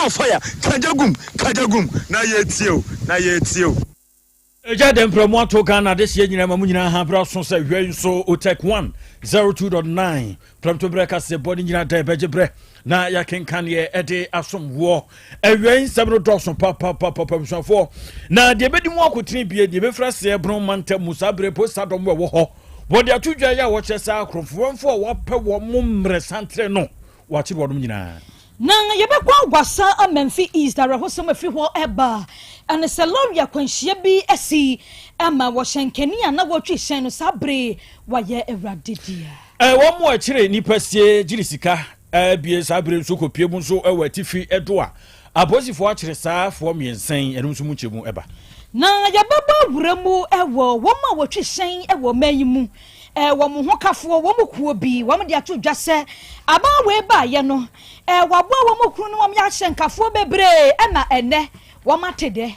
More fire, kagya gum, kagya gum, na yɛtie o, na yɛtie o. Ɛgya dɛm prɛ mu ato Ghana adehyeɛ nyinaa ma mu nyinaa ha berɛ so sɛ hwɛ nso Otec 102.9 prɛmto berɛ kaseɛ bɔ ne nyinaa da ɛbɛgye berɛ na yɛakenkan yɛ ɛde asom woɔ. Awia nsɛm no dɔɔso papapapapa, abusuafoɔ, na deɛ ɛbɛdi mu akotene bie deɛ ɛbɛfiri aseɛ Bono mantam mu saa berɛ posta dɔm ɛwɔ hɔ wɔde ato dwa yɛ a wɔkyerɛ sɛ akorɔmfoɔ a wɔapɛ wɔn mo mmerɛ santere no wɔakyere wɔnom nyinaa. Na yɛbɛkɔ Aguasa Amenfi East. Awerɛhosɛm afiri hɔ ɛba ɛne sɛ lɔre akwanhyia bi asi ama wɔhyɛnkani a na wɔtwi hyɛn no saa bere wɔayɛ Awurade dea. Wɔn mu akyire nipa sie gyiri sika bie saa bere nso kɔpie mu nso wɔ atifi ɛdo a apolisifoɔ akyere saa foɔ 3 yi, ɛno nso mu nkyɛmu ɛba. Na yɛbɛbɔ awura mu ɛwɔ wɔn a wɔtwi hyɛn ɛwɔ ɔman yi mu, wɔn ho kafoɔ, wɔn mu kuo bi wɔn de ato dwa sɛ aban wei baayɛ no wɔaboa wɔn mu kunu no, wɔn yɛ ahyɛnkafoɔ bebree ɛma ɛnɛ wɔn ate dɛ.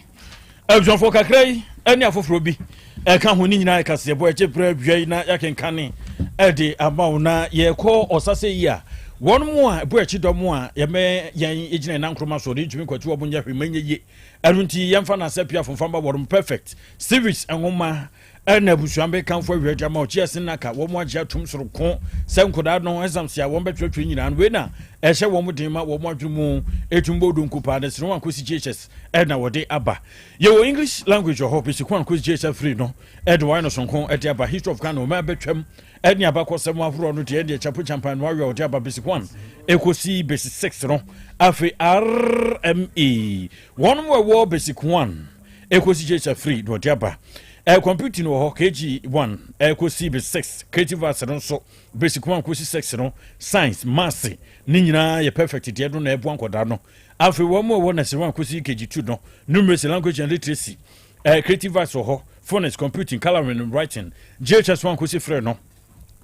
Abusuafoɔ, kakra yi ɛne afoforɔ bi ɛka ho ne nyinaa ɛkaseɛbɔ ɛgye berɛ awia yi na yɛakenkane ɛde ama wo. Na yɛkɔ ɔsase yi a wɔn mu a ɛbɔ akyi dɔm a yɛmɛ yɛn gyina yɛn nankoroma so de ntumi nkwati wɔn nyɛ hwee ma nyɛ yie. Ɛno nti yɛmfa no asɛ pia fomfa ba wɔn Perfect Civics nwoma ɛna abusua bɛkamfo awia de ama ɔkye ɛsen naka wɔn agye atum soronko sɛ nkɔdaa no exams a wɔn bɛtwerɛtwerɛ nyinaa no wei na ɛhyɛ wɔn den ma wɔn adwene mu etum bɔ odonko paa ne sene wɔn akɔsi JHS ɛna wɔde aba. Yɛwɔ English language wɔ hɔ, basic 1 kɔsi JHS 3 no ɛde wɔn no sonko ɛde aba. History of Ghana, wɔn abɛtwam ɛne abakɔsɛm ahoroɔ no deɛ ɛdeɛ chapo champan no awie a wɔde aba, basic 1 ɛkɔsi basic 6 no. Afei RME wɔn mu ɛwɔ basic 1 ɛkɔsi JHS 3 na wɔde aba. Computing wɔ hɔ, KG 1 ɛkɔsi basic 6. Creative arts no nso, basic 1 kɔsi 6 no, science, maths ne nyinaa yɛ Perfect deɛ no na ɛboa nkɔdaa no. Afei wɔn mu a ɛwɔ nursery 1 kɔsi KG 2 no, numeracy, language and literacy, creative arts wɔ hɔ, phonics, computing, colouring and writing. JHS 1 kɔsi 3 no,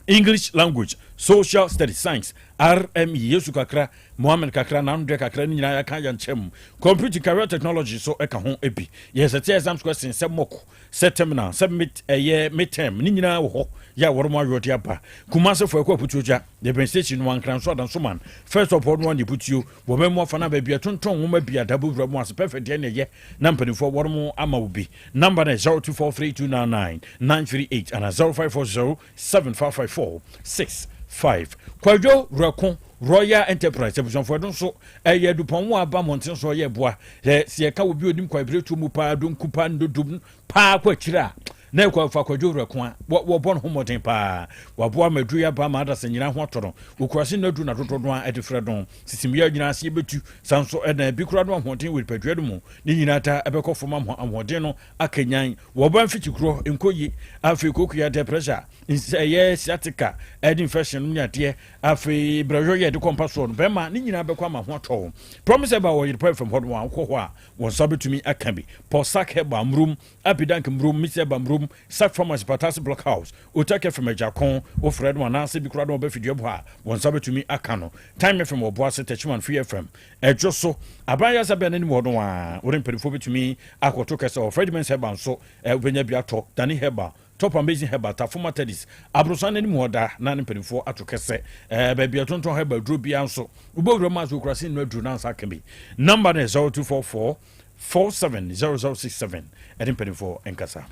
English language, social studies, science, RME, Yesu kakra, Mohammed kakra, nanodɛ kakra ne nyinaa yɛka yɛ nkyɛm. Computing, career technology so ɛka ho bi. Yɛsɛ sɛ exams question sɛ mock, sɛ terminal, sɛ mid, ɛyɛ midterm ne nyinaa wɔ hɔ yɛ a wɔn mo ayɔde aba. Kumase fo ɛkɔ Aputuogya, yɛbɛn station no Ankran so Adansoman first stop hɔ no ne Putuo wɔn mu afa na baabi ɛtontɔn nwoma bi adabo wura mu ase. Perfect deɛ ne ɛyɛ na mpanimfoɔ wɔn mo ama wo bi. Number no 0243299938 ana 0540755465. Kwadwo Werɛko Royal Enterprise, abusuafoɔ no nso ɛyɛ dupɔn wo aba mmɔnten so ɔyɛ boa sɛ yɛka wo bi onim kwaebere tuo mu paa, donku paa, ndodom paa kɔ akyire a na ɛkɔ afa Kwadwo Werɛko a wɔbɔ ne ho mmɔden paa. Waboa ma aduru yɛ aba ma adasa nyinaa ho atɔ no. Wɔkurase no aduru na dodoɔ no a ɛde frɛ no sisimyɛ nyinaa ase yɛbɛtu san so ɛna bi kora no ahoɔden wɔ nipadua no mu ne nyinaa ta ɛbɛkɔ fam ama ahoɔden no akanyan wɔba mfikyi korɔ nkɔ yi. Afei kokuya de pressure, ɛyɛ sciatica, ɛde infection no ne adeɛ. Afei brɛhwɛ yɛ de kɔ mpa soɔ no bɛrima ne nyinaa bɛkɔ ama ho atɔ. Promise ɛba wɔ Yerepɔ FM hɔ no a wokɔ hɔ a wɔn nsa bɛtumi aka bi. Pɔsak Heba Mmurom, Apidank Mmurom, Misi Ɛba Mmurom, Sak Pharmacy, Patase Block House, Otak FM Agyakɔn, wofrɛ no anaasɛ bi koraa no wɔbɛfidua bu a wɔn nsa bɛtumi aka no. Time FM wɔ Boase, Techiman, Free FM ɛdwo so aban yɛ sɛ bɛn n'anim hɔ no a wɔne mpanimfoɔ bɛtumi akɔto kɛsɛ wɔ Fredimens Heba nso wobɛnya bi atɔ. Dani Heba, Top Amazing Herbal, Tafoma Tedis aborosan n'anim hɔ da na ne mpanimfoɔ ato kɛsɛ. Baabi a tontɔn herbal duro biara nso wobɛwura mu ase okura se nnuro aduro nansa aka bi. Number no yɛ 0244 470067 ɛne mpanimfoɔ nkasa.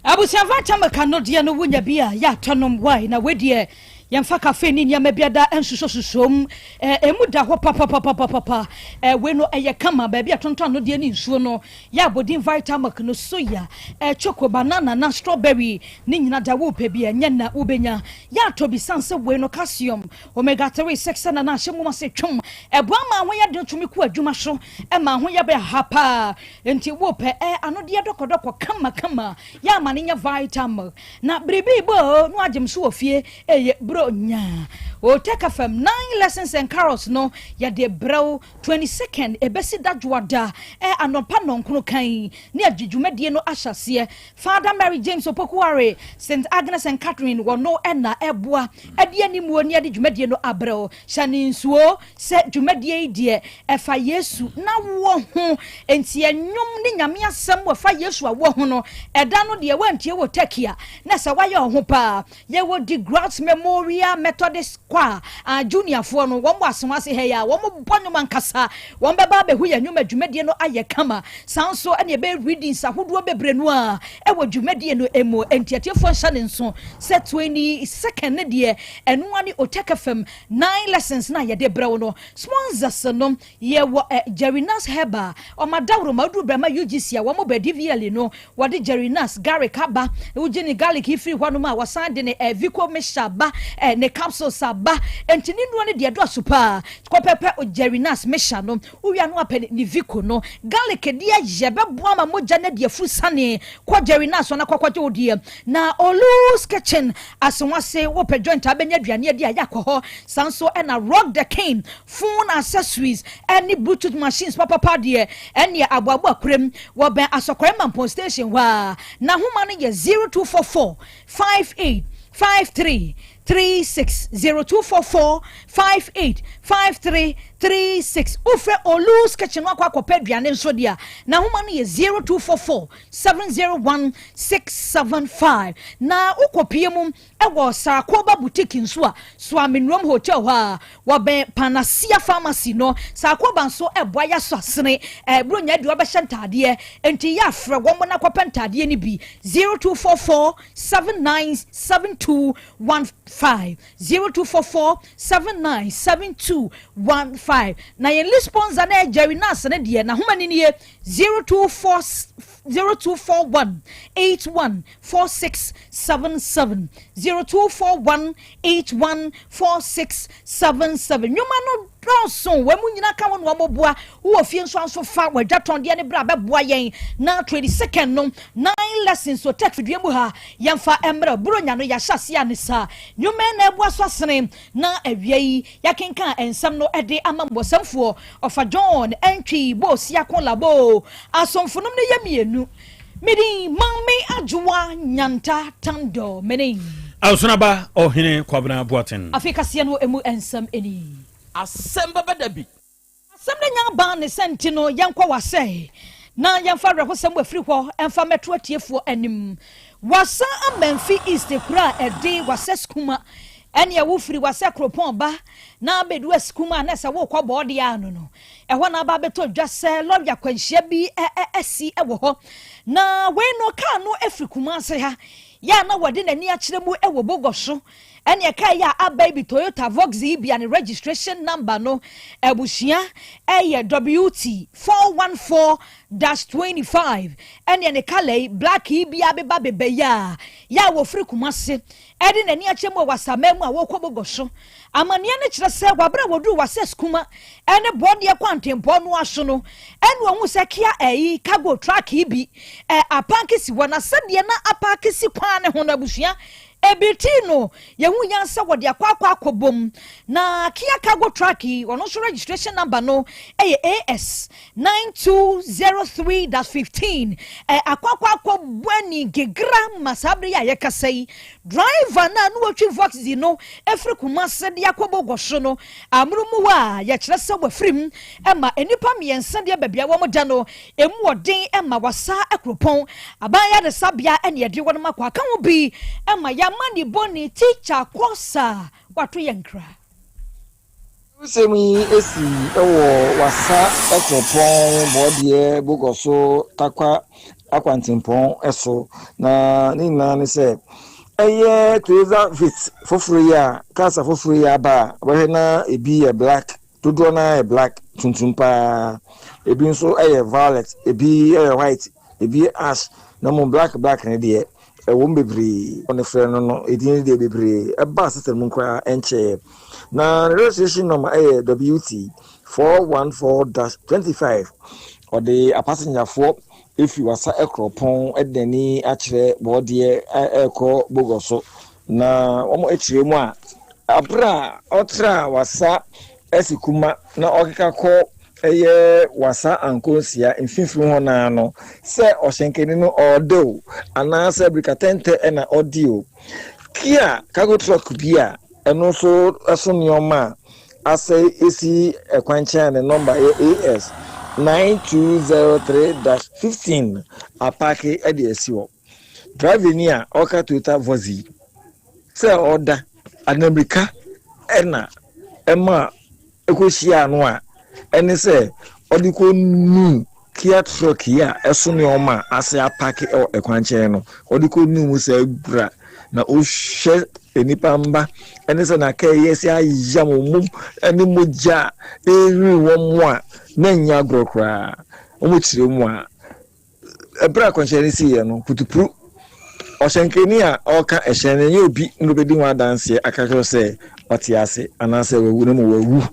Abusuafo, atamaka no deɛ no wonya bi a yɛatɔ nom wae na wedeɛ yɛmfa cafe ne nneɛma bi ada nsusosusom ɛmu da hɔ papapapapapa. Wei no ɛyɛ kama. Baabi a tontɔn no deɛ ne nsuo no yɛ abɔdin Vitamilk no, soya, choco, banana na strawberry ne nyina da. Wopɛ bi a ɛnyɛ na wobɛnya yɛatɔ bi san sɛ wei no calcium, omega 3 6 na na ahyɛ mu ase twom. Ɛboa ma ho yɛ den, tumi kɔ adwuma so, ɛma ho yɛ bɛ ha paa. Nti wopɛ anodeɛ dɔkɔdɔkɔ kamakama yɛ ama no nyɛ Vitamilk na biribi bɔ no agyem so wɔ fie. Ɛyɛ buro nyaa Oteka Fam nine lessons and carols no yɛde brɛw 22nd ɛbɛsi dadwoada anɔpa 9 kan ne agye dwumadie no ahyɛ aseɛ. Father Mary James Opokuware, St Agnes and Catherine, wɔno ɛna ɛboa ɛde animuo ne ɛde dwumadie no abrɛw. Hyɛ ne nsuo sɛ dwumadie yi deɛ ɛfa Yesu na wɔ ho, nti ɛnwom ne Nyame asɛm wɔfa Yesu a wɔ ho no. Ɛda no deɛ wantie wɔ Turkey a na sɛ wayɛ ɔho paa. Yɛwɔ De Grout Memorial Methodist. Choir a juniorfoɔ no wɔn wɔ Asawase ha yi a wɔn bɔ nnwom ankasa, wɔn bɛba abɛhu yɛn nnwom dwumadie no ayɛ kama. Saa nso ɛna yɛbɛyɛ readings ahodoɔ bebree no a ɛwɔ dwumadie no mu. Enti atiefoɔ nhyɛ ne nso sɛ 22nd ne deɛ ɛnoa ne Otec FM 9 lessons na yɛde brɛ wo no. Sponsors no yɛwɔ Jerry Nas Herbal, ɔma dawuro ma woduru brɛma UGC a wɔn bɛ DVL no, wɔde Jerry Nas garlic aba. Wogye ne garlic yi firi hɔnom a, wɔsan de ne Vico mixture ba, ne capsules aba. Enti ne nnuro no deɛ dɔɔso paa. Kɔpɛpɛ Jerry Nas mixture no, wowia no apɛ ne Vico no garlic deɛ yɛ bɛboa ma mogya no de afu sane. Kɔ Jerry Nas ɔna kɔkɔgye wo deɛ. Na Olus Kitchen Asewase, wopɛ joint a bɛnya aduane adi a, yɛakɔ hɔ. Saa nso ɛna Rock the King phone accessories ɛne Bluetooth machines papapa deɛ, ɛneɛ aboaboa kurom, wɔbɛn Asɔkɔrɛ Mampɔn station hɔ a. Na homa no yɛ 0244 58 53 36, 0244 58 53 36. Wofrɛ Olus Kitchen no akɔ akɔpɛ aduane nso deɛ a, na homa no yɛ 0244 701 675. Na wokɔpie mu ɛwɔ Sarakoba Boutique nso a, Soamenuom Hotel hɔ a, wɔbɛn Panacea Pharmacy no. Sarakoba nso ɛboa yɛ so asene ɛburo nya deɛ wɔbɛhyɛ ntaadeɛ, nti yɛ afrɛ wɔn na kɔpɛ ntaadeɛ no bi, 0244 797215, 0244 797215. Na yɛn lead sponsor na yɛ Jerry Nas ne deɛ, na homa ni nie, 024 0241 81 4677, 0241 81 4677. Nnwuma no dɔɔso, wɔn mu nyinaa ka wɔn na wɔn boa wowɔ fie nso nso fa wɔadwa tɔndeɛ ne bere a bɛboa yɛn. Na 22nd no, nine lessons so tech fidua mu ha, yɛmfa mmerɛ buronya no yɛahyɛ aseɛ a ne saa nnwuma na ɛboa so asene. Na awia yi yɛakenkan nsɛm no de ama mbɔsɛmfoɔ Ɔfa John Ɛntwi Boosiako Labo asomfonom no yɛ mmienu. Mede Maame Adwoa Nyanta Tandɔ mene. Awosonaba Ɔhene Kwabena Boaten. Afei kaseɛ no emu nsɛm ni. Asɛm bɛba da bi. Asɛm no nya aba ne sɛ nti no, yɛnkɔ Wasɛ na yɛmfa awerɛhosɛm afiri hɔ mfa mmɛto atiefoɔ anim. Wasa Amanfi East kuro a ɛde Wasɛ Sukuma ɛne wofiri Wasɛ Kuropɔn ba na abɛdu Asukuma a na sɛ wokɔ bɔɔdeɛ ano no, ɛhɔ na aba abɛtɔ dwa sɛ lɔre akwanhyia bi asi wɔ hɔ. Na wei no, kaa no afiri Kumase ha yɛ a na wɔde n'ani akyerɛ mu wɔ Bogɔ so. Ɛne ɛka yi a aba yi bi, Toyota Voxy yi bia ne registration number no, abusua, ɛyɛ WT 414-25. Ɛne ne colour yi black yi bia beba beba yi a yɛ a wɔfiri Kumase ɛde n'ani akyerɛ mu wɔ Wasaman mu a wɔrekɔ Bogɔ so. Amanneɛ no kyerɛ sɛ wabere a wɔduru Wasɛ Sukuma ɛne bɔdeɛ kwantempɔn no aso no, ɛne wɔn sɛ Kia ɛyi cargo truck yi bi apark si hɔ. Na sɛdeɛ na apark si kwan ne ho no, abusua, ebi tii no yɛhu yan sɛ wɔde akɔ akɔbom. Na Kia cargo truck yi, ɔno nso registration number no ɛyɛ AS 9203-15. Akɔ akɔbɔ ani gegra ma saa bere yi a yɛkasa yi, driver na no wɔtwi Voxy no efiri Kumase de akɔ Bogɔ so no, amurumu a yɛkyerɛ sɛ wafiri mu ɛma nnipa mmiɛnsa deɛ, baabi a wɔn da no emu ɔden ɛma Wasa Kuropɔn aban yaresabea ɛne yɛde wɔn akɔ aka ho bi ɛma yɛama ne bɔ ne teacher kɔsa wato yɛn nkra. Nsɛm yi esi wɔ Wasa Kuropɔn Bɔɔdeɛ Bogɔ so Takwa akwantempɔn so. Na ne nyinaa ne sɛ ɛyɛ Toyota Vitz foforɔ yi a cars foforɔ yi aba a wɔhwɛ na ebi yɛ black, dodoɔ naa yɛ black, tuntum paa, ebi nso yɛ violet, ebi yɛ white, ebi yɛ ash, na mo black black ne deɛ ɛwɔ mu bebree. Ɔne frɛ no edin no deɛ bebree ɛba system mu koraa ɛnkyɛɛ. Na ne registration number ɛyɛ WT 414-25. Ɔde apasenyafoɔ efi Wasa Kuropɔn ɛde n'ani akyerɛ Bɔɔdeɛ ɛrekɔ Bogɔ so. Na wɔn akyerɛ mu a, abere a ɔtra Wasa ɛsi kuma na ɔkeka kɔ ɛyɛ Wasa Ankonsia mfimfini hɔ naa no, sɛ ɔhyɛnkani no ɔɔde o anaasɛ birikatɛntɛ ɛna ɔde o, Kia cargo truck bi a ɛno nso ɛso nneɛma a asɛe esi ɛkwan nkyɛn a ne number yɛ AS 9203-15 apark ɛde asi hɔ. Driver ni a ɔka Toyota Voxy sɛ ɔda anamirika. na ɛma ɛkɔhyiaa no a ɛne sɛ ɔde kɔnuu Kia truck yi a ɛso nneɛma a ase apake wɔ ɛkwankyɛn no, ɔde kɔnuu mu saa gura na ɔhwɛ nnipa mma ɛne sɛ na kaa yi asi ayam wɔn mu ɛne mogya a ɛrehwiri wɔn a na ɛnyɛ agorɔ koraa. Wɔkyerɛ mu a, ɛberɛ a akwanhyia no siiɛ no, putupuru ɔhyɛnkani a ɔreka ɛhyɛn no ɛnyɛ obi na ɔbɛdi ho adanseɛ aka kyerɛ sɛ ɔte ase anaasɛ wawu na mmom wawu.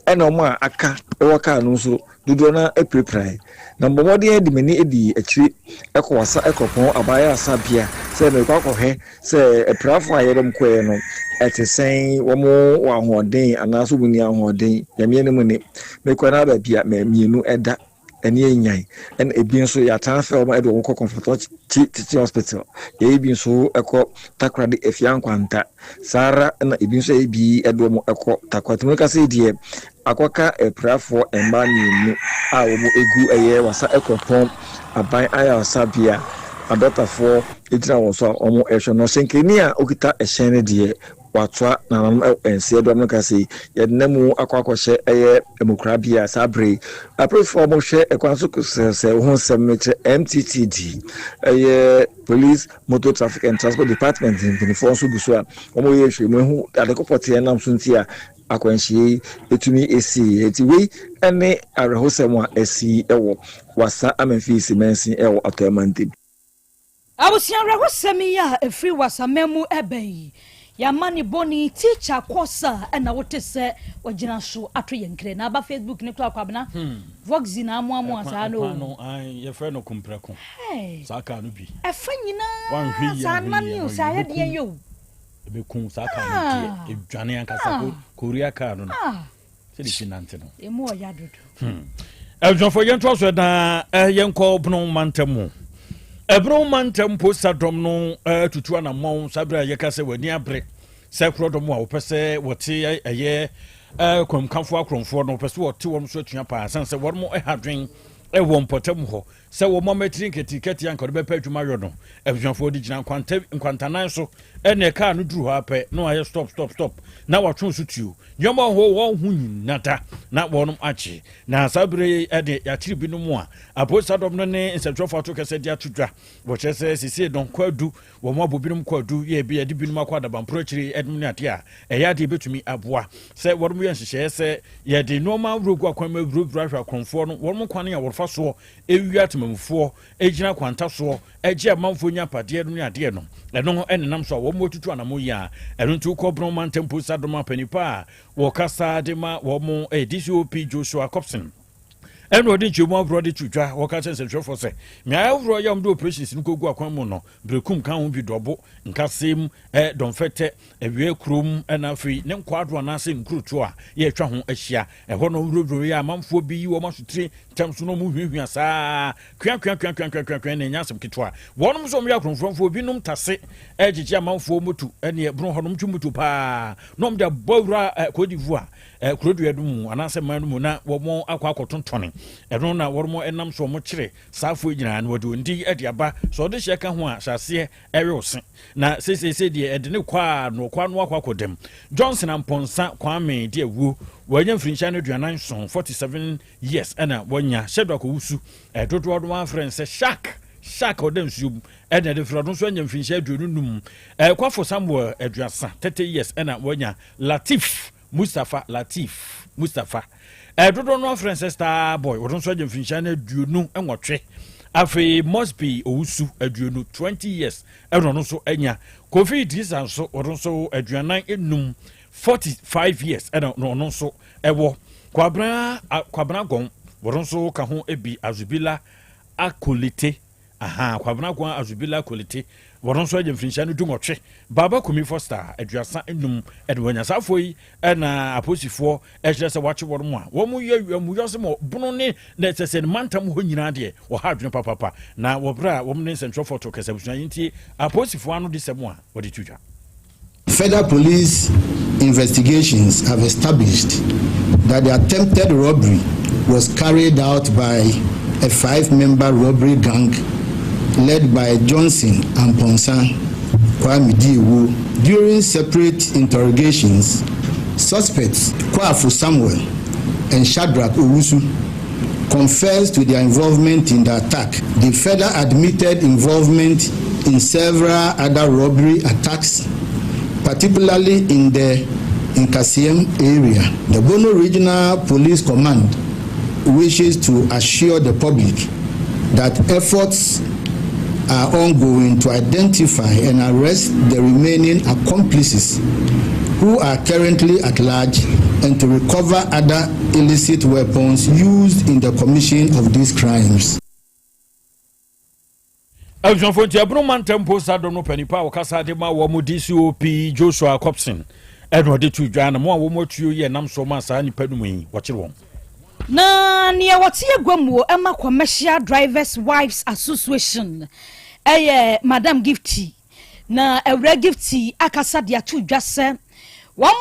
Ɛna wɔn a aka wɔ kaa no nso dodoɔ no ara apirapirae. Na mebɔ mmɔden de m'ani dii akyire kɔ Wassa kuropɔn abayarasabea sɛ merekɔ akɔhwɛ sɛ apirafoɔ a yɛde wɔn kɔeɛ no ɛte sɛn, wɔn wɔ ahoɔden anaasɛ wɔn nni ahoɔden. Nyame anim ni, mekɔe no ara baabi a mmienu da. Ɛne anyan. Ɛna ebi nso yɛatransfer wɔn de wɔn kɔ Comfort Teaching Hospital. Yɛyɛ bi nso kɔ Takoradi Afia Nkwanta. Saa ara na ebi nso yɛyɛ bi de wɔn kɔ Tarkwa. Tumi ka sɛ deɛ akɔka apirafoɔ mmaa mmienu a wɔn egu ɛyɛ Wassa Akuropɔn aban ayaresabea adɔtafoɔ gyina wɔn so a wɔn rehwɛ no. Ɔhyɛnkani a okita ɛhyɛn no deɛ Wɔatoa nananom wɔ nseɛ dɔm no ka sei, Yɛde nna mu akɔ akɔhyɛ ɛyɛ mmukorabea saa berɛ yi. Apolisifoɔ a wɔhwɛ kwan so sɛ ho nsɛm no kyerɛ MTTD, ɛyɛ Police Motor Traffic and Transport Department mpanimfoɔ nso gu so a wɔyɛ nhwehwɛmu ahu ade ko pɔtee a ɛnam so nti a akwanhyia yi tumi sii. Enti wei ne awerɛhosɛm a asi wɔ Wassa Amenfi Mansin wɔ Atɔeɛ Mantam. Abusua awerɛhosɛm yi a ɛfiri Wasaman mu ɛba yi, yɛama ne bɔne teacher kɔsa ɛna wote sɛ wagyina so ato yɛn kra na aba Facebook ne koraa Kwabena Voxy na amoamoa saa no o. No yɛfrɛ no komprɛko saa kaa no bi. Ɛfa nyinaa saa nane o saa yɛ deɛ yɛ o. Ɛbɛkum saa kaa no deɛ ɛdwane ankasa Korea kaa no no. Sɛde si nante no. Emu ɔya dodo. Hmm. Abusuafoɔ yɛntoa so na eh, yɛnkɔ Bono mantam mu. Ɛbono mantam posta dɔm no eh, tutu anammɔn saa berɛ a yɛka sɛ w'ani abere sɛ korɔ dɔm a wɔpɛ sɛ wɔte ɛyɛ eh, kwamkafoɔ akorɔmfoɔ no wɔpɛ sɛ wɔte wɔn so atua paa sane sɛ wɔn ɛha dwen ɛwɔ mpɔtam hɔ Sɛ wɔma matiri nketenkete a anka wɔde bɛpɛ adwuma ayɔ no, abusuafoɔ de gyina nkwanta nkwantanan so. Ɛnneɛ kaa no duru hɔ ara pɛ na wɔayɛ stop stop stop na wɔatwe so tuo. Nneɛma wɔ hɔ wɔn ho nyina da na wɔnom agye. Na saa berɛ yi ɛdeɛ yɛakyere binom a apolisadɔm no ne nsɛntwerɛfoɔ ato kɛsɛ de ato dwa. Wɔkyerɛ sɛ seesei no kwaadu Wɔn abɔ binom kwaadu, yɛ ebi yɛde binom akɔ adabamporo akyiri nom ne adeɛ a ɛyɛ adeɛ ɛbɛtumi aboa. Sɛ wɔnom yɛ nhyehyɛeɛ sɛ yɛde nnoɔma ahoroɔ gu akwan mu awurawura ahwɛ akorɔmfoɔ no, wɔnom kwan a wɔfa soɔ wia atemamufoɔ, gyina kwanta soɔ gye amanfoɔ nyapadeɛ nom ne adeɛ no, ɛno nenam so a wɔnom atutu anamon yi a ɛno nti wokɔ Brong mantam polisi adom apanipa a wɔkasa de ma wɔn DCOP Joshua Copson. Ɛna ɔde nkyɛmu ahoroɔ de to dwa. Wɔka kyerɛ nsɛntwerɛfoɔ sɛ mmeaeɛ ahoroɔ yɛ a wɔde operations no kɔgu akwan mu no, Berekum ka ho bi, Dɔbo, Nkasem, Dɔmfɛtɛ, Awia kurom, ɛna afei ne Nkwaado anaasɛ Nkurotoɔ a yɛatwa ho ahyia. Ɛhɔ na wɔwurawura yɛ amanfoɔ bi yi wɔn asotire ntɛm so na wɔhwiahwia saa kweakweakweakweakweakweakwe na ɛnyɛ asɛm ketewa. Wɔnom nso wɔyɛ akorɔmfoɔ binom tase gyegye amanfoɔ moto ɛne ɛbono hɔ nom twe moto paa na wɔde abɔ awura Cote d'Ivoire Kurodua no mu anaasɛ man no mu na wɔn akɔ akɔtontɔne. Ɛno na wɔn nam so wɔn kyere saa afoɔ nyinaa na wɔde wɔn din de aba. Sɛ ɔde hyɛ ka ho a, hyɛ aseɛ ɛwe wo se. Na seisei deɛ ɛde ne kɔ a na ɔkɔ ano akɔ akɔdam. Johnson Amponsah Kwame de awuo. Wanya mfirinhyia no 47, 47 years ɛna wanya. Shadrack Owusu, dodoɔ no ara frɛ no sɛ Shark, Shark a ɔda nsuo mu ɛna ɛde frɛ ɔno nso anya mfirinhyia 25. Kwafo Samuel 30, 30 years ɛna wanya. Latif Mustapha Lateef Mustapha, dodoɔ no ara frɛ no sɛ Star Boy, ɔno nso agya mfirinhyia no 28. Afei Mosby Owusu, 20, 20 years, ɛna ɔno nso anya. Kofi Idrisa nso, ɔno nso 45, 45 years, ɛna ɔno nso ɛwɔ. Kwabena, Kwabena Gɔn, ɔno nso ka ho bi. Azubila Akolite, Ahaa, Kwabena Akoa Azubila Kolite, wɔn nso anya mfirinhyia no 18. Baba Kumi Foster, 35 na wanya. Saa afoɔ yi na apolisifoɔ kyerɛ sɛ wɔakye wɔn a wɔyɛ amumuyɔsɛm wɔ Bono ne na ɛsɛ sɛ ne mantam hɔ nyinaa deɛ wɔha adwene papapa. Na wɔ berɛ a wɔn ne nsɛntwerɛfoɔ to kasa abusua yi ntie apolisifoɔ ano de sɛm a wɔde to dwa. Further police investigations have established that the attempted robbery was carried out by a five-member robbery gang led by Johnson Amponsa Kwame Diewu. During separate interrogations, Suspects Kwafu Samuel and Shadrach Owusu confessed to their involvement in the attack. They further admitted involvement in several other robbery attacks, particularly in the Nkasiem area. The Bono Regional Police Command wishes to assure the public that efforts are ongoing to identify and arrest the remaining accomplices who are currently at large and to recover other illicit weapons used in the commission of these crimes. Abusuafo, nti Ɛbono mantam mpo saa dɔm no panipa a wɔkasa de ma wɔn, DCOP Joshua Copson, ɛna ɔde to dwa na mo a wɔn atuo yi ɛnam so ma saa nipa no mu yi wɔkyere wɔn. Na nea wɔte agua mu ɛma Commercial Drivers Wives Association ɛyɛ Madam Gifty, na Awura Gifty akasa de ato dwa sɛ wɔn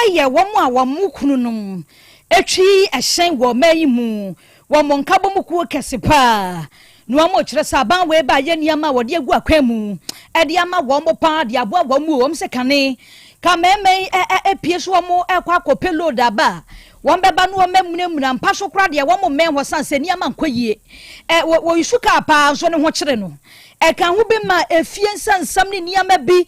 ɛyɛ wɔn a wɔn kunu nom etwi ɛhyɛn wɔ ɔman yi mu, wɔn nkabɔ mu kuo kɛse paa, na wɔn kyerɛ sɛ aban wei ba ayɛ nneɛma a wɔde agu akwan mu ɛde ama wɔn paa de aboa wɔn mu. Wɔn sɛ kane ka mmarima yi ɛ ɛ epie so wɔn ɛkɔ akɔpɛ load aba a, wɔn bɛba no wɔn amunamuna mpa so koraa deɛ, wɔn mmɛn hɔ san sɛ nneɛma nkɔ yie. Ɛ wɔ wɔyisu kaa paa nso ne ho kyerɛ no ɛka ho bi ma efie nsansam ne nneɛma bi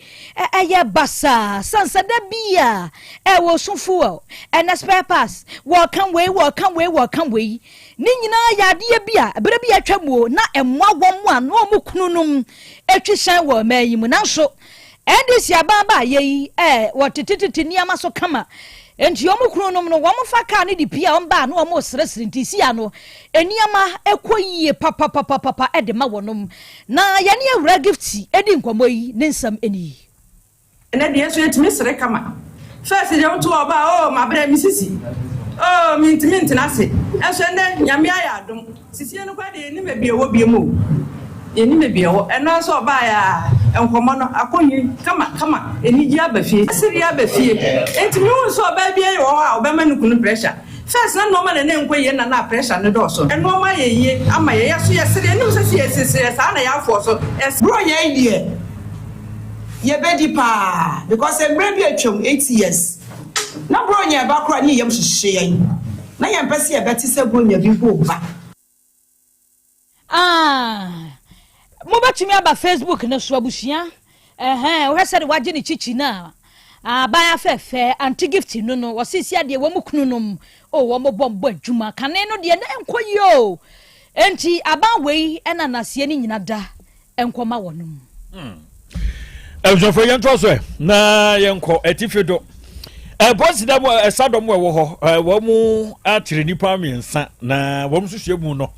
ɛyɛ basaa sansa da bi a ɛwɔ so fuel ɛna spare parts, wɔɔka wei, wɔɔka wei, wɔɔka wei, ne nyinaa yɛ adeɛ bi a ebere bi atwa mu o na ɛmoa wɔn mu a na wɔn kunu nom etwi hyɛn wɔ ɔman yi mu. Nanso NDC aban ba ayɛ yi, wɔtetetete nneɛma so kama, nti wɔn kunu nom no wɔn fa kaa ne de pia wɔn ba na wɔn seresere, nti si ano nneɛma ɛkɔ yie papapapapa ɛde ma wɔn. Na yɛne Awura Gift edi nkɔmɔ yi, ne nsɛm ɛni yi. Ɛnɛ deɛ nso yɛtumi sere kama. First deɛ, woto ɔba o, mabrɛ me sisi o, mentumi ntena ase. Ɛnso ɛnɛ Nyame ayɛ adom, sisie no kora deɛ, yɛnim baabi ɛwɔ biom o, yɛnim baabi ɛwɔ. Ɛno nso ɔbaeɛ a, nkɔmmɔ no akɔnyi kama kama, anigye aba fie, sere aba fie. Enti mehu sɛ ɔbaa bi wɔ hɔ a ɔbɛma no kunu pressure. First na nneɛma na ne nkɔ yie na pressure no dɔɔso. Nneɛma yɛ yie ama yɛ, yɛ so yɛsere anim sɛ sɛ yɛsesere saa na yɛafoɔ so. Bro, yɛn deɛ yɛbɛdi paa because mmerɛ bi atwam, 8 years na bronya ɛba koraa ne yɛm hyehyɛ yɛn na yɛmpɛ sɛ yɛbɛte sɛ bronya bi mpo ba. Ah, mobɛtumi aba Facebook no so, abusua. Ɛhɛn, wohwɛ sɛ de wagye ne kyikyi no a, aban afɛɛfɛ Auntie Gift no wɔsisi adeɛ wɔn mu kunu nom o, wɔn bɔ mbɔ adwuma kane no deɛ na nkɔ yie o, nti aban wei ɛna naseɛ no nyina da nkɔma wɔn mu. Abusuafo, yɛntoa so ɛ na yɛnkɔ atifi do. Ɛbɔsi dɛm ɛsa dɔm ɛwɔ hɔ ɛ, wɔn mu akyerɛ nipa mmiɛnsa na wɔn nso hyia mu no,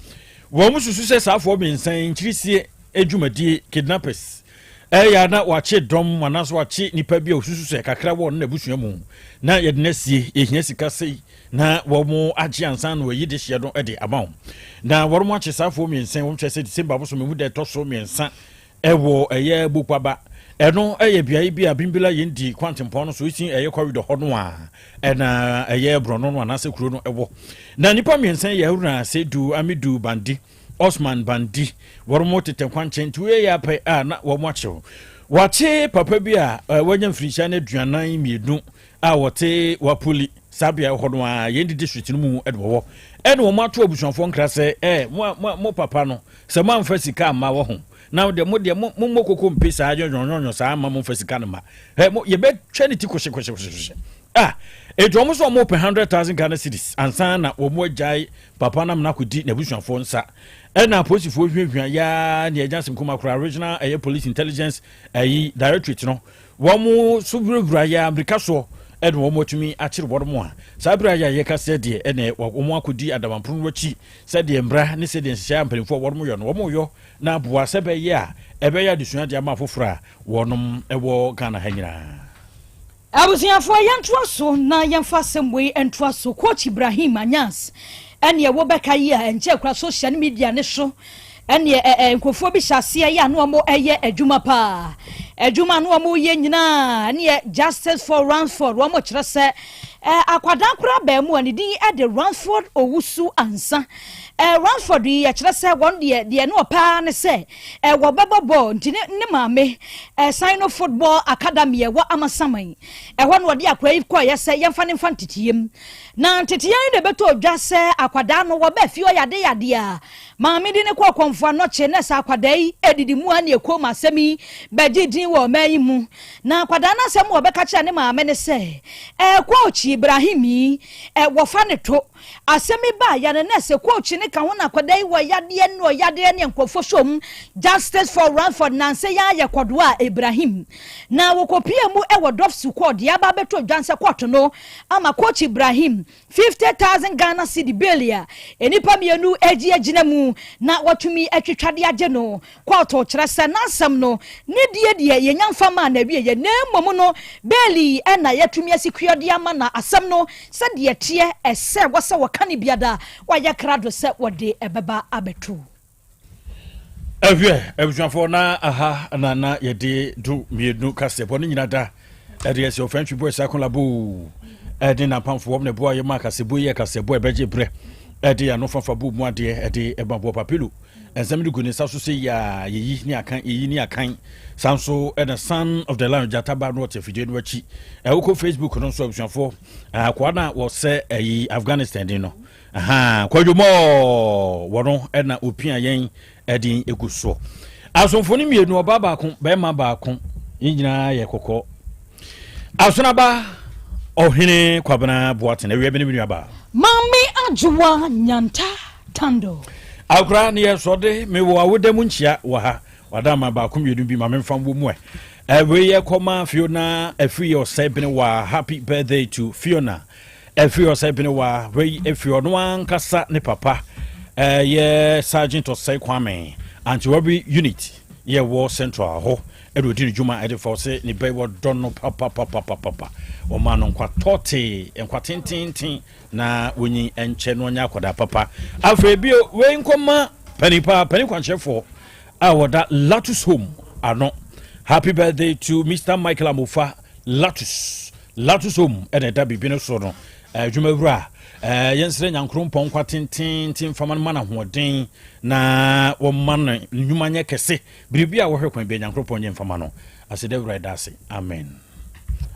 wɔn susu sɛ saafoɔ mmiɛnsa yi nkyirisie adwumadie, kidnappers, ɛyɛ na wakye dɔm anaasɛ wakye nipa bi a osusu sɛ kakra wɔ no n'abusua mu na yɛde no asie, yɛhia sika sei na wɔn agye ansa na wɔayi de hyɛ no de ama wɔn. Na wɔn akye saafoɔ mmiɛnsa yi, wɔn kyerɛ sɛ December abosom mu da ɛtɔ so 3 ɛwɔ ɛyɛ Bokwaba. Ɛno ɛyɛ beaeɛ bi a Bimbila Yɛn kwantempɔn no so esi ɛyɛ corridor hɔ no a ɛna ɛyɛ borɔno no anaasɛ kuro no ɛwɔ. Na nipa mmiɛnsa yɛ Haruna Seidu, Amidu Bandi, Osman Bandi. Wɔn mo tete kwankyɛn nti wɔyɛ yɛ apɛ a na wɔn akyew. Wakye papa bi a wanya mfirinhyia no 42 a wɔte Wapoli saa beaeɛ hɔ no a yɛn di district no mu ɛde wɔwɔ, ɛna wɔn ato abusuafoɔ nkra sɛ mo papa no, sɛ mo amfa sika amma wɔ ho na deɛ mo deɛ mo mo koko mpe saa nyɔnyɔnyɔnyɔ saa ama mo mfa sika no ma ɛ mo, yɛbɛtwa ne ti kɔhyɛ a etu. Wɔn nso wɔn pɛ 100,000 Ghana cedis ansa na wɔn agyae papa nam na akɔdi n'abusuafoɔ nsa. Ɛna apolisifoɔ hwehwɛ yaa ne ɛgya asɛm kuma koraa, Regional ɛyɛ Police Intelligence ɛyi Directorate no, wɔn so wurawura yɛ amirika soɔ ɛna wɔn atumi akyere wɔn mu a saa bere a yɛ yɛka sɛ deɛ ɛna wɔn akɔdi adamampono no akyi sɛdeɛ mmara ne sɛdeɛ nhyehyɛ a mpanimfoɔ wɔn yɔ no wɔn yɔ na aboa sɛ bɛyɛ a ɛbɛyɛ adesua de ama afoforɔ a wɔnom ɛwɔ Ghana ha nyinaa. Abusuafoɔ, yɛntoa so na yɛmfa asɛm wei ntoa so. Coach Ibrahim Anyas ɛneɛ wobɛka yi a ɛnkyɛ kora social media ne so ɛneɛ ɛ nkurɔfoɔ bi hyɛ aseɛ yɛ a na wɔn ɛyɛ adwuma paa. Adwuma no wɔn yɛ nyinaa neɛ Justice for Ransford. Wɔn kyerɛ sɛ akwadaa koraa baa mu a ne din de Ransford Owusu Ansa. Ransford yi yɛkyerɛ sɛ wɔn deɛ ne ɔpaa ne sɛ wɔbɛbɔ bɔɔl, nti ne maame san no football academy ɛwɔ Amasaman ɛhɔ no wɔde akwadaa yi kɔɔyɛ sɛ yɛmfa ne mfa nteteyɛ mu. Na nteteyɛ yi na ɛbɛtɔ dwa sɛ akwadaa no wɔbɛ fie ɔyade yadeɛ a maame de ne kɔ Kɔmfo Anɔkye, na sɛ akwadaa yi edidi mu a ne ɛkɔm asɛm yi bɛgye din wɔ ɔman yi mu. Na akwadaa no asɛm wɔbɛka kyerɛ ne maame ne sɛ coach Ibrahim yi wɔfa ne to asɛm yi ba yɛ no, na sɛ coach ne ka ho na akwadaa yi wɔ yadeɛ ne ɔyadeɛ ne nkurɔfoɔ som Justice for Ransford. Nansɛ yɛ ayɛ kɔdoɔ a Ibrahim na wɔkɔpie mu ɛwɔ dɔfsi court deɛ aba abɛtɔ dwa sɛ court no ama coach Ibrahim 50,000 Ghana cedi bail a nnipa mmienu agyi agyina mu na wɔtumi atwitwa de agye no. Court kyerɛ sɛ n'asɛm no ne deɛ yɛnya mfa ma na awie yɛ, na mmom no bail ɛna yɛtumi asi kuade ama na asɛm no sɛdeɛ teɛ ɛsɛ wɔ sɛ wɔka ne biada wɔayɛ krado sɛ wɔde ɛbɛba abɛto. Ɛhwɛ, abusuafoɔ, na aha na yɛde 12 kaseɛbɔ no nyina da ɛde ɛsɛ ɔfɛntwi bɔ ɛsɛ akolabo ɛde nampamfoɔ na ɛboa yɛ ma kaseɛbɔ yi yɛ kaseɛbɔ ɛbɛgye berɛ ɛde ano fafa bu mu adeɛ ɛde ɛma boɔ papilo ɛnsɛm de gu ne nsa so sɛ yia yɛyi ne akan, yɛyi ne akan saa nso. Ɛna son of the lion gyata ba no ɔte afidie no akyi. Ɛwokɔ Facebook no nso, abusuafoɔ, akoa no a wɔsɛ ɛyi Afghanistan din no kwadwomɔɔ wɔno ɛna opia yɛn ɛde egu soɔ. Asomfo no mmienu, ɔbaa baako, bɛrima baako, yɛn nyinaa yɛ kɔkɔɔ. Asonaba Ɔhene Kwabena Boaten awia bi ne me nuabaa Maame Adwowa Nyanta Tando. Akora ne yɛ sɔde mewɔ awoda mu nkyia wɔ ha wada ma baako mmienu bi ma memfa wɔ mu ɛ. Ɛwei yɛ kɔma Fiona Afiri Ɔsɛ Bene wa. Happy birthday to Fiona Afiri Ɔsɛ Bene wa. Wei afiri ɔno ankasa ne papa ɛyɛ Sergeant Ɔsɛ Kwame, anti-robbery unit yɛwɔ Central hɔ ɛna ɔdi ne dwuma ɛde fa. Ɔsɛ ne bɛyi wɔdɔ no papapapapapa, ɔma no nkwa tɔɔtee, nkwa tententen na wɔnyi nkyɛ na ɔnyɛ akwadaa papa. Afei bio, wei nkɔma panipa pani kwankyerɛfoɔ a wɔda Latus Home ano. Happy birthday to Mr Michael Amofa Latus Home ɛna ɛda biribi no so no adwumawura. Yɛnsrɛ Nyankorompɔn nkwa tententen fama no, ma no ahoɔden na wɔma no nnwuma nyɛ kɛse. Biribi a wɔhwɛ kwan bia Nyankoropɔn nyɛ mfama no aseda wura ɛda ase. Amen.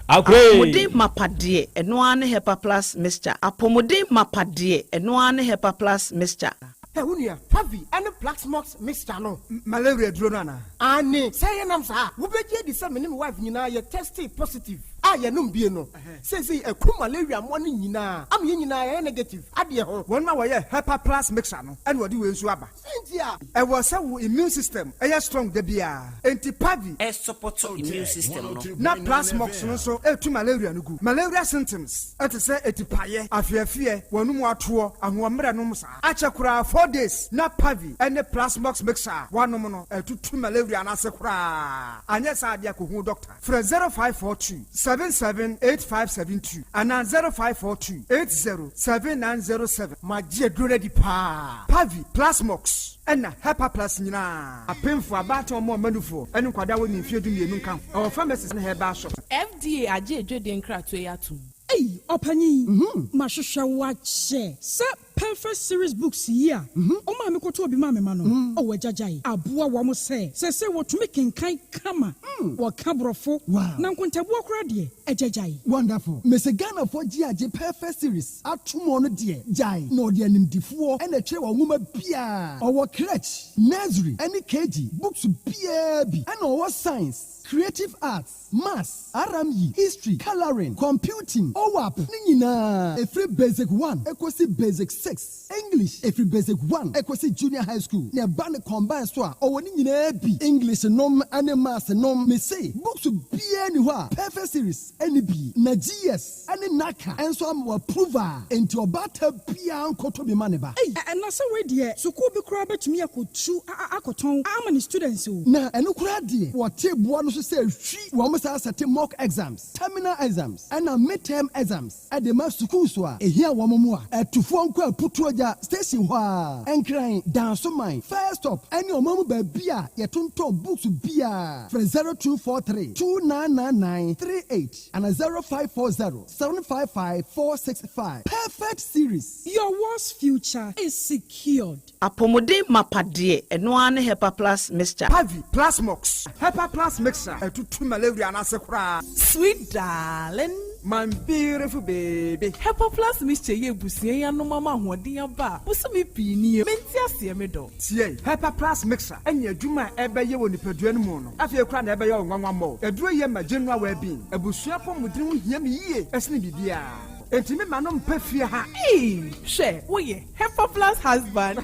Akore. Apɔmuden mapa deɛ, ɛno ara ne Hepa Plus mixture. Apɔmuden mapa deɛ, ɛno ara ne Hepa Plus mixture. Ɛ wo nua, Pavi ɛne Plasmox mixture no. Malaria duro no anaa? Ane sɛ yɛnam saa, wobɛgye adi sɛ me ne me wife nyinaa yɛ tested positive a yɛnom bie no seesei ɛku malaria mmoa no nyinaa ama yɛn nyinaa yɛyɛ negative adeɛ ho. Wɔn a wɔyɛ Hepa Plus mixture no ɛna wɔde wei nso aba. Sɛnti a ɛwɔ sɛ wo immune system ɛyɛ strong da biara, enti Pavi ɛsupport immune system no. Na Plasmox no nso ɛtu malaria no gu. Malaria symptoms ɛte sɛ etipaeɛ, afeafeɛ, wɔn mu atoɔ, ahoɔmmerɛ nom saa akyɛ koraa 4 days na Pavi ɛne Plasmox mixture a wanom no ɛtutu malaria no ase koraa. Anyɛ saa adeɛ akɔhu doctor. Frɛ 0542 778572 anaa 0542 807907. Magye aduro no adi paa. Pavi, Plasmox ɛna Hepa Plus nyinaa, apemfo, abaatan, ɔmo ɔmanufoɔ ɛne nkwadaa wɔ ne mfeɛ 12 nka ho. Ɛwɔ pharmacies ne herbal shop. FDA agye edwede nkratoɔ yi atom. Ei, ɔpanyin, mahwehwɛ wo akyɛ sɛ Perfect Series books yi a ɔma me kɔtɔ obi ma me ma no. Ɔwɔ agyagyae aboa wɔn sɛ wɔtumi kenkan kama, wɔka borɔfo na nkontabuo koraa deɛ agyagyae. Wonderful. Mese Ghanafoɔ gye agye Perfect Series atom no deɛ gyae na ɔde animdifoɔ ɛna ɛtwerɛ wɔ nwoma biaa. Ɔwɔ crèche, nursery ɛne KG books biaa bi, ɛna ɔwɔ science, creative arts, maths, RME, history, colouring, computing, OWAP ne nyinaa ɛfiri basic 1 ɛkɔsi basic 6, English ɛfiri basic 1 ɛkɔsi junior high school, na ɛba ne combine so a ɔwɔ ne nyinaa bi, English nom ne maths nom. Mese books biaa ni hɔ a Perfect Series ɛne bi na GS ɛne NaCCA ɛnso ama wɔ approve a, enti ɔbaata biaa nkɔtɔ bi ma ne ba. Ei, ɛna sɛ wei deɛ sukuu bi koraa bɛtumi akɔtu akɔtɔn ama ne students o. Na ɛno koraa deɛ wɔte boa no so. sɛ hwi. Wɔn san sɛte mock exams, terminal exams, ɛna mid-term exams de ma sukuus a ehia wɔn mmoa. Atufoɔ nkɔ Aputuogya station hɔ ara, Nkran, Dansoman, First Stop ne ɔman mu baabi a yɛtontɔn books biara. Frɛ 0243 2999 38 anaa 0540 755 465. Perfect Series. Your world's future is secured. Apɔmuden mapa deɛ, ɛno ara ne Hepa Plus Mixture. Pavi, Plasmox, Hepa Plus Mixture ɛtutu malaria no ase koraa. Sweet darling. My beautiful baby. Hepa Plus Mixture yi abusua yi anom ama ahoɔden aba a bosome pii nie. Mente aseɛ me dɔ. Tie, Hepa Plus Mixture ɛne adwuma a ɛbɛyɛ wɔ nipadua no mu no afei koraa na ɛbɛyɛ wo nwanwa mmɔ. Aduro yi ma general well-being. Abusua apɔmuden ho hia me yie ɛsene biribiara. Enti me ma no mpɛ fie ha. Eii hwɛ woyɛ Hepa plus husband.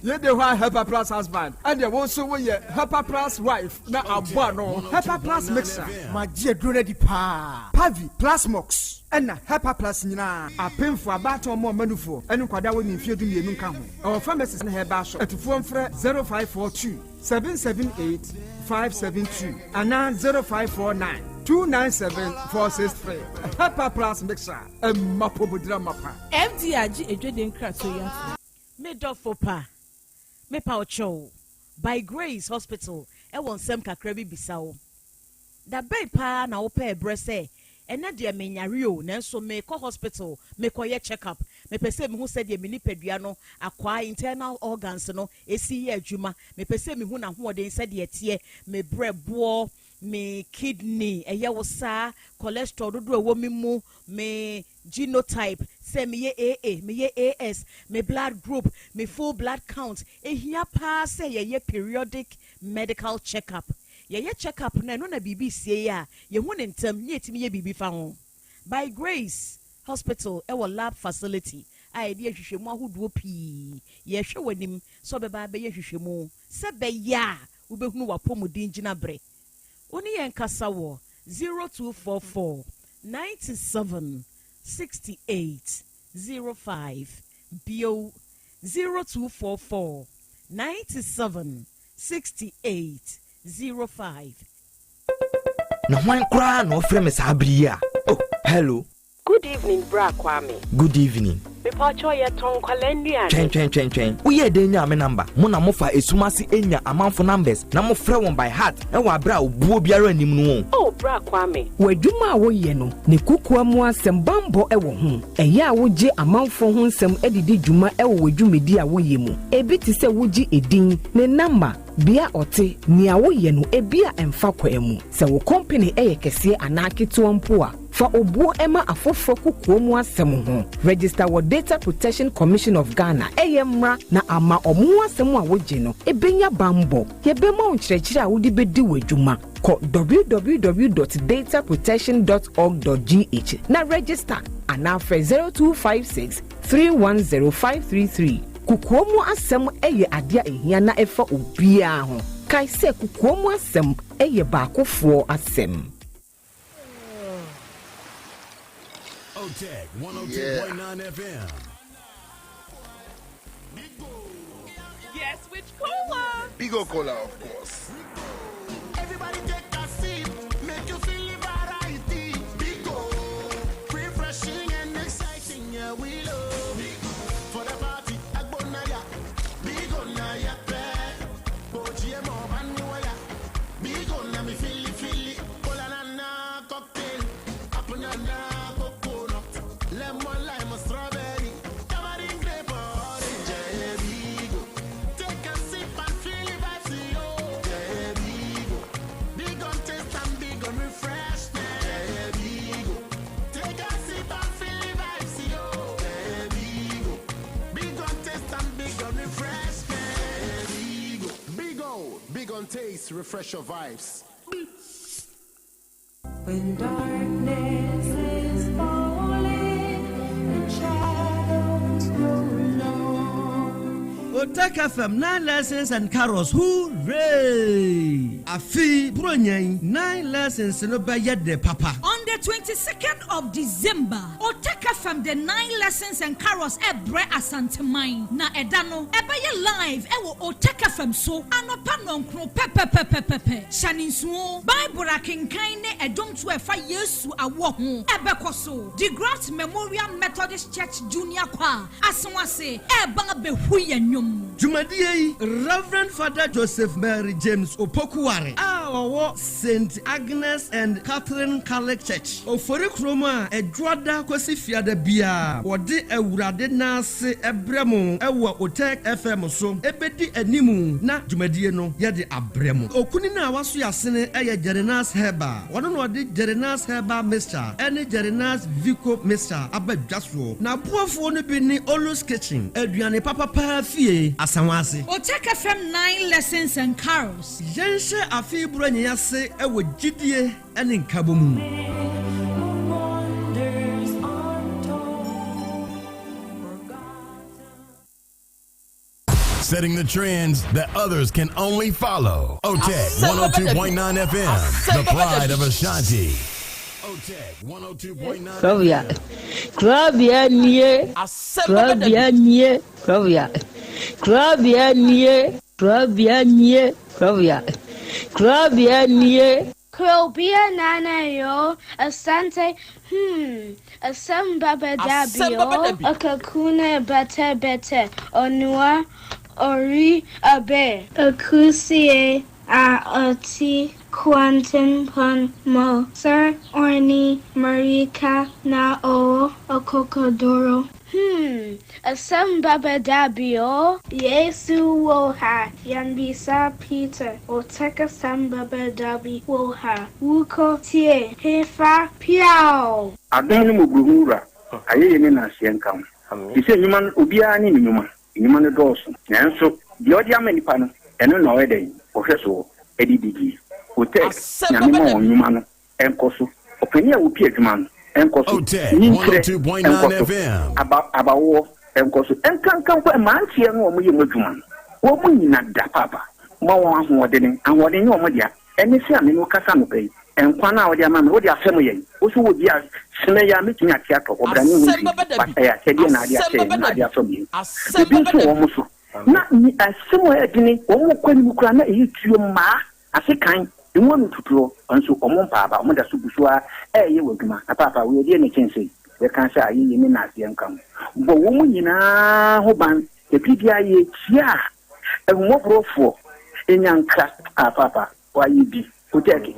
Yei de hɔ a Hepa plus husband ɛdeɛ wo nso woyɛ Hepa plus wife na abɔ ano. Hepa plus mixer. Magye aduro no adi paa. Pavi, Plasmox ɛna Hepa plus nyinaa. Apemfoɔ, abaatan ɔmo ɔma nufoɔ ɛne nkwadaa a wɔnni mfeɛ 12 nka ho. Ɛwɔ pharmacies ne herbal shop. Atufoɔ mfrɛ 0542 778 572 anaa 0549 297 463. Hepa plus mixer ɛma pɔmudira mapa. FDA agye adwadie nkratoɔ yi atom. Me dɔfo pa, mepa wo kyɛw, By Grace Hospital wɔ nsɛm kakra bi bisa wo. Da bɛn paa na wopɛɛ berɛ sɛ, ɛnnɛ deɛ menyare o, nanso merekɔ hospital mekɔyɛ check up, mepɛ sɛ mehu sɛdeɛ me nipadua no akwaa, internal organs, no si yɛ adwuma, mepɛ sɛ mehu n'ahoɔden sɛdeɛ ɛteɛ, me berɛboɔ, me kidney, ɛyɛ wo saa, cholesterol dodoɔ a ɛwɔ me mu, me genotype, sɛ meyɛ AA, meyɛ AS, me blood group, me full blood count. Ɛhia paa sɛ yɛyɛ periodic medical check up. Yɛyɛ check up no a, ɛno na biribi resie a, yɛhu no ntɛm na yɛtumi yɛ biribi fa ho. By Grace Hospital wɔ lab facility a yɛde yɛ nhwehwɛmu ahodoɔ pii. Yɛrehwɛ w'anim sɛ wobɛba abɛyɛ nhwehwɛmu sɛ ɛbɛyɛ a wobɛhunu w'apɔmuden gyinaberɛ. Wo ne yɛn nkasa wɔ 0244 97 68 05, bio 0244 97 68 05. Na hwan koraa na ɔfrɛ me saa bere yi a? Oh, hello. Good evening bra Kwame. Good evening. Mepakyɛw yɛtɔn nkwadaa nnuane. Twɛn twɛn twɛn twɛn. Woyɛɛ dɛn nyaa me number? Mo na mofa esum ase nya amanfo numbers na mofrɛ wɔn by heart wɔ abere a obuo biara nnim no o. Oh bra Kwame. W'adwuma a woyɛ no ne kokoa mu asɛm bammɔ wɔ ho. Ɛyɛ a wogye amanfoɔ ho nsɛm de di dwuma wɔ w'adwumadi a woyɛ mu. Ebi te sɛ wogye edin, ne namba, bea a ɔte, nea woyɛ no ebia ɛmfa kwan mu. Sɛ wo kɔmpene yɛ kɛseɛ anaa ketewa mpo a, fa obuo ma afoforɔ kokoa mu asɛm ho. Register wɔ Data Protection Commission of Ghana, ɛyɛ mmra na ama wɔn ho asɛm a wogye no bɛnya bammɔ. Yɛbɛma wo nkyerɛkyerɛ a wode bɛdi w'adwuma. Kɔ www dot dataprotection dot org dot gh na register anaa frɛ 0256 310 533. Kokoa mu asɛm yɛ adeɛ a ɛhia na ɛfa obiara ho. Kae sɛ kokoa mu asɛm yɛ baakofoɔ asɛm. OTEC 102.9 FM. Guess which cola? Bigo Cola, of course. Everybody take a sip, make you feel the variety. Bigo, refreshing and exciting, yeah, we love. For the party, Agbonaya, Bigo na ya pe. Boji mo baniwaya, Bigo na mi fili fili. Cola na na cocktail, apple na na coconut, lemon lime strawberry, tamarind grape orange, yeah, Bigo. Take a sip and feel the vibes, yo. Yeah, Bigo. Big on taste and big on refreshment. Yeah, Bigo. Take a sip and feel the vibes, yo. Yeah, Bigo. Big on taste and big on refreshment. Yeah, Bigo. Big O, big on taste, refresh your vibes. When darkness is falling and shadows grow long. Otec FM 9 Lessons and Carols Hooray! Afe yi Buronya yi, 9 Lessons no bɛyɛ dɛ papa. On the 22nd of December, Otec FM de 9 Lessons and Carols rebrɛ Asanteman, na ɛda no, ɛbɛyɛ live wɔ Otec FM so anɔpa nnɔnkron pɛpɛpɛpɛpɛ. Hyɛ no nsow, Bible akenkan ne ɛdwomtoɔ a ɛfa Yesu awoɔ ho bɛkɔ so. DeGraft Memorial Methodist Church Junior Choir Asewase reba abɛhu yɛn nnwom. Dwumadie yi, Rev. Father Joseph Mary James Opoku-Ware a ɔwɔ Saint Agnes and Catherine Catholic Church, Ofori kurom a Ɛdwoada kɔsi Fiada biara wɔde Awurade nan ase brɛ mo wɔ Otec FM so bɛdi anim na dwumadie no yɛde abrɛ mo. Okunini a waso yɛasene yɛ Jerenas Herbal. Ɔno na ɔde Jerenas Herbal Mixture ne Jerenas Vico Mixture aba dwa soɔ. N'aboafoɔ no bi ne Olu's Kitchen, aduane papa paa fie, Asawase. Otec FM 9 Lessons and Carols. Yɛnhyɛ afe yi Buronya yi ase wɔ gyidie ne nkabɔ mu. Setting the trends that others can only follow. OTEC 102.9 FM, the pride of Ashanti. OTEC 102.9 Krobea, Krobea nie, Krobea nie, Krobea, Krobea nie, Krobea nie, Krobea, Krobea nie. Krobea nana yo, Asante, hmm, Asem baba dabi o, Akakuna bete bete, Onua ori abe. Akusie a ɔte kwantempɔn mu, Sir Orni Mmirika na ɔwɔ akokoduru. Hmm, asɛm bɛba da bi o. Yesu wɔ ha, yɛmmisa Peter, Otec asɛm bɛba da bi wɔ ha, Wokɔ tie hefa piaw! Adom ne mmɔborɔhunu Wura, ayɛyie ne nnaseɛ nka wo. Te sɛ nnwuma no, obiara ne ne nnwuma, nnwuma no dɔɔso, nanso deɛ ɔde ama nnipa no, ɛno na ɔyɛ dɛn? Ɔhwɛ soɔ de didie. Otec, Nyame ma wɔn nnwuma no nkɔ so, ɔpanin a ɔpi adwuma no nkɔ so, nyinkyerɛ nkɔ so, aba abawoɔ nkɔ so, ɛnkanka mpo mmeranteɛ no a wɔyɛ mu adwuma no, wɔn nyina da paapa, ma wɔn ahoɔdene, ahoɔden nyɛ wɔn dea, ɛne sɛ a me ne wo kasa anɔpa yi, nkwa no a wode ama me, wode afɛm yɛn, wo nso wɔ bi a semɛ yi a mɛtumi ate atɔ, ɔbra ne ho hwee, but ɛyɛ akyɛdeɛ na ade akyɛ yɛn na ade afɛm yɛn, biribi nso wɔ wɔn so, na asɛm a ɛyɛ dene, wɔn kɔ anim koraa na ɛyɛ tuo mmaa. Ase kan, emu ano tutuɔ, nso wɔn mpaa aba, wɔn da so gu so ara reyɛ wɔn adwuma. Na paapa, wei ɛdeɛn na ɛkyɛn sei? Yɛka sɛ ayeyie ne nnaseɛ nka ho. Bɔ wɔn nyinaa ho ban, na bere biara yɛkyia a, ahummɔborɔfoɔ nya nkra a paapa, wɔayɛ bi, Kotɛɛke,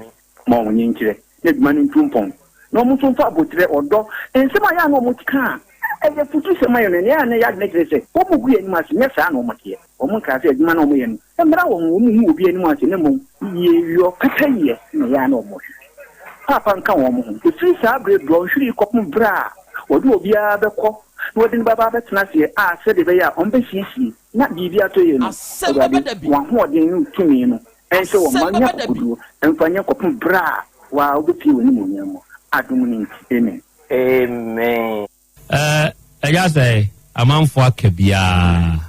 ma wɔn nkyerɛ, na adwuma no ntu mpɔn, na wɔn nso mfa aboterɛ, ɔdɔ, nsɛm a ɛyɛ a na wɔka a ɛyɛ afutusɛm ma yɛn no, ɛnea na ɛyɛ adwene kyerɛ sɛ wɔgu yɛn anim ase, nyɛ saa na wɔteɛ. Wɔnkaa sɛ adwuma no a wɔyɛ no mmra wɔn ho, wɔnhu obi anim ase, na mmom yieyɔ, pɛpɛyɛ na ɛyɛ a na wɔhwehwɛ. Paapa nka wɔn ho. Ɛfiri saa berɛ dɔnhwere yi kɔpem berɛ a wɔde obiara bɛkɔ na wɔde no bɛba abɛtena aseɛ a sɛdeɛ ɛbɛyɛ a wɔbɛsiesie na biribi atɔ yie no, Awurade, w'ahoɔden ne wo tumi no nhyɛ wɔn ma nya akokoduo mfa nyɛ kɔpem berɛ a wo ara wobɛpue w'animuonyam mu. Adom no nti, amen. Amen. Eh, ɛyɛ sɛ amanfoɔ aka biara.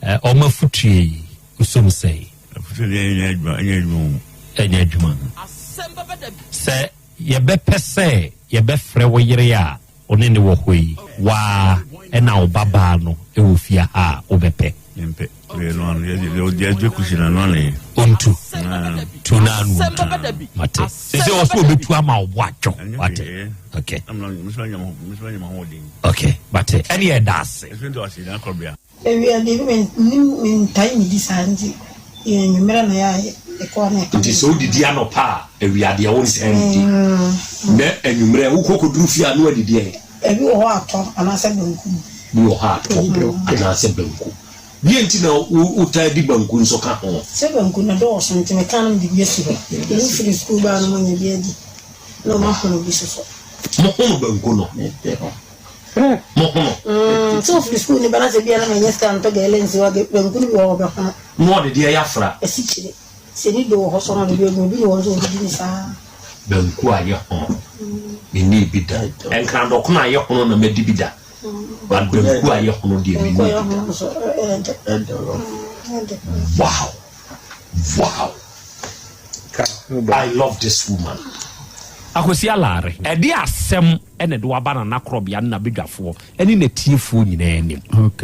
Eh, wɔn afutuo yi, wosom sɛn? Afutuo deɛ ɛnyɛ adwuma, ɛnyɛ adwuma o. Ɛnyɛ adwuma. Sɛ yɛbɛpɛ sɛ yɛbɛfrɛ wo yere a wo ne ne wɔ hɔ yi, waa ɛna wo babaa no wɔ fie ha a, wobɛpɛ? Mempɛ. Deɛ no ano, deɛ deɛ deɛ kusi na no ano yɛ. Ontu. Tu na ano ontu. Mate. Sɛ sɛ ɔsɛ obetu ama wo bo adwo. Wate. Okay. Okay. Mate. Ɛne ɛda ase. Ewia deɛ bi mennim mentaa nnidi saa nti yɛ anwummerɛ na yɛ a yɛkɔ a na yɛka Nti sɛ wodidi anɔpa a awia deɛ wonsan nnidi. Na anwummerɛ wokɔ kɔduru fie a na woadidi ɛ? Ebi wɔ hɔ a atɔ anaasɛ banku. Bi wɔ hɔ a atɔ anaasɛ banku. Deɛn nti na wotaa di banku nso ka ho? Sɛ banku no dɔɔso nti meka na mede bi asi hɔ. Mefiri sukuu ba a na moanya bi adi na wɔahono bi nso so. Mohono banku no? Mohono? Mm, sɛ ofiri sukuu no ba na sɛ bia na manya sika ntɔ gɛlɛ nsi hɔ a, banku no bi wɔ hɔ ɔbɛhono. Na ɔde deɛ yɛafra? Asikyire. Sɛ ni do wɔ hɔ so na ɔde bi agu, ebi ni hɔ nso ɔde di ne saa. Banku a yɛhono, mennii bi da. Nkrandɔkono a yɛhono na madi bi da. But banku a yɛhono deɛ menni bi da. Wow! Wow! I love this woman. Akwasi Alare, ɛde asɛm na ɛde waba Nana Korɔbea ne n'abadwafoɔ ne n'atiefoɔ nyinaa anim. Ok,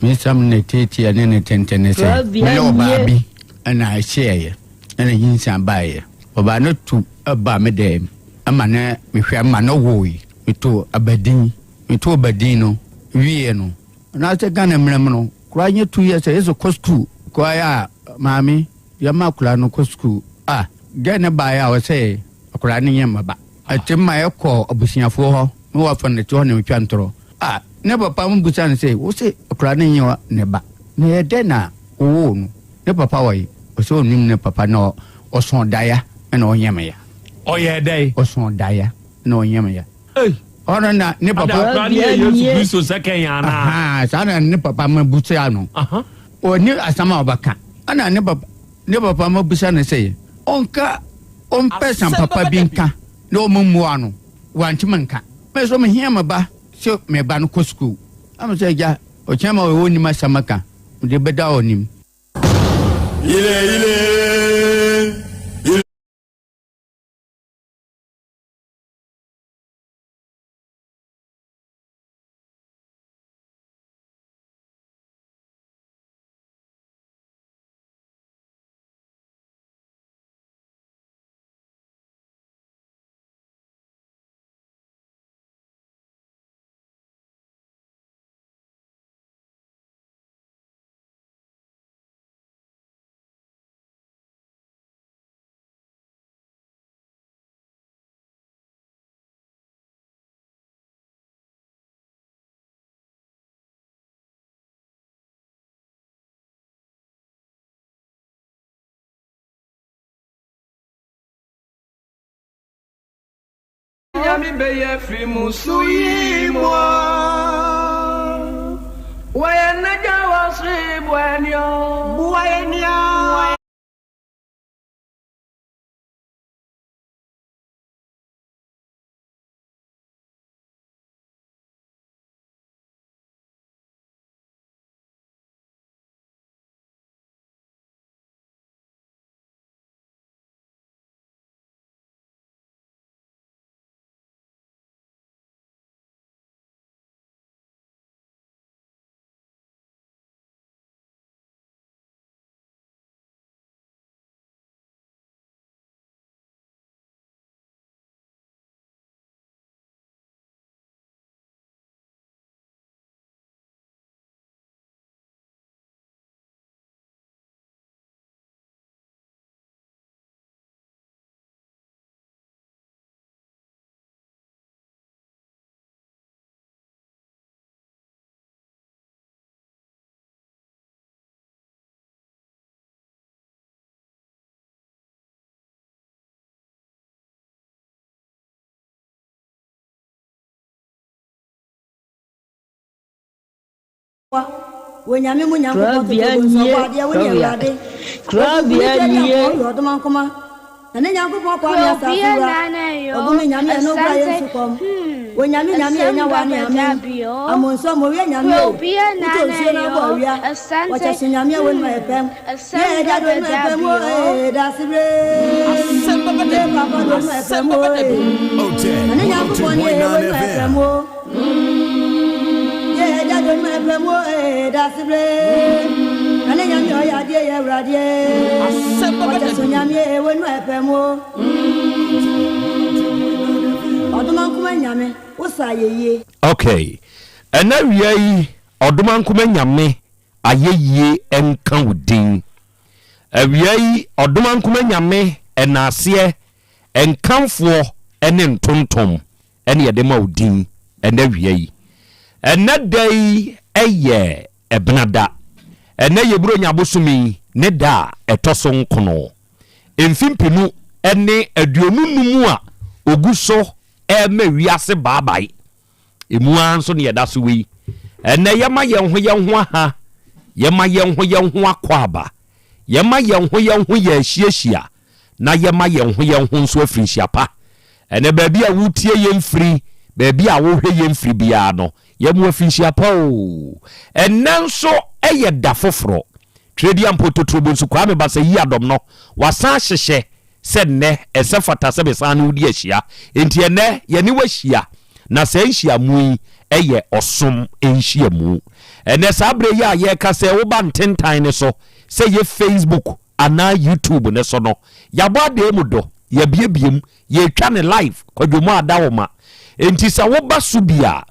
me nsɛm ne tietie ne ne tenten ne sɛ, me ne ɔbaa bi na ɛhyeɛeɛ ɛna nyinsɛn baeɛ. Ɔbaa no tu baa me dɛm ma ne mehwɛ ma no woe. Metoo abadin, metoo abadin no wieɛ no, anaasɛ Ghana mmerɛ mu no, koraa nyɛ 2 years a yɛsɛ kɔ sukuu. Koraa yɛ a maame yɛma akwadaa no kɔ sukuu. Ah, gɛɛ no baeɛ a ɔsɛ akwadaa no nyɛ mmaba. Ɛte ma yɛkɔ abusuafoɔ hɔ, me wɔfa no te hɔ na metwa ntorɔ. Ah, ne papa mo bisa no sɛ, wo se akwadaa no nyɛ ne ba, na ɛyɛ dɛn na wowoo no? Ne papa wɔ he? Ɔsɛ ɔnnim ne papa na ɔsõ daeɛ na ɔnyɛ me ya. Ɔyɛɛ dɛn? Ɔsõ daeɛ. na ɔnyam ya. Ɔno na ne papa. Ada akora ne yɛ Yesu Kristo sɛ kɛn anaa? Saa na ne papa ma busa no. Ɔni asɛm a ɔbɛka. Ɛna ne papa ne papa ma busa no sɛ ɔnka ɔmpɛ sɛm papa bi nka na ɔmo mmua no. Wantumi nka. Me nso mehia me ba sɛ me ba no kɔ sukuu. Ɛna sɛ agya ɔkyɛn ma ɔnim asɛm ka mede bɛda ɔnim. Ile ile ile. Nyame bɛyɛ firi mu so yi mu Wɔyɛ n'agya wɔ soro boa yɛn o. Boa yɛn o. Korabea nie, Korabea nie. Krobea nana yo, Asante hmm, Asem baba dabio. Krobea nana yo, Asante hmm, Asem baba dabio. Otec 102.9 FM. Okay, ɛna wia yi ɔdomankoma nyame ayɛyie nka wo din. Awia yi ɔdomankoma nyame ɛnaaseɛ nkamfoɔ ne ntontom ɛne yɛde ma wo din ɛnɛ awia yi. Ɛnɛ da yi yɛ Ɛbenada. Ɛnɛ yɛ Buronya bosome yi ne da a ɛtɔ so nkono. Mfe mpenu ne 25 a ogu so rema wiase baabae. Emu ara nso na yɛda so wɔ yi. Ɛnnɛ yɛma yɛn ho yɛn ho aha, yɛma yɛn ho yɛn ho akwaaba, yɛma yɛn ho yɛn ho yɛ ahyiahyia, na yɛma yɛn ho yɛn ho nso afirinhyia pa. Ɛnnɛ baabi a wotie yɛn firi, baabi a wohwɛ yɛn firi biara no, Yɛmo afinhyia pa oo. Ɛnnɛ nso yɛ da foforɔ. Twereduampo Totorobonsu Kwame Basah Yiadom no, wasan ahyehyɛ sɛ nnɛ ɛsɛ fata sɛ mesan ne wo di ahyia. Enti ɛnnɛ yɛne wo ahyia, na saa nhyiamu yi yɛ ɔsom nhyiamu. Ɛnnɛ saa berɛ yi a yɛrekasa yi, woba ntentan no so, sɛ ɛyɛ Facebook anaa YouTube no so no, yɛabɔ adan mu do, yɛabiebie mu, yɛretwa no live, Kwadwo mu Adawoma. Enti sɛ woba so bi a,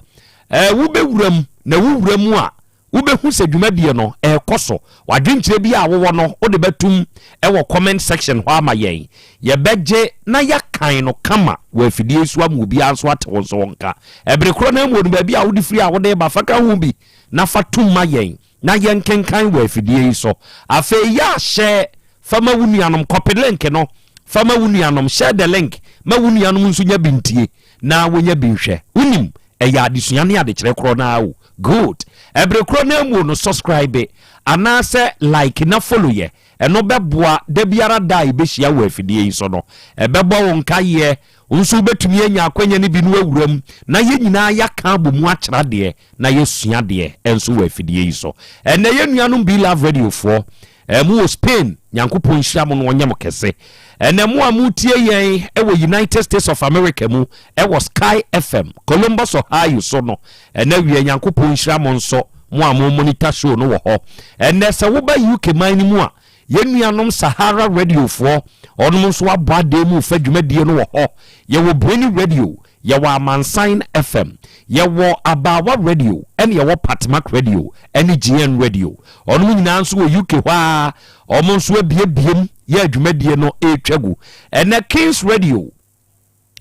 eh, wobɛwura mu, na wowura mu a, Wobɛhu sɛ dwumadie no ɛrekɔ so. W'adwenkyerɛ biara a wowɔ no wode bɛtom wɔ comment section hɔ ama yɛn. Yɛbɛgye na yɛakan no kama wɔ afidie yi so ama obiara nso ate wo nso wo nka. Ɛbere korɔ no ara mu no baabi a wode firi a wode reba fa ka ho bi na fa tom ma yɛn na yɛnkenkan wɔ afidie yi so. Afei yɛ a share fa ma wo nuanom, copy link no fa ma wo nuanom, share the link ma wo nuanom nso nya bi ntie na wɔnya bi nhwɛ. Wonim Ɛyɛ adesua ne adekyerɛ korɔ no ara o. Good. Ɛbere korɔ no ara mu o no subscribe anaasɛ like na follow yɛ. Ɛno bɛboa da biara da a yɛbɛhyia wɔ afidie yi so no. Ɛbɛbɔ wo nkaeɛ. Wo nso wobɛtumi anya akwanya no bi na woawura mu na yɛn nyinaa yɛaka abɔ mu akyerɛ adeɛ na yɛasua adeɛ nso wɔ afidie yi so. Ɛnnɛ yɛn nuanom Be Love Radio foɔ, Eh, mo wɔ Spain, Nyankopɔn nhyira mo na ɔnyɛ mo kɛse. Ɛnɛ mo a motie yɛn wɔ United States of America mu wɔ Sky FM, Columbus, Ohio so no, ɛnɛ wia Nyankopɔn nhyira mo nso, mo a mo monitor show no wɔ hɔ. Ɛnɛ sɛ woba UK man no mu a, yɛn nuanom Sahara Radio foɔ, ɔnom nso abɔ adeɛ mu fa dwumadie no wɔ hɔ. Yɛwɔ Brainy Radio, Yɛwɔ Amansan FM, yɛwɔ Abaawa Radio, ɛne yɛwɔ Patmak Radio ɛne GN Radio. Ɔnom nyinaa nso wɔ UK hɔ ara, wɔn nso abiebiem yɛ adwumadie no ɛretwa gu. Ɛnɛ Kings Radio,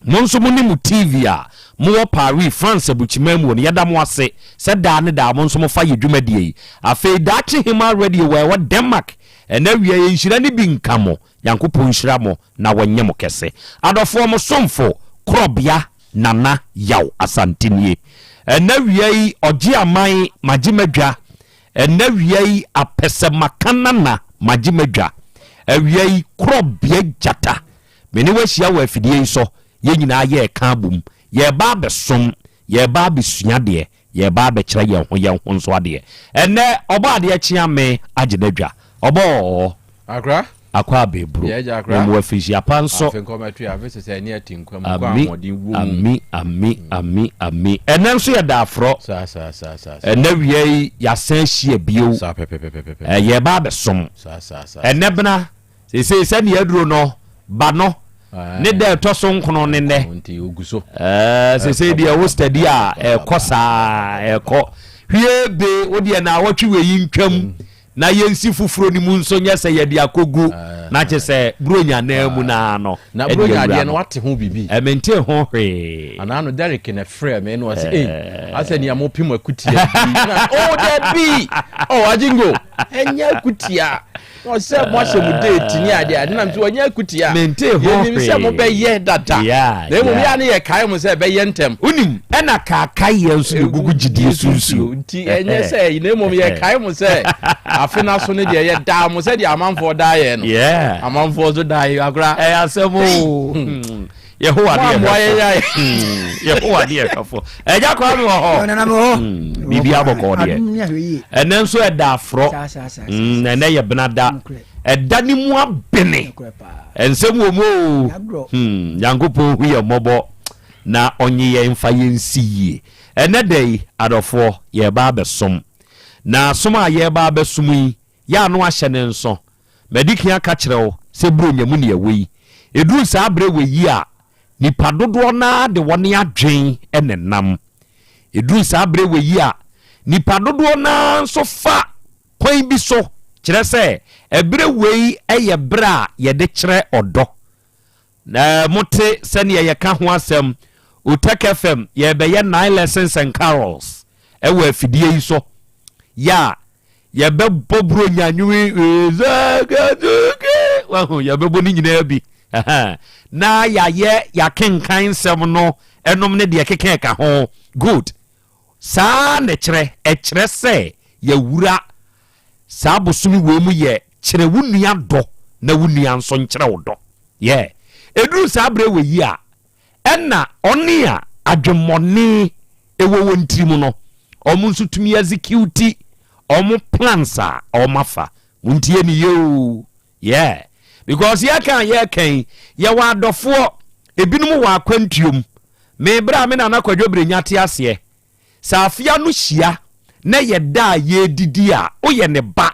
mo nso mo ne mo TV a mowɔ Paris, France aburukyiman mu no, yɛda mo ase sɛ daa ne daa mo nso mofa yɛ dwumadie yi. Afei Daakye Hemaa Radio wɔ ɛwɔ Denmark, ɛnɛ awia yɛ nhyira no bi nka mo. Nyankopɔn nhyira mo na wɔnyɛ mo kɛse. Adɔfoɔ mo somfo Korɔbea Nana Yaw Asante nie. Ɛnɛ awia yi ɔgye aman magye madwa Ɛnɛ awia yi apɛsɛmaka Nana magye madwa Awia yi Korɔbea Gyata me ne wo ahyia wɔ afidie yi so Yɛn nyinaa yɛreka abom Yɛreba abɛsom Yɛreba abɛsua adeɛ Yɛreba abɛkyerɛ yɛn ho yɛn ho nso adeɛ. Ɛnnɛ, ɔbɔ adeɛ kyea me agye n'adwa. Ɔbɔ ɔɔ. Akra. Akɔ abɛburo. Yɛ agya akra. Na mu afirinhyia pa nso. Afe nkɔm ɛto yɛ afe sɛsɛ ɛne ɛte nkwa mu kɔ Ami, ahoɔden wɔ mu. ami, ami, ami, ami. Ɛnnɛ nso yɛ da aforɔ. Saa saa saa saa. Ɛnnɛ wia yi yɛasan ahyia bio. Saa pɛpɛpɛpɛpɛ. Ɛ, yɛreba abɛsom. Saa saa saa. Ɛnnɛ bena. Seesei sɛnea aduro no ba no ne da ɛtɔ so nkono ne nnɛ. Seesei deɛ wo steady a ɛkɔ saa ɛkɔ hwie be wo deɛ na awɔtwe wei yi ntwam na yɛnsi foforɔ no mu nso nyɛ sɛ yɛde akɔgu na kye sɛ buronya naa mu naa no na buronya adeɛ no wate ho biribi ɛmente ho hwee anaa no Derek na frɛ me na ɔsɛ ei asɛ nea mopem akutia bi na oh dabi oh agyingo ɛnyɛ akutia Na ɔsɛ mo ahyɛ mo date ne adeɛ ade nam so wɔnyɛ akutia. Mente ho Yɛnim sɛ hwee. mobɛyɛ dada. Yeah, Na mmom yeah. yɛ a ne yɛkae mo sɛ ɛbɛyɛ ntɛm. Wonim, ɛna kaakaeɛ nso de gugu gyidie so nsuo. Nti ɛnyɛ sɛ na mmom yɛkae mo sɛ afe no aso no deɛ yɛdaa mo sɛdeɛ amanfoɔ daa yɛn no. Yeah. Amanfoɔ nso daa yɛn akora. Ɛyɛ asɛm o. Yehowa ne Moammoa yɛn yɛn hwɛfo. ayɛ. Yehowa ne yɛn hwɛfo. Ɛgya kwa mi wɔ hɔ. Nana mi wɔ hɔ. Biribi abɔkɔ deɛ. Adum ne ahwɛ yie. Ɛnɛ nso ɛda aforɔ. Saa saa saa. Ɛnɛ yɛ bena da. Ɛda ne mu abene. Nsɛm wɔ mu o. Nyankopɔn hu yɛn mmɔbɔ na ɔnye yɛn mfa yɛn nsi yie. Ɛnɛ da yi adɔfoɔ yɛreba abɛsom. Na som a yɛreba abɛsom yi yɛ ano ahyɛ ne nso. Madi kan aka kyerɛ wo sɛ Buronya mu na yɛwɔ yi. Ɛduru saa berɛ wei yi a, nnipa dodoɔ no ara de wɔn adwene na ɛnam. Ɛduru saa berɛ wei yi a, nnipa dodoɔ no ara nso fa kwan bi so, kyerɛ sɛ ɛberɛ wei yɛ berɛ a yɛde kyerɛ ɔdɔ. Na mote sɛdeɛ yɛka ho asɛm, Utech FM, yɛrebɛyɛ Nine Lessons and Carols wɔ afidie yi so. Yɛ a yɛbɛbɔ buronya nnwom yi, wahu, yɛbɛbɔ ne nyinaa bi. Na yɛayɛ yɛakenkan nsɛm no ɛnom ne deɛ keka ɛka ho. Good. Saa na ɛkyerɛ, ɛkyerɛ sɛ yɛwura saa bosome wei mu yɛ kyerɛ wo nua dɔ na wo nua nso nkyerɛ wo dɔ. Yeah. Ɛduru saa berɛ wei yi a, ɛna ɔne a adwemmɔne ɛwɔ wɔn tirim no. wɔn nso tumi execute wɔn plans a wɔn afa. Montie ne yie o. Yeah. Because yɛka a yɛka yi, yɛwɔ adɔfoɔ, ebinom wɔ akwantuom. Me berɛ a me nana Kwadwo Brenya te aseɛ, sɛ afe ano hyia na yɛ da a yɛredidi a, woyɛ ne ba,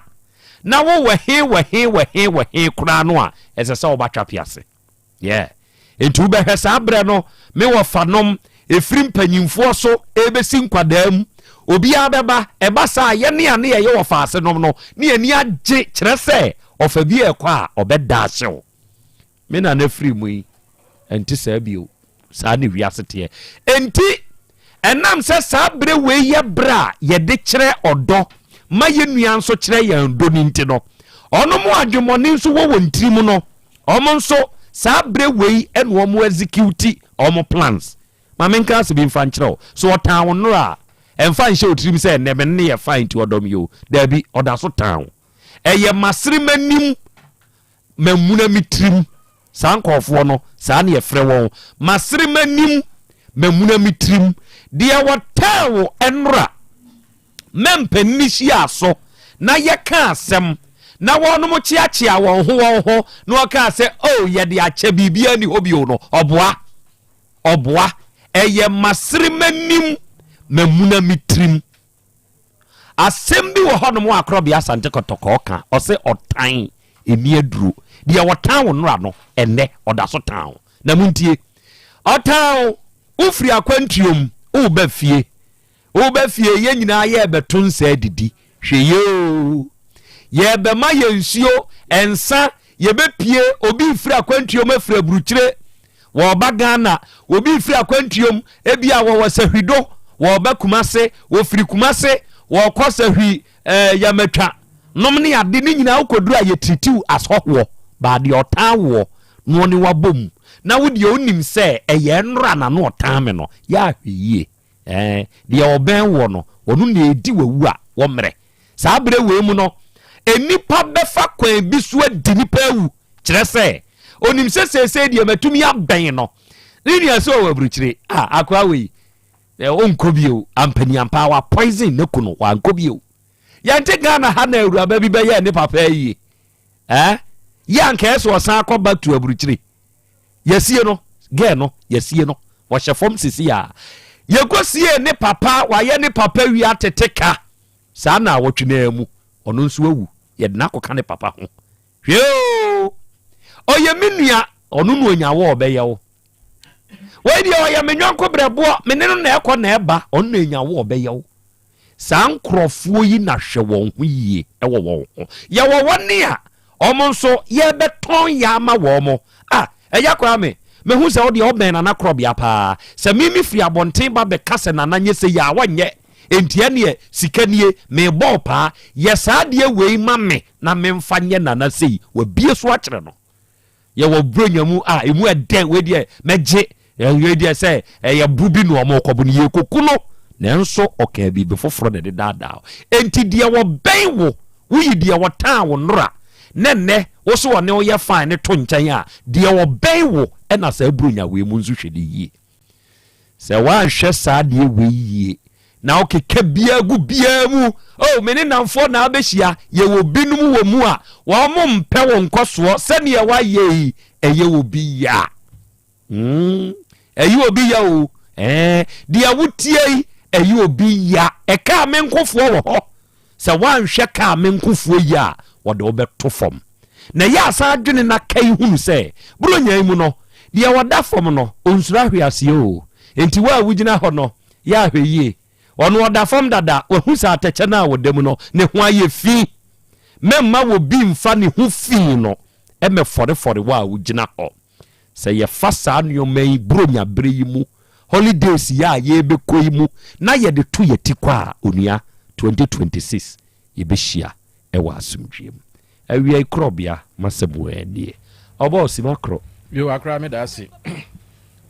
na wo wɔ he wɔ he wɔ he wɔ he koraa no a, ɛsɛ sɛ woba Twape ase. Yeah. Enti wobɛhwɛ saa berɛ no, me wɔfanom, ɛfiri mpanyimfoɔ so ɛrebɛsi nkwadaa mu, obiara bɛba. Ɛba saa a, yɛne a ne yɛyɛ wɔfa asenom no, ne yɛn ani agye, kyerɛ sɛ ɔfa bi rekɔ a, ɔbɛda ahye wo. Me nana firi mu yi, ɛnte saa bio. Saa ne wiase teɛ. Enti, ɛnam sɛ saa berɛ wei yɛ berɛ a yɛde kyerɛ ɔdɔ ma yɛn nua nso kyerɛ yɛn dɔ no nti no, ɔnom adwemmɔne nso wɔ wɔn tirim no, wɔn nso saa berɛ wei na wɔn execute wɔn plans. Ma menka ase bi mfa nkyerɛ wo. So ɔtan wo nnora a, ɛmfa nhyɛ wo tirim sɛ ɛnnɛ me ne yɛ fine nti ɔdɔ me o. Daabi, ɔda so tan wo. Ɛyɛ masere m'anim Mamuna me tirim. Saa nkurɔfoɔ no, saa na yɛfrɛ wɔn. Masere m'anim, mamuna me tirim. Deɛ wɔtɛɛ wo nnora, mɛ mpanin hyiaa so na yɛkaa asɛm, na wɔnom kyeakyea wɔn ho wɔn ho, na wɔkaa sɛ, Oh, yɛde akyɛ, biribiara nni hɔ bio no, ɔboa. Ɔboa. Ɛyɛ masere m'anim, mamuna me tirim. Asɛm bi wɔ hɔnom a Korɔbea Asante Kɔtɔkɔɔ ka, ɔse ɔtan ɛni aduro. Deɛ ɔtan wo nnora no, ɛnnɛ ɔda so tan wo. Na montie, ɔtan wo, wofiri akwantuom, woreba fie, woreba fie, yɛn nyinaa yɛrebɛto nsa adidi. Hwɛ yie oo, yɛrebɛma yɛn nsuo, nsa, yɛbɛpie, obi refiri akwantuom afiri aburukyire, Wɔreba Ghana, obi refiri akwantuom, ebia wɔwɔ Sahwido, wɔreba Kumase, wɔfiri Kumase, wɔrekɔ Sahwi eh, Yamatwa nom ne ade ne nyinaa wokɔduru a yɛtiritiw asɔhoɔ baa deɛ ɔtan woɔ na ɔne wabɔ mu na wo deɛ wonim sɛ ɛyɛ nnora na no ɔtan me no yɛ ahwɛ yie eh, deɛ ɔbɛn woɔ no ɔno na ɛdi wawu a wɔmmerɛ saa berɛ wei mu no nnipa bɛfa kwan bi so adi nipa awu Kyerɛ sɛ, onim sɛ seesei deɛ matumi abɛn no. Ne nua sɛ ɔwɔ aburukyire. Ah, akoa wei, ɔnkɔ bio. Ampaniampa, wa poison ne kunu, wankɔ bio. Yɛnte Ghana ha na awuraba bi bɛyɛɛ ne papa ayie. Eh? Yɛ anka ɛsɛ ɔsan akɔ back to aburukyire. Yɛsie no, girl no, yɛsie no. Wɔhyɛ fam sisi a. Yɛkɔsie ne papa, wayɛ ne papa wie atete ka. Saa na awɔtwe no ara mu, ɔno nso awu. Yɛde no akɔka ne papa ho. Hwɛ oo, ɔyɛ me nua, ɔno na onya wɔ ɔbɛyɛ wo. Wei deɛ ɔyɛ me nyɔnko brɛboɔ, me ne no na ɛkɔ na ɛba, ɔno na enya wɔ ɔbɛyɛ wo. Saa nkurɔfoɔ yi na hwɛ wɔn ho yie wɔ wɔn ho. Yɛwɔ wɔn a wɔn nso yɛbɛtɔn yɛ ama wɔn. Ah, ɛyɛ koraa me, mehu sɛ wodeɛ ɔbɛn Nana Korɔbea paa. Sɛ me mefiri abɔnten ba bɛka sɛ Nana nyɛ sei a, wɔnyɛ. Enti ɛneɛ sika nie, merebɔ wo paa, yɛ saa adeɛ wei ma me na memfa nyɛ Nana sei, wabie so akyerɛ no. Yɛwɔ Buronya mu a, ɛmu ɛdɛ, wei deɛ mɛgye, wei deɛ sɛ ɛyɛ bo bi na wɔn rekɔbo no, yɛrekɔku no. Nanso ɔkaa biribi foforɔ na ɛde daadaa wo. Enti deɛ wɔbɛn wo, woyi deɛ wɔtaa wo nnora, na nnɛ wo so ɔne wo yɛ fine no to nkyɛn a, deɛ ɔbɛn wo na saa Buronya wei mu nso hwɛ no yie. Sɛ woanhwɛ saa adeɛ wei yie na wokeka biara gu biara mu, oh, me ne nnamfoɔ na abɛhyia, yɛwɔ binom wɔ mu a wɔn mpɛ wo nkɔsoɔ sɛdeɛ woayɛ yi, ɛyɛ obi ya. Mm, ɛyɛ obi ya o. Eh, deɛ wotie yi, ɛyɛ obi ya. Ɛkaa me nkofoɔ wɔ hɔ. Sɛ woanhwɛ kaa me nkofoɔ yi a, wɔde wo bɛto fam. Na ɛyɛ a san dwene na kai hunu sɛ, Buronya yi mu no, deɛ ɔda fam no, ɔnsuro ahweaseɛ o. Enti wo a wogyina hɔ no, yɛ ahwɛyie. Ɔno ɔda fam dada, wahu sɛ atɛkyɛ no a ɔda mu no, ne ho ayɛ fi. Mɛmma obi mfa ne ho fi no mmɛfɔrefɔre wo a wogyina hɔ. Sɛ yɛfa saa nneɛma yi Buronya bere yi mu, holidays yi a yɛrebɛkɔ yi mu na yɛde to yɛn ti kɔ a, onua, 2026 yɛbɛhyia wɔ asomdwoeɛ mu. Awiei korɔbea, m'asɛm wɔ nie. Ɔbɔɔ sima korɔ. Yo, akora meda ase.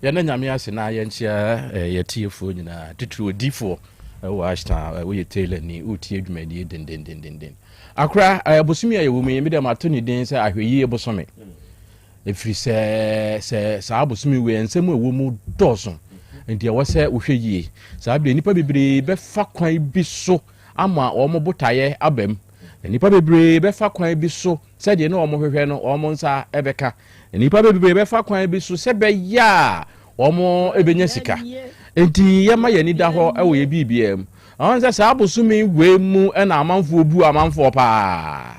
Yɛnda Nyame ase na yɛnkyea yɛtiefoɔ nyinaa, titiriw odifoɔ wɔ Ashtown, woyɛ tailor ni, wotie dwumadie dendendendenden. Akora, bosome a yɛwɔ mu yi, me deɛ mato ne din sɛ ahwɛyie bosome. Ɛfiri sɛ sɛ saa bosome wei nsɛm a ɛwɔ mu dɔɔso. Nti ɛwɔ sɛ wohwɛ yie. Saa berɛ nnipa bebree bɛfa kwan bi so ama wɔn botaeɛ aba mu. Na nnipa bebree bɛfa kwan bi so sɛdeɛ na wɔhwehwɛ no wɔn nsa bɛka. Na nnipa bebree bɛfa kwan bi so sɛ bɛyɛ a wɔbɛnya sika. Nti yɛma yɛn ani da hɔ wɔ yɛ biribiara mu. Ɔn sɛ saa bosome wei mu na amanfoɔ bu amanfoɔ paa.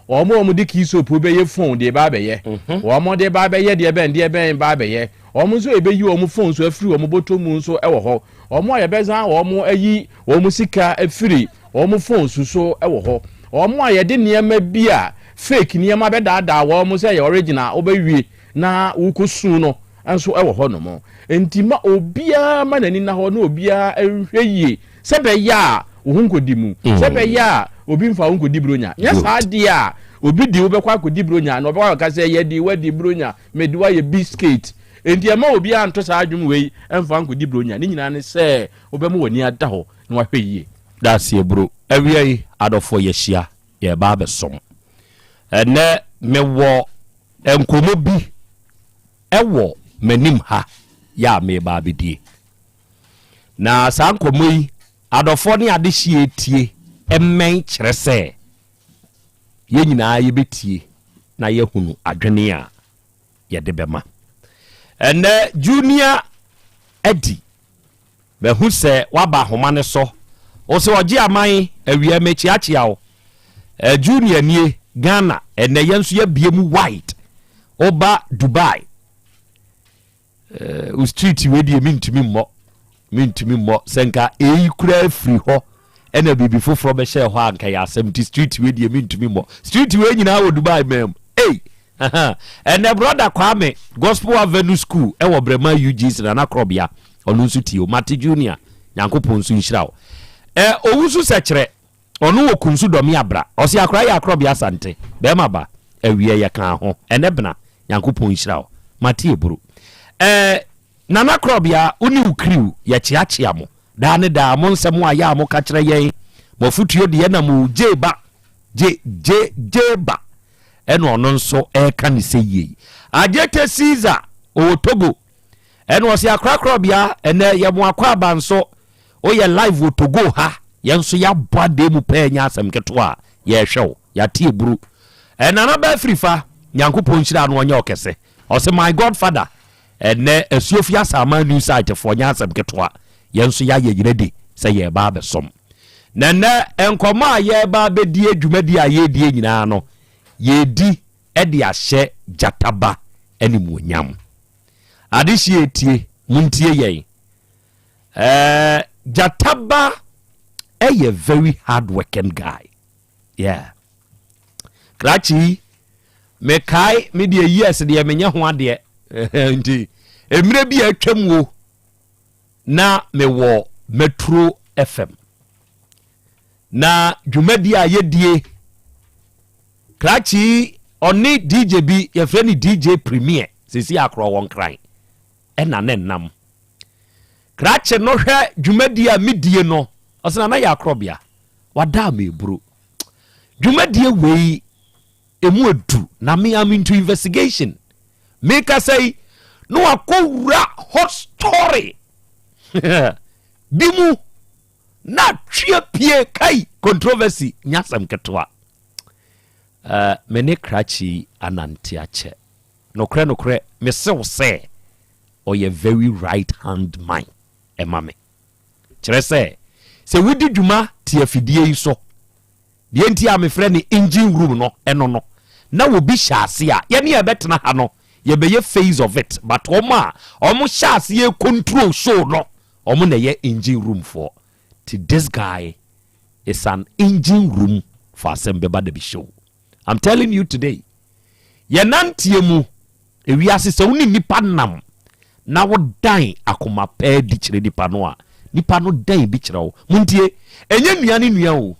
Wɔn a wɔde key soap bɛyɛ phone deɛ ba abɛyɛ. Mhm. Wɔn de ba abɛyɛ deɛ bɛn deɛ bɛn ba abɛyɛ. Wɔn nso yɛbɛyi wɔn phone so afiri wɔn bɔtɔ mu nso wɔ hɔ. Wɔn a yɛbɛsan wɔn ayi wɔn sika afiri wɔn phone so so wɔ hɔ. Wɔn a yɛde nneɛma bi a fake nneɛma bɛdaadaa wɔn sɛ ɛyɛ original wobɛwie na wokɔsu no nso wɔ hɔnom. Enti ma obiara ma n'ani nna hɔ na obiara nhwɛ yie sɛ ɛbɛyɛ a wo ho nkɔdi mu, sɛ ɛbɛyɛ a obi mfa wo nkɔdi buronya. Nyɛ saa deɛ a, obi de wo bɛkɔ akɔdi buronya na ɔbɛkɔ akɔka sɛ yɛde wo adi buronya, mede wo ayɛ biscuit. Enti ɛmma obiara nto saa adwene wei mfa nkɔdi buronya. Ne nyinaa ne sɛ wobɛma w'ani ada hɔ na woahwɛ yie. Dase bro. Awia yi adɔfoɔ yɛahyia yɛreba abɛsom. Ɛnnɛ mewɔ nkɔmmɔ bi wɔ m'anim ha yɛ a mereba abɛdie. Na saa nkɔmmɔ yi adɔfoɔ ne adehyeɛ tie mmɛn kyerɛ sɛ yɛn nyinaa yɛbɛtie na yɛahunu adwene a yɛde bɛma. Ɛnnɛ Junior Adi Mahu sɛ woaba ahoma no so. Wo sɛ ɔgye aman awia mekyeakyea wo. Eh, Junior nie, Ghana, ɛnɛ yɛn nso yɛabie mu wide. Woba Dubai, eh, wo street wei deɛ mentumi mmɔ, mentumi mmɔ. Sɛ nka eyi koraa firi hɔ ɛna biribi foforɔ bɛhyɛɛ hɔ a nka yɛ asɛm nti street wei deɛ mentumi mmɔ. Street wei nyinaa wɔ Dubai man mu. Ei! Ɛnɛ brɔda Kwame Gospel Avenue School ɛwɔ Brɛma UGC Nana Korɔbea ɔno nso tie o. Mate Junior Nyankopɔn nso nhyira wo. Ɛ Owusu Sɛkyerɛ ɔno wɔ Kunsu Dɔme Abra ɔse akora yɛ Akorɔbea Asante bɛɛma ba awiɛ yɛ kaa ho ɛnɛ bena Nyankopɔn nhyira wo. Mate Eburu Ɛ Nana Korɔbea wo ne wo crew yɛkyeakyea mo daa ne daa mo nsɛm a yɛ a mo ka kyerɛ yɛn mo afutuo deɛ na mo gye ba gye gye gye ba ɛna ɔno nso ɛreka ne sɛ yie. Agyete Caesar ɔwɔ Togo ɛna ɔse akorakorabea ɛnɛ yɛ mo akɔ aba nso woyɛ live wɔ Togo ha yɛn nso yɛabɔ adeɛ mu pɛɛ nyɛ asɛm ketewa a yɛrehwɛ wo yɛate eburu ɛnana bɛɛ firifa Nyankopɔn nhyira no ɔnyɛ ɔkɛse ɔse my godfather ɛnɛ asuofi asaman new site foɔ nyɛ asɛm ketewa yɛn nso yɛayɛ yɛn adi sɛ yɛreba abɛsom Na nnɛ nkɔmmɔ a yɛreba abɛdie, dwumadie a yɛredie nyinaa no, yɛredi de ahyɛ Gyataba animuonyam. Adehyeɛ tie, montie yɛn. Eh, Gyataba ɛyɛ very hard working guy. Yeah. Krakye yi, mekae me deɛ years deɛ menyɛ ho adeɛ. Nti, mmerɛ bi a atwam o, na mewɔ Metro FM. Na dwumadi a yɛdie, krakye yi ɔne DJ bi yɛfrɛ no DJ Premier, sɛsi akorɔ wɔ Nkran, ɛna ne nam. Krakye no hwɛ dwumadi a medie no, ɔsɛ nana yɛ akorɔbea, wada a meburo. Dwumadie wei emu edu na me am into investigation. Mekasa yi na wakɔwura hot story bi mu na atwe pie kai controversy nyɛ asɛm ketewa. Uh, me ne krakye anante akyɛ. Nokorɛ nokorɛ mesew sɛ ɔyɛ very right hand man ɛma me. Kyerɛ sɛ sɛ wodi dwuma te afidie yi so Deɛ nti a mefrɛ no engine room no ɛno no, na obi hyɛ ase a, yɛne a yɛbɛtena ha no, yɛbɛyɛ phase of it, but wɔn a wɔn hyɛ aseɛ control show no, wɔn na ɛyɛ engine room foɔ. Ti this guy is an engine room for Asɛm Bɛba Dabi show. I'm telling you today. Yɛnanteɛ mu, ewiase sɛ wo ne nipa nam na wodan akoma paa di kyerɛ nipa no a, nipa no dan bi kyerɛ wo. Montie, ɛnyɛ nua ne nua o.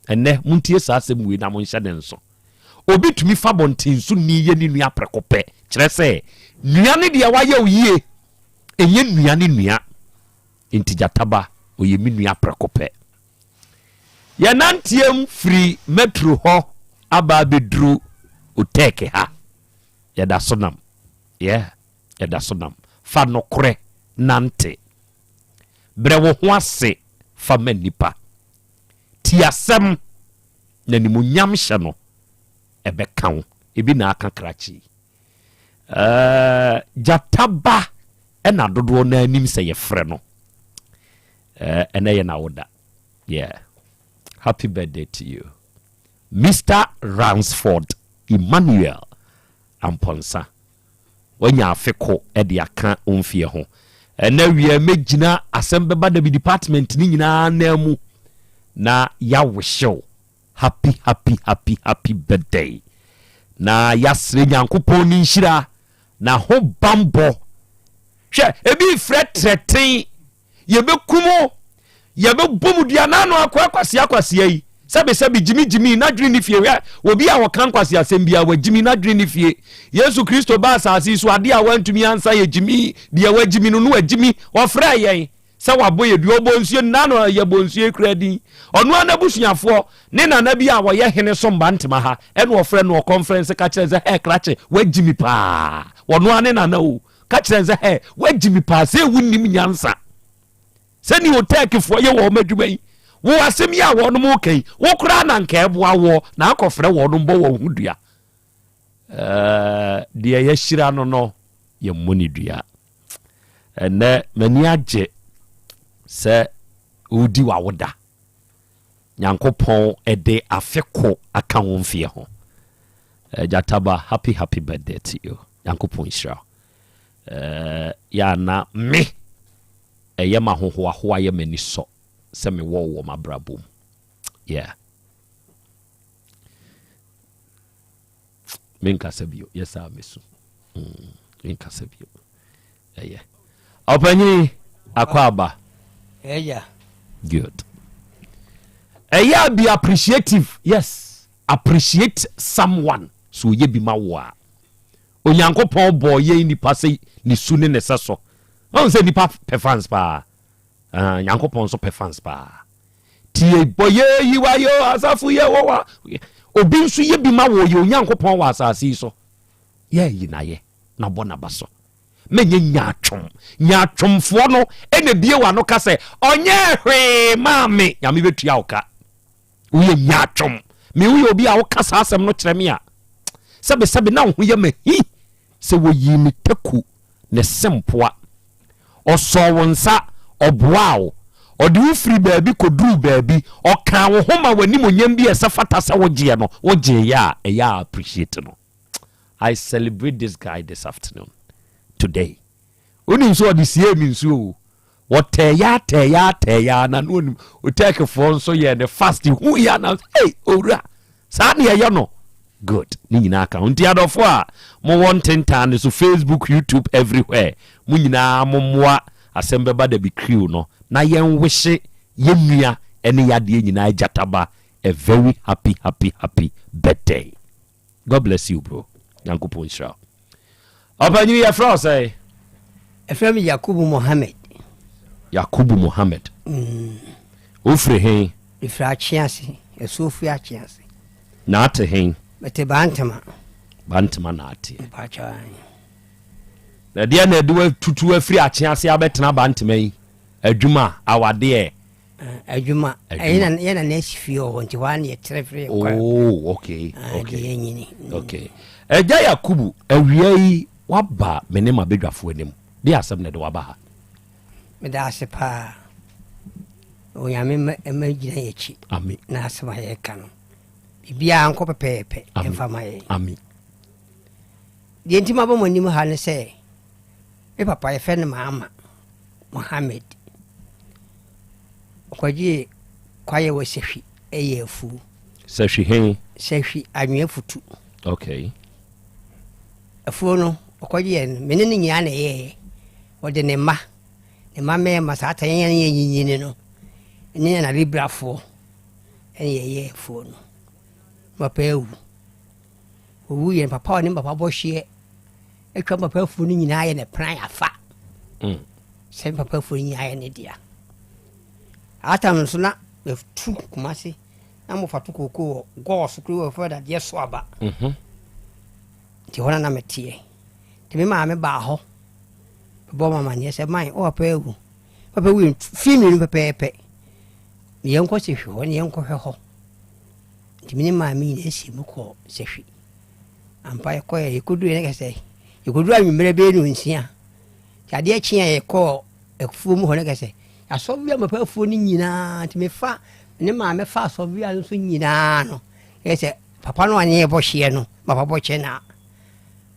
Ɛnnɛ, montie saa asɛm wei na monhyɛ ne nso. Obi tumi fa bɔnten so ni yɛ ne nua prɛko pɛ, kyerɛ sɛ nua ne deɛ wayɛ wo yie, ɛnyɛ nua ne nua. Enti gyata ba, ɔyɛ me nua prɛko pɛ. Yɛnanteɛm firi Metro hɔ aba abɛduru Otec ha. Yɛda so nam. Yeah, yɛda so nam. Fa nokorɛ. nante. Brɛ wo ho ase fa ma nnipa. Tie asɛm, na animuonyam hyɛ no, ɛbɛka wo. Ebi na aka krakye yi. Ɛɛ, gyata ba ɛna dodoɔ no anim sɛ yɛfrɛ no. Ɛɛ, ɛnɛ yɛ na woda. Yeah. Happy birthday to you. Mister Ransford Emmanuel Amponsah. Wanya afe ko de aka wo mfeɛ ho. Ɛnɛ awia mɛgyina asɛm bɛba da bi department no nyinaa nan mu na yɛawehye wo happy happy happy happy birthday na yɛasrɛ Nyankopɔn ne nhyira na ho bambɔ. Hwɛ ebi frɛ trɛten Yɛbɛku mo, yɛbɛbɔ mo dua n'ano akoa kwasea kwasea yi. Sɛbe sɛbe gyimi gyimi n'adwene ne fie hwɛ obi a ɔka nkwasea asɛm biara wagyimi n'adwene ne fie. Yesu Kristo baa asase yi so adeɛ a wantumi ansa yɛ gyimi deɛ wagyimi no no wagyimi ɔfrɛɛ yɛn sɛ wabɔ yɛ dua ɔbɔ nsuo n'ano yɛbɔ nsuo yi koraa din ɔno ara n'abusuafoɔ ne nana bi a wɔyɛ hene so mba ntema ha ɛna ɔfrɛ no ɔkɔnfrɛnse ka kyerɛ sɛ hɛ krakye wagyimi paa ɔno ara ne nana o Ka kyerɛ no sɛ, Hɛ, woagye me paa sɛ wonnim nyansa. Sɛnea Otɛkifoɔ yɛ wɔn adwuma yi, wo asɛm yi a wɔnom reka yi, wo koraa na nka ɛboa woɔ na akɔfrɛ wɔnom bɔ wɔn ho dua. Ɛɛ, deɛ yɛahyira no no, yɛmmɔ ne dua. Ɛnnɛ, m'ani agye sɛ wodi w'awoda. Nyankopɔn de afe ko aka wo mfeɛ ho. Gyataba, happy happy birthday to you. Nyankopɔn nhyira wo. Eh, yɛ a na me ɛyɛ m'ahohoahoa yɛ m'ani sɔ sɛ mewɔ wo wɔ m'abrabɔ mu. Yeah. Menkasa bio, yɛ saa mesu. Mm, menkasa bio. Ɛyɛ. Ɔpanyin akɔ aba. Ɛyɛ. Good. Ɛyɛ a be appreciative. Yes. Appreciate someone. So oyɛ bi ma wo a. Onyankopɔn bɔɔ yɛn nipa sɛ ne su ne ne sɛ so. Ɔn sɛ nipa pɛ fans paa. Uh, Nyankopɔn nso pɛ fans paa. Tie bɔ yɛ yi wa yɛ asafo yɛ wɔ wa. Obi nso yɛ bi ma wɔ yɛ Onyankopɔn wɔ asase yi so. Yɛ yi na yɛ na bɔ n'aba so. Menyɛ nyaatwom. Nyaatwomfoɔ no ɛna bie w'ano ka sɛ ɔnyɛ hwee maa me. Nyame bɛtua wo ka. Woyɛ nyaatwom. Me woyɛ obi a woka saa asɛm no kyerɛ me a, sɛbesɛbe na wo ho yɛ me hi sɛ wɔyii me taku ne sempoa. Ɔsɔɔ wo nsa, ɔboaa wo, ɔde wo firi baabi kɔduruu baabi, ɔkaa wo ho ma w'animuonyam bi a ɛsɛ fata sɛ wogyeɛ no, wogyeeɛ a, ɛyɛ a appreciate no. I celebrate this guy this afternoon, today. Wonim sɛ ɔde siee me nsuo o. Wɔtɛɛ ya tɛɛ ya tɛɛ ya na no onim. Otɛkifoɔ nso yɛ ne fast hu ya na hey owura saa ne ɛyɛ no. Good. Ne nyinaa ka ho. Nti adɔfo a mowɔ ntentan no so Facebook, YouTube everywhere mo nyinaa mommoa asɛm bɛba da bi crew no na yɛn wihye yɛn nua ɛne yadeɛ nyinaa gyataba a very happy happy happy birthday. God bless you bro. Nyankopɔn nhyira wo. Ɔpanyini yɛfrɛ wo sɛn? Ɛfrɛ me Yakubu Mohammed. Yakubu Mohammed. Mm. Wofiri he? Mefiri Akyease, Asuofui Akyease. Na ate he? Mete Bantama. Bantama na ateɛ. Mpakyɛ. Na deɛ na ɛde watutu afiri Akyease abɛtena Bantama yi? Adwuma, awadeɛ? Adwuma. Ɛyɛ na yɛ na na fie wɔ hɔ nti hɔ ara na yɛtrɛ firi yɛn kwan. Oh, okay, ah, okay. Yɛn nyini. Mm. Okay. Ɛgya Yakubu, awia yi waba me ne m'abadwafoɔ anim. De asɛm na ɛde waba ha. Meda ase paa. Onyame ma ɛma gyina yɛn akyi. Amen. Na asɛm a yɛka no. Biribiara nkɔ pɛpɛɛpɛ. Ɛmfa ma yɛn. Amen. Deɛ nti maba mo anim ha ne sɛ me papa yɛfrɛ no Mahama. Mohammed. Ɔkɔgyee kwaeɛ wɔ Sahwi yɛ afuo. Sahwi he? Sahwi anwea futu. Okay. Afuo no ɔkɔgyeeɛ no me ne no nyinaa na ɛyɛeɛ. Ɔde ne mma, ne mma mmarima saa ta yɛn yɛn nyinyini no ne yɛn abibrafoɔ ɛne yɛyɛ afuo no. Papa awu. Owu yɛn papa ɔne papa bɔ hyeɛ atwa papa afuo no nyinaa yɛ ne pran afa. Mm. Sɛ papa afuo no nyinaa yɛ ne dea. Atam nso na metu Kumase na mofa to kooko wɔ gɔɔso kuro wɔ fɛ dadeɛ so aba. Mm-hmm. Nti hɔ na na meteɛ. Nti me maame baa hɔ. Bɛbɔ me amaneɛ sɛ, Man, wo papa awu. Papa wui mfeɛ mmienu pɛpɛɛpɛ. Ne yɛnkɔ sehwi hɔ ne yɛnkɔhwɛ hɔ. Nti me ne maame nyinaa si mu kɔɔ sehwi. Ampa yɛkɔɛ, yɛkɔduruiɛ no kɛsɛ, yɛkɔduru anwummerɛ bɛyɛ nonsia. Nti adeɛ kye a yɛkɔɔ afuo mu hɔ no kɛsɛ, asɔwia mapa afuo no nyinaa, nti mefa, me ne maame fa asɔwia no so nyinaa no, kɛsɛ papa no a ne yɛbɔ hyeɛ no, papa bɔ kyɛ na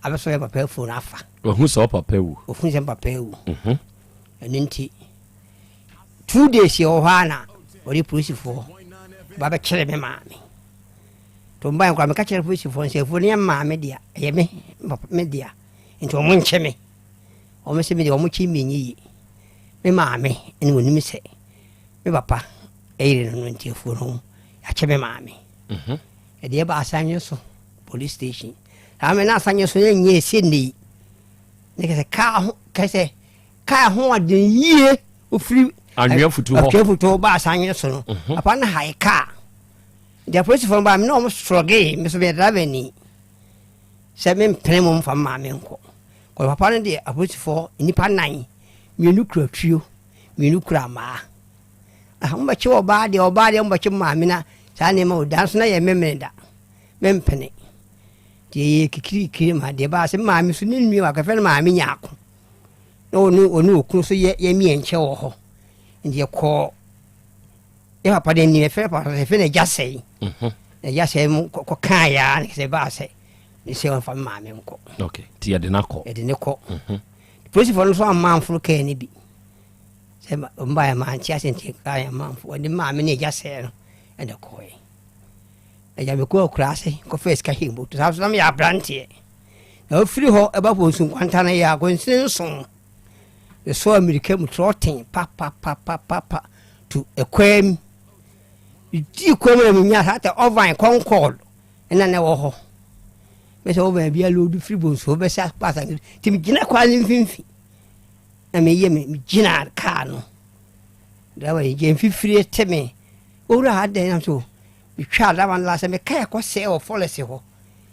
abɛsɔ yɛ papa afuo no afa. Wahu sɛ ɔpapa awu. Ɔhu sɛ papa awu. Mhm. Ɛno nti, 2 days yɛwɔ hɔ a na wɔde polisifoɔ ba bɛkyere me maame. To mba nkora meka kyerɛ polisifoɔ no sɛ afuo no yɛ maame dea, ɛyɛ me me dea. Nti wɔn nkye me. Wɔn sɛ me deɛ wɔn kye me nyɛ yie. Me maame ɛna wɔnim sɛ me papa ɛyere no no nti afuo no yɛakyɛ me maame. Mhm. Ɛdeɛ ba asanye so police station. Saa mmerɛ na asanye so yɛnyɛ ɛsɛ nnɛ yi. Ne kɛsɛ kaa ho kɛsɛ kaa ho ɔden yie ofiri anwea futu hɔ anwea futu hɔ ba asanye so no. Mhm. Papa no hae kaa. Nti apolisifoɔ no baa me na wɔn sɔgee me so meyɛ driver ni sɛ mempene mo mfa maame nkɔ. Kɔ papa no deɛ apolisifoɔ nnipa nan mmienu kura tuo mmienu kura mmaa. Ah, mobɛkye ɔbaa deɛ ɔbaa deɛ mobɛkye maame na saa nneɛma o da nso na yɛ memene da mempene. Nti yɛyɛ kikirikiri ma deɛ baa sɛ maame so ne nua baako yɛfrɛ no maame nyaako na ɔne ɔne okunu so yɛ yɛ mmiɛnkyɛ wɔ hɔ nti yɛkɔɔ yɛ papa no anim yɛfrɛ papa no yɛfrɛ no agya sɛe mhm. na agya sɛe mu kɔkaa yɛ a ne sɛ baa sɛ ne sɛ ɔmfa me maame nkɔ okay nti yɛde no akɔ yɛde ne kɔ mhm. polisifoɔ no nso amma amforo kaa no bi sɛ mbaeɛ mante ase nti kaa yɛ manfo wɔde maame ne agya sɛe no ɛna kɔɛ Agya mekɔɔ akuraase kɔfɛɛ sika hyɛɛ mu saa nso na meyɛ aberanteɛ. Na ɔfiri hɔ ɛba Bonsu nkwanta no yɛ akwansini nson. Mesɔɔ mmirika mu trɔten papapapapa to ɛkwaa mu. Medii kwaa mu na menyaa saa tɛ ɔvan Concord ɛna na ɛwɔ hɔ. Mɛsɛ ɔvan bi aloodu firi Bonsu hɔ bɛsɛ akɔ asase nti megyina kwaa no mfimfini na meyɛ me megyina kaa no. Driver yi gye mfifirie te me. Owura adɛn nam so Metwaa dama no la sɛ me kaa kɔsɛɛ wɔ fɔlɛse hɔ,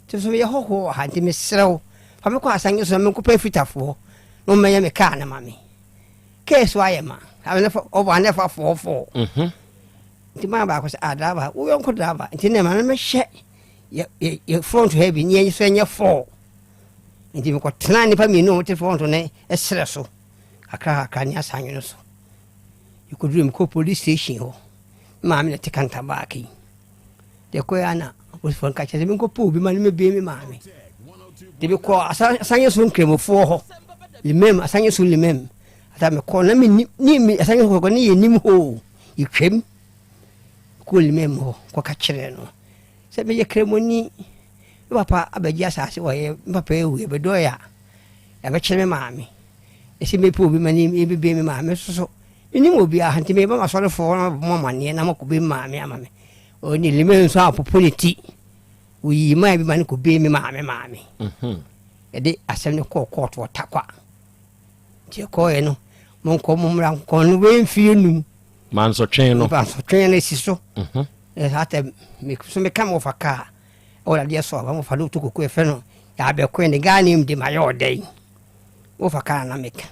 nti nso meyɛ hɔhoɔ wɔ ha, nti mesrɛ wo, fa me kɔ asange so na menkɔpɛ afitafoɔ na wɔmmɛyɛ me kaa no ma me. Kaa so ayɛ ma, ɔbɔ anɛ fa fɔɔfɔɔ. Mhm. Nti maa baako sɛ, ah driver, wo yɔnko driver, nti na ma no mehyɛ yɛ yɛ front ha bi, ne yɛn so ɛnyɛ fɔɔ. Nti mekɔtena nnipa mmienu a wɔte front no ɛserɛ so, kakra kakra ne asange no so. Yɛkɔduru mekɔ police station hɔ. Me maame na ɛte kanta baako yi. Deɛ ɛkɔɛ a na apolisifoɔ no ka kyerɛ sɛ menkɔpɛ obi ma no mɛbie me maame. De mekɔ asanye so nkramofoɔ hɔ. Limam, asanye so limam. Ata mekɔ na menni ne me asanye so kɔkɔ ne yɛnim hɔ o. Yɛtwam. Kɔ limam hɔ kɔka kyerɛ no sɛ meyɛ kramoni. Me papa abɛgye asase wɔ yɛ me papa awu yɛbɛdɔe a yɛabɛkyerɛ me maame. Ɛsɛ mepɛ obi ma ne bɛbie me maame nso so. Mennim obiara, nti meba m'asɔrefoɔ hɔ na mabɔ mo amaneɛ na moakɔbue me maame ama me. Ɔne Limɛ nso ampopo ne ti. Wɔyii maa bi ma no kɔbue me maame maame. Mhm. Yɛde asɛm no kɔɔ kɔɔto wɔ Tarkwa. Nti ɛkɔɔeɛ no, monkɔ mo mmra nkɔ no wei mfeɛ num. Mansotwe no. Mansotwe no si so. Mhm. Ɛsɛ atɛ me so meka me wɔfa kaa ɛwɔ dadeɛ so aba wɔfa no to koko ɛfɛ no yɛabɛkoe ne Ghana mu de ma yɛ ɔdɛ yi. Wofa kaa na meka.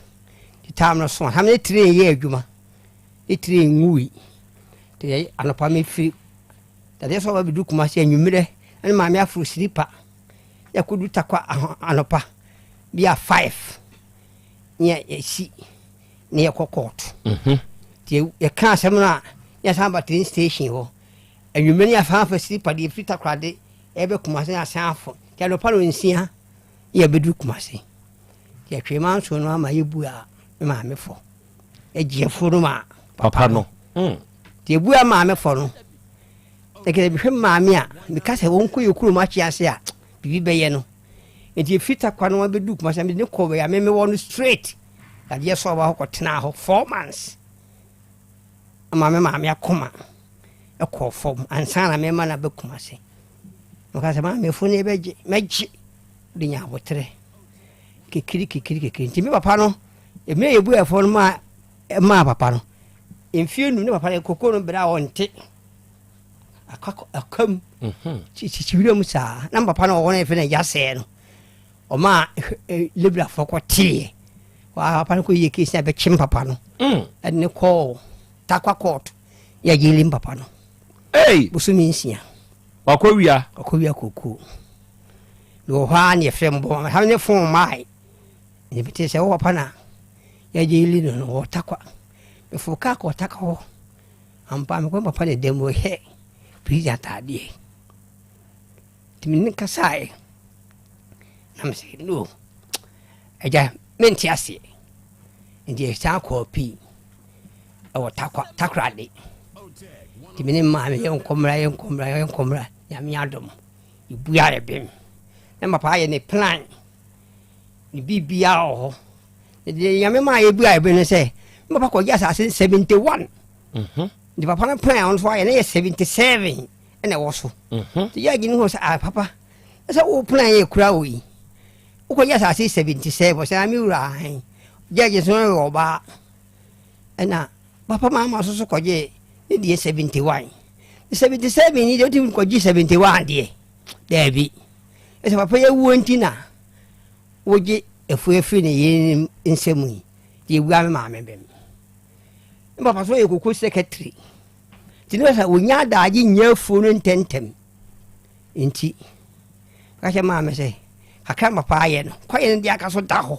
Nti time no so a, na me train yɛ adwuma. Ne train nwui. Nti yɛ anɔpa mefiri dadeɛ so aba bɛdu Kumasi anwummerɛ ɛne maame aforo siripa. Yɛkɔdu Tarkwa anɔpa bi a 5 ne yɛsi ne yɛkɔ court. Mhm. Nti yɛka asɛm no a ne yɛsan ba train station hɔ. Anwummerɛ ne yɛasan afa siripa de yɛfiri Takoradi ɛbɛ Kumasi ne yɛasan afo. Nti anɔpa no nsia ne yɛbɛduru Kumasi. Yɛtwee manso no ama yɛbua me maame fɔ. Yɛgye afuo no ma papa no. Nti yɛbua maame fɔ no, ɛkɛ mehwɛ maame a, meka sɛ wɔnkɔ yɛ kurom akye ase a, biribi bɛyɛ no. Nti ɛfiri Tarkwa no abɛdu Kumasi, mede ne kɔɔ baabi a me mewɔ no straight. Dadeɛ sɔɔ hɔ kɔtenaa hɔ 4 months. Ama me maame akoma ɛkɔɔ fam ansa na mema no aba Kumasi. Meka sɛ maame afuo no yɛbɛgye, mɛgye de nya aboterɛ. Kekiri kekiri kekiri nti me papa no mmerɛ yɛbu ɛfɔ no maa maa papa no mfie num ne papa no koko no berɛ a ɔnte akam mhm. kyikyi mu saa na papa no ɔwɔ no yɛfɛ no agya sɛɛ no ɔmaa lebrafoɔ kɔteeɛ. Papa no kɔyɛ case na bɛkye papa no. Ɛde ne kɔɔ Tarkwa court yɛ gyeli papa no. Hey! Bosome nsia. Wakɔwia. Wakɔwia kokoo. Mewɔ hɔ ara na yɛfrɛ me bɔ ma ne phone mae. Ne mete sɛ wo papa na yɛgyeli no no wɔ Tarkwa. Meforo kaa kɔɔ Tarkwa hɔ. Ampa mekɔ papa ne dɛm ɔhyɛ prison ataadeɛ. Nti me ne kasaeɛ. Na mese no agya mente aseɛ. Nti yɛsan kɔɔ pii ɛwɔ takwa takoradi. Nti me ne maame yɛnkɔ mmra yɛnkɔ mmra yɛnkɔ mmra nyame adom yɛbua yɛ bem. Na papa ayɛ ne plan ne biribiara wɔ hɔ. Deɛ nyame maa yɛbua yɛ bem no sɛ me papa kɔgye asase 71. Nti papa no plan a ɔno nso ayɛ no yɛ 77 ɛna ɛwɔ so. Nti yɛ agye ne ho sɛ ah papa sɛ wo plan yɛ kura wo yi wokɔgye asase 77 sɛ ame wura ahen gyagye so yɛ ɔbaa ɛna papa maama so so kɔgye ne deɛ 71 77 ni deɛ wotumi kɔgye 71 deɛ daabi ɛsɛ papa yɛ wuo nti na wogye afuo afiri ne yere nsam yi deɛ wua me maame bɛm ne papa so yɛ koko secretary nti ne sɛ wonya adagye nya afuo no ntɛmntɛm nti ka kyerɛ maame sɛ kakra papa ayɛ no kɔyɛ no de aka so da hɔ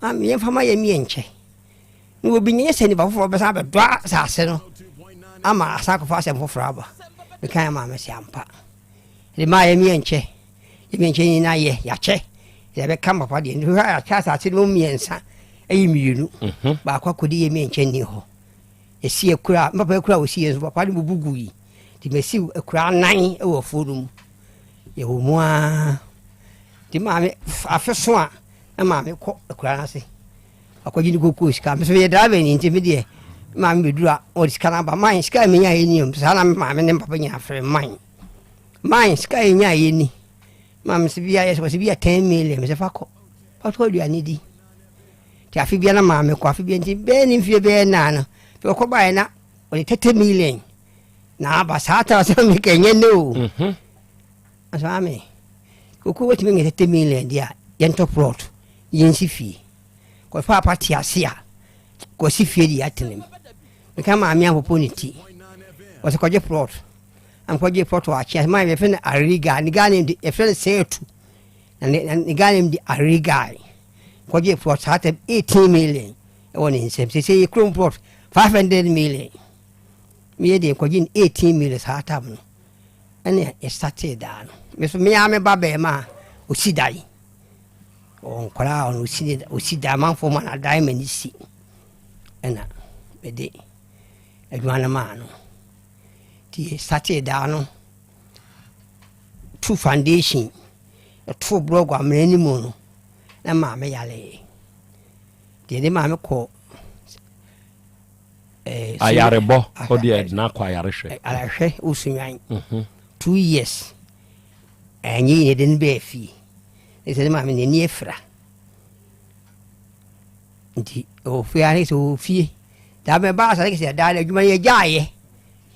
maame yɛmfa ma yɛ mmiɛnkyɛ na obi nyɛ sɛ nipa foforɔ bɛsan abɛdɔ asase no ama asan akɔfa asɛm foforɔ aba meka yɛ maame sɛ ampa de maa yɛ mmiɛnkyɛ yɛ mmiɛnkyɛ nyinaa yɛ yɛakyɛ yɛbɛka papa deɛ nti hwɛ yɛakyɛ asase no mu mmiɛnsa ɛyɛ mmienu baako akɔdi yɛ mmiɛnkyɛ nni hɔ yɛsi akura papa akura a wɔsi yɛ nso papa no bubu gu yi nti masi akura nan wɔ afuo no mu yɛwɔ mu ara nti maame afe so a na maame kɔ akura no ase akɔgye ne kokoo sika me so meyɛ driver ni nti me deɛ maame bɛduru a ɔde sika no aba man sika a menya yɛ ni saa na maame ne papa nyina frɛ man man sika a yɛnya yɛ ni maame sɛ bia yɛ sɛ bia 10 million mesɛ fa kɔ fa tɔ aduane di nti afe bia na maame kɔ afe bia nti bɛyɛ ne mfie bɛyɛ naa no nti ɔkɔ baeɛ na ɔde 30 million na aba saa tara sɛ meka ɛnyɛ ne o ɔsɛ maame koko wotumi nya 30 million deɛ a yɛntɔ plot yɛnsi fie kɔ paapa te ase a kɔsi fie deɛ atena mu meka maame apopo ne ti ɔsɛ kɔgye plot ankɔgye plot wɔ akyea maame yɛfrɛ no ariga ne Ghana de yɛfrɛ no sɛɛtu na ne Ghana de ariga kɔgye plot saa tɛm 18 million ɛwɔ ne nsam sɛ sɛ yɛ kurom plot 500 million meyɛ deɛ kɔgye no 18 million saa tam no ɛne yɛsatee daa no me so mea me ba bɛɛma a ɔsi dan ɔwɔ nkwadaa a ɔno ɔsi ɔsi dan amanfoɔ ma no adan ma ne si ɛna mede adwuma no maa no nti yɛsatee daa no to foundation ɛtoo borɔgo amena no mu no na maame yareɛ deɛ ne maame kɔ eh, ayarebɔ ɔde ɛdena akɔ ayarehwɛ ayarehwɛ osunwan 2 years ɛnyɛ yɛ de no bɛɛ fie ne sɛ ne maame n'ani afira nti ɔwɔ fie a ne sɛ ɔwɔ fie daa mɛba asa ne sɛ daa no adwuma no yɛgyaayɛ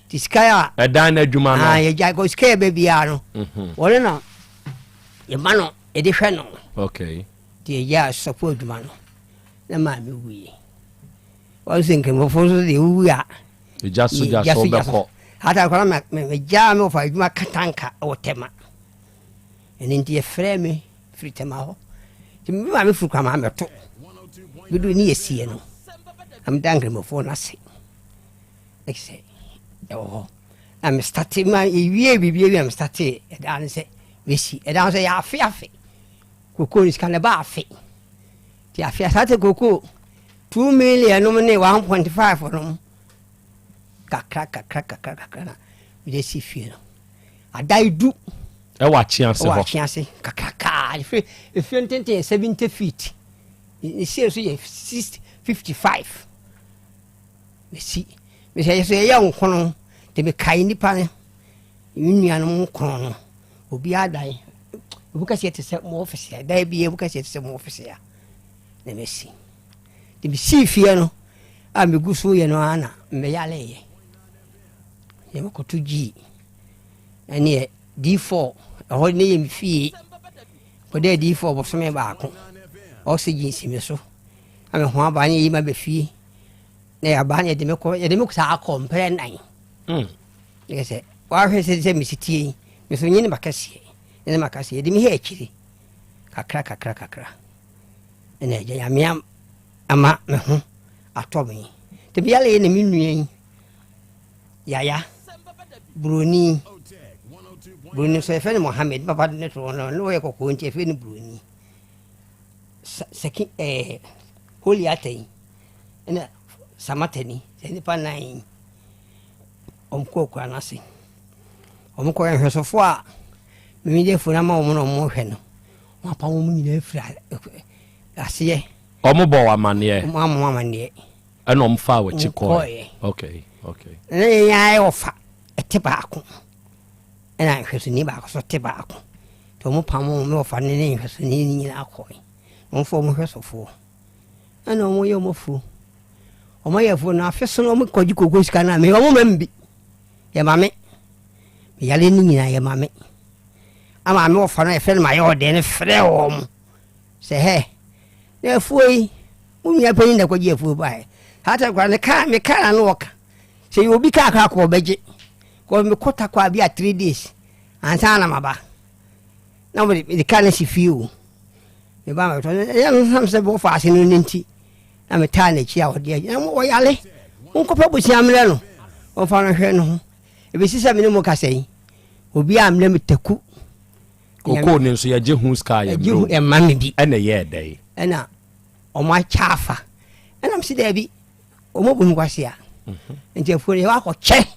nti sika a ɛdan no adwuma no ah, yɛgyae kɔ sika yɛ bɛ biara no wɔne na yɛma no yɛde hwɛ no okay nti yɛgyaa sɔfo adwuma no na maame wuiɛ wɔn sɛ nkramofo nso deɛ wowu a ɛgya so gya so wobɛkɔ ata kora megyaa me wɔfa adwuma katanka wɔ tɛma ɛno nti yɛfrɛ me firi tɛma hɔ nti me maame firi kwa maa mɛto medu ne yɛsie no na meda nkramofoɔ no ase ɛsɛ ɛwɔ hɔ na mestate ma yɛwie biribi awie na mestate ɛda no sɛ mɛsi ɛda no sɛ yɛ afe afe kokoo no sika no ɛba afe nti afe asate kokoo 2 million nom ne 1.5 nom kakra kakra kakra kakra na mede si fie no adan du. Ɛwɔ akye ase hɔ. Ɛwɔ akye ase kakrakaa. Efie efie ntenten yɛ 70 feet, ne sie nso yɛ 655. Mesi mesɛ yɛ so yɛyɛ nkono nti mekae nnipa no, me nuanom nkono no, obiara dan ebu kɛseɛ te sɛ mo ɔfisi a dan bi ebu kɛseɛ te sɛ mo ɔfisi a na mesi. Nti mesii fie no a megu so yɛ no ara na mmɛyaleeɛ yɛ mekɔto gyii ɛneɛ D4 ɛhɔ ne yɛ me fie kɔdɛ D4 bosome baako, oxygen si me so. Na me ho aba ne yɛyi ma bɛ fie. Na yɛaba ne yɛde me kɔ yɛde me saa kɔ mprɛ nan. Ne kɛ sɛ wahwɛ sɛ sɛ mesi tie yi me so nye ne ma kɛseɛ ne ne ma kɛseɛ yɛde me hɛ akyiri kakra kakra kakra ɛna agya nyame ama me ho atɔ me nti meyale yi na me nua yi yaya buroni buroni nso yɛfrɛ no Mohammed papa de ne to no ne wɔyɛ kɔkɔɔ nti yɛfrɛ no buroni sɛki ɛɛ holy ata yi ɛna samatani sɛ nipa nan yi wɔn kɔ akura no ase wɔn kɔ nhwɛsofoɔ a mimidefo no ama wɔn na wɔn hwɛ no wɔn apam wɔn nyinaa firi aseɛ. Wɔn bɔ wɔn amaneɛ. Wɔn amɔ wɔn amaneɛ. Ɛna wɔn faa wɔn akyi kɔɛ. Okay okay. Na yɛn ayɛ wɔfa ɛte baako ɛna nhwɛsoni baako so te baako nti wɔn pam wɔn wɔfa ne ne nhwɛsoni ne nyinaa kɔɛ wɔn fɔ wɔn hwɛsofoɔ ɛna wɔn yɛ wɔn afuo wɔn ayɛ afuo no afe so no wɔn kɔgye koko sika no a mɛ wɔn ma mi bi yɛ ma me yale ne nyinaa yɛ ma me ama me wɔfa no yɛfrɛ no ma yɛ ɔdɛ no frɛ wɔn. Sɛ hɛ, na afuo yi, mo nua panyin na ɛkɔgye afuo baeɛ. Saa tɛ koraa ne kaa me kaa na no ɔka. Sɛ yɛ obi kaa koraa kɔ ɔbɛgye. Kɔ mekɔ takwa bi a three days ansa na maba. Na wɔde mede kaa no si fie o. Me ba mɛtɔ ɛyɛ no sam sɛ bɔfa ase no ne nti na metaa n'akyi a ɔde agye. Na wɔyale monkɔpɛ bosia mmerɛ no wɔmfa no hwɛ no ho. Ebesi sɛ me ne mo kasa yi obi a mmerɛ me taku. Kokoo no nso yɛgye ho sika a yɛmmerɛ o. Ɛma me bi. Ɛna ɛyɛɛ dɛn? Ɛna wɔn akyɛ afa. Ɛna mesi daabi, wɔn abu ho kwasea. Mhm. Nti afuo no yɛwɔ akɔkyɛ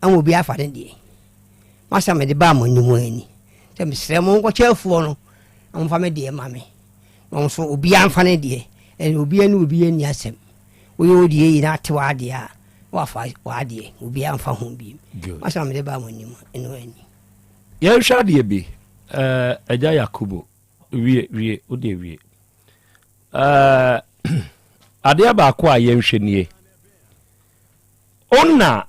ama obi afa ne deɛ. Masa mede baa mo anim ani. Sɛ mesrɛ mo nkɔkyɛ afuo no na momfa me deɛ ma me. Na wɔn nso obiara mfa ne deɛ. Ɛna obiara ne obiara nni asɛm. Woyɛ wo deɛ yi na ate w'adeɛ a, na wafa w'adeɛ. Obiara mfa ho bio. Masa mede baa mo anim ɛno ani. Yɛnhwɛ adeɛ bi, eh, Agya Yakubu, wie, wie, wo deɛ wie. Eh, adeɛ baako a yɛnhwɛ nie. Onna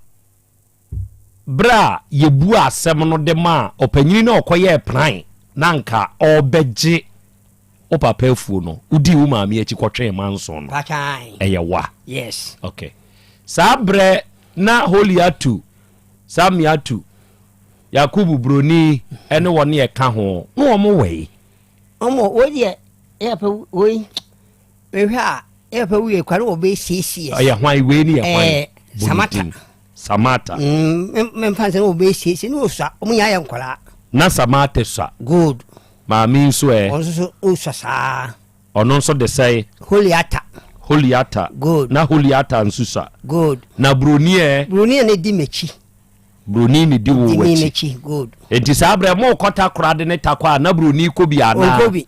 berɛ a yɛbu asɛm no de maa ɔpanyini na ɔkɔyɛɛ pran na anka ɔrebɛgye wo papa afuo no, wodii wo maame akyi kɔtwee manson no. Ɛyɛ wa. Yes. Okay. Saa berɛ na Holy atu Samiatu, Yakubu Broni ne wɔn a ɛka ho na wɔn wɔ yi. Wɔn wei deɛ yɛ pɛ wei mehwɛ a yɛ pɛ wei kwan wɔ bɛ siesie. Ɛyɛ hwan wei ni yɛ hwan? Ɛɛ Samata. Samata. Mm mmefa nsɛm wɔ bɛ siesie ne osua wɔn nyinaa yɛ nkwadaa. Na Samata sua. Good. Maame nso ɛ. Wɔn nso so osua saa. Ɔno nso de sɛe. Holiata. Holiata. Good. Na Holiata nso sua. Good. Na Broni ɛ? Broni na di m'akyi. Broni na di wo w'akyi. Di m'akyi. Good. Enti saa berɛ mo kɔ Takoradi ne Tarkwa a na Broni kɔ bi anaa? Ɔnkɔ bi.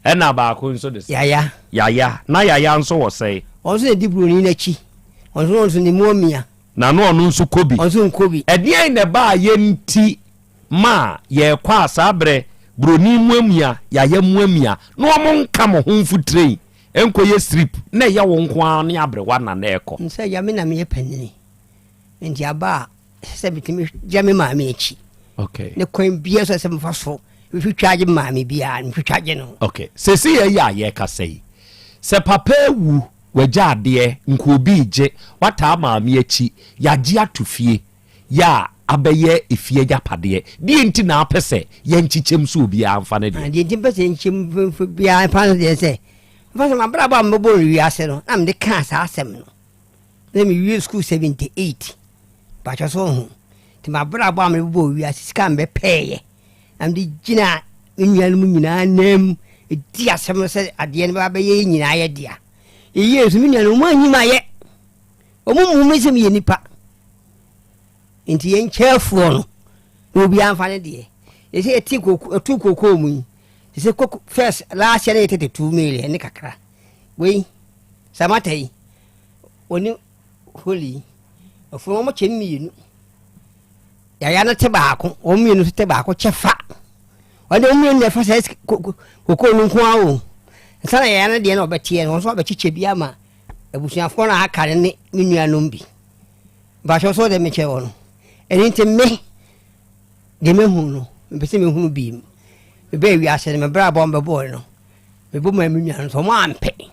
Ɛna baako nso de sɛe. Yaya. Yaya. Na Yaya nso wɔ sɛe. Ɔno nso na di Broni n'akyi. Ɔno nso ɔno nso ne mu amia. Na na ɔno nso kɔ bi. Ɔno nso nkɔ bi. Ɛdeɛn na ɛbaa yɛn nti ma yɛkɔ a saa berɛ broni muamua yaya muamua na wɔn nka mo ho mfutire nkɔ yɛ strip na ɛyɛ wo nko ara ne aberewa na na ɛkɔ. Sɛ agya me na meyɛ panini nti aba a ɛsɛ sɛ metumi gya me maame akyi. Okay. Ne kwan biara sɛ sɛ mefa so mefitwa agye maame biara mefitwa agye no. Okay. Sɛsi yɛ yɛ a yɛkasa yi sɛ papa awu wagya adeɛ nka obi regye wataa maame akyi yɛagye ato fie yɛ a abɛyɛ efie agyapadeɛ. Deɛ nti na apɛ sɛ yɛnkyekyɛm so obiara mfa ne deɛ? Deɛ nti mpɛ sɛ yɛnkyekyɛm mfa obiara mfa ne deɛ sɛ, mfa sɛ m'abrabɔ a mebɛbɔ no wiase no na mede kaa saa asɛm no. Na mewie sukuu 78 mpakyɛ so ho. Nti m'abrabɔ a mede bɔɔ wiase sika a mebɛpɛɛyɛ na mede gyina me nuanom nyinaa nan mu di asɛm no sɛ adeɛ no bɛba bɛyɛ yɛn nyinaa yɛ dea. Yɛyie nso me nuanom wɔn anyi mayɛ. Wɔn mmu me sɛ meyɛ nipa. Nti yɛn kyɛɛfoɔ no, na obiara mfa ne deɛ. Yɛsɛ yɛte koko, ɛtu kokoo mu yi. Yɛsɛ koko, first, last year na yɛ 32 million ne kakra. Wei, Samata yi, wɔne Holy yi, afuo wɔn kyɛ mmienu. Yaya no te baako, wɔn mmienu nso te baako kyɛ fa. Wɔn de wɔn mmienu na ɛfa saa kokoo no nko ara o. Nsa na yaya no deɛ na ɔbɛteɛ no, wɔn nso abɛkyekyɛ bi ama Abusuafoɔ no a aka no ne me nuanom bi. Mpakyɛw sɛ wode mekyɛ wɔ no. Ɛno nti me deɛ mɛhunu no, mepɛ sɛ mehunu bi. Mebɛɛ wiase no, me brabɔ a mebɛbɔɔ no, mebɔ maa me nuanom sɛ wɔn ampɛ.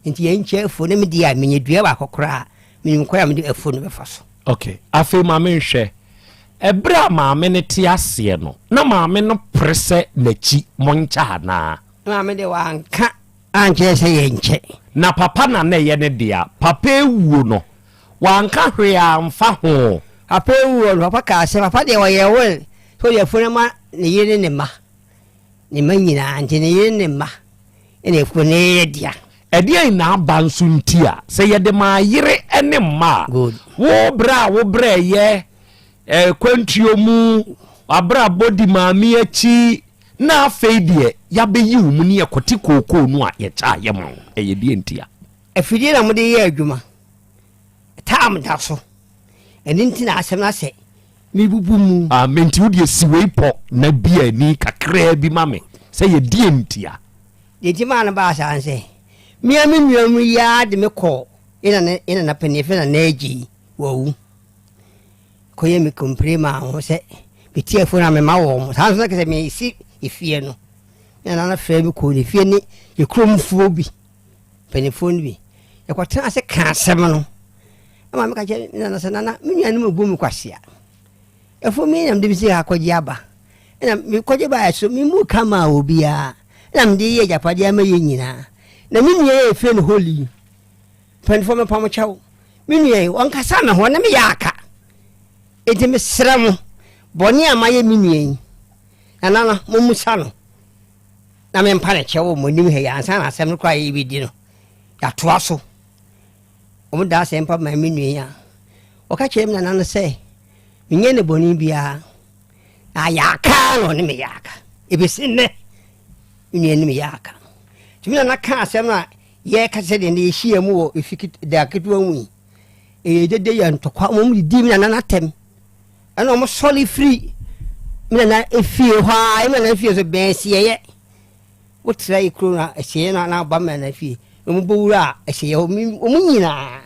Nti yɛnkyɛ afuo na me deɛ a menya dua baako koraa a, menim kwan a mede afuo no bɛfa so. Ok, afei ma menhwɛ. Ɛberɛ a maame no te aseɛ no, na maame no pere sɛ n'akyi monkyɛ anaa? Maame deɛ wanka ankyerɛ sɛ yɛnkyɛ. Na papa na na ɛyɛ ne dea. Papa awuo no, wanka hwee amfa ho. Papa awuo no, papa kaa sɛ, papa deɛ ɔyɛ will sɛ ɔde afuo no ma ne yere ne ne mma. Ne mma nyinaa, nti ne yere ne ne mma na afuo no yɛ dea. Ɛdeɛn na aba nso nti a sɛ yɛde maa yere ne mma a, wo berɛ a wobrɛeɛ kwantuo mu, w'abrabɔ di maame akyi, na afei deɛ yɛabɛyi wo mu ne yɛkɔte kookoo no a yɛkyɛ a yɛma wo, ɛyɛ deɛ ntia? Afidie na mode yɛ adwuma, tam da so, ɛno nti na asɛm no asɛ mebubu mu. Ah, nti wo deɛ si wei pɔ na bi ani kakraa bi ma me sɛ yɛ deɛ ntia? Deɛ nti maa no baa saa ne sɛ, me ara me nua mu yi ara de me kɔɔ yɛn nana panin, yɛfrɛ no Nana Agyei, wawu. Kɔyɛ me kompire maa wɔn sɛ meti afuo no a mema wɔn. Saa nso na kɛsɛ mesi efie no. Me nana no frɛ me kɔɔ ne fie ne yɛ kuromfoɔ bi, mpanimfoɔ no bi. Yɛkɔtena ase ka asɛm no. Ɛma meka kyerɛ me nana sɛ, nana, me nuanom abu me kwasea. Afuo me na mede me sika akɔgye aba. Ɛna mekɔgye baeɛ so, memu ka maa obiara. Ɛna mede yɛ agyapadeɛ ama yɛn nyinaa. Na me nua yɛ efie no holi. Mpanimfoɔ mepam kyɛw. Me nua yi, ɔnkasa me ho, ɔne me yɛ aka. Enti mesrɛ mo, bɔne a mayɛ me nua yi, nana no, mommusa no na mempa no kyɛw wɔ mo anim ha yi ansa na asɛm no koraa a yɛrebɛdi no, yɛatoa so. Wɔdaa asɛm pa maa me nua yi a, ɔka kyerɛɛ me nana no sɛ menyɛ no bɔne biara, na ayɛ aka ara na ɔne me yɛ aka. Ɛbɛsi nnɛ, me nua ne me yɛ aka. Nti me nana kaa asɛm no a Yɛka sɛ deɛ yɛhyia mu wɔ efi da ketewa mu yi, ɛyɛ dede yɛ ntɔkwa. Wɔn de di me nana n'atɛm. Ɛna wɔn sɔre firi me nana efie hɔ a, me nana fie so bɛn asieɛ. Wotra yi kuro na asieɛ na na aba me nana fie. Na wɔn bɔ wura asieɛ hɔ. Wɔn nyinaa.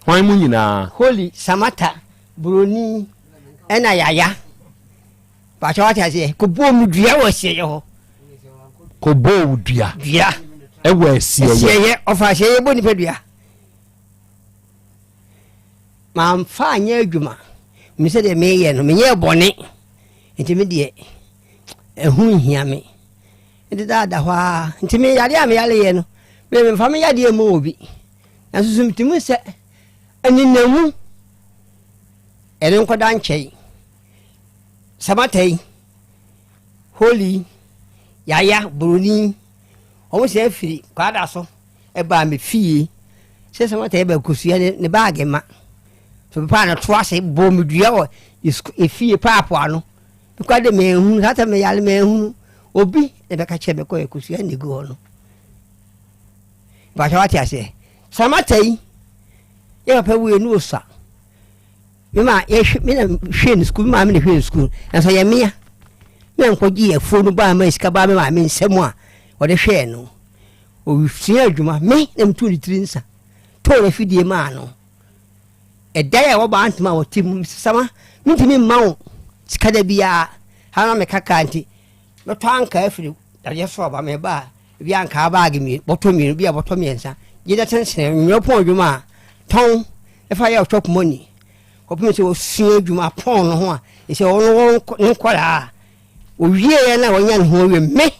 Hwan mu nyinaa? Holy, Samata, Buroni, ɛna Yaya. Pakyɛ wate aseɛ kɔbɔɔ mu dua wɔ asieeɛ hɔ. Kɔbɔɔ wo dua. Dua. Ɛwɔ asieeɛ. Asieeɛ ɔfa asieeɛ bɔ nipa dua. Mamfa anyɛ adwuma. Me sɛ deɛ meyɛ no menyɛɛ bɔne. Nti me deɛ ɛho nhia me. Nti daada hɔ ara nti me yadeɛ a meyareyɛ no me memfa me yadeɛ mmɔ obi. Nanso so metumi sɛ aninamu ɛno nkɔda nkyɛn. Samata yi, Holy, Yaya, Buroni, wɔn san firi Kwada so baa me fie. Sɛ Samata yi ba kosua ne ne baage ma. So mepaa no to ase bɔɔ me dua wɔ efie paapo ano. Mekɔ de manhunu, saa sɛ meyare manhunu. Obi na bɛka kyerɛ me kɔ kosua na egu hɔ no. Mpakyɛ wate aseɛ. Samata yi, yɛ papa wuiɛ no osua. Me ma yɛhwɛ me na hwɛ no sukuu me maame na hwɛ no sukuu nanso yɛ mmea me na nkɔgye afuo no baa ma sika baa me maame nsam a ɔde hwɛɛ no ɔsua adwuma me na metu ne tiri nsa tɔɔ no afidie maa no ɛdan a ɛwɔ baa ntoma a wɔte mu sama mentumi mma wo sika da biara ha na meka kaa nti mɛtɔ ankaa afiri dadeɛ so aba meba a ebi ankaa baage mmienu bɔtɔ mmienu bi a bɔtɔ mmiɛnsa gye da tensene mmerɛ pɔn adwuma a tɔn ɛfa yɛ ɔtɔ kumoni kɔpem sɛ wɔsua adwuma pɔn no ho a ɛsɛ ɔno wɔn ne nkɔlaa a ɔwieɛ na wɔnya ne ho awie me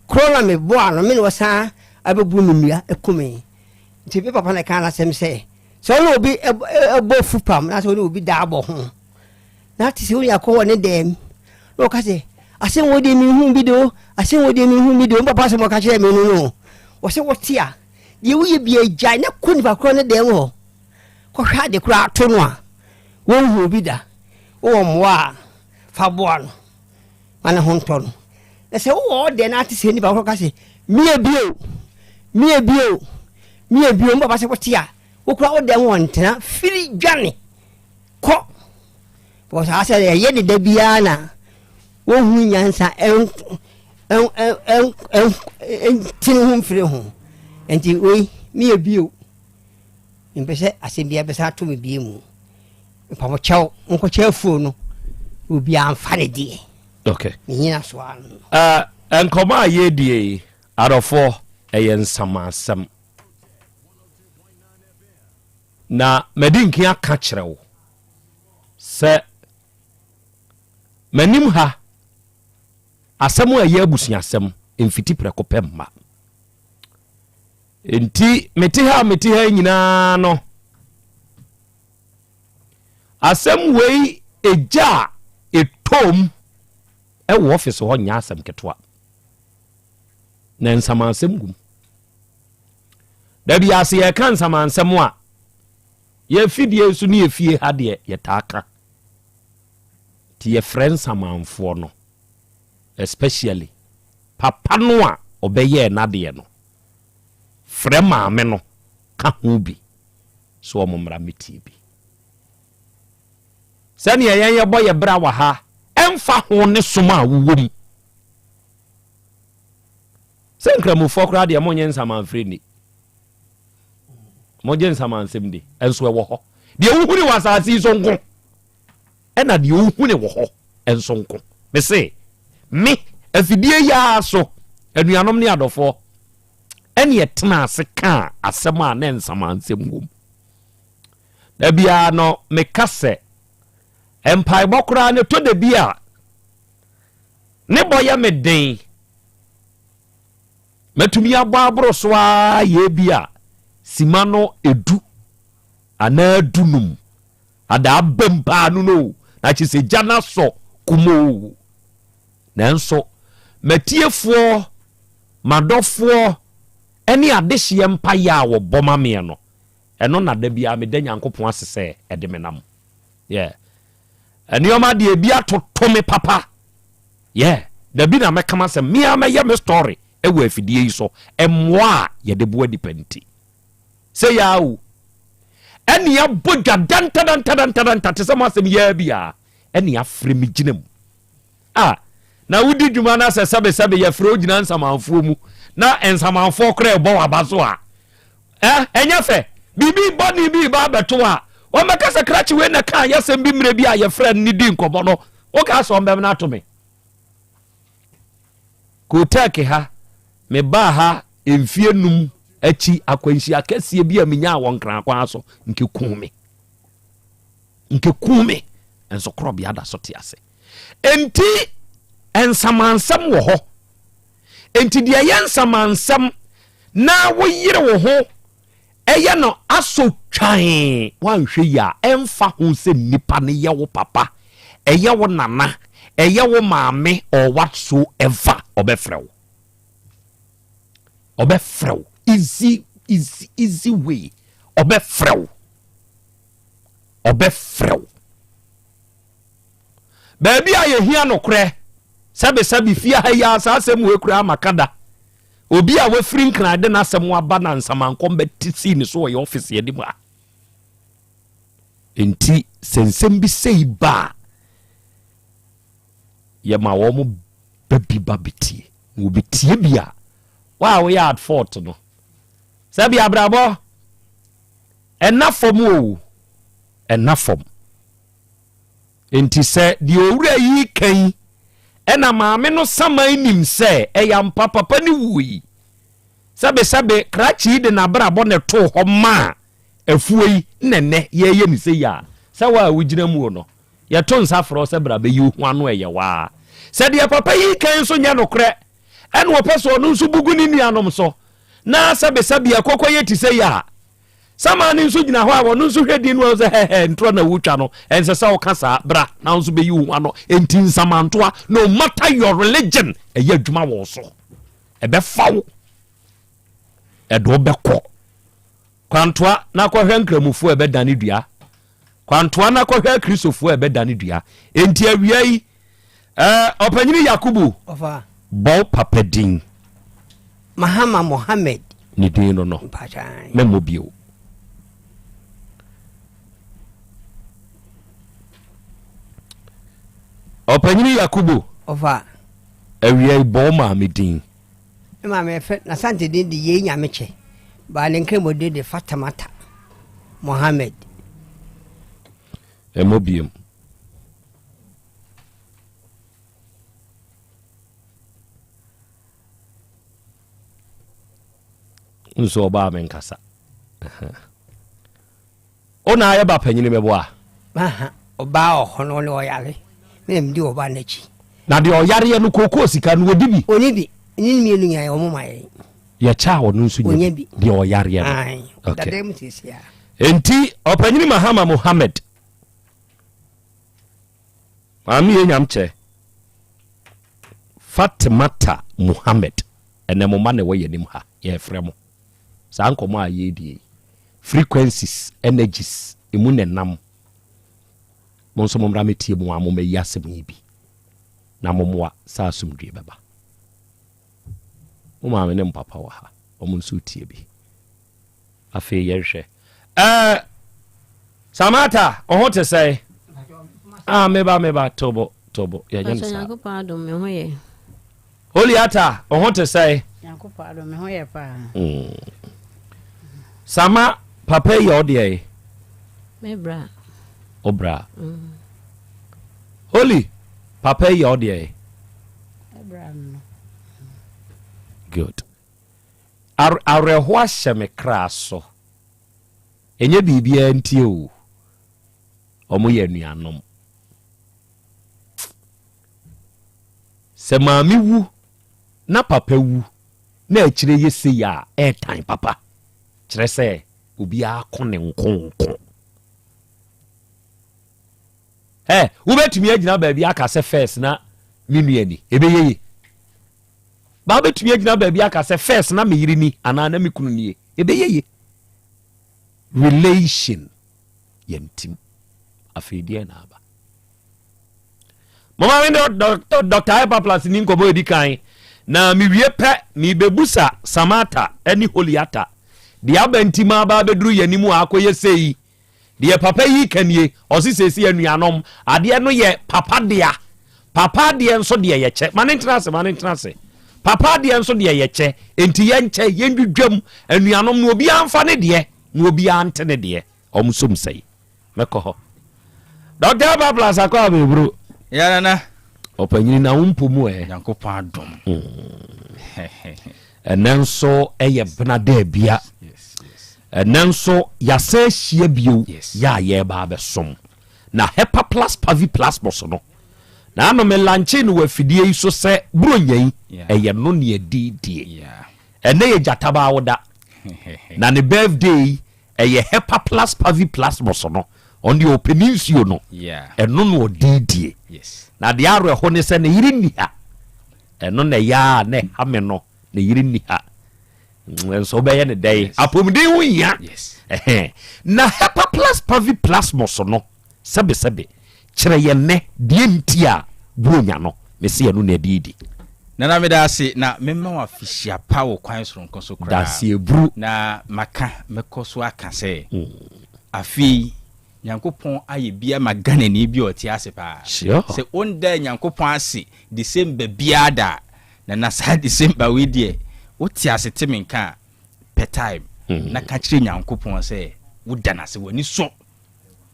koro na meboa no me na wɔsan abɛbu me nnua ɛkume nti me papa na ɛka n'asɛm sɛ sɛ ɔne obi ɛbɔ fupam na sɛ ɔne obi da abɔ ho Na te sɛ onya kɔ wɔ ne dɛm na ɔka sɛ, asɛm wɔ deɛ menhu bi de o, asɛm wɔ deɛ menhu bi de o, papa asɛm ɔka kyerɛ me no no. Wɔsɛ wɔte a, deɛ woyɛ bia gyae na kɔ nipa korɔ ne dɛm hɔ kɔhwɛ ade korɔ ato no a, wɔnhu bi da. Wowɔ mmoa a, fa boa no ma ne ho ntɔ no. Na sɛ wowɔ ɔdɛ na ate sɛ nipa korɔ ka sɛ, mie bio, mie bio, mie bio, papa sɛ wote a, wokura wo dɛm hɔ ntena, firi dwane. Kɔ because asɛ ɛyɛ ne da biara na wɔhu nyansa ntene ho mfiri ho nti wei meyɛ bio mpɛ sɛ asɛm biara bɛsa ato me bie mu mpamokyɛw nkɔkyɛ afuo no obiara mfa ne deɛ okay menyina so ano uh, nkɔmɔ a yɛdie yi adɔfoɔ ɛyɛ nsamasɛm. Na madi nkan aka kyerɛ wo sɛ m'anim ha asɛm a ɛyɛ abusuasɛm mfiti prɛko pɛ mma. Enti mete ha a mete ha nyinaa no, asɛm wei egya a ɛtɔm ɛwɔ ɔfisi hɔ nyɛ asɛm ketewa. Na nsamansɛm gum. Da bi ase yɛka nsamansɛm a, yɛfidie nso ne yɛfie ha deɛ yɛtaa ka. Nti yɛfrɛ nsamanfoɔ no especially papa no a ɔbɛyɛɛ n'adeɛ no, frɛ maame no ka ho bi sɛ wɔn mmra mmɛtie bi. Sɛdeɛ yɛn yɛbɔ yɛ bra wɔ ha, ɛmfa ho ne som a wowɔ mu. Sɛ nkramofoɔ koraa deɛ monyɛ nsamanfrɛ nni. Mogye nsamansɛm di, nso ɛwɔ hɔ. Deɛ wohuni wɔ asase yi so nko, ɛna deɛ wohuni wɔ hɔ nso nko. Mese, me, afidie yi ara so, anuanom ne adɔfoɔ, ɛne ɛtena ase kaa asɛm a na nsamansɛm wom. Da biara no, meka sɛ, mpaebɔ koraa no ɛtɔ da bi a, ne bɔ yɛ me den. Mɛtumi abɔ aboro so ara yɛ bi a sima no edu anaa dunum ada abam paa no no na kyerɛ sɛ gya no asɔ kumoo. Nanso m'atiefoɔ, m'adɔfoɔ ne adehyeɛ mpaeɛ a wɔbɔ ma meɛ no, ɛno na da biara meda Nyankopɔn ase sɛ ɛde me nam. Yeah. Nneɛma deɛ ebi atoto me papa. Yeah, dabi na mɛka m'asɛm. Me ara mɛyɛ me story wɔ afidie yi so. Mmoa a yɛde boa nipa nti. Sɛ yaa o. Ɛne abɔ dwa dantadantadantadanta te sɛ mo asɛm yaa bi a. Ɛne afrɛ me gyina mu. Ah, na wodi dwuma na sɛ sɛbesɛbe yɛfrɛ wo gyina nsamanfoɔ mu na nsamanfoɔ koraa ɛbɔ w'aba so a, eh, ɛnyɛ fɛ. Biribi bɔne bi reba abɛto wo a, wɔmmɛka sɛ krakye wei na ɛkaa yɛsɛm bi mmerɛ bi a yɛfrɛ no ne di nkɔmmɔ no, wokaa sɛ ɔmbɛmena ato me. Kotek ha, mebaa ha mfie num akyi akwanhyia kɛseɛ bi a menyaa wɔ Nkran kwan so, nkekuu me. Nkekuu me, nso korɔbea da so te ase. Enti nsamansɛm wɔ hɔ. Enti deɛ ɛyɛ nsamansɛm na woyere wo ho ɛyɛ no asɔ twan woanhwɛ yi a ɛmfa ho sɛ nipa no yɛ wo papa, ɛyɛ wo nana, ɛyɛ wo maame or what so ever ɔbɛfrɛ wo. Ɔbɛfrɛ wo easy easy easy way ɔbɛfrɛ wo. Ɔbɛfrɛ wo. Baabi a yɛhia nokorɛ, sɛbesɛbe fie ha yi ara saa asɛm wei koraa maka da. Obi a wafiri Nkran de n'asɛm aba na nsamankɔm bɛte sii ne so wɔ yɛn ɔfese anim ha. Enti sɛ nsɛm bi sei ba a, yɛma wɔn ba bi ba bɛtie. Na wɔbɛtie bi a, wo a woyɛ at fault no, sɛbi abrabɔ ɛna fam o, ɛna fam. Enti sɛ deɛ owura yi reka yi ɛna maame no saman nim sɛ ɛyɛ ampa papa no wui. Sɛbesɛbe krakye yi de n'abrabɔ na ɛtoo hɔ maa afuo yi na ɛnɛ yɛreyɛ no sei a, sɛ wo a wogyina mu no, yɛto nsa frɛ wo sɛ bra bɛyi wo ho ano ɛyɛ wo ara. Sɛ deɛ papa yi reka yi nso nyɛ nokorɛ ɛna ɔpɛ sɛ ɔno nso bu gu ne nuanom so na sɛbesɛbe ɛkɔkɔ yɛ te sei a, Saman no nso gyina hɔ a ɔno nso hwɛ din no sɛ hɛhɛ ntorɔ na wotwa no ɛnsɛ sɛ woka saa bra na wo nso bɛyi wo ho ano enti nsamantoa no matter your religion ɛyɛ adwuma wɔ so ɛbɛfa wo ɛde wobɛkɔ kwantoa na kɔhwɛ nkramofoɔ ɛbɛdane dua Kwantoa na kɔhwɛ Akristofoɔ a ɛbɛdane dua. Enti awia yi, eh, Ɔpanyini Yakubu, bɔ wo papa din. Mahama Mohammed. Ne din no no, mɛmmɔ bio. Ɔpanyini Yakubu, awia yi bɔ wo maame din. Me maame fɛ n'Asante din de Yei Nyamekyɛ, baa ne Nkramo din de Fatamata Mohammed. Ɛmmɔ biom. Nso ɔbaa me nkasa. Wo na ayɛ ba panyini meboa? Maha, ɔbaa wɔ hɔ no ɔne ɔyare. Me na medi ɔbaa no akyi. Na deɛ ɔyareɛ no kookoo sika no ɔdi bi? Ɔni bi. Ne mmienu nyinaa wɔn ma yɛn. Yɛkyɛ a ɔno nso nya bi. Deɛ ɔyareɛ no. Ae, ɔda dan mu seesei ara. Enti ɔpanyini Mahama Mohammed, Maame yɛ nyamkyɛ, Fatimata Mohammed, ɛnɛ mo mma na ɛwɔ yɛn anim ha, yɛrefrɛ mo. Saa nkɔmmɔ a yɛredie yi, frequencies, energies, emu na ɛnam. Mo nso mommra mɛtie mo a mommɛyi asɛm yi bi na mommoa sɛ asomdwie bɛba. Mo maame ne mo papa wɔ ha, wɔn nso retie bi. Afei yɛnhwɛ. Ɛɛ Samata, wo ho te sɛn? Ah, meba meba tobo tobo yɛnyɛ no saa. Nyankopɔn adom me ho yɛ. Oliata, wo ho te sɛn? Nyankopɔn adom me ho yɛ paa. Mm. Sama, papa yi yɛ wo deɛ? Me bra. Wo bra. Mm. Holy, papa yi yɛ wo deɛ? Me bra no. Good. Awerɛhoɔ ahyɛ me kra so. Ɛnyɛ biribiara nti o, wɔyɛ anuanom. Sɛ maame wu na papa wu na akyire yɛ sei a, ɛɛtan papa. Kyerɛ sɛ obiara ko ne nko nko. Ɛ, wobɛtumi agyina baabi aka sɛ first na me nua ni, ɛbɛyɛ ye. Ba wobɛtumi agyina baabi aka sɛ first na me yere ni anaa na me kunu nie, ɛbɛyɛ ye. Relation yɛ ntim. Afei deɛ na aba. Mama me Dr. Hyperplus ni nkɔmmɔ ɛdi kan na mewie pɛ mebebusa Samata ne Holiata deɛ aba nti ma aba abɛduru yɛn anim a akɔyɛ sei. Deɛ papa yi reka nie, ɔse seesei anuanom, adeɛ no yɛ papa dea. Papa adeɛ nso deɛ yɛkyɛ. Ma ne ntena ase, ma ne ntena ase. Papa adeɛ nso deɛ yɛkyɛ. Enti yɛnkyɛ, yɛndwidwam. Anuanom no obiara mfa ne deɛ, na obiara nte ne deɛ. Wɔn som sɛe. Mɛkɔ hɔ. Dr. Abba Plus akɔ abɛburo. Ya nana. Ɔpanyini na wo mpo mu ɛ. Nyankopɔn adom. Ɛnɛ nso ɛyɛ bena daabia. Ɛnnɛ nso yɛasan ahyia bio yɛ a yɛreba abɛsom. Na Hepa Plus Pavi Plasmos no, na ano me lankyee no wɔ afidie yi so sɛ Buronya yi, ɛyɛ no ne ɛdi die. Ɛnnɛ yɛ Gyata Baa Woda. Na ne birthday yi, ɛyɛ Hepa Plus Pavi Plasmos no, ɔno deɛ ɔpɛ ne nsuo no, ɛno na ɔdi die. Na deɛ awerɛho ne sɛ ne yere nni ha. Ɛno na ɛyɛ a na ɛha me no, ne yere nni ha. Nso wobɛyɛ ne dɛn? Apɔmuden ho hia. Na Hepaplus paviplasmus no, sɛbesɛbe, kyerɛ yɛn nnɛ deɛ nti a Buronya no, mese ɛno na ɛde redi. Nana meda ase na mema wo afehyia pa wɔ kwan soronko so koraa. Daseɛburu. Na maka mɛkɔ so aka sɛ afe yi Nyankopɔn ayɛ bi ama Ghanani bi a ɔte ase paa. Sure. Sɛ wondaa Nyankopɔn ase December biara da a, Na na saa December wei deɛ wote ase te me nka a, pɛ time na ka kyerɛ Nyankopɔn sɛ woda no ase, w'ani sɔ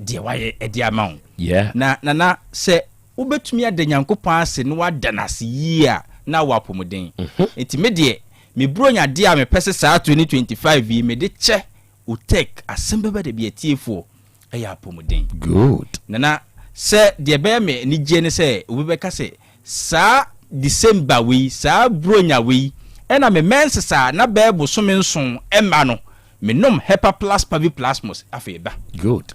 deɛ wayɛ de ama wo. Yeah. Na Nana, sɛ wobɛtumi ada Nyankopɔn ase na woada no ase yie a, na wowɔ apɔmuden. Nti me deɛ, me Buronya adeɛ a mepɛ sɛ saa 2025 yi mede kyɛ Otec asɛm bɛba da bi atiefoɔ ɛyɛ apɔmuden. Good. Nana, sɛ deɛ ɛbɛyɛ me anigyeɛ ne sɛ obi bɛka sɛ saa December wei, saa Buronya wei ɛna me menses a na bɛyɛ bosome nson ɛmma no, me nom Hepa Plus Paviplasmus afei ɛba. Good.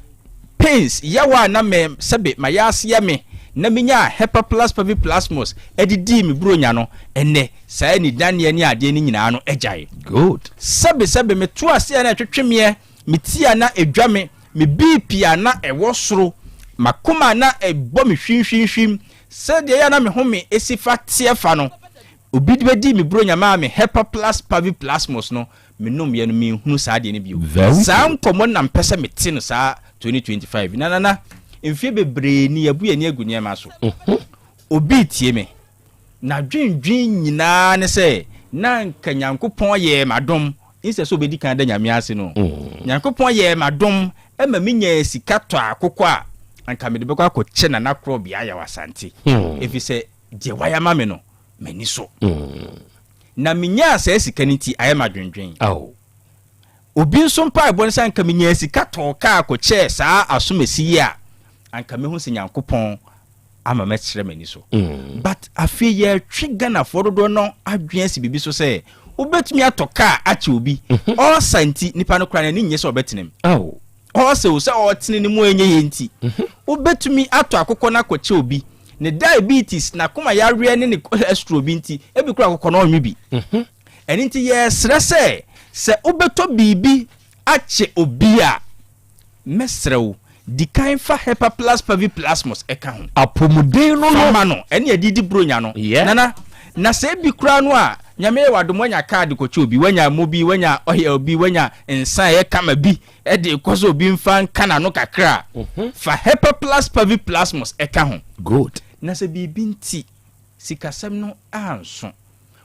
Pains, yaw a na me sɛbe mayaase yɛ me na me nyaa Hepa Plus Paviplasmus ɛde dii me Buronya no, ɛnnɛ saa anidaneɛ ne adeɛ no nyinaa no agyae. Good. Sɛbe sɛbe me to ase a na ɛtwetwe meɛ, me ti a na ɛdwa me, me BP a na ɛwɔ soro, m'akoma a na ɛbɔ me hwimhwimhwim, sɛdeɛ ɛyɛ a na me home si fa teɛ fa no, obi bɛdii me Buronya maa me Hepa Plus Paviplasmus no, menomyɛ no menhunu saa adeɛ no bio. Very Saa good. nkɔmmɔ no na mepɛ sɛ mete no saa 2025 yi. Na Nana, mfeɛ bebree ni yɛabu yɛn ani agu nneɛma so. Obi retie me, n'adwendwen nyinaa ne sɛ na anka Nyankopɔn yɛɛ m'adom, instead sɛ obɛdi kan ada Nyame ase no, Nyankopɔn yɛɛ m'adom ma menyaa sika tɔ akokɔ a anka mede bɛkɔ akɔkyɛ Nana Korɔbea Ayaw Asante, ɛfiri sɛ deɛ wayɛ ama me no, m'ani sɔ. Na menyaa saa sika no nti ayɛ me adwendwen. Obi nso mpaebɔ ne sɛ anka menyaa sika tɔɔ kaa kɔkyɛɛ saa asomasi yi a, anka mɛhu sɛ Nyankopɔn ama mɛkyerɛ m'ani so. But afei yɛtwe Ghanafoɔ dodoɔ no adwene asi biribi so sɛ wobɛtumi atɔ kaa akyɛ obi, ɔɔsa nti nipa no koraa n'ani nnye sɛ ɔbɛtena mu. Ɔɔsa o, sɛ ɔɔtene ne mu a ɛnyɛ yie nti, wobɛtumi atɔ akokɔ no akɔkyɛ obi, ne diabetes, n'akoma yareɛ ne ne cholesterol bi nti, ebi koraa akokɔ no ɔnwe bi. Ɛno nti yɛresrɛ sɛ, sɛ wobɛtɔ biribi akyɛ obi a, mɛsrɛ wo, di kan fa Hepaplus Paviplasmus ka ho. Apɔmuden no no. Fa ma no, ɛne yɛde di Buronya no. Yeah. Nana, na sɛ ebi koraa no a, Nyame yɛ w'adom, woanya kaa de kɔkyɛ obi, woanya mo bi, woanya oil bi, woanya nsa a ɛyɛ kama bi de rekɔ sɛ obi mfa nka n'ano kakra a, fa Hepaplus Paviplasmus ka ho. Good. Na sɛ biribi nti, sikasɛm no anso,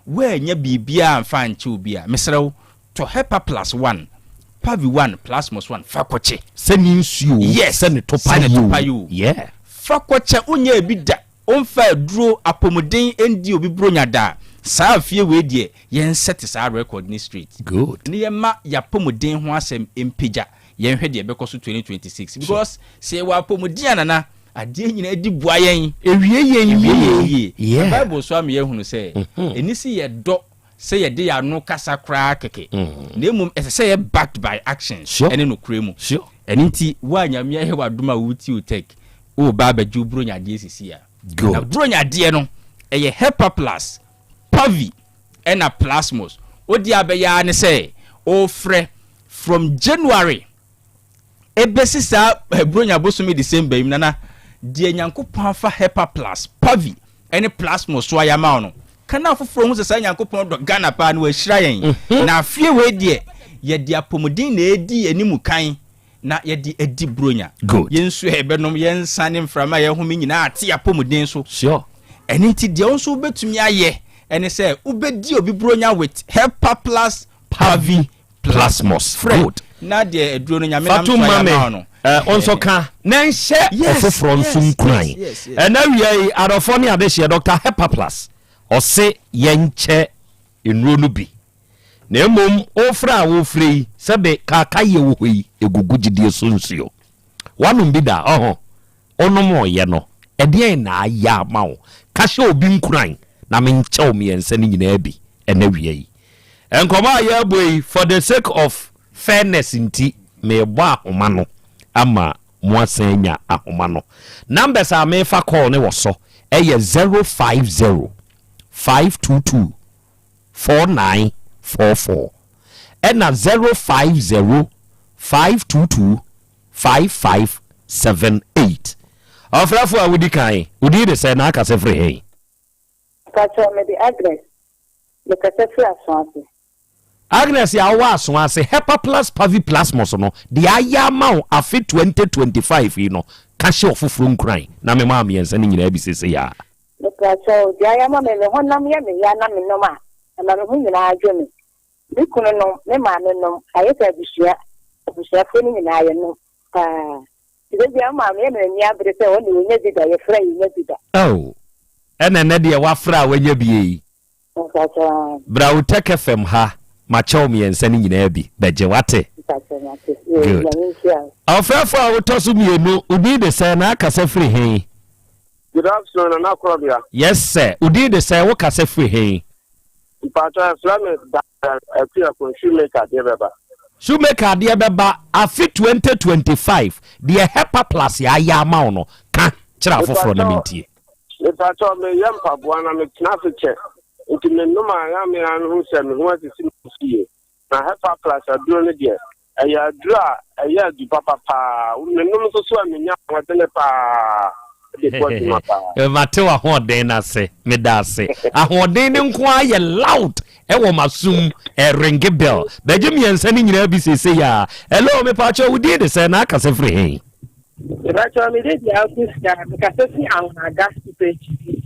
woannya biribiara amfa ankyɛ obi a, mesrɛ wo, tɔ Hepa Plus one, Pavi one, Plasmos one, fa kɔkyɛ. Sɛ ne nsuo o, Yes, sɛ ne topa sɛ ne yi o, topa yi o. Yeah. Fa kɔkyɛ, wonyɛɛ bi da, womfa aduro, apɔmuden ndi obi bronya da a, saa afie wei deɛ, yɛnsɛte saa record no straight. Good. Na yɛmma y'apɔmuden ho asɛm mpagya, yɛnhwɛ deɛ ɛbɛkɔ so 2026. Because sɛ yɛwɔ apɔmuden a Nana, adeɛ nyinaa di boa yɛn. Ewie yɛn Ewie yɛn yie. yie. Na Bible nso ama yɛahunu sɛ, ɛnni sɛ yɛdɔ sɛ yɛde yɛn ano kasa koraa kɛkɛ, na mmom ɛsɛ sɛ yɛ backed by actions ɛne nokorɛ mu. Ɛno nti, wo a Nyame ayɛ wo adom a wotie Otec, woreba abɛgye wo Buronya adeɛ sisi a. Na Buronya adeɛ no, ɛyɛ Hepa Plus, Pavi, ɛna Plasmos. Wo deɛ abɛyɛ ara ne sɛ, wofrɛ from January Ebesi saa Buronya bosome December yi mu nana, deɛ Nyankopɔn afa Hepa Plus, Pavi ne Plasmos so ayɛ ama wo no, ka na afoforɔ hu sɛ saa Nyankopɔn dɔ Ghana paa na wahyira yɛn. Na afeɛ wei deɛ, yɛde apɔmuden na ɛredi anim kan na yɛde adi Buronya. Good. Yɛn nsuo a yɛbɛnom, yɛn nsa ne mframa a yɛhome nyinaa ate apɔmuden so. Sure. Ɛno nti deɛ wo nso wobɛtumi ayɛ ɛne sɛ wobɛdi obi Buronya with Hepa Plus, Pavi Plasmos. Frɛ Good. na deɛ aduro no Nyame nam Fatum so ayɛ ma me ama wo no. eh, wo nso ka na nhyɛ Yes, ɔfoforɔ nso yes, nkuran. yes, yes, yes. Ɛna awia yi adɔfoɔ ne adehyeɛ Dr. Hepaplas ɔse yɛnkyɛ nnuro no bi na mmom wofrɛ a wofrɛ yi sɛbe kaakayɛ wɔ hɔ yi ɛgugu gyidie so nsuo. Woanom bi da ɔho? Wonomoeɛ no, ɛdeɛn na ayɛ ama wo? Ka hyɛ obi nkuran na menkyɛ wo mmiɛnsa no nyinaa bi ɛnɛ awia yi. Nkɔmmɔ a yɛrebɔ yi, for the sake of fairness nti, merebɔ ahoma no ama moasan anya ahoma no. Numbers a merefa call no wɔ so yɛ 050 522 4944 ɛna 050 522 5578. Ɔfrɛfo a wodi kan, wo din de sɛn na akasa firi he? Mpakyɛw mede Agnes, mekasa firi Asoase. Agnes a wowɔ Asoase, Hepaplus Paviplasmus no, deɛ ayɛ ama wo afe 2025 yi no, ka hyɛ ɔfoforɔ nkuran na mema wo mmiɛnsa no nyinaa bi seesei ara. Mepakyɛw, deɛ ayɛ ama me, me honam yɛ me ya na menom a, ɛma me ho nyinaa dwo me. Me kunu nom, me maame nom, ayɛ sɛ abusua, abusuafoɔ no nyinaa yɛnom paa. Nti da biara me maame yɛ me n'ani abere sɛ ɔne ɔnya bi da, yɛfrɛ a yɛnya bi da. Oh, ɛna ɛnɛ deɛ wafrɛ a wanya bi ei. Mpakyɛw aane. Bra Utec FM ha, makyɛ wo mmiɛnsa no nyinaa bi, bɛgye, wate? Mpakyɛw mate, yoo, Good. Nyame nhyira wo. Ɔfrɛfoɔ a wotɔ so mmienu, wo din de sɛn na akasa firi he? Good afternoon, Nana Korɔbea. Yes sir, wo din de sɛn, wo kasa firi he? Mpatsɔ yɛfrɛ me Daniel Akuakun Shoemaker deɛ bɛba. Shoemaker adeɛ bɛba afe 2025 deɛ Hepa plus ayɛ ama wo no ka kyerɛ afoforɔ na mentie. Mepakyɛw meyɛ mpaboa na metena ase kyɛ nti menom a na me ara mehu sɛ me ho asisi me yie na Hepa plus aduro no deɛ Ɛyɛ aduru a ɛyɛ adu papa paa. Menom nso so a menya ahoɔdene paa de bɔ dwuma paa. Mate w'ahoɔden no ase. Meda ase. Ahoɔden no nko ara yɛ loud ɛwɔ m'asom. Ɛringe bell. Bɛgye mmiɛnsa no nyinaa bi seesei ara. Hello, mepaakyɛw wo din de sɛn na akasa firi he? Mepakyɛw me din de Augusta, mekasa fi Anhonaga Supɛkyiri.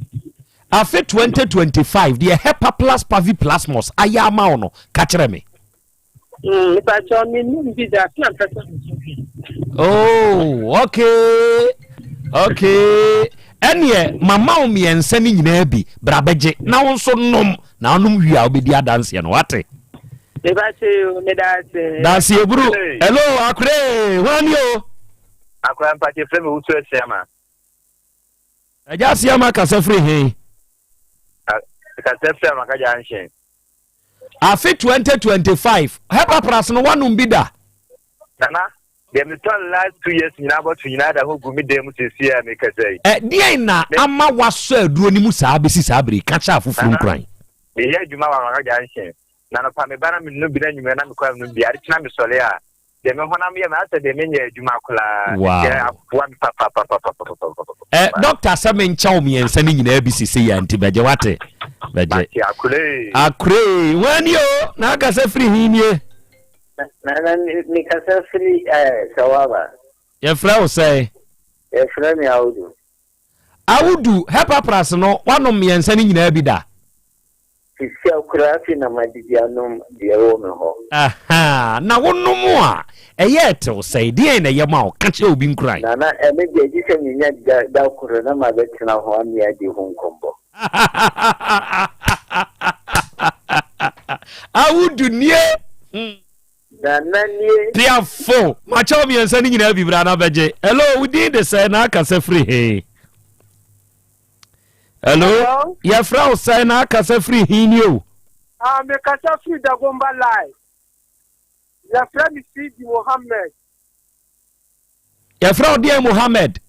Afe 2025 deɛ Hepaplus Paviplasmus ayɛ ama wo no, ka kyerɛ me. Mm, mepakyɛw mennim bi da na mpɛ sɛ mesu bi. Oh, okay. Okay. Ɛneɛ mama wo mmiɛnsa no nyinaa bi bra bɛgye na wo nso nom na wonom wie a wobɛdi adanseɛ no wate. Meba se o, meda ase. Daase eburu. Hello, Akore, hwan ni o? Akora mpakye frɛ me Wusu Asiama. Agya Asiama kasa firi he? Kasa firi Amaka Junction. Afe 2025, Hepapras no wanom bi da? Nana, deɛ metɔ last 2 years nyinaa bɔto nyinaa da hɔ gu me dan mu seesei a mekasa yi. Ɛdeɛn na ama woasɔ aduro no mu saa bɛsi saa bere yi? Ka kyerɛ afoforɔ nkuran. Meyɛ adwuma wɔ Amaka Junction. Na anɔpa meba na menom bi na anwummerɛ na mekɔ a menom bi. Ade kye na mesɔre a, deɛ me honam yɛ me asɛ deɛ menyɛ adwuma koraa. Wow. Nti aboa me papapapapapapapa. Ɛ dɔkta sɛ menkyɛ wo mmiɛnsa no nyinaa bi sese yɛ nti bɛgye wate. Bɛgye. Mate akoree. Akoree. Hwan ni o? Na akasa firi he nie? Nana mekasa firi eh, Sawaba. Yɛfrɛ wo sɛn? Yɛfrɛ me Audu. Audu, Hepapras no woanom mmiɛnsa no nyinaa bi da? Sisia koraa afei na madidi anom deɛ ɛwɔ me hɔ. Ahaa, na wonom a, ɛyɛ tew sɛn? Deɛn na ɛyɛ ma wo? Ka kyerɛ obi nkuran. Nana, ɛno deɛ gye sɛ menya da da koro na mabɛtena hɔ ame adi ho nkɔmmɔ. Awudu nie. Nana nie. Piafo, makyɛ wo mmiɛnsa no nyinaa bi bra na bɛgye. Hello, wo din de sɛn na akasa firi he? Hello, Hello? yɛfrɛ wo sɛn na akasa firi he ni o? Ah, mekasa firi Dagomba line. Yɛfrɛ me Sidi Mohammed. Yɛfrɛ wo deɛn Mohammed?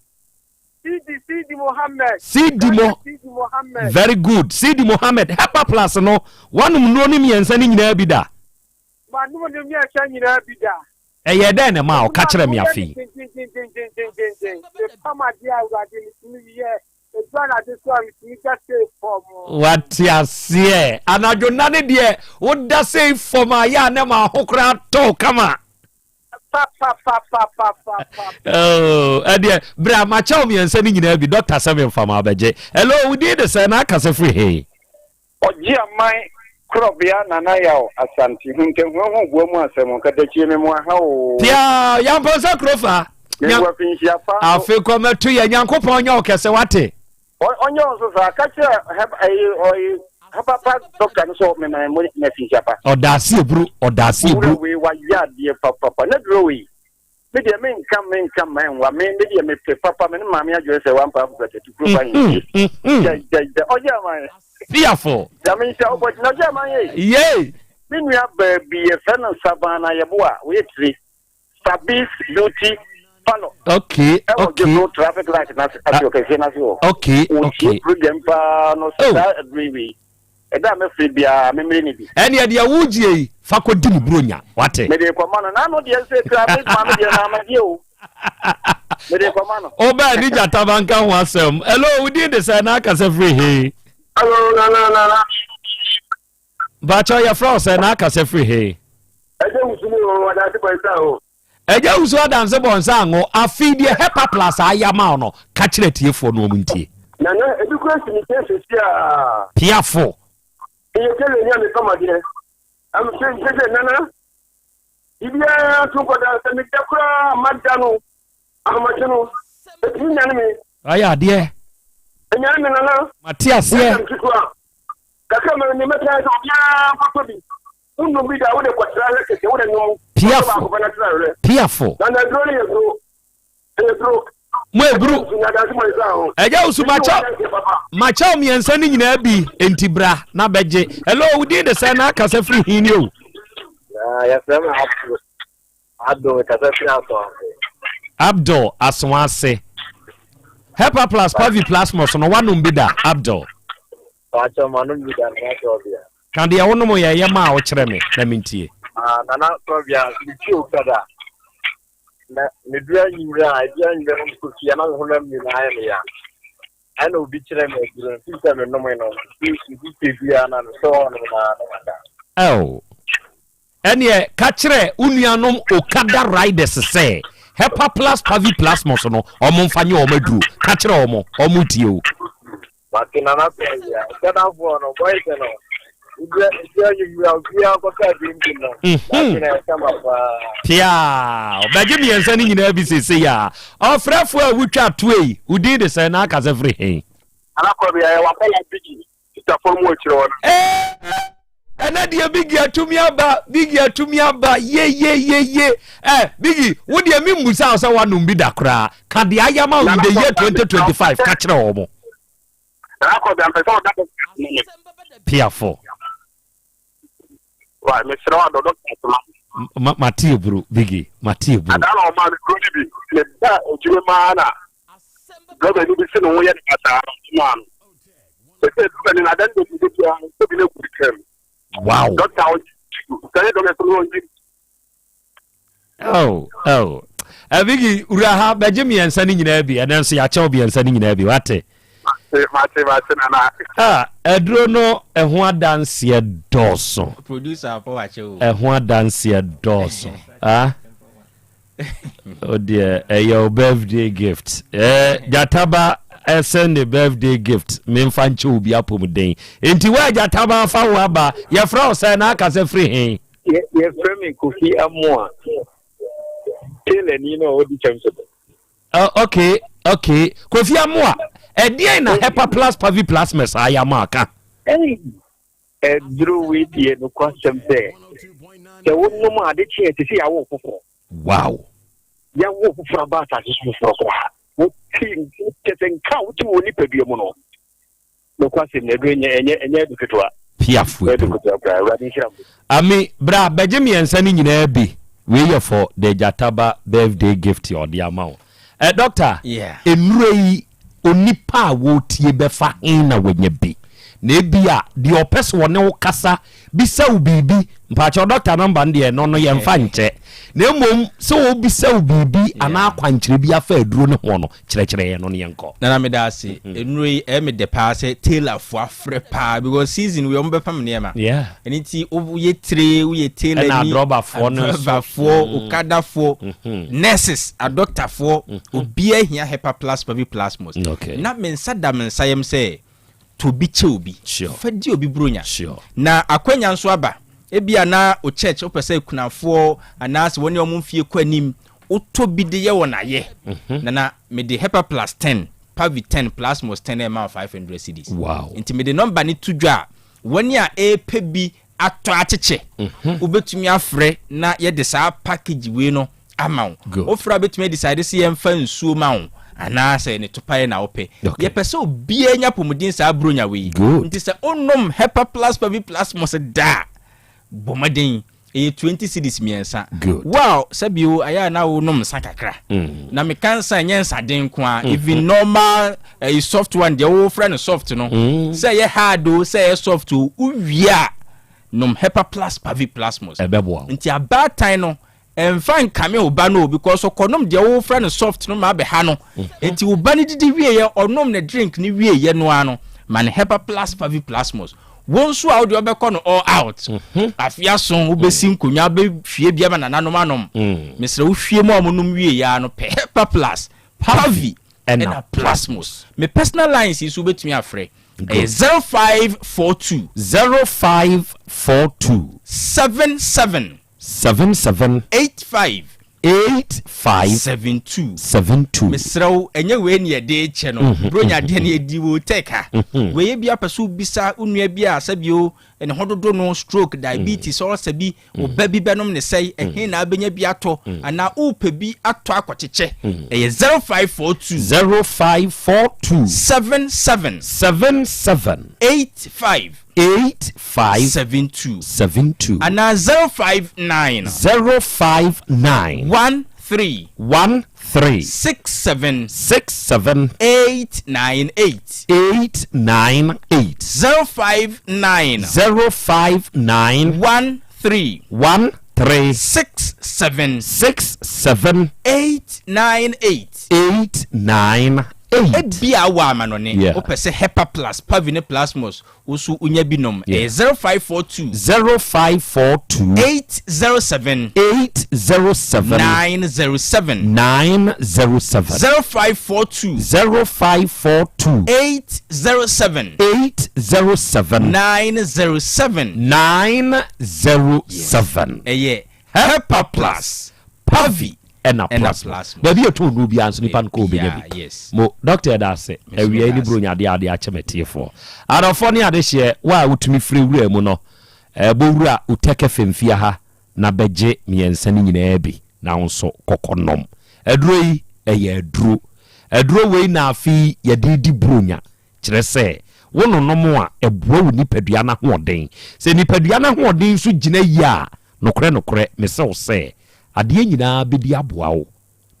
Sidi, Sidi Mohammed. Sidi Mo. Sidi Mohammed. Very good. Sidi Mohammed. Hepa plus no, wanom nnuro no mmiɛnsa no nyinaa bi da? Manom ne mmiɛnsa nyinaa bi da. Ɛyɛɛ dɛn na ɛmaa wo? Ka kyerɛ me afei. Dendendendendenden. Mepam adeɛ a Awurade metumi yɛ. Ɛdu anadwo so a metumi da sei fam. Wate aseɛ. Anadwo nna no deɛ woda sei fam a yɛ a na ma ho koraa tɔ kama. Papapapapapapa. Oh, ɛdeɛ berɛ a makyɛ wo mmiɛnsa no nyinaa bi dɔkta sɛ memfa ma abɛgye. Hello, wo din de sɛ na akasa firi he? Ɔgye aman korɔbea Nana Yaw Asante Huntahuahu boa mu asɛm Katakyie me moa ha oo. Piaa Yampɔnsa Kurofa. Me wɔ afinhyia pa nso. Afe kɔ mɛto yɛ Nyankopɔn nyɛ wo kɛse wate. Ɔnyɛ wo nso saa ka kyerɛ hɛb ɛyi ɔyi hɛpapa dɔkta no sɛ mema mo afinhyia pa. Ɔdaase eburu ɔdaase eburu. Owura wei wayɛ adeɛ papapa na duro wei. Me deɛ me nka me nka mma ɛnwa me me deɛ me pe papa me ne maame adwene sɛ wampa afofɛtɛ tu kuro ba yɛn fie gya gya gya ɔyɛ aman fiafo nyame nhyɛ wo bɔ gyina ɔyɛ aman yɛ yee me nua baabi yɛfrɛ no savana yɛboa wɔyɛ tire Sabis beauty parlor okay ɛwɔ okay dwoso traffic light na ase ase ɔkɛseɛ na ase hɔ okay okay wɔtie program paa no Oh. saa ɛduru wei Ɛda a mɛfrɛ biara, memmere no bi. Ɛneɛ deɛ wogyie yi, fa kɔdi me buronya, wate? Mede rekɔma no. N'ano deɛ sɛ kura me maame deɛ na amadeɛ o. Mede rekɔma no. Wobaa ni gyata ba nka ho asɛm. Hello, wo din de sɛ na akasa firi he? Hello, nana nana. Mpakyɛ yɛfrɛ wo sɛ na akasa firi he? Ɛgye wusu mu o, adanse bɔ nsa o. Agya wusu adanse bɔ nsa ango afei deɛ hepa plus ayɛ ama wo no ka kyerɛ atiefoɔ no ɔmo ntie. Nana ebi kura si me nkyɛn sɛsi a. Piafo. Meyɛ tailor ni a mepam adeɛ. Ɛm sɛ sɛ sɛ nana biribiara to nkɔda sɛ meda koraa mada no ahomakye no ɛtumi nyane me. Ayɛ adeɛ. Ɛnyane me nana. Mate aseɛ. Ɛsɛm ketewa kakra ma ne mɛka sɛ obiara nkɔtɔ bi. Wonnom bi da, wode kɔtra hwɛ kɛkɛ, wode nom. Piafo. Baako pɛ na tra hwɛ. Piafo. Na na aduro no yɛ duro. Ɛyɛ duro. Mo eburu. Ɛgya wusu makyɛw makyɛw mmiɛnsa no nyinaa bi nti bra na bɛgye. Hello, wo din de sɛ na akasa firi hin ni o. Na yɛfrɛ me Abdul. Abdul kasa firi Asoase. Abdul Asoase. Hepa plus Pavi Plasmos no wanom bi da Abdul. Pakyɛ manom bi da Nana Sɔbea. Ka deɛ wonom yɛ yɛ maa wokyerɛ me na mentie. Ah, Nana Sɔbea, metwi okada. Na meduru anwummerɛ a, ebi anwummerɛ no mekɔ fie na me honam nyinaa yɛ me ya. Ɛna obi kyerɛ me aduro no, firi sɛ menome no, nti medi biara na mesɔ hɔ nom na na mada. Oh. Ɛneɛ ka kyerɛ wo nuanom Okada riders sɛ Hepa plus Pavi Plasmos no ɔmo mfa nyɛ ɔmo aduro. Ka kyerɛ ɔmo, ɔmo tie o. Mate Nana Kwasi a, Ghanafoɔ no, boys no, ebi ebi anwummerɛ a obiara kɔtɔ adeɛ bi no, daakye na ɛkama paa. Piaa! Ɔbɛgye mmiɛnsa no nyinaa bi seesei a. Ɔfrɛfoɔ a wotwa toa yi, wo din de sɛn na akasa firi he? Nana Kwabea, yɛwɔ akwadaa Biggie, Sitafoɔ mu akyire hɔ no. Ee! Ɛnɛ. Ɛnɛ deɛ Biggie atumi aba, Biggie atumi aba, ye ye ye ye. Eh, Biggie, wo deɛ me mmusa wo sɛ woanom bi da koraa. Ka deɛ ayɛ ama wo in the year 2025, ka kyerɛ wɔn. Nana Kɔbi, ampɛ sɛ ɔda dɔkta ma me. Piafo. Wa, mesrɛ wo adɔ dɔkta soma. Ma, mate eburu, Biggie, mate eburu. Adaa na ɔmaa me kuro no bi, meba adwuma mu ara na drɔbani bi se ne ho yɛ no basaa na ɔde maa no. Sɛ drɔbani no adan de bi biara nso bi na gu ne kaa mu. Wow. Dɔkta ɔgye, sɛ yɛ dɔkta sɛ ɔgye. Oh, oh. Abigi, wura ha, bɛgye mmiɛnsa no nyinaa bi. Ɛnɛ nso yɛakyɛw mmiɛnsa no nyinaa bi, wate? Mate, mate, nana. Ah, aduro no ɛho adanseɛ dɔɔso. Producer apɔ wakyɛ o. Ɛho adanseɛ dɔɔso. Ah? O deɛ, ɛyɛ o birthday gift. Eh, gyataba ɛsɛn ne birthday gift. Memfa nkyɛ obi apɔmuden. Enti wo a gyataba afa wo aba, yɛfrɛ wo sɛ na aka sɛ firi he? Yɛfrɛ me Kofi Amoah, tailorni no a ɔdi kyɛm so no. Uh, okay, okay. Kofi Amoah, ɛdeɛn na Hepa Plus Pavi Plasmas ayɛ ama aka? Ɛduro wei deɛ nokwasɛm sɛ sɛ wonom a ade kye ɛte sɛ yɛawo foforɔ. Wow. Yɛawo foforɔ aba asase so foforɔ koraa. Wote kyɛ sɛ nka a wote wɔ nipadua mu no Nokwasɛm ni, aduro nyɛ ɛnyɛ ɛnyɛ adu ketewa. Piafo Ɛnyɛ adu ketewa koraa. Awurade nhyira mo. Ami, bra bɛgye mmiɛnsa no nyinaa bi. Wei yɛ for the Gyataba birthday gift a ɔde ama wo. Eh, doctor, Yeah. nnuro yi, onipa a wɔretie bɛfa he na wanya bi? Na ebia deɛ ɔpɛ sɛ ɔne wo kasa bisa wo biribi, mpakyɛw doctor number no deɛ ɛno no yɛmfa nkyɛ. Na mmom sɛ ɔbisa wo biribi anaa akwankyerɛ bi afa aduro no ho no, Kyerɛkyerɛ yɛn no ne yɛnkɔ. Nana meda ase. Nnuro yi ɛyɛ me dɛ paa sɛ tailor fo afrɛ paa because season wei ɔmo bɛpam nneɛma. Yeah. Ɛno nti woyɛ tire, woyɛ tailor ni, Ɛna adrɔbafoɔ no nso. adrɔbafoɔ, okadafoɔ, nurses, adɔktafoɔ, obiara hia Hepa Plus Pavi Plasmos. Okay. Na me nsa da me nsa yam sɛ tɔ bi kyɛ obi. Sure. Fa di obi buronya. Sure. Na akwanya nso aba. Ebia na o church wopɛ sɛ akunafoɔ anaasɛ wɔne wɔn mfie kɔ anim wotɔ bi de yɛ wɔn ayɛ. Mhm. Nana mede Hepa Plus 10, Pavi 10, Plasmos 10 ɛma wo 500 cedis. Wow. Nti mede nɔmba no to dwa a wɔne a ɛrepɛ bi atɔ akyekyɛ. Mhm. Wobɛtumi afrɛ na yɛde saa package wei no ama wo. Wofrɛ a wobɛtumi adecide sɛ yɛmfa nsuo ma wo anaasɛ ne topaeɛ na wopɛ. Yɛpɛ sɛ obiara nya apɔmuden saa Buronya wei. Nti sɛ wonom Hepa Plus Pavi Plasmos da a, bɔ mmɔden. Ɛyɛ 20 cedis mmiɛnsa. Wo a sɛbio ayɛ a na wonom nsa kakra. Na meka nsa ɛnyɛ nsaden nko ara. Even normal ɛyi soft one deɛ wofrɛ no soft no. Sɛ ɛyɛ hard o, sɛ ɛyɛ soft o, wowie a nom Hepa Plus Pavi Plasmos. Ɛbɛboa wo. Nti abaatan no Ɛnfa nkame wo ba no o because ɔkɔnom deɛ wofrɛ no soft no ma abɛha no. Enti wo ba no didi wieɛ, ɔnom ne drink no wieɛ no ara no, ma no Hepa Plus Paviplasmos. Wo nso a wo deɛ wobɛkɔ no all out, afe aso, wobɛsi nkonnwa, wobɛhwie bi ama nananom anom. Mesrɛ wo hwie ma wɔnom wieɛ ara no pɛ Hepa Plus, Pavi ɛna Plasmos. Me personal lines yi nso wobɛtumi afrɛ. Ɛyɛ 0542. 0542. 77. 77. 85. 85. 72. 72. Mesrɛ wo, ɛnyɛ wei ne yɛde rekyɛ no. Buronya adeɛ no yɛdi wɔ tech ha. Wei ebi apɛ sɛ wobisa wo nua bi a sɛbio ne ho dodo no, stroke, diabetes, ulcer bi, wo ba bi bɛnom ne sɛe, ɛhe na abɛnya bi atɔ, anaa wopɛ bi atɔ akɔkyekyɛ. Ɛyɛ 0542. 0542. 77. 77. 85. 85. 72. 72. Anaa 059. 059. 13. 13. 67. 67. 898. 898. 059. 059. 13. 13. 67. 67. 898. 898. Ebia wɔ amanɔne, Yeah. wopɛ sɛ Hepa Plus, Pavi ne Plasmos Wo nso wonya bi nom. Ɛyɛ 0542. 0542. 807. 807. 907. 907. 0542. 0542. 807. 807. 907. 907. Ɛyɛ Hepa Plus, Pavi ɛna plasma baabi yɛ tɔn nnuro biara nso nipa no kɔ obenya bi mo doctor yɛda ase awia yi ne buronya adeɛ adeɛ akyɛ matiefoɔ adɔfoɔ ne adehyeɛ wo a wotumi firi wura mu no. Bɔ wura Uteke Femfia ha na bɛgye mmiɛnsa no nyinaa bi na wo nso kɔkɔ nom. Aduro yi, ɛyɛ aduro. Aduro wei na afe yi yɛde redi Buronya. Kyerɛ sɛ, wononom a, ɛboa wo nipadua no ahoɔden. Sɛ nipadua no ahoɔden nso gyina yie a, nokorɛ nokorɛ, mese wo sɛ, adeɛ nyinaa bɛdi aboa wo,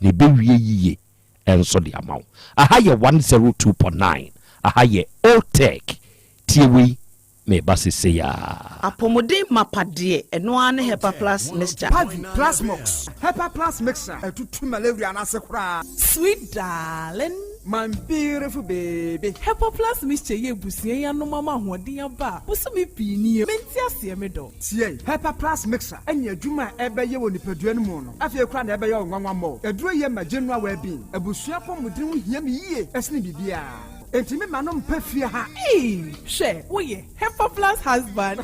na ɛbɛwie yie nso de ama wo. Aha yɛ 102.9, aha yɛ Otec. Tie wei, meba sesei ara. Apɔmuden mapa deɛ, ɛno ara ne Hepa Plus Mixture. Pavi, Plasmox, Hepa Plus Mixture, ɛtutu malaria no ase koraa. Sweet darling. My beautiful baby. Hepa Plus Mixture yi abusua yi anom ama ahoɔden aba a bosome pii nie. Mente aseɛ me dɔ. Tie, Hepa Plus Mixture ne adwuma a ɛbɛyɛ wɔ nipadua no mu no, afei koraa na ɛbɛyɛ wo nwanwa mmɔ. Aduro yi ma general well-being. Abusua apɔmuden ho hia me yie sene biribiara. Enti me ma no mpɛ fie ha. Eii hwɛ woyɛ Hepa Plus husband.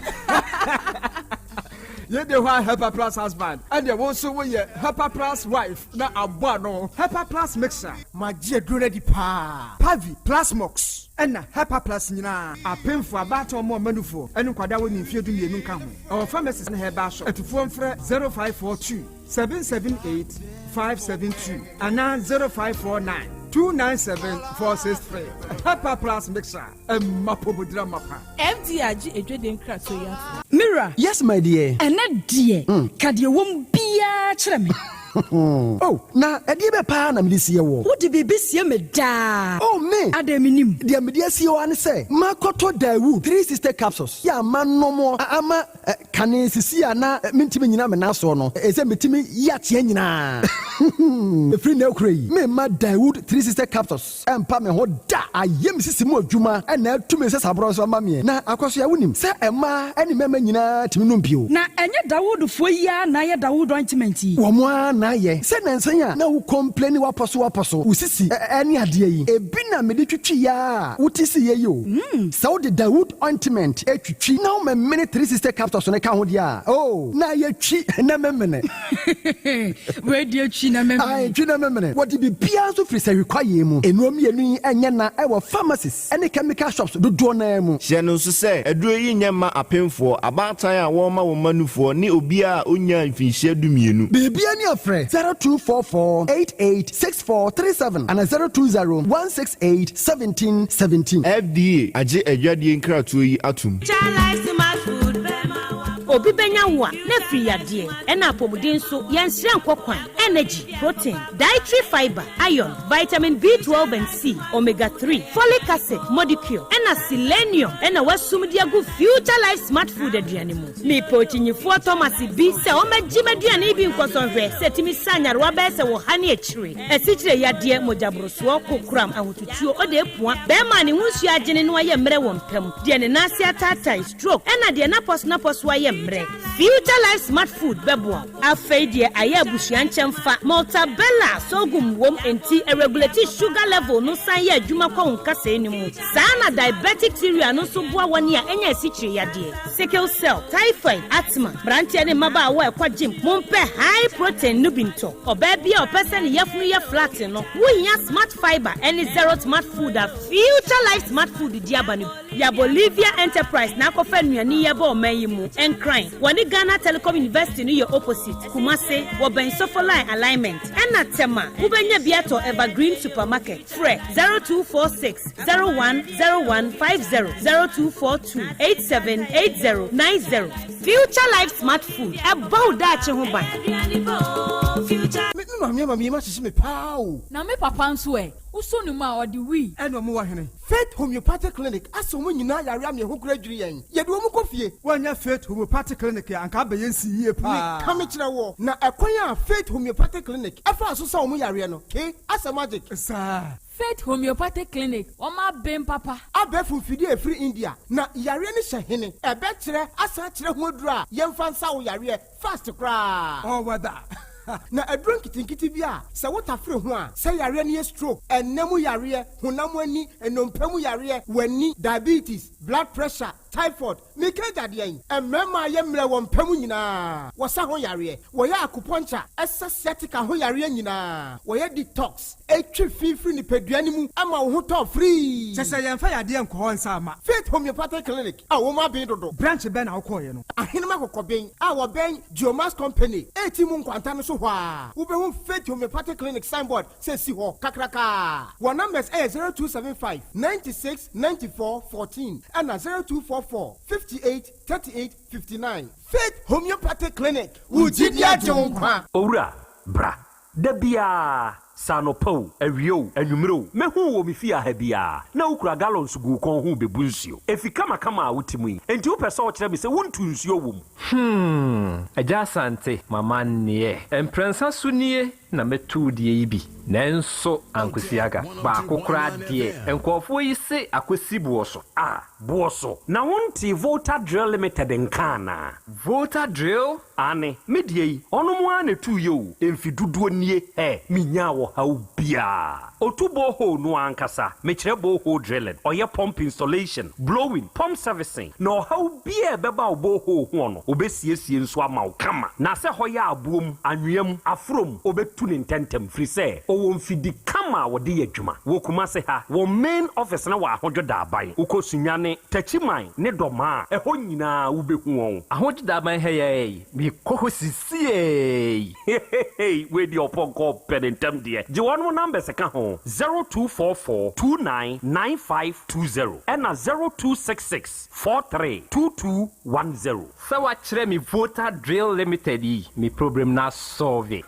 Yei de hɔ a Hepa Plus husband ɛneɛ wo nso woyɛ Hepa Plus wife na abɔ ano. Hepa Plus mixer. Magye aduro no adi paa. Pavi, Plasmox ɛna Hepa Plus nyinaa. Apemfoɔ, abaatan ɔmo ɔma nufoɔ ɛne nkwadaa a wɔnni mfeɛ 12 nka ho. Ɛwɔ pharmacies ne herbal shop. Atufoɔ mfrɛ 0542 778 572 anaa 0549 297 463. Hepa Plus mixer. Ɛmma pomodira mapa. FDA agye adwadie nkratoɔ yi atom. Me wura. Yes my dear. Ɛnnɛ deɛ, ka deɛ ɛwɔ mu biara kyerɛ me. Oh, na ɛdeɛ bɛn paa na mede sie woɔ? Wode biribi sie me daa. Oh, me! Adɛn mennim? Deɛ mede asie wo ara ne sɛ, makɔtɔ Daewoo 360 capsules yi a manom ama Kane sisi a na mentumi nnyina me nan soɔ no, ɛsɛ metumi yi ateɛ nyinaa. Ɛfiri nnɛ rekora yi, meremma Daewoo 360 capsules mpa me ho da. Ayɛ me sisi mu adwuma na atu me nsasaborɔ nso ama meɛ. Na Akwasoa, wonim sɛ mmaa ne mmarima nyinaa tumi nom bio. Na ɛnyɛ Dawoodfoɔ yi ara na ayɛ Dawood ointment yi? Wɔn ara na ayɛ. Sɛ nnansa yi a na wo complaini wapɔso wapɔso, wo sisi ne adeɛ yi, ebi na mede twitwiiɛ ara a wote siiɛ yi o. Sɛ wode Dawood ointment twitwi na womemene 360 capsules no ka ho deɛ a, oh, na ayɛ twi na memene. Wei deɛ twi na memene. Ae, twi na memene. Wɔde biribiara nso firi sahwi kwaeɛ mu. Nnuro mmienu yi nyɛ na wɔ pharmacies ne chemical shops dodoɔ no ara mu. Hyɛ no nso sɛ, aduro yi nyɛ mma apemfoɔ, abaatan a wɔrema wɔn mma nufoɔ ne obiara a ɔnnyaa mfinhyia dumienu. Biribiara ni a frɛ 0244 88 6437 anaa 020 168 1717. FDA agye adwadie nkratoɔ yi atom. Obi bɛnya wo a, na afiri yadeɛ, ɛna apɔmuden nso, yɛnsrɛ nkɔ kwan, energy, protein, dietary fibre, iron, vitamin B12 and C, omega 3, folic acid, modicure, ɛna selenium ɛna wasum de agu Future Life Smart Food aduane mu. Mepɛ okyinyifoɔ Thomas bi sɛ ɔmmɛgye m'aduane yi bi nkɔsɔ nhwɛ sɛ ɛtumi sa nyarewa bɛyɛ sɛ wɔ ha ne akyire, asikyire yadeɛ, mogyaborosoɔ, kokoram, ahotutuo, odeepua, bɛrima a ne ho nsuo agyene na wayɛ mmerɛ wɔ mpa mu, deɛ ne nan ase ataatae, stroke, ɛna deɛ n'apɔso n'apɔso ayɛ mmerɛ. Future Life Smart Food bɛboa wo. Afei deɛ ayɛ abusua nkyɛmfa, Maltabella sorghum wom enti ɛregulate sugar level no san yɛ adwuma kɔ wo nkasɛɛ no mu. Saa na diabetic cereal no nso boa wɔn a anya asikyire yadeɛ, sickle cell, typhoid, asthma, mmeranteɛ ne mmabaawa a ɛkɔ gym, mompɛ high protein no bi ntɔ. Ɔbaa bi a ɔpɛ sɛ ne yafunu yɛ flat no, wohia Smart Fibre ne Zero Smart Food a Future Life Smart Food di aba no bi. Ya Bolivia Enterprise na akɔfa nnuane yi aba ɔman yi mu. Nkran, wɔne Ghana Telecom University no yɛ opposite. Kumase, wɔbɛn Sofoline Alignment. Ɛna Tema, wobɛnya bi atɔ Evergreen Supermarket. Frɛ 0246 010150, 0242 878090. Future Life Smart Food, ɛbɔ wo daakye ho ban. Me maame ama me yam ahyehye me paa o. Na me papa nso ɛ? Wosɔ ne mu a, ɔde wii. Ɛna ɔmo wɔ hene? Faith Homeopathic Clinic asɛ ɔmo nyinaa yare ama yɛn ho kora dwiri yɛn. Yɛde ɔmo kɔ fie. Woannya Faith Homeopathic Clinic a, anka abɛyɛ nsi yie paa. Meka mekyerɛ woɔ, na ɛkwan a Faith Homeopathic Clinic ɛfaa so sa ɔmo yareɛ no, ke, asɛ magic. Saa. Faith Homeopathic Clinic, wɔn aben papa. Abɛɛfo mfidie a ɛfiri India, na yareɛ no hyɛ hene? Ɛbɛkyerɛ asan akyerɛ ho aduro a yɛmfa nsa wo yareɛ fast koraa. All weather. Na aduro nketenkete bi a sɛ wotafere ho a, sɛ yareɛ no yɛ stroke, ɛnna mu yareɛ, honam ani, nnompe mu yareɛ, w'ani, diabetes, blood pressure, Typhoid, Meka agya deɛn? Mmarima a yɛ mmerɛ wɔ mpa mu nyinaa, wɔsa ho yareɛ. Wɔyɛ akupɔnkya, ɛsa sciatica ho yareɛ nyinaa. Wɔyɛ detox, ɛtwe fi firi nipadua no mu ma wo ho tɔ firii. Kyɛ sɛ yɛmfa yadeɛ nkɔ hɔ nsa mma. Faith Homeopathic Clinic a wɔn aben dodo. Branch bɛn na wokɔeɛ no? Ahenem Akokɔben a wɔbɛn Geomax Company a mu nkwanta no so hɔ a, wobɛhu Faith Homeopathic Clinic signboard sɛ si hɔ kakrakaa. Wɔn numbers yɛ 0275 96 94 14 ɛna 0244 58 38 59. Faith Homeopathic Clinic, wo gyidi agye wo nkwa. Owura, bra. Da biara, sɛ anɔpa o, awia o, anwummere o, mɛhu wo wɔ me fie ha biara, na wokura gallons gu wo kɔn ho rebebu nsuo. Efi kamakama a wote mu yi, enti wopɛ sɛ wokyerɛ me sɛ wontu nsuo wɔ mu? Hmm, Agya Asante, m'amanneɛ. Mprɛnsa so nie na mɛtu wo deɛ yi bi, nanso ankosi aga. Baako koraa deɛ, nkurɔfoɔ yi se akɔsi boɔ so. Ah, boɔ so? Na wontee Volta Drill Limited nka anaa? Volta Drill? Aane, me deɛ yi, ɔnom ara na ɛtuiɛ o, mfe dodoɔ nie, hɛ, menyaa ɔhaw biara. Ɔtu borehole no ara ankasa, mekyerɛ borehole drilling, ɔyɛ pump installation, blowing, pump servicing, na ɔhaw biara a ɛbɛba wo borehole hoɔ no, ɔbɛsiesie nso ama wo kama. Na sɛ hɔ yɛ aboɔ mu, anwea mu, aforɔ mu, ɔbɛtu no ntɛntɛm, firi sɛ ɔwɔ mfidi kama a wɔde yɛ adwuma. Wɔ Kumase ha, wɔn main office no wɔ Ahodwo Daaban. Wokɔ Sunyani, Techiman ne Dɔmaa a, ɛhɔ nyinaa wobɛhu wɔn. Ahodwo Daaban ha yi ara yi, mekɔ hɔ sisiei. Hehehe wei deɛ ɔpɔnkɔ ɔpɛ ne ntɛm deɛ. Gye wɔnom numbers ka ho, 0244 29 9520 ɛna 0266 43 2210. Sɛ wakyerɛ me Volta Drill Limited yi, me problem no asɔlve.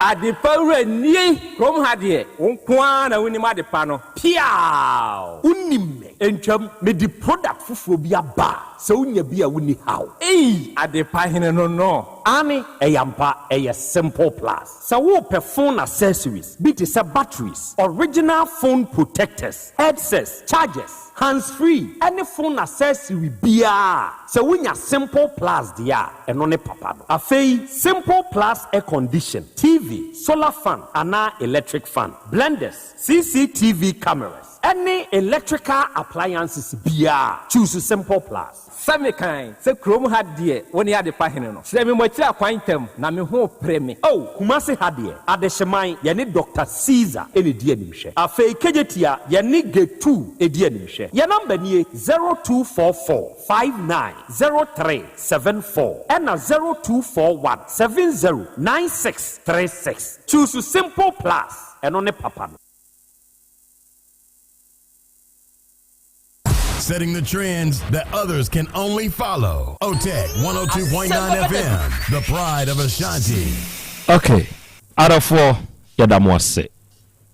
Adepa wura nie! Kurom ha deɛ, wo nko ara na wonim adepa no. Piaaw! Wonim me. Ntwam, mede product foforɔ bi aba a, sɛ wonya bi a wonni haw. Ei! Adepa hene no no. Aane, ɛyɛ ampa, ɛyɛ Simple Plus. Sɛ worepɛ phone accessories bi te sɛ batteries, original phone protectors, headsets, chargers, hands free ɛne phone accessory biara a, sɛ wonya Simple Plus deɛ a, ɛno ne papa no. Afei, Simple Plus air condition, TV, solar fan anaa electric fan, blenders, CCTV cameras, ɛne electrical appliances biara a, choose Simple Plus. Sɛ mekan sɛ kurom ha deɛ wo ne adepa hene no. Kyerɛ me mo akyiri akwan ntɛm na me ho repere me. Oh, Kumasi ha deɛ, Adehyeman, yɛne Doctor Caesar na ɛdi animhwɛ. Afei Kejetia, yɛne Getu di animhwɛ. Yɛn number nie, 0244 59 03 74 ɛna 0241 70 96 36. Choose Simple Plus, ɛno ne papa no. Setting the trends that others can only follow. OTEC 102.9 FM, the pride of Ashanti. Ok adɔfoɔ yɛda mo ase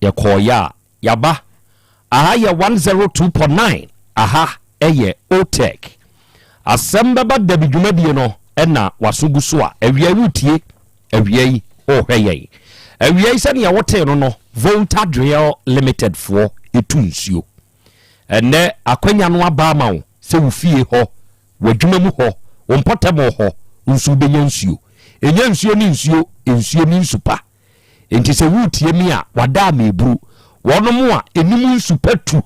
yɛkɔɔyɛ a yaba aha yɛ 102.9 aha ɛyɛ OTEC asɛm bɛba dabi dwumadie no ɛna waso gu so a awia yi wotie awia yi wohwɛ yɛn awia yi sɛnea wotee no no Volta Drill Limited foɔ ɛtu nsuo Ɛnnɛ, akwanya no aba ama wo sɛ wo fie hɔ, w'adwuma mu hɔ, wo mpɔtam hɔ nso wobɛnya nsuo. Ɛnyɛ nsuo ne nsuo, nsuo ne nsu pa. Enti sɛ woretie me a, wada a mereburu. Wɔnom a ɛnim nsu pa tu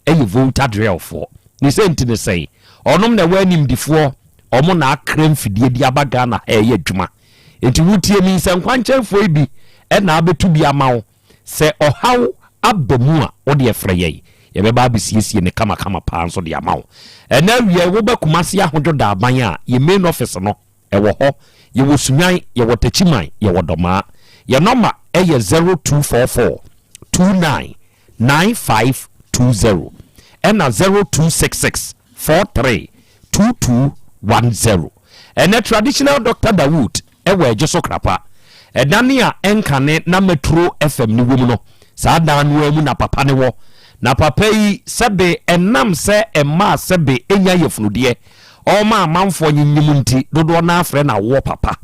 yɛ Volta Drillfoɔ. Ne sɛ nti ne sɛn? Wɔnom na ɛwɔ animdifoɔ, wɔn na akra mfidie de aba Ghana ha ɛyɛ adwuma. Enti wotie me yi, sɛ nkwankyɛnfoɔ yi bi na abɛtu bi ama wo, Sɛ ɔhaw aba mu a, wo deɛ frɛ yɛn. Yɛbɛba abɛsiesie no kamakama paa nso de ama wo. Ɛnnɛ awia yi, woba Kumasi Ahodwo Daaban a, yɛn main office no, ɛwɔ hɔ. Yɛwɔ Sunyani, yɛwɔ Techiman, yɛwɔ Dɔmaa. Yɛn nɔma yɛ 0244 29 9520 ɛna 0266 43 2210. Ɛnnɛ Traditional Doctor Dawood wɔ Ɛgye so Krapa. Ɛdan a ɛnkane na Metro FM no wom no, saa dan no ara mu na papa no wɔ. Na papa yi, sɛbe ɛnam sɛ ɛmaa sɛbe ɛnya yafunudeɛ, ɔma amanfoɔ nyenyem nti, dodoɔ no ara frɛ no awoɔ papa.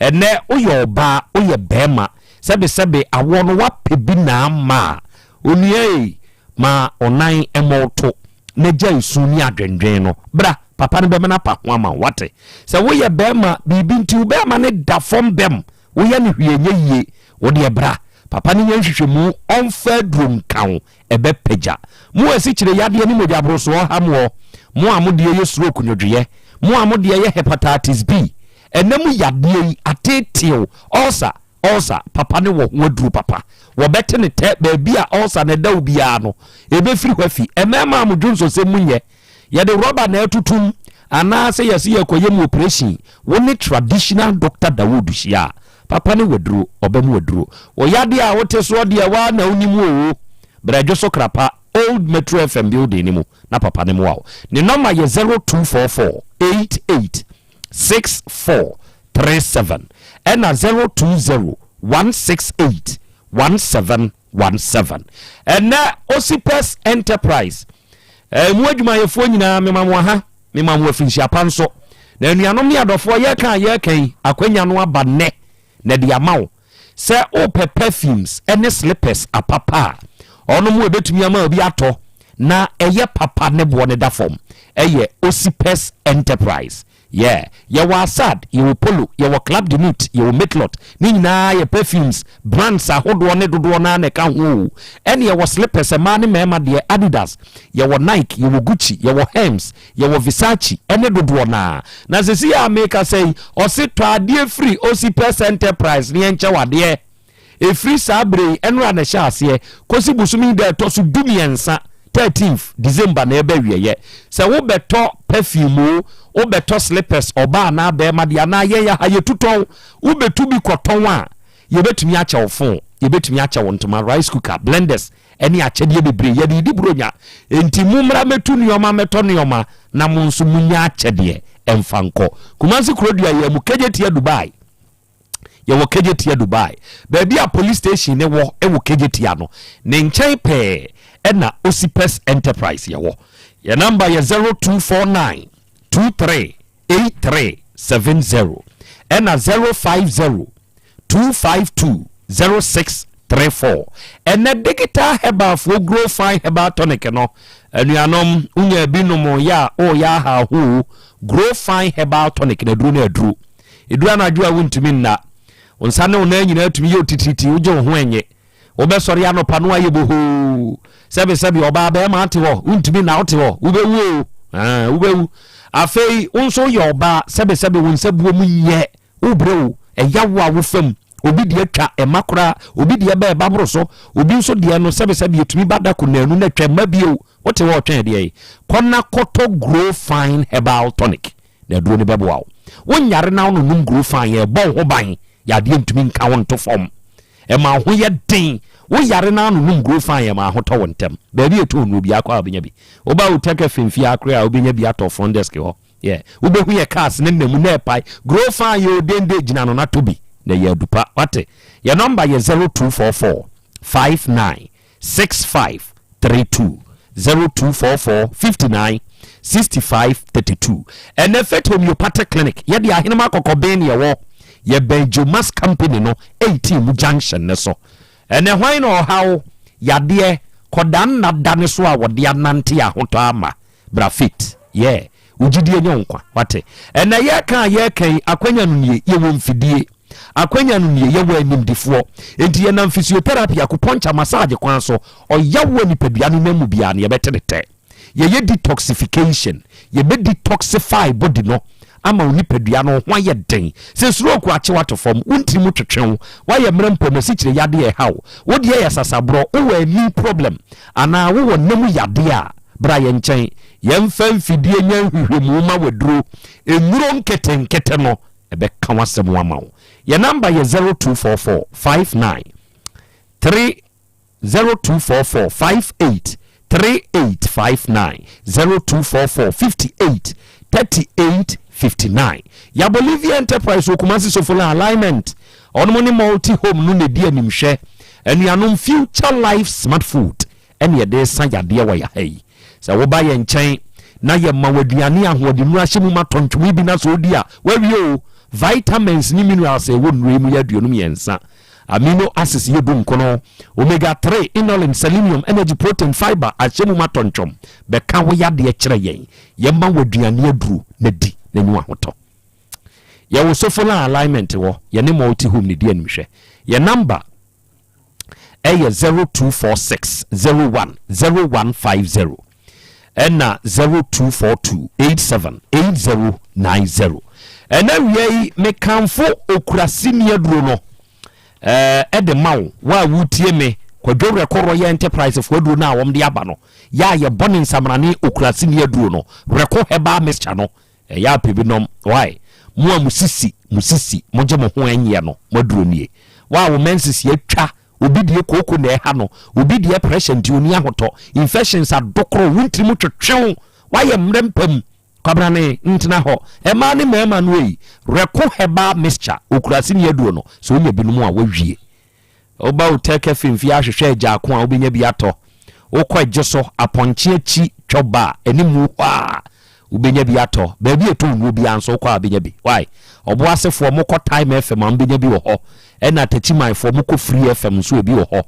Ɛnnɛ, woyɛ ɔbaa, woyɛ barima, sɛbe sɛbe awoɔ no woapɛ bi na ama a, onua ei, ma wo nan mmɔ wo to. na gyae su ne adwendwen no. Bra, papa no bɛma no apa ho ama wo, wate? Sɛ woyɛ bɛrima, biribi nti wo bɛrima no da fam bɛm, woyɛ no hwee nyɛ yie, wo deɛ bra. Papa no nyɛ nhwehwɛmu, ɔmfa aduro nka wo, ɛbɛpagya. Mo a asikyire yadeɛ ne mogyaborosoɔ ha moɔ, mo a mo deɛ yɛ stroke nwodwoeɛ, mo a mo deɛ yɛ hepatitis B, ɛnɛ mu yadeɛ yi ateetew, ulcer, ulcer, papa no wɔ ho aduro papa. Wɔbɛte ne tɛ baabi a ulcer no ɛda wo biara no, ɛbɛfiri hɔ afi. Mmarima a mo dwonsɔsɛm mu nyɛ, yɛde rɔba na ɛtotom anaasɛ yɛse yɛkɔyɛ mu operation, wo ne traditional doctor Dawood hyia a, papa ne waduro, ɔbɛ mu waduro. Wo yadeɛ a wote soɔ deɛ waa na wonim oo. Brɛdwo so krapa, Old Metro FM building no mu na papa no mmoa wo. Ne nɔma yɛ 0244 88 6437 ɛna 020 168 1717. Ɛnɛ Osipes Enterprise ɛmu adwumayɛfoɔ nyinaa mema mo aha, mema mo afirinhyia pa nso. Na anuanom ne adɔfoɔ yɛka a yɛka yi akwanya no aba nnɛ na de ama wo sɛ wopɛ perfumes ne slippers apapa a ɔno mu ɛbɛtumi ama obi atɔ na ɛyɛ papa ne boɔ ne da fam ɛyɛ Osipes Enterprise. Yeah, yɛwɔ Assad, yɛwɔ Polo, yɛwɔ Club de Nuit, yɛwɔ Matelot, ne nyinaa yɛ perfumes, brands ahodoɔ ne dodoɔ no ara na ɛka ho o. Ɛne yɛwɔ slippers, mmaa ne mmarima deɛ, Adidas, yɛwɔ Nike, yɛwɔ Gucci, yɛwɔ Hermes, yɛwɔ Versace, ɛne dodoɔ no ara. Na seesei a merekasa yi, ɔse tɔ adeɛ firi Osipes Enterprise na yɛnkyɛ wo adeɛ. Ɛfiri saa berɛ yi, ɛnora na ɛhyɛɛ aseɛ, kɔsi bosome yi da a ɛtɔ so dumiɛnsa, 13th, December na ɛreba awieɛ. Sɛ wobɛtɔ perfume o, wobɛtɔ slippers, ɔbaa anaa barima deɛ, anaa yɛn aha yɛtu tɔn, wobɛtu bi kɔtɔn a, yɛbɛtumi akyɛ wo phone, yɛbɛtumi akyɛ wo ntoma, rice cooker, blenders, ɛne akyɛdeɛ bebree. Yɛde redi Buronya. Enti mommra mmɛtu nneɛma, mmɛtɔ nneɛma, na mo nso monya akyɛdeɛ mfa nkɔ. Kumasi Kurodua yɛn mu, Kejetia Dubai. Yɛwɔ Kejetia Dubai. Baabi a police station no wɔ wɔ Kejetia no, ne nkyɛn pɛɛ ɛna Osipes Enterprise yɛwɔ. Yɛn namba yɛ 0249 23 8370 ɛna 050 252 0634. Ɛnɛ Digital Herbalfoɔ Grow Fine Herbal Tonic no, anuanom, wonya bi nom yɛ a, ɔreyɛ aha ho o. Grow Fine Herbal Tonic na aduro no aduro. Ɛduru anadwo a wontumi nna. Wo nsa ne wo nan nyinaa tumi yɛ wo titiritii, wogye wo ho ɛnye. Wobɛsɔre anɔpa no ayɛ bohoo. Sɛbesɛbe ɔbaa bɛrima ate hɔ, wontumi nna wote hɔ, wobɛwu o. Ah, wobɛwu. Afei wo nso woyɛ ɔbaa, sɛbesɛbe wo nsa buo mu nyɛ, wobrɛ o, ɛya wo a wo fam. Obi deɛ twa ɛma koraa, obi deɛ ba ɛba boro so, obi nso deɛ no sɛbesɛbe ɛtumi ba da ko naanu na ɛtwa ɛma bio. Wote hɔ ɔtwɛn deɛ yi. Kɔ na kɔtɔ Grow Fine Herbal Tonic. Na aduro no bɛboa wo. Wonyare na wononom guro fann a, ɛbɔ wo ho ban. Yadeɛ ntumi nka wo nto fam. Ɛma wo ho yɛ den. Woyare na wononom guro fann a, ɛma ahotɔ wo ntɛm. Baabi a ɛtɔn nnuro biara kɔ a wobɛnya bi. Woba Utah Cafe mfie akore a, wobɛnya bi atɔ front desk hɔ. Yeah. Wobɛhu yɛ cars ne nna mu na ɛpae. Guro fann yɛ odende, gyina no na tɔ bi. Na ɛyɛ adupa. Wate? Yɛ nɔmba yɛ 0244 59 65 32 0244 59 65 32 Ɛnɛ Faith Homeopathic Clinic yɛde ahenema akɔkɔben ne ɛwɔ yɛbɛn Jomas Company no 18 mu junction ne so. Ɛnɛ hwan na ɔhaw yadeɛ kɔda nna da ne so a wɔde anante ahotɔ ama Bra Faith yeah wo gyidie nyɛ wo nkwa wate. Ɛnɛ yɛka a yɛka yi akwanya no nie yɛwɔ mfidie. Akwanya no nie, yɛwɔ animdefoɔ. Enti yɛnam physiotherapy, acupuncture, massage kwan so, ɔyaw a nipadua no nam mu biara no, yɛbɛte ne tɛ. Yɛyɛ detoxification, yɛbɛ detoxify body no ama wo nipadua no ho ayɛ den. Sɛ stroke akye wo ato fam, wo ntini mu twetwe wo, woayɛ mmerɛ mpo, asikyire yadeɛ ɛha wo, wo deɛ yɛ sasaborɔ, wowɔ ani problem anaa wowɔ nna mu yadeɛ a, bra yɛn nkyɛn. Yɛmfa mfidie nyɛ nhwehwɛmu ma w'aduro. Nnuro nketenkete no, ɛbɛka w'asɛm ama wo. Yɛn namba yɛ 0244 59 3 0244 58 3859 0244 58 38 59. Yɛ Bolivia Enterprise wɔ Kumasi Sofola Alignment. Ɔnom ne Multi Home no na ɛdi animhwɛ. Anuanom Future Life Smart Food ɛne yɛde resa yadeɛ wɔ yɛ ha yi. Sɛ woba yɛn nkyɛn na yɛma wo aduane a ahoɔdennuro ahyɛ mu ma tɔntwom bi na sɛ wodi a, woawie o. Vitamins ne minerals a ɛwɔ nnuro yi mu yɛ 53. Amino acids yɛ dunkono. Omega 3, inulin, selenium, energy, protein, fiber ahyɛ mu ma tɔntwom. Bɛka wo yadeɛ kyerɛ yɛn. Yɛma wo aduane aduro na di na nya ahotɔ. Yɛwɔ Sofola Alignment hɔ. Yɛne Multi Home na ɛdi animhwɛ. Yɛn number. ɛyɛ 0246 01 0150 ɛna 0242 87 8090. Ɛna wia yi mekamfo okuraseni aduro no ɛde ma wo wo a wotie me Kwadwo Werɛkɔ Royal Enterprise foɔ aduro no a wɔn de aba no yɛ a yɛbɔ ne nsamrane okuraseni aduro no Werɛkɔ herbal mixture no Ɛyɛ a pɛ bi nom why? Mo a mo sisi mo sisi mo gye mo ho ɛnyeɛ no mo aduro nie. Wo a wo menses atwa obi deɛ kooko na ɛha no obi deɛ pressure nti ɔni ahotɔ infections adokoro wo ntiri mu twetwe wo wayɛ mmerɛ mpa mu kwabrane ntena hɔ ɛmaa ne mmarima no ei rɛko herbal mixture okurase ni aduro no sɛ wonya bi nom a wawie. Woba Hotel Cafe mfie ahwehwɛ agyaako a wobɛnya bi atɔ. Wokɔ Egye so, Apɔnkye akyi twɔ ba a, animu hɔ a, wobɛnya bi atɔ. Baabi a ɛtɔ nnuro biara nso wokɔ a wobɛnya bi. Why? Ɔboasefoɔ mokɔ Time FM a mobɛnya bi wɔ hɔ. Ɛna Takyimanfoɔ mokɔ Free FM nso ebi wɔ hɔ.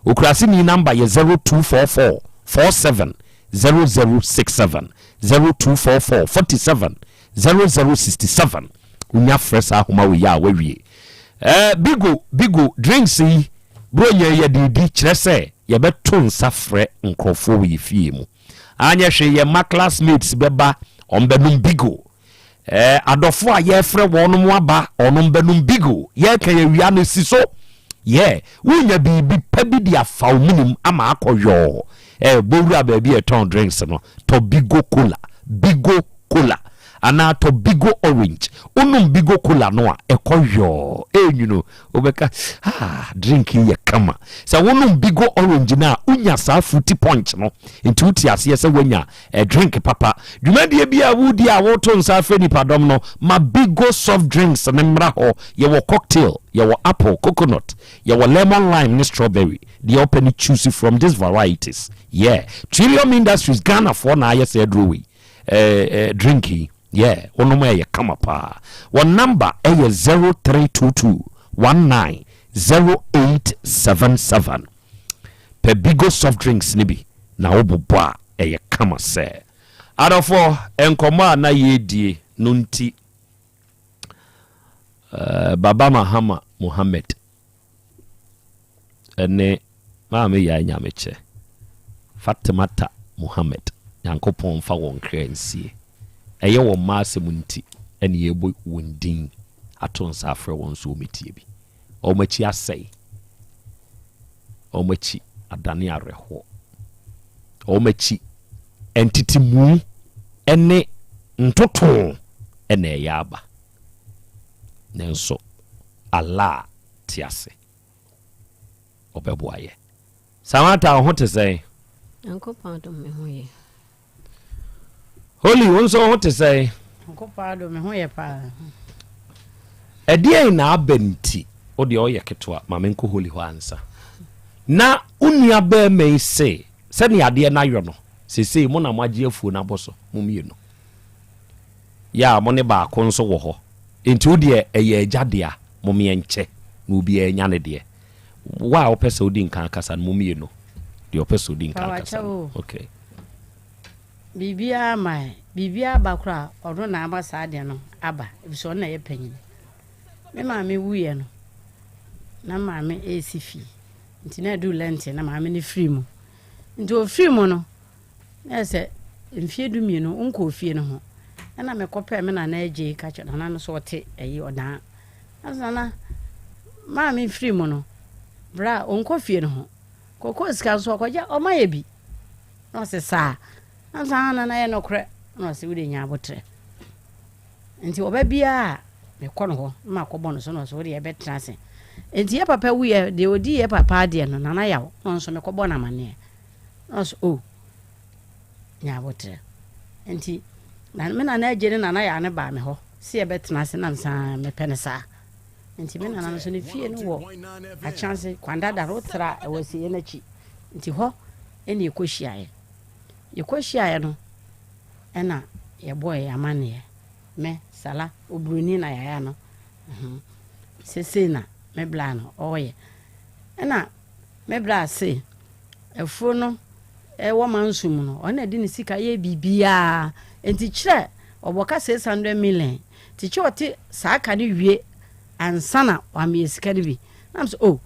Okuraseni number yɛ 0244 47 0067, 0244 47 0067. Wonya frɛ saa ahoma wei a wawie. Eh, bigo, bigo, drinks yi, Buronya yi yɛde redi, kyerɛ sɛ yɛbɛto nsa frɛ nkurɔfoɔ wɔ yɛ fie mu. Anyɛ hwee yɛn mma classmates bɛba, wɔn bɛnom bigo. Eh, adɔfo a yɛfrɛ wɔn aba, wɔn bɛnom bigo. Yɛka yɛwia no si so. Yɛ, wonya biribi pa bi de afa wo menim ama akɔ yɔɔ. Eh, bɔwura baabi a ɛtɔn drinks no, tɔ bigo cola, bigo cola. Anaa tɔ Bigo orange. Wonom Bigo cola no a, ɛkɔ yɔɔ, ɛnwunu. Wobɛka, ah, drink yi yɛ kama. Sɛ wonom Bigo orange no a, wonya saa fruity punch no. Nti wote aseɛ sɛ woanya eh, drink papa. Dwumadie bi a wodi a woto nsa afrɛ nipadɔm no, ma Bigo soft drinks no mmra hɔ. Yɛwɔ cocktail, yɛwɔ apple, coconut, yɛwɔ lemon lime ne strawberry. Deɛ wopɛ no choose from these varieties. Yeah, Trillium Industries, Ghanafoɔ na ayɛ saa aduro wei. Eh, eh, drink yi yeah wonom ɛyɛ kama paa. Wɔn number ɛyɛ 0322 19 0877. Pɛ Bigo soft drinks no bi na wobobɔ a ɛyɛ kama sɛ. Adɔfoɔ, nkɔmmɔ a na yɛredie no nti, eh, Baba Mahama Mohammed ne Maame Yaa Nyamekyɛ, Fatimata Mohammed, Nyankopɔn mfa wɔn kra nsie. Ɛyɛ wɔn mma asɛm nti na yɛrebɔ wɔn din ato nsa afrɛ wɔn nso wɔmmɛtie bi. Wɔn akyi asɛe. Wɔn akyi adane awerɛhoɔ. Wɔn akyi ntetemu ne ntotoo na ɛyɛ aba. Nanso Allah te ase. Ɔbɛboa yɛ. Samantha, wo ho te sɛn? Nyankopɔn adom me ho yɛ. Holy, wo nso wo ho te sɛn? Nyankopɔn adom me ho yɛ paa. Ɛdeɛn na aba nti wo deɛ ɔyɛ ketewa ma menkɔ Holy hɔ ansa. Na wo nua bɛrima yi se sɛnea adeɛ no ayɔ no seesei mo na moagye afuo no abɔ so mo mmienu. Yɛ a mo ne baako nso wɔ hɔ. Enti wo deɛ ɛyɛ agya dea, momeɛ nkyɛ na obiara nya ne deɛ. Wo a wopɛ sɛ wodi nkan kasa no, mommie no. Deɛ ɔpɛ sɛ odi nkan kasa no. Okay. Biribiara ma ɛ, biribiara ba koraa a, ɔno na ama saa adeɛ no aba, efisɛ ɔno na ɛyɛ panyin. Me maame wuiɛ no, na maame resi fie, nti na aduru lɛnte na maame no firi mu. Nti ɔfiri mu no, Na ayɛ sɛ mfeɛ dumienu wonkɔɔ fie no ho. Ɛna mekɔpɛɛ me nana agyei ka kyerɛ nana no sɛ ɔte ɛyi ɔdaa. Na sɛ nana maame firi mu no berɛ a ɔnkɔ fie no ho. Kɔkɔɔ sika nso ɔkɔgye ɔma yɛ bi. Na ɔse saa. Na sɛ ah nana yɛ nokorɛ. Na ɔse wode nya abotrɛ. Nti ɔba biara a mekɔ no hɔ na makɔbɔ no so na ɔse wode yɛbɛtena ase. Nti yɛ papa wuiɛ deɛ ɔdi yɛ papa adeɛ no nana yaw na ɔno nso mekɔbɔ no amaneɛ. Na ɔse oh nya aboterɛ. Nti na me nana agye ne nana yaa no baa me hɔ sɛ yɛbɛtena ase na mesan mepɛ no saa. Nti me nana no so ne fie no wɔ Akyease Kwandada no wotra ɛwɔ asieɛ no akyi. Nti hɔ ɛne yɛkɔhyiaeɛ. Yɛkɔhyiaeɛ no ɛna yɛbɔɔ yɛ amanneɛ. Me, Sala, oburoni na yaya no. Sesei na me bla no ɔɔyɛ. Ɛna Me bra se afuo no wɔ manso mu no, ɔno na ɛde ne sika yɛ biribiara. Nti kyerɛ ɔbɔ ka 600 million. Nti kyerɛ ɔte saa ka no wie ansa na wameyɛ sika no bi. Na m sɛ oh,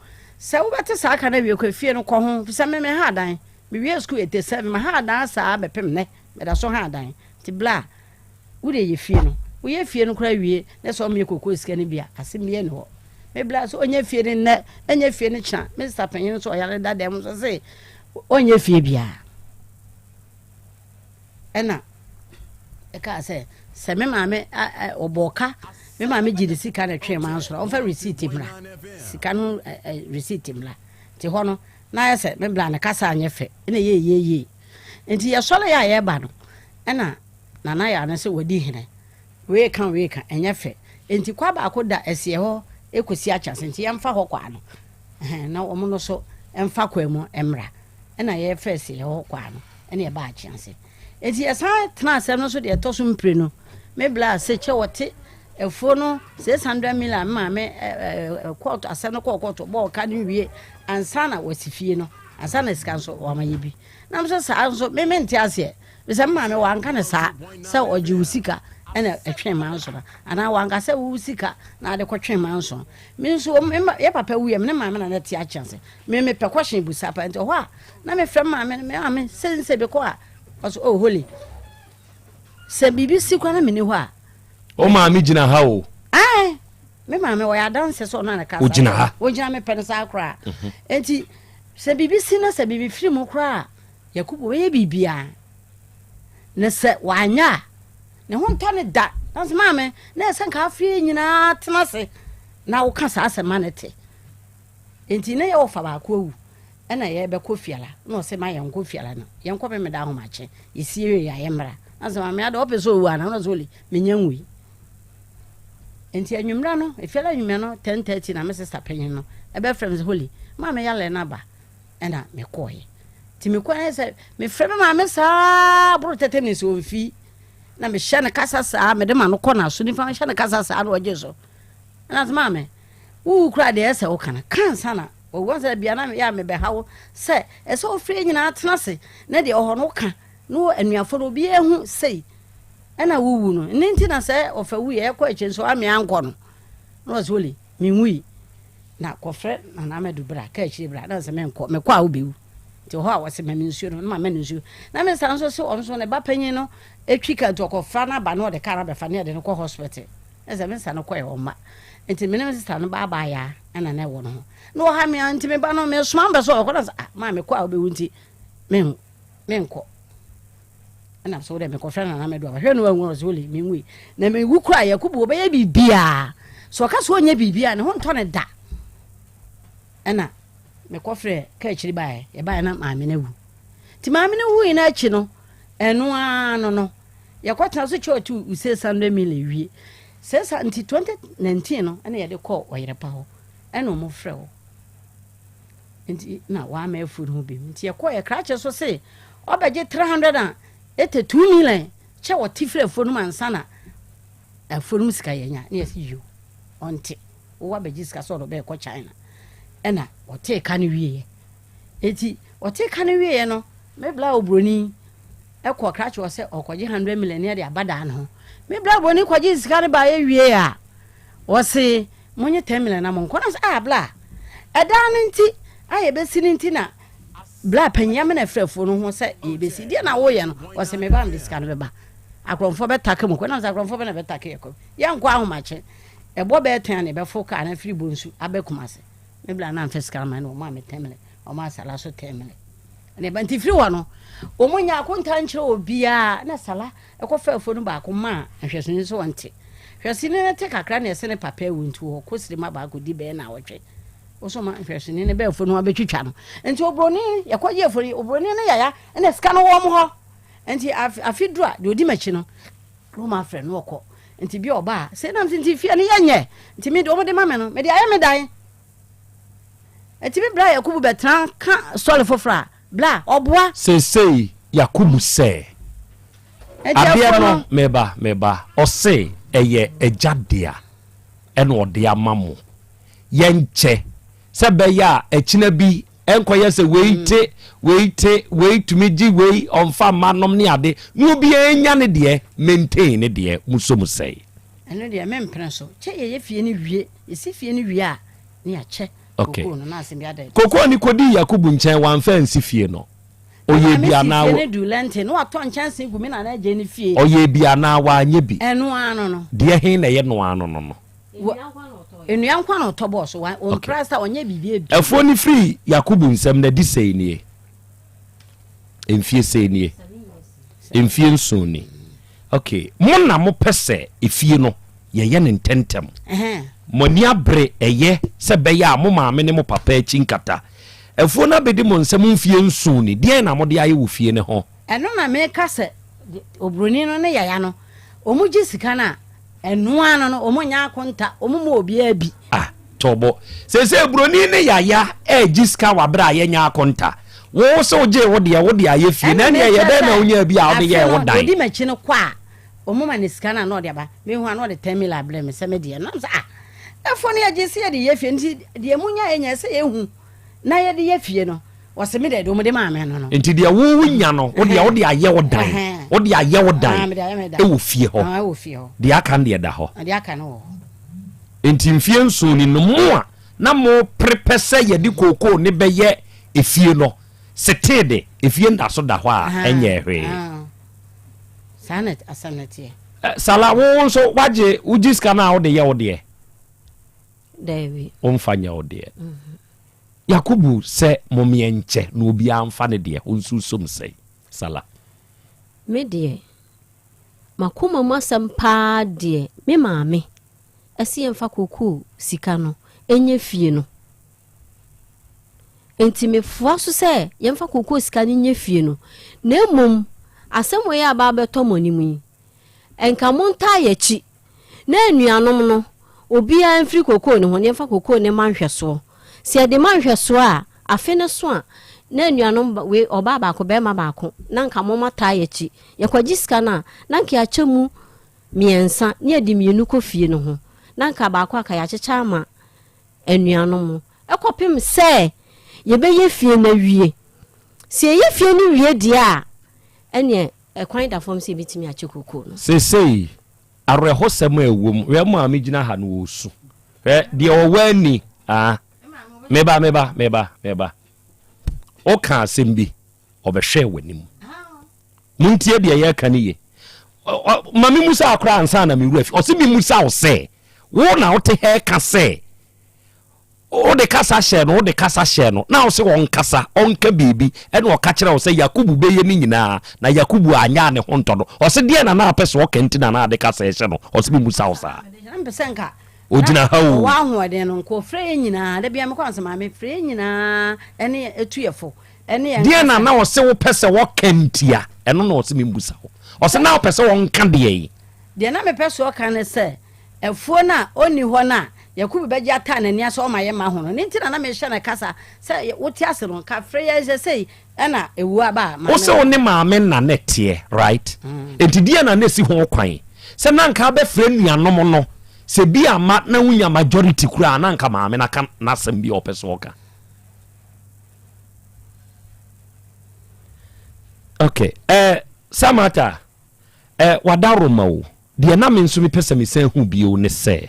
Sɛ wobɛte saa ka no awie kɔ efie no kɔ ho fisɛ me meha adan. Mewie sukuu 87 maha adan saa bɛpem nnɛ meda so ha adan. Nti bla wode yɛ fie no. Woyɛ fie no koraa wie na sɛ ɔmmyɛ kokoo sika no bi a asɛm biara nni hɔ. Me bla sɛ ɔnyɛ fie no nnɛ ɛnyɛ fie no kyena. Me sista panyin nso ɔyare da dɛm nso se ɔnyɛ fie biara. Ɛna ɛkaa sɛ sɛ me maame ɔbɔɔ ka me maame gye ne sika na ɛtwee maa nsoro ɔmfa receipt mmra sika no receipt mmra nti hɔ no na ayɛ sɛ me bla ne kasa anyɛ fɛ ɛna ɛyɛ yie yie nti yɛsɔre yɛ a yɛba no ɛna nana yɛ ano sɛ wadi hene wei ka wei ka ɛnyɛ fɛ nti kwa baako da ɛseɛ hɔ ɛkɔsi akyase nti yɛmfa hɔ kwa no na wɔn no so mfa kwa mu mmra ɛna yɛfɛ ɛseɛ hɔ kwa no ɛna ɛbaa akyease. Enti yɛsan tenaa asɛm no so deɛ ɛtɔ so mprenu. Me bla ase kyɛ wɔte afuo no 600 million me maame kɔɔto asɛm no kɔɔ kɔɔto bɔɔ ka no wie ansa na wɔasi fie no ansa na sika nso wɔama yɛ bi. Na me nso saa nso me mente aseɛ mesɛ me maame wanka no saa sɛ ɔgye wo sika ɛna ɛtwe ma nso no anaa wanka sɛ wo sika na ade kɔtwe ma nso me nso yɛ papa wuyɛ me ne maame na na te akyɛnse me mepɛ kɔhyɛn busa pa nti hɔ a na mefrɛ maame no me maame sɛ nsɛ bi kɔ a ɔsɛ oh holy sɛ biribi si kora na menni hɔ a o maame gyina ha o ae me maame ɔyɛ adanse sɛ ɔno na ka ogyina ha ogyina mepɛ no saa koraa mhm. nti sɛ biribi si na sɛ biribi firi mu koraa a yakubu bɛyɛ biribiara na sɛ wanyɛ a ne ho ntɔ ne da nanso maame na ɛsɛ nka afei nyinaa tena ase na woka saa asɛm ma ne te Enti na yɛwɔ fa baako awu ɛna yɛbɛkɔ fiala na ɔsɛ ma yɛnkɔ fiala no yɛnkɔ memeda ahomakye yɛsie wie a yɛmmra na sɛ maame ada ɔpɛ sɛ ɔwu ana na ɔsɛ ɔli menya nwui nti anwummerɛ no efiala anwummerɛ no 10:30 na me sista panyin no ɛbɛfrɛ me sɛ holy maame yalɛ no aba ɛna mekɔɔyɛ nti mekɔɛ sɛ mefrɛ me maame saa boro tɛtɛ ne sɛ ɔmfi na mehyɛ no kasa saa mede ma no kɔ n'aso nifa mehyɛ no kasa saa na ɔgye so ɛna sɛ maame Wowu koraa deɛ ɛsɛ woka no ka ansa na wawu ansa bia na yɛ a mebɛha wo sɛ ɛsɛ wofiri nyinaa tena ase na deɛ ɔhɔ no woka na wɔ anuafo no obiara hu sei ɛna wowu no ne nti na sɛ ɔfa wu yɛ ɛkɔ akyire nso amea ankɔ no na ɔsɛ oli menwui na kɔfrɛ nana amadu bra ka akyire bra na sɛ menkɔ mekɔ a wobɛwu nti hɔ a wɔsɛ ma me nsuo no na ma me nsuo na me san nso sɛ ɔno nso ne ba panyin no ɛtwi ka nti ɔkɔfa no aba na ɔde ka no abɛfa ne ɛde no kɔ hospital Ɛsɛ me nsa no kɔɛ ɔmma nti me ne me sista no baa baa yaa ɛna na ɛwɔ no ho na ɔha me a nti me ba no me soma mpɛ sɛ ɔkɔ na sɛ ah maa me kɔ a wobɛwu nti me me nkɔ ɛna so wodɛ mekɔhwɛ nana mɛdo aba hwɛ no wanwu ɔsɛ wole menwui na mewu kora yakubu wɔbɛyɛ biribiaa sɛ ɔka sɛ ɔnyɛ biribiaa ne ho ntɔ ne da ɛna mekɔfrɛ ka akyiri baeɛ yɛbaeɛ na maame no awu nti maame no wui no akyi no ɛno ara no no Yɛkɔtena so kyɛ ɔte use Sunday meal ewie. Sɛ sa nti 2019 no ɛna yɛde kɔɔ ɔyerepa hɔ ɛna ɔmo frɛ wo. Nti na wama afuo no ho bi. Nti yɛkɔɔ yɛ krakye so se ɔbɛgye 382 million kyɛ ɔte firi afuo no mu ansa na afuo no mu sika yɛnya ne yɛse yo ɔnte wo abɛgye sika sɛ ɔde ɔbɛkɔ China ɛna ɔtee ka no wieɛ. Enti ɔtee ka no wieɛ no me bla obroni kɔɔ krakye hɔ sɛ ɔrekɔgye hundred million ne ɛde aba daa ne ho. Me bra buroni kɔgye sika no baeɛ wie a, ɔse monye ten million na monkɔ. Na sɛ ah bla, ɛdan no nti a yɛbɛsi no nti na bla panyin amena afirafuo no ho sɛ yɛbɛsi. Deɛ na woyɛ no, ɔse me ba mede sika no bɛba. Akorɔmfoɔ bɛtake mo kɔ. Na sɛ akorɔmfoɔ bɛ na bɛtake yɛ kɔ. Yɛnkɔ ahomakye. Ɛbɔ bɛyɛ ten a na yɛbɛfo kaa no afiri Bonsu aba Kumase. Me bla no amfa sika no ma no, ɔmaa me ten million, ɔmaa Sala so ten million. Ne ba nti firi hɔ no, wɔn nyɛ akonta nkyerɛ obiara na Sala kɔfa afuo no baako maa nhwɛsoni sɛ ɔnte. Hwɛsoni no te kakra na ɛsɛ ne papa awu nti wɔkɔ sirem aba akɔdi bɛyɛ naawɔtwe. Wosɔ ma nhwɛsoni no bɛ afuo no abɛtwitwa no. Nti oburoni yɛkɔgye afuo no oburoni no yaya na sika no wɔ wɔn hɔ. Nti afe duru a deɛ ɔdi m'akyi no na wɔn afrɛ no ɔkɔ. Nti bi ɔba a sɛ nam sɛ nti fie no yɛnyɛ nti me deɛ wɔn de ma me no mede ayɛ me dan. Enti me bra Yakubu bɛtena ka sɔre foforɔ a, bra, ɔboa. Seesei Yakubu sɛ, Adeɛ no, meba, meba, ɔse ɛyɛ agya dea ɛna ɔde ama mo, yɛnkyɛ, sɛ ɛbɛyɛ a akyina bi ɛnkɔyɛ sɛ wei te, wei te, wei tumi gye wei, ɔmfa mma nom ne ade, na obiara nya ne deɛ, maintain ne deɛ, mosɔ mu sɛe. Ɛno deɛ mempene so, kyɛ yɛyɛ fie no wie, yɛsi fie no wie a, ne yɛakyɛ. Okay. Kokoo no na asɛm bi ada adi. Kokoo no kɔdii Yakubu nkyɛn, wamfa ansi fie no. Ɔyɛɛ bi anaa Maame si fie no duu lɛnten na watɔ nkyɛnsee gu me nana agye no fie. Ɔyɛɛ bi anaa wanyɛ bi? Ɛno ara no no. Deɛ he na ɛyɛ no ara no no no? Nnua nko na ɔtɔ bɔɔ so, ɔmpra sa, ɔnyɛ biribi bi. Afuo no firii Yakubu nsam na ɛde sei nie, mfie sei nie, mfie nson ni. Ok, mo na mopɛ sɛ efie no yɛyɛ no ntɛmntɛm. Mo ani abere ɛyɛ sɛ ɛbɛyɛ a mo maame ne mo papa akyi nkata. Afuo no abɛdi mo nsam mfie nson ni, deɛn na mode ayɛ wɔ fie no ho? Ɛno na meka sɛ oburoni no ne yaya no, wɔgye sika no a, ɛno ara no no, wɔnyɛ akonta, wɔmma obiara bi. Ah, tɔbɔ. Seesei buroni ne yaya regye sika wɔ abere a yɛnyɛ akonta. Wo sɛ wogyee wo deɛ, wode ayɛ fie, na ɛnneɛ ɛyɛ dɛn na wonyaa bi a wode yɛɛ wo dan? Afe no, deɛ ɔdi m'akyi no kɔ a, wɔma no sika no a na ɔde aba. Mehu a na ɔde 10 mil abrɛ me sɛ me deɛ. Na mesɛ ah, ɛfo no yɛgye sɛ yɛde yɛ fie nti deɛ monyaeɛ nyɛ sɛ yɛhu na yɛde yɛ fie no. Wɔse me deɛ deɛ wɔde maa me no no. Nti deɛ wo wonya no, wo deɛ wode ayɛ wo dan, wode ayɛ wo dan wɔ fie hɔ. Deɛ aka no deɛ da hɔ. Deɛ aka no wɔ hɔ. Nti mfie nson ni no, mo a na mopere pɛ sɛ yɛde kookoo ne bɛyɛ efie no, setee de, efie nda so da hɔ a ɛnyɛɛ hwee. Saa na asɛm no teɛ. Sala, wo nso wagye, wogye sika no a wode yɛ wo deɛ? Daabi. Womfa nyɛ wo deɛ. Yakubu sɛ momeɛ nkyɛ na obiara mfa ne deɛ, wo nso wosom sɛn? Sala. Me deɛ, m'akoma mu asɛm paa deɛ, me maame se yɛmfa kokoo sika no nyɛ fie no. Enti mefoa so sɛ yɛmfa kokoo sika no nyɛ fie no, na mmom asɛm wei a aba abɛtɔ mo anim yi, nka montaa yɛn akyi na anuanom no, obiara mfiri kokoo no ho na yɛmfa kokoo no mma nhwɛsoɔ. Sɛ yɛde ma nhwɛsoɔ a, afe no so a, na anuanom wei, ɔbaa baako, barima baako, na nka momataa yɛn akyi. Yɛkɔgye sika no a, na nka yɛakyɛ mu mmiɛnsa na yɛde mmienu kɔ fie no ho, na nka baako aka yɛakyekyɛ ama anuanom no kɔpem sɛ yɛbɛyɛ fie no awie. Sɛ yɛyɛ fie no wie deɛ a, ɛneɛ ɛkwan da fam sɛ yɛbɛtumi akyɛ kokoo no. Seesei, awerɛhosɛm a ɛwɔ mu, hwɛ maame gyina ha no ɔresu. Hwɛ deɛ ɔwɔ ani, ah, meba, meba, meba, meba. Woka asɛm bi, ɔbɛhwɛɛ w'anim. Montie deɛ yɛreka no ye. Ma me musa akora ansa na me wura fi. Ɔse me musa wo sɛ, wo na wote ha ka sɛ, wode kasa hyɛ no, wode kasa hyɛ no, na wo se ɔnkasa, ɔnka biribi, ɛna ɔka kyerɛ wo sɛ Yakubu bɛyɛ ne nyinaa, na Yakubu anyɛ a ne ho ntɔ no. Ɔse deɛ na na apɛ sɛ ɔka nti na na ade kasa ɛhyɛ no. Ɔse me musa wo saa. Ogyina ha o. Ɔwɔ ahoɔden no, nka ɔfrɛ yɛn nyinaa, da biara mekɔ ansa maame frɛ yɛn nyinaa ɛne ɛtu yɛ fo. Deɛn na na ɔse wopɛ sɛ wɔka ntia? Ɛno na ɔse membusa wo. Ɔse na wopɛ sɛ ɔnka deɛn? Deɛ na mepɛ sɛ ɔka ne sɛ, afuo no a ɔnni hɔ no a Yakubu bɛgye ataa n'ani ase ɔma yɛmma ho no, ne nti na na mehyɛ no kasa sɛ wote ase no, nka frɛ yɛn sɛ sei ɛna ɛwuo aba a maame. Wose wo ne maame nna na ɛteɛ, right? Enti deɛn na na ɛsi ho kwan sɛ na anka abɛfrɛ nuanom no, sɛ bi amma na wonya majority koraa a na anka maame no aka n'asɛm bi a ɔpɛ sɛ ɔka? Okay, eh, Samata, eh, wadaroma o. Deɛ na me nso mepɛ sɛ mesan hu bio ne sɛ,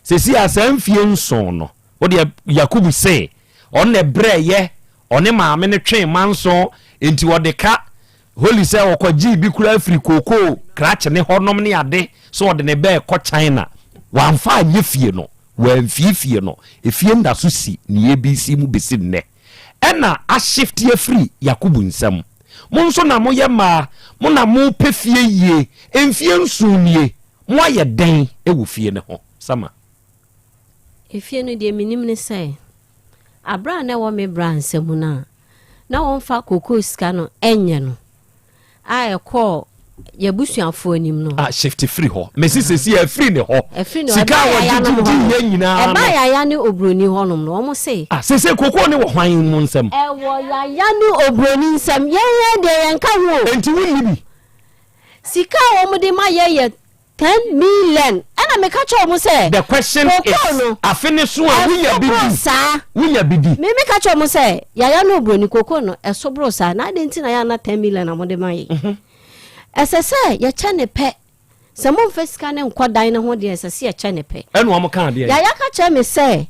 sɛsi a saa mfie nson no, wodeɛ Yakubu se ɔno na ɛbrɛɛyɛ, ɔne maame no twee manso, enti ɔde ka Holy sɛ ɔkɔgyee bi koraa firi kookoo krakye ne hɔnom ne ade sɛ ɔde ne bɛɛ kɔ China. Wamfa anyɛ fie no, wamfie fie no, efie nda so si ne ABC mu besi nnɛ. Ɛna ashifte afiri Yakubu nsam. Mo nso na moyɛ mmaa, mo na mopɛ fie yie, mfie nson nie, moayɛ dɛn wɔ fie no ho? Sama. Efie no, deɛ menim ne sɛ, aberɛ a na ɛwɔ me bra nsa mu no a, na wɔmfa kokoo sika no nyɛ no, a ɛkɔɔ yɛabusuafoɔ anim no. Ah, shift firi hɔ. Mesi sesi afiri ne hɔ. Ɛfiri ne hɔ. Sika a wɔgye gye yɛ nyinaa no. Ɛbaa yaya ne oburoni hɔnom no, wɔn se. Ah, sese kokoo ne wɔ hwan mu nsam? Ɛwɔ yaya ne oburoni nsam. Yɛn yɛn deɛ yɛn ka ho o. Enti wonni bi? Sika a wɔn de ma yɛ yɛ 10 million. Ɛna meka kyerɛ wɔn sɛ. The question is, kokoo no, afe ne so a wonya bi ɛso boro di? saa. Wonya bi di? Me meka kyerɛ wɔn sɛ, yaya ne oburoni kokoo no, ɛso boro saa. Na adɛn nti na yɛ ana 10 million na mode ma yɛ? Ɛsɛ sɛ yɛkyɛ ne pɛ. Sɛ momfa sika no nkɔ dan no ho deɛ, ɛsɛ sɛ yɛkyɛ ne pɛ. Ɛna wɔn kaa deɛ? Yaya ka kyerɛ me sɛ,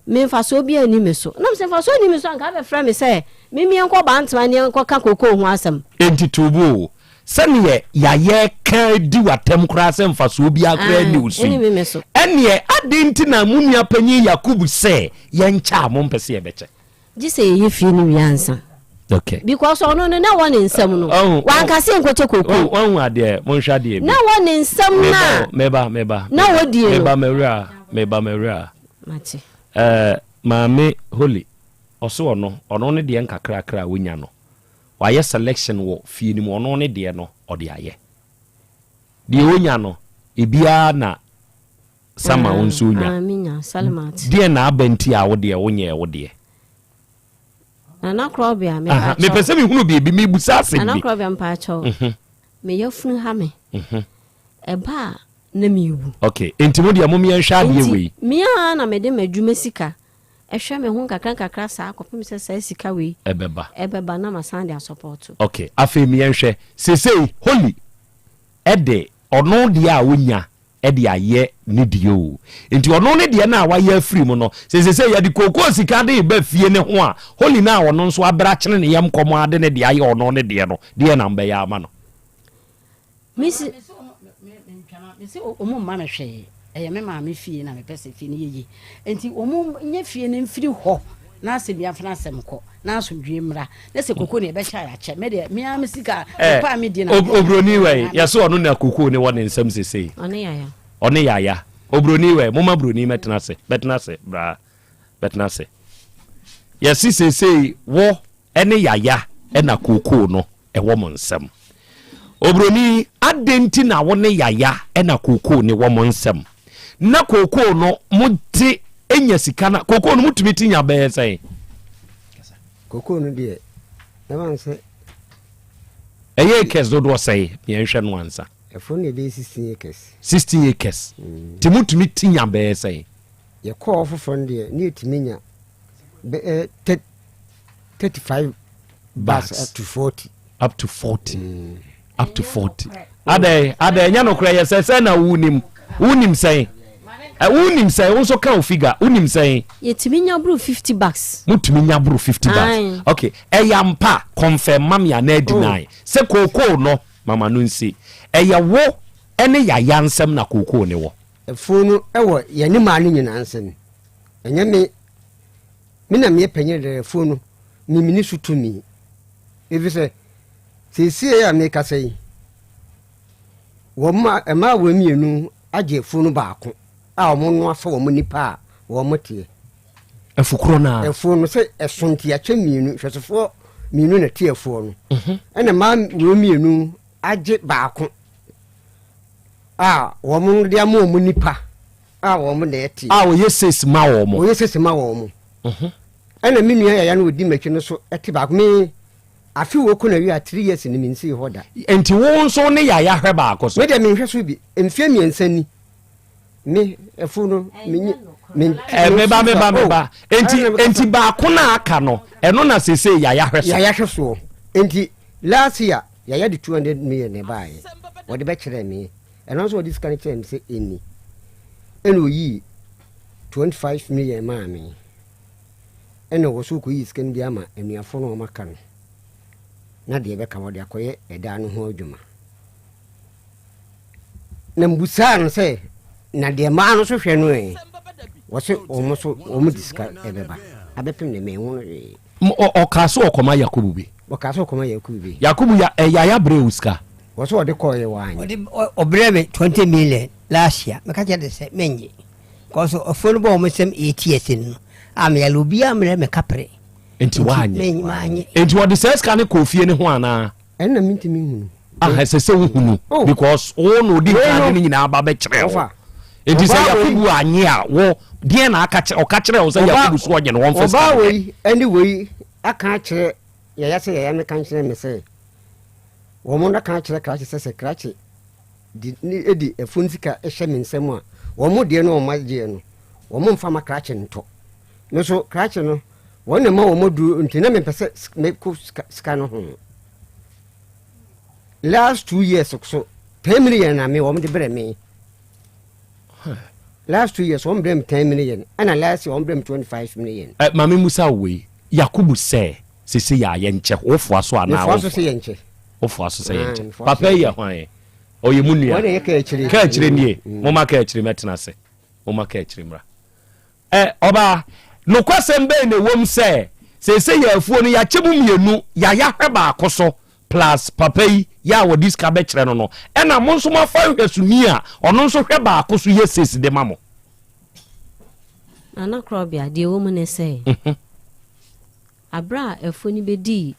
Me mfasoɔ biara nni me so. Nam sɛ mfasoɔ nni me so a, anka abɛfrɛ me sɛ me meɛnkɔ Bantama ne yɛnkɔka kokoo ho asɛm. Enti to bo o, sɛdeɛ yɛayɛ ka adi w'atɛm koraa sɛ mfasoɔ biara koraa nni wo so yi, ɛnneɛ adɛn nti na mo nua panin Yakobo sɛ yɛnkyɛ a mompɛ sɛ yɛbɛkyɛ? Gye sɛ yɛyɛ fie no wie ansa. Okay. Because ɔno no na ɛwɔ ne nsam no. Wanka sɛ yɛnkɔkyɛ kokoo. Wahu adeɛ, monhwɛ adeɛ bi. Na ɛwɔ ne nsam na. Meba, meba. Na wɔdie no. Meba mawura, meba mawura. Mate. Eh, Maame Holly, ɔse ɔno, ɔno ne deɛ nkakrakra a ɔnya no, wayɛ selection wɔ fie no mu, ɔno ne deɛ no, ɔde ayɛ. Deɛ ɔnya no, ebiara na Sama wo nso wonya. Ah, menya, Salimat. Deɛ na aba nti a wo deɛ wonyɛɛ wo deɛ? Nana Korɔbea, mepaakyɛw. Mepɛ sɛ mehunu biribi, mebusa asɛm bi. Nana Korɔbea, mepaakyɛw. Me yafunu ha me. Ɛba a na mewu. Okay, nti mo deɛ mom yɛnhwɛ adeɛ wei. Nti me ara na mede m'adwuma sika ɛhwɛ me ho nkakra nkakra saa kɔpem sɛ saa sika wei ɛbɛba. Ɛbɛba na masan de asɔpɔto. Okay, afei me yɛnhwɛ. Seesei Holy ɛde ɔno deɛ a ɔnya de ayɛ ne deɛ o. Nti ɔno ne deɛ no a wayɛ afiri mu no, sɛ sesei yɛde kookoo sika de reba fie no ho a, Holy no a ɔno nso abrɛ akyene ne yam kɔm ara de ne deɛ ayɛ ɔno ne deɛ no, deɛn na mobɛyɛ ama no? Mesi. Mese ɔmo mma me hwee, ɛyɛ me maame fie na mepɛ sɛ fie no yɛ yie. Nti ɔmo nyɛ fie no mfiri hɔ na asɛm biara mfa n'asɛm nkɔ. Na asomdwie mmra. Na sɛ koko ne yɛbɛkyɛ a yɛakyɛ. Me deɛ, me ara me sika, Eh, mepɛ a medi na. Obroni wɛ, yɛse ɔno na koko ne wɔ ne nsam sesei. Ɔne Yaya. Ɔne Yaya. Obroni wɛ, moma broni mɛtena ase, bɛtena ase, bra, bɛtena ase. Yɛse sesei wo ne Yaya na koko no ɛwɔ mo nsam. Obroni, adɛn nti na wo ne Yaya na kookoo ne wɔ mo nsam? Na kookoo no mo te nya sika na kookoo no mo tumi te nya bɛyɛ sɛn? Kookoo no deɛ, ɛma n sɛ. Ɛyɛ acres dodoɔ sɛn? Yɛnhwɛ no ansa. Ɛfo no ɛbɛyɛ 16 acres. 16 acres. Nti mo tumi te nya bɛyɛ sɛn? Yɛkɔɔ foforɔ no deɛ, ne yɛtumi nya bɛyɛ 35 bags up to 40. Up to 40. Mm. Up to 40. Adɛn adɛn ɛnyɛ nokorɛ yɛ sɛ sɛ na wonim wonim sɛn wonim sɛn wo nso ka wo figure wonim sɛn. Yɛtumi nya boro 50 bucks. Motumi nya boro 50 bucks. Okay ɛyɛ ampa confirm ma me anaa deny oh. Sɛ kookoo no mama no nsi ɛyɛ wo ɛne yaya nsɛm na kookoo ne wɔ. Afuo no wɔ yɛne maa no nyinaa nsɛm ɛnyɛ me Me na meyɛ panyin dada afuo no me menni so tumi efisɛ seesei a mekasa yi wɔn mma mmaa wɔn mmienu agye afuo no baako a wɔn no afa wɔn nipa a wɔn teɛ. Afu korɔ no a. Afuo no sɛ ɛso nti akyɛ mmienu hwɛsofoɔ mmienu na te afuo no mhm. ɛna mmaa wɔn mmienu agye baako a wɔn de ama wɔn nipa. A wɔn na ɛte. A wɔyɛ sesi ma wɔn. Wɔyɛ sesi ma wɔn. Mhm. Ɛna me nua yaya no ɔdi m'akyi no so ɛte baako me afe wɔ kɔ na wie a three years ni me nsii hɔ da. Nti wo nso ne yaya hwɛ baako so. Me deɛ menhwɛ so bi mfeɛ mmiɛnsa ni me ɛfo no menye me. Ɛ meba meba meba oh, nti nti baako na aka no ɛno na sese yaya hwɛ so. Yaya hwɛ soɔ nti last year yaya de 200 million na ɛbaayɛ wɔde bɛkyerɛ me. Ɛno nso ɔde sika no kyerɛɛ me sɛ ɛnni. Ɛna ɔyii 25 million maa me. Ɛna ɔwɔ so ɔkɔyii sika no bi ama anuafoɔ no a wɔaka no. Na deɛ ɛbɛka wɔde akɔyɛ ɛdan no ho adwuma. Na mbusaa no sɛ na deɛ mmaa no so hwɛ no ɛ wɔse wɔn so wɔn de sika ɛbɛba abɛpem ne mɛnhu no hwee. Ɔkaa sɛ ɔkɔma Yakobo bi. Ɔkaa sɛ ɔkɔma Yakobo bi. Yakobo ya ɛ Yaya brɛ wo sika. Wɔ sɛ ɔde kɔɔ yɛ wanyɛ. Ɔde ɔbrɛ me 20 million last year meka kyerɛ de sɛ mennye cause afuo no bɔ wɔn nsam 8 years no a meyale obiara mmerɛ me kapere. Nti wanyɛ. Nti ɔde saa sika no kɔɔ fie no ho anaa? Ɛno na mentumi nhunu. Ah, ɛsɛ sɛ wohunu oh. because wo na odi nkan de ne nyinaa ba bɛkyerɛ wo. Nti sɛ Yakubu anye a wo deɛ na aka kyerɛ ɔka kyerɛ wo sɛ Yakubu so ɔnye no wɔmfa sika no. Ɔbaa wei ɛne wei aka akyerɛ yɛyɛ sɛ yɛyɛ meka nkyerɛ me sɛ wɔn na ka akyerɛ krakye sɛ sɛ krakye di ne di ɛfon sika hyɛ me nsam a wɔn deɛ no wɔn agyeɛ no wɔn mfa ma krakye ntɔ. Me nso krakye no wɔn na ɛma wɔn aduro nti na mempɛ sɛ mekɔ sika no ho. Last 2 years so 10 million na me wɔn de brɛ me. Last 2 years wɔn brɛ me 10 million ɛna last year wɔn brɛ me 25 million. Ɛ ma me musa wo wei, Yakubu sɛ sese yɛ a yɛnkyɛ, wo foa so anaa Mefoa wo so nfoa sɛ yɛnkyɛ. Wo foa so sɛ Ah, yɛnkyɛ. mefoa so Papa yi yɛnkyɛ. yɛ hwan? Ɔyɛ mu nua. Wɔn na ɛyɛ kaakyire. Kaakyire nie. Mm. Momma kaakyire mɛtena ase. Momma kaakyire mmra. Ɛ, ɔbaa, nokwasɛm bɛn na ɛwom sɛ seesei yɛn afuo no yɛakyɛ mu mmienu, Yaya hwɛ baako so plus papa yi yɛ a wɔde sika bɛkyerɛ no no, ɛna mo nso moafa nhwɛsoni a ɔno nso hwɛ baako so yɛ sesi de ma mo? Nana Korɔbea, deɛ ɛwɔ mu ne sɛ, aberɛ a afuo no bɛdii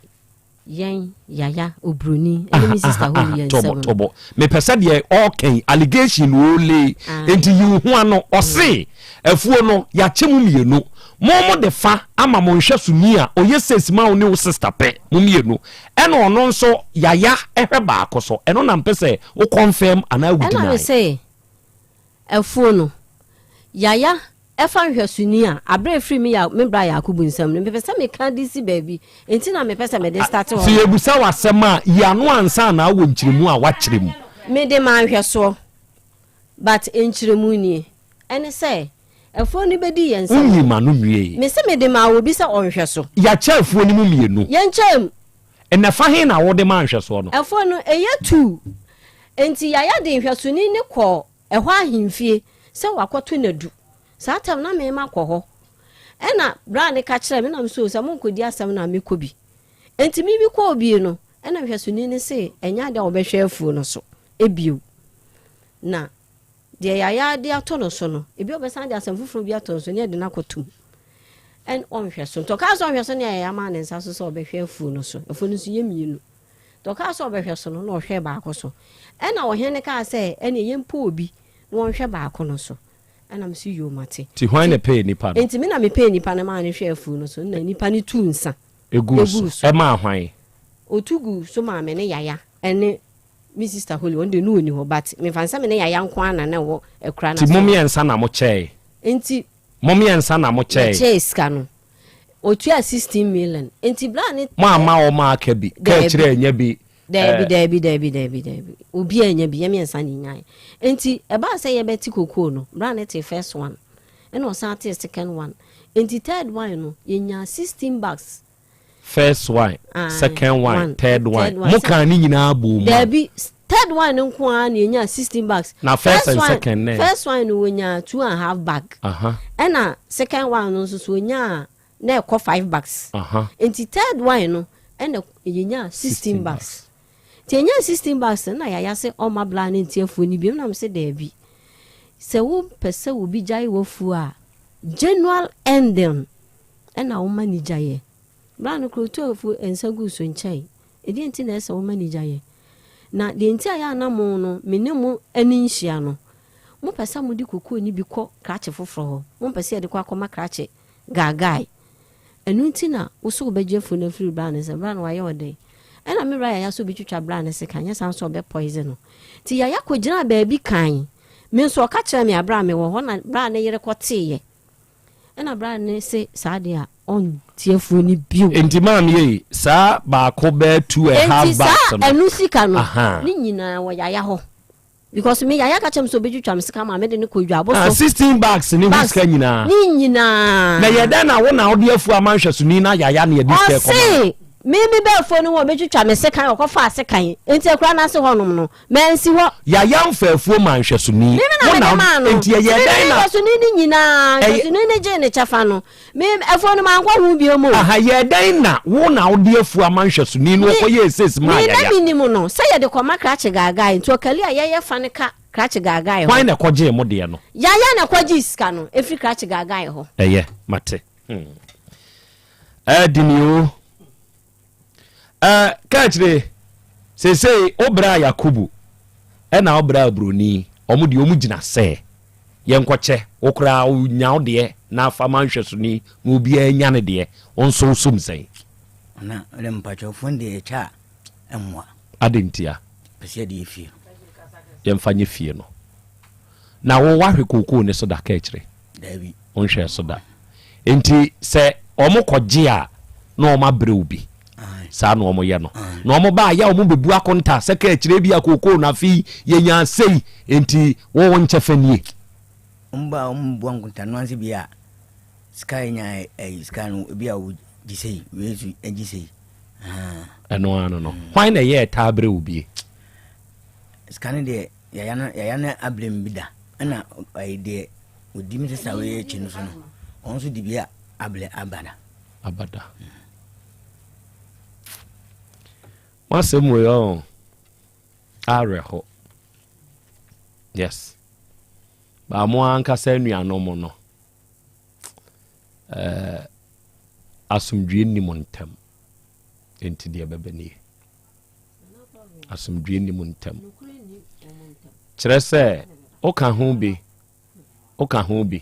Yɛn, Yaya, Obroni, ɛne me sister Holy yɛn nsam no. Tɔbɔ, mepɛ sɛ deɛ ɔɔka yi, allegation na ɔɔlei, enti yi wo ho ano. Ɔse, afuo no, yɛakyɛ mu mmienu. Mo mo de fa ama mo nhwɛsoni a ɔyɛ sales ma wo ne wo sister pɛ, mo mmienu. Ɛna ɔno nso, Yaya hwɛ baako so. Ɛno na mpɛ sɛ wo confirm anaa wo Ɛna deny. me se, afuo no, Yaya Ɛfa nhwɛsoni a, aberɛ ɛfiri me ya me bra Yakubu nsam no, mepɛ sɛ meka de si baabi, enti na mepɛ sɛ mede starte hɔ Sɛ no. yɛbisa wo asɛm a, yi ano ansa na wɔ nkyerɛmu a woakyerɛ mu. Mede maa nhwɛsoɔ, but nkyerɛmu nie, ɛne sɛ, afuo no bɛdi yɛn nsam Wonyii no, m'ano nwiee. mese mede maa obi sɛ ɔnhwɛ so. Yɛakyɛ afuo no mu mmienu. Yɛnkyɛɛ mu. Ɛnna fa he na wode maa nhwɛsoɔ no? Afuo no, ɛyɛ tuu. Enti Yaya de nhwɛsoni no kɔɔ Ɛhɔ ahemfie sɛ wakɔto nadu. Saa tam na me makɔ hɔ. Ɛna bra no ka kyerɛɛ me na me so sɛ monkɔdi asɛm no a mekɔ bi. Enti me me kɔɔ bie no ɛna nhwɛsoni no se ɛnyɛ adeɛ a wɔbɛhwɛ afuo no so bio. Na deɛ yaya de ato no so no ebi ɔbɛsan de asɛm foforɔ bi ato no so ne yɛde no akɔto mu. Ɛn ɔnhwɛ so. Nti ɔkaa sɛ ɔnhwɛ so ne yaya maa ne nsa so sɛ ɔbɛhwɛ afuo no so. Afuo no nso yɛ mmienu. Deɛ ɔkaa sɛ ɔbɛhwɛ so no, na ɔhwɛɛ baako so. Ɛnna ɔhene no kaa sɛ, Ɛnneɛ yɛmpɛ obi na ɔnhwɛ baako no so. Ɛnna mese, Yoo, mate. Nti hwan na ɛpɛɛ nipa no? Enti me na mepɛɛ nipa no maa no hwɛɛ afuo no so. Ɛnna nipa no tuu nsa Guu guu so. so. Ɛmaa hwan? Ɔtu guu so maa me ne Yaya ne me sister Holly. Ɔno deɛ na ɔnni hɔ, but memfa no sɛ me ne Yaya nko ara na na ɛwɔ akuraa no Nti ase mo hɔ. mmiɛnsa na mokyɛe? Enti Mo mmiɛnsa na mokyɛe? Yɛkyɛɛ sika no. Otua 16 million. Nti bra ne. Mo amma wɔn a aka bi. Ka akyire annya bi. Daabi daabi daabi daabi daabi. Obi annya bi. Yɛn mmiɛnsa na enyae. Nti ɛbaa sɛ yɛbɛte kokoo no, bra ne tee first one. Ɛna ɔsan tee second one. Nti third one no, yɛnyaa 16 bags. First one, second one, third one. Mo kaa ne nyinaa bɔɔ mu. Daabi, third one no nko ara na yɛnyaa 16 bags. Na first and second nɛ? First one no wɔnyaa 2.5 bag. Ɛna second one no nso so wɔnyaa na ɛkɔ 5 bags. Nti third one no ɛna yɛnyaa 16 bags. Nti yɛnyaa 16 bags no na Yaya se ɔmma bla no nti afuo no bio na mese daabi. Sɛ wopɛ sɛ obi gyae w'afuo a, general ending ɛna woma ne gya yɛ. Bra no kora otu afuo nsa guu so nkyɛe. Ɛdeɛn nti na ɛsɛ sɛ woma ne gya yɛ? Na deɛ nti a ɛyɛ a na mo no me ne mo ani nhyia no, mopɛ sɛ mode kokoo no bi kɔ krakye foforɔ hɔ. Mompɛ sɛ yɛde kɔ akɔma krakye gaagae. Ɛno nti na wo sɛ wobɛgye afuo no afiri bra no nsam. Bra no wayɛ wo dɛn? Ɛna me wura Yaya sɛ obɛtwitwa bra no sekan, nyɛ saa nso a ɔbɛ poison no. Nti Yaya kɔgyinaa baabi kan. Me nso ɔka kyerɛɛ me aberɛ a mewɔ hɔ na bra no yere kɔteeɛ. Ɛna bra no se saa deɛ a ɔnte afuo no bio. Nti maame ei, saa baako bɛyɛ 2½ Nti bags saa no. ɛno sika no, Ahaa. ne nyinaa wɔ Yaya hɔ. Because me Yaya ka kyerɛ me sɛ ɔbɛtwitwa me sika ma me de no kɔ dwabo Ah, so. 16 bags ne ho Bags sika nyinaa. ne nyinaa. Na ɛyɛ dɛn na wo na wode afuo ama nhwɛsoni na Yaya na yɛde sika kɔma no? Ɔse me me bɛ afuo no ho ɔbɛtwitwa me sekan, ɔkɔfaa sekan. Nti akura no ase hɔnom no, mansi hɔ. Yaya mfa afuo maa nhwɛsoni. Me me na Wo mede na maa no. Nti ɛyɛ Me dɛn ne na. nhwɛsoni no nyinaa, Ɛyɛ. nhwɛsoni no gyee ne kyɛfa no. Me afuo no mankɔ ho bio mu. Aha, ɛyɛ dɛn na wo na wode afuo ama nhwɛsoni no Me ɔkɔyɛɛ sales maa me na Yaya? menim no sɛ yɛde kɔma krakye gaagae nti ɔkali a yɛyɛ fa no ka krakye gaagae hɔ. Hwan na ɛkɔgyee mo deɛ no? Yaya na ɛkɔgyee sika no ɛfiri krakye gaagae hɔ. Ɛyɛ, mate. Hmm. Ɛɛdini o. Ɛɛ, ka akyire, seesei wo bra Yakubu ɛna wo bra Buroni, wɔn deɛ wɔn gyina sɛ yɛnkɔkyɛ, wo koraa wo nya wo deɛ na afa ma nhwɛsoni na obiara nya ne deɛ, wo nso wo som sɛn? Na ɔdɛ mpakyɛw fon deɛ yɛkyɛ a ɛmmoa. Adɛn ntia? Pɛ sɛ yɛde yɛ fie no. Yɛmfa nyɛ fie no. Na wo wahwe kookoo ne so da ka akyire? Daabi. Wonhwɛɛ so da. Enti sɛ wɔn kɔ gye a na wɔn abrɛ wo bi. Saa na wɔn yɛ no. Na wɔn ba a yɛ a wɔn bɛbu akonta sɛ ka akyire bi a kookoo no afe yi yɛnyaa sei enti wo wo nkyɛfa nie. Wɔn ba a wɔn bua nkonta no anse bi a sika yɛ nya ɛyi sika no ebi a wogye sei wei nso gye sei. Ɛno ano no hwan na ɛyɛ ɛtaa brɛ wo bie? Sika no deɛ yaya no yaya no abrɛ mi bi da ɛna ɛyi deɛ odi mi sisa wei akyi no so no wɔn nso de bi a abrɛ abada. Abada. Mo asɛm wei ɔn awerɛho. Yes. Ba mo ankasa anuanom no eh, asomdwie nni mo ntam. Enti deɛ ɛbɛbɛ nie. Asomdwie nni mo ntam. Kyerɛ sɛ woka ho bi, woka ho bi.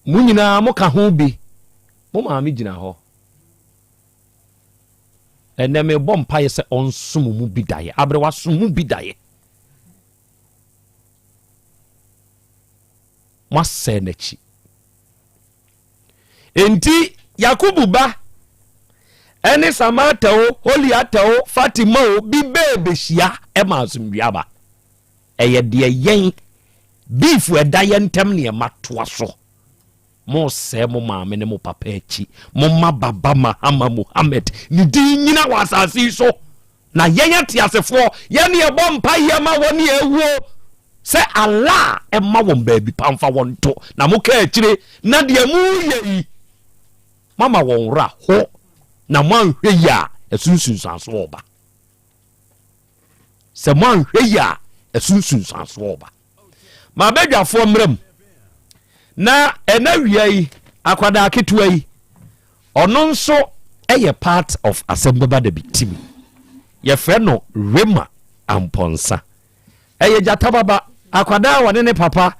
Mo nyinaa moka ho bi. Mo maame gyina hɔ. Ɛnɛ mebɔ mpaeɛ sɛ ɔnsom mu bi daeɛ. Aberewa som mu bi daeɛ. Moasɛe n'akyi. Enti Yakobo ba ɛne Samata o, Holiata o, Fatima o, bi bɛɛ bɛhyia ɛma asomdwoeɛ aba. Ɛyɛ deɛ yɛn beef ɛda yɛn ntam ne ɛma toa so. Mosɛe mo maame ne mo papa akyi. Momma Baba Mahama Muhammad ne din nyina wɔ asase yi so. Na yɛn ateasefoɔ, yɛn ne yɛbɔ mpaeɛ ma wɔn a awuo sɛ Allah mma wɔn baabi pa mfa wɔn nto, na moka akyire, na deɛ moreyɛ yi, moama wɔn werɛ aho, na moanhwɛ yie a, ɛso nsunsuansoɔ reba. Sɛ moanhwɛ yie a, ɛso nsunsuansoɔ reba. M'abadwafoɔ mmra mu. Na ɛna wia yi, akwadaa ketewa yi, ɔno nso yɛ part of asɛm bɛba da bi team. Yɛfrɛ no Rema Ampɔnsa. Ɛyɛ gyata baba, akwadaa a wɔne ne papa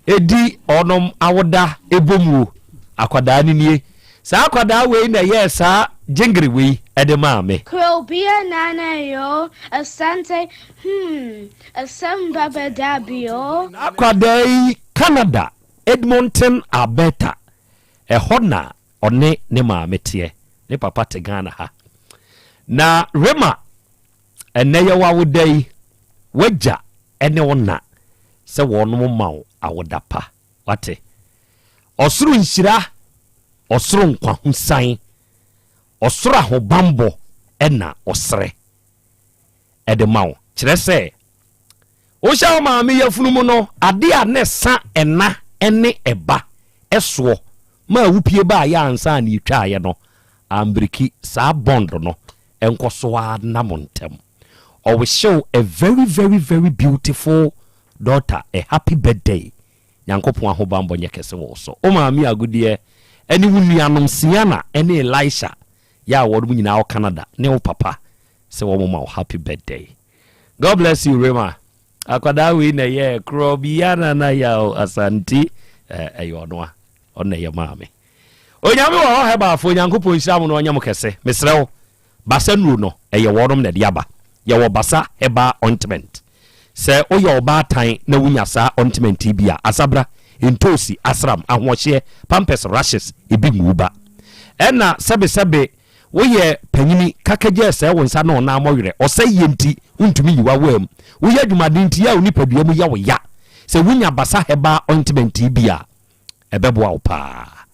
ɛdi ɔnom awoda ɛbɔ mu o. Akwadaa no nie. Saa akwadaa wei na ɛyɛɛ saa gyengere wei ɛde maa me. Krobia Nana yoo, Asante hmm, asɛm ba bɛda bi oo. Akwadaa yi Canada, Edmonton, Alberta, ɛhɔ na ɔne ne maame teɛ. Ne papa te Ghana ha. Na Rema, ɛnnɛ yɛwɔ awoda yi, w'agya ne wo na sɛ wɔnom ma wo awoda pa. Wate? Ɔsoro nhyira, ɔsoro nkwahosan, ɔsoro ahobanbɔ na ɔsrɛ de ma wo. Kyerɛ sɛ, wohyɛ wo maame yafunu mu no, adeɛ a na ɛsa ɛna ne ɛba soɔ ma wopie baeɛ ansa na ɛtwaeɛ no, ambiriki saa bond no nkɔ so ara nna mo ntam. Ɔwihye wo a very very very beautiful daughter a happy birthday. Nyankopɔn ahobanbɔ nyɛ kɛse wɔ wo so. Wo maame Agudeɛ ne wo nuanom Siana ne Elisha yɛ a wɔnom nyinaa wɔ Canada ne wo papa sɛ wɔn ma wo happy birthday. God bless you Rema. Akwadaa wei na ɛyɛ korɔ bia nana yaw Asante ɛyɛ ɔno a ɔno na ɛyɛ maame. Onyame wɔ hɔ Herbafo Onyankopɔn nhyira mo na ɔnyɛ mo kɛse. Mesrɛ wo Basa nnuro no, ɛyɛ wɔnom na ɛde aba. Yɛwɔ Basa Herbal Ointment. Sɛ woyɛ ɔbaatan na wunya saa ointment yi bi a, asabra, ntoosi, asram, ahoɔhyeɛ, pampers, rashes, ebi ngu wo ba. Ɛna sɛbesɛbe woyɛ panyini, kakagya ɛsɛe wo nsa ne wo nan mɔwerɛ, ɔsɛeɛ nti wontumi nyi w'awaa mu. Woyɛ adwumaden nti yɛ a wo nipadua mu yɛ wo ya. Sɛ wunya Basa Herbal Ointment yi bi a, ɛbɛboa wo paa.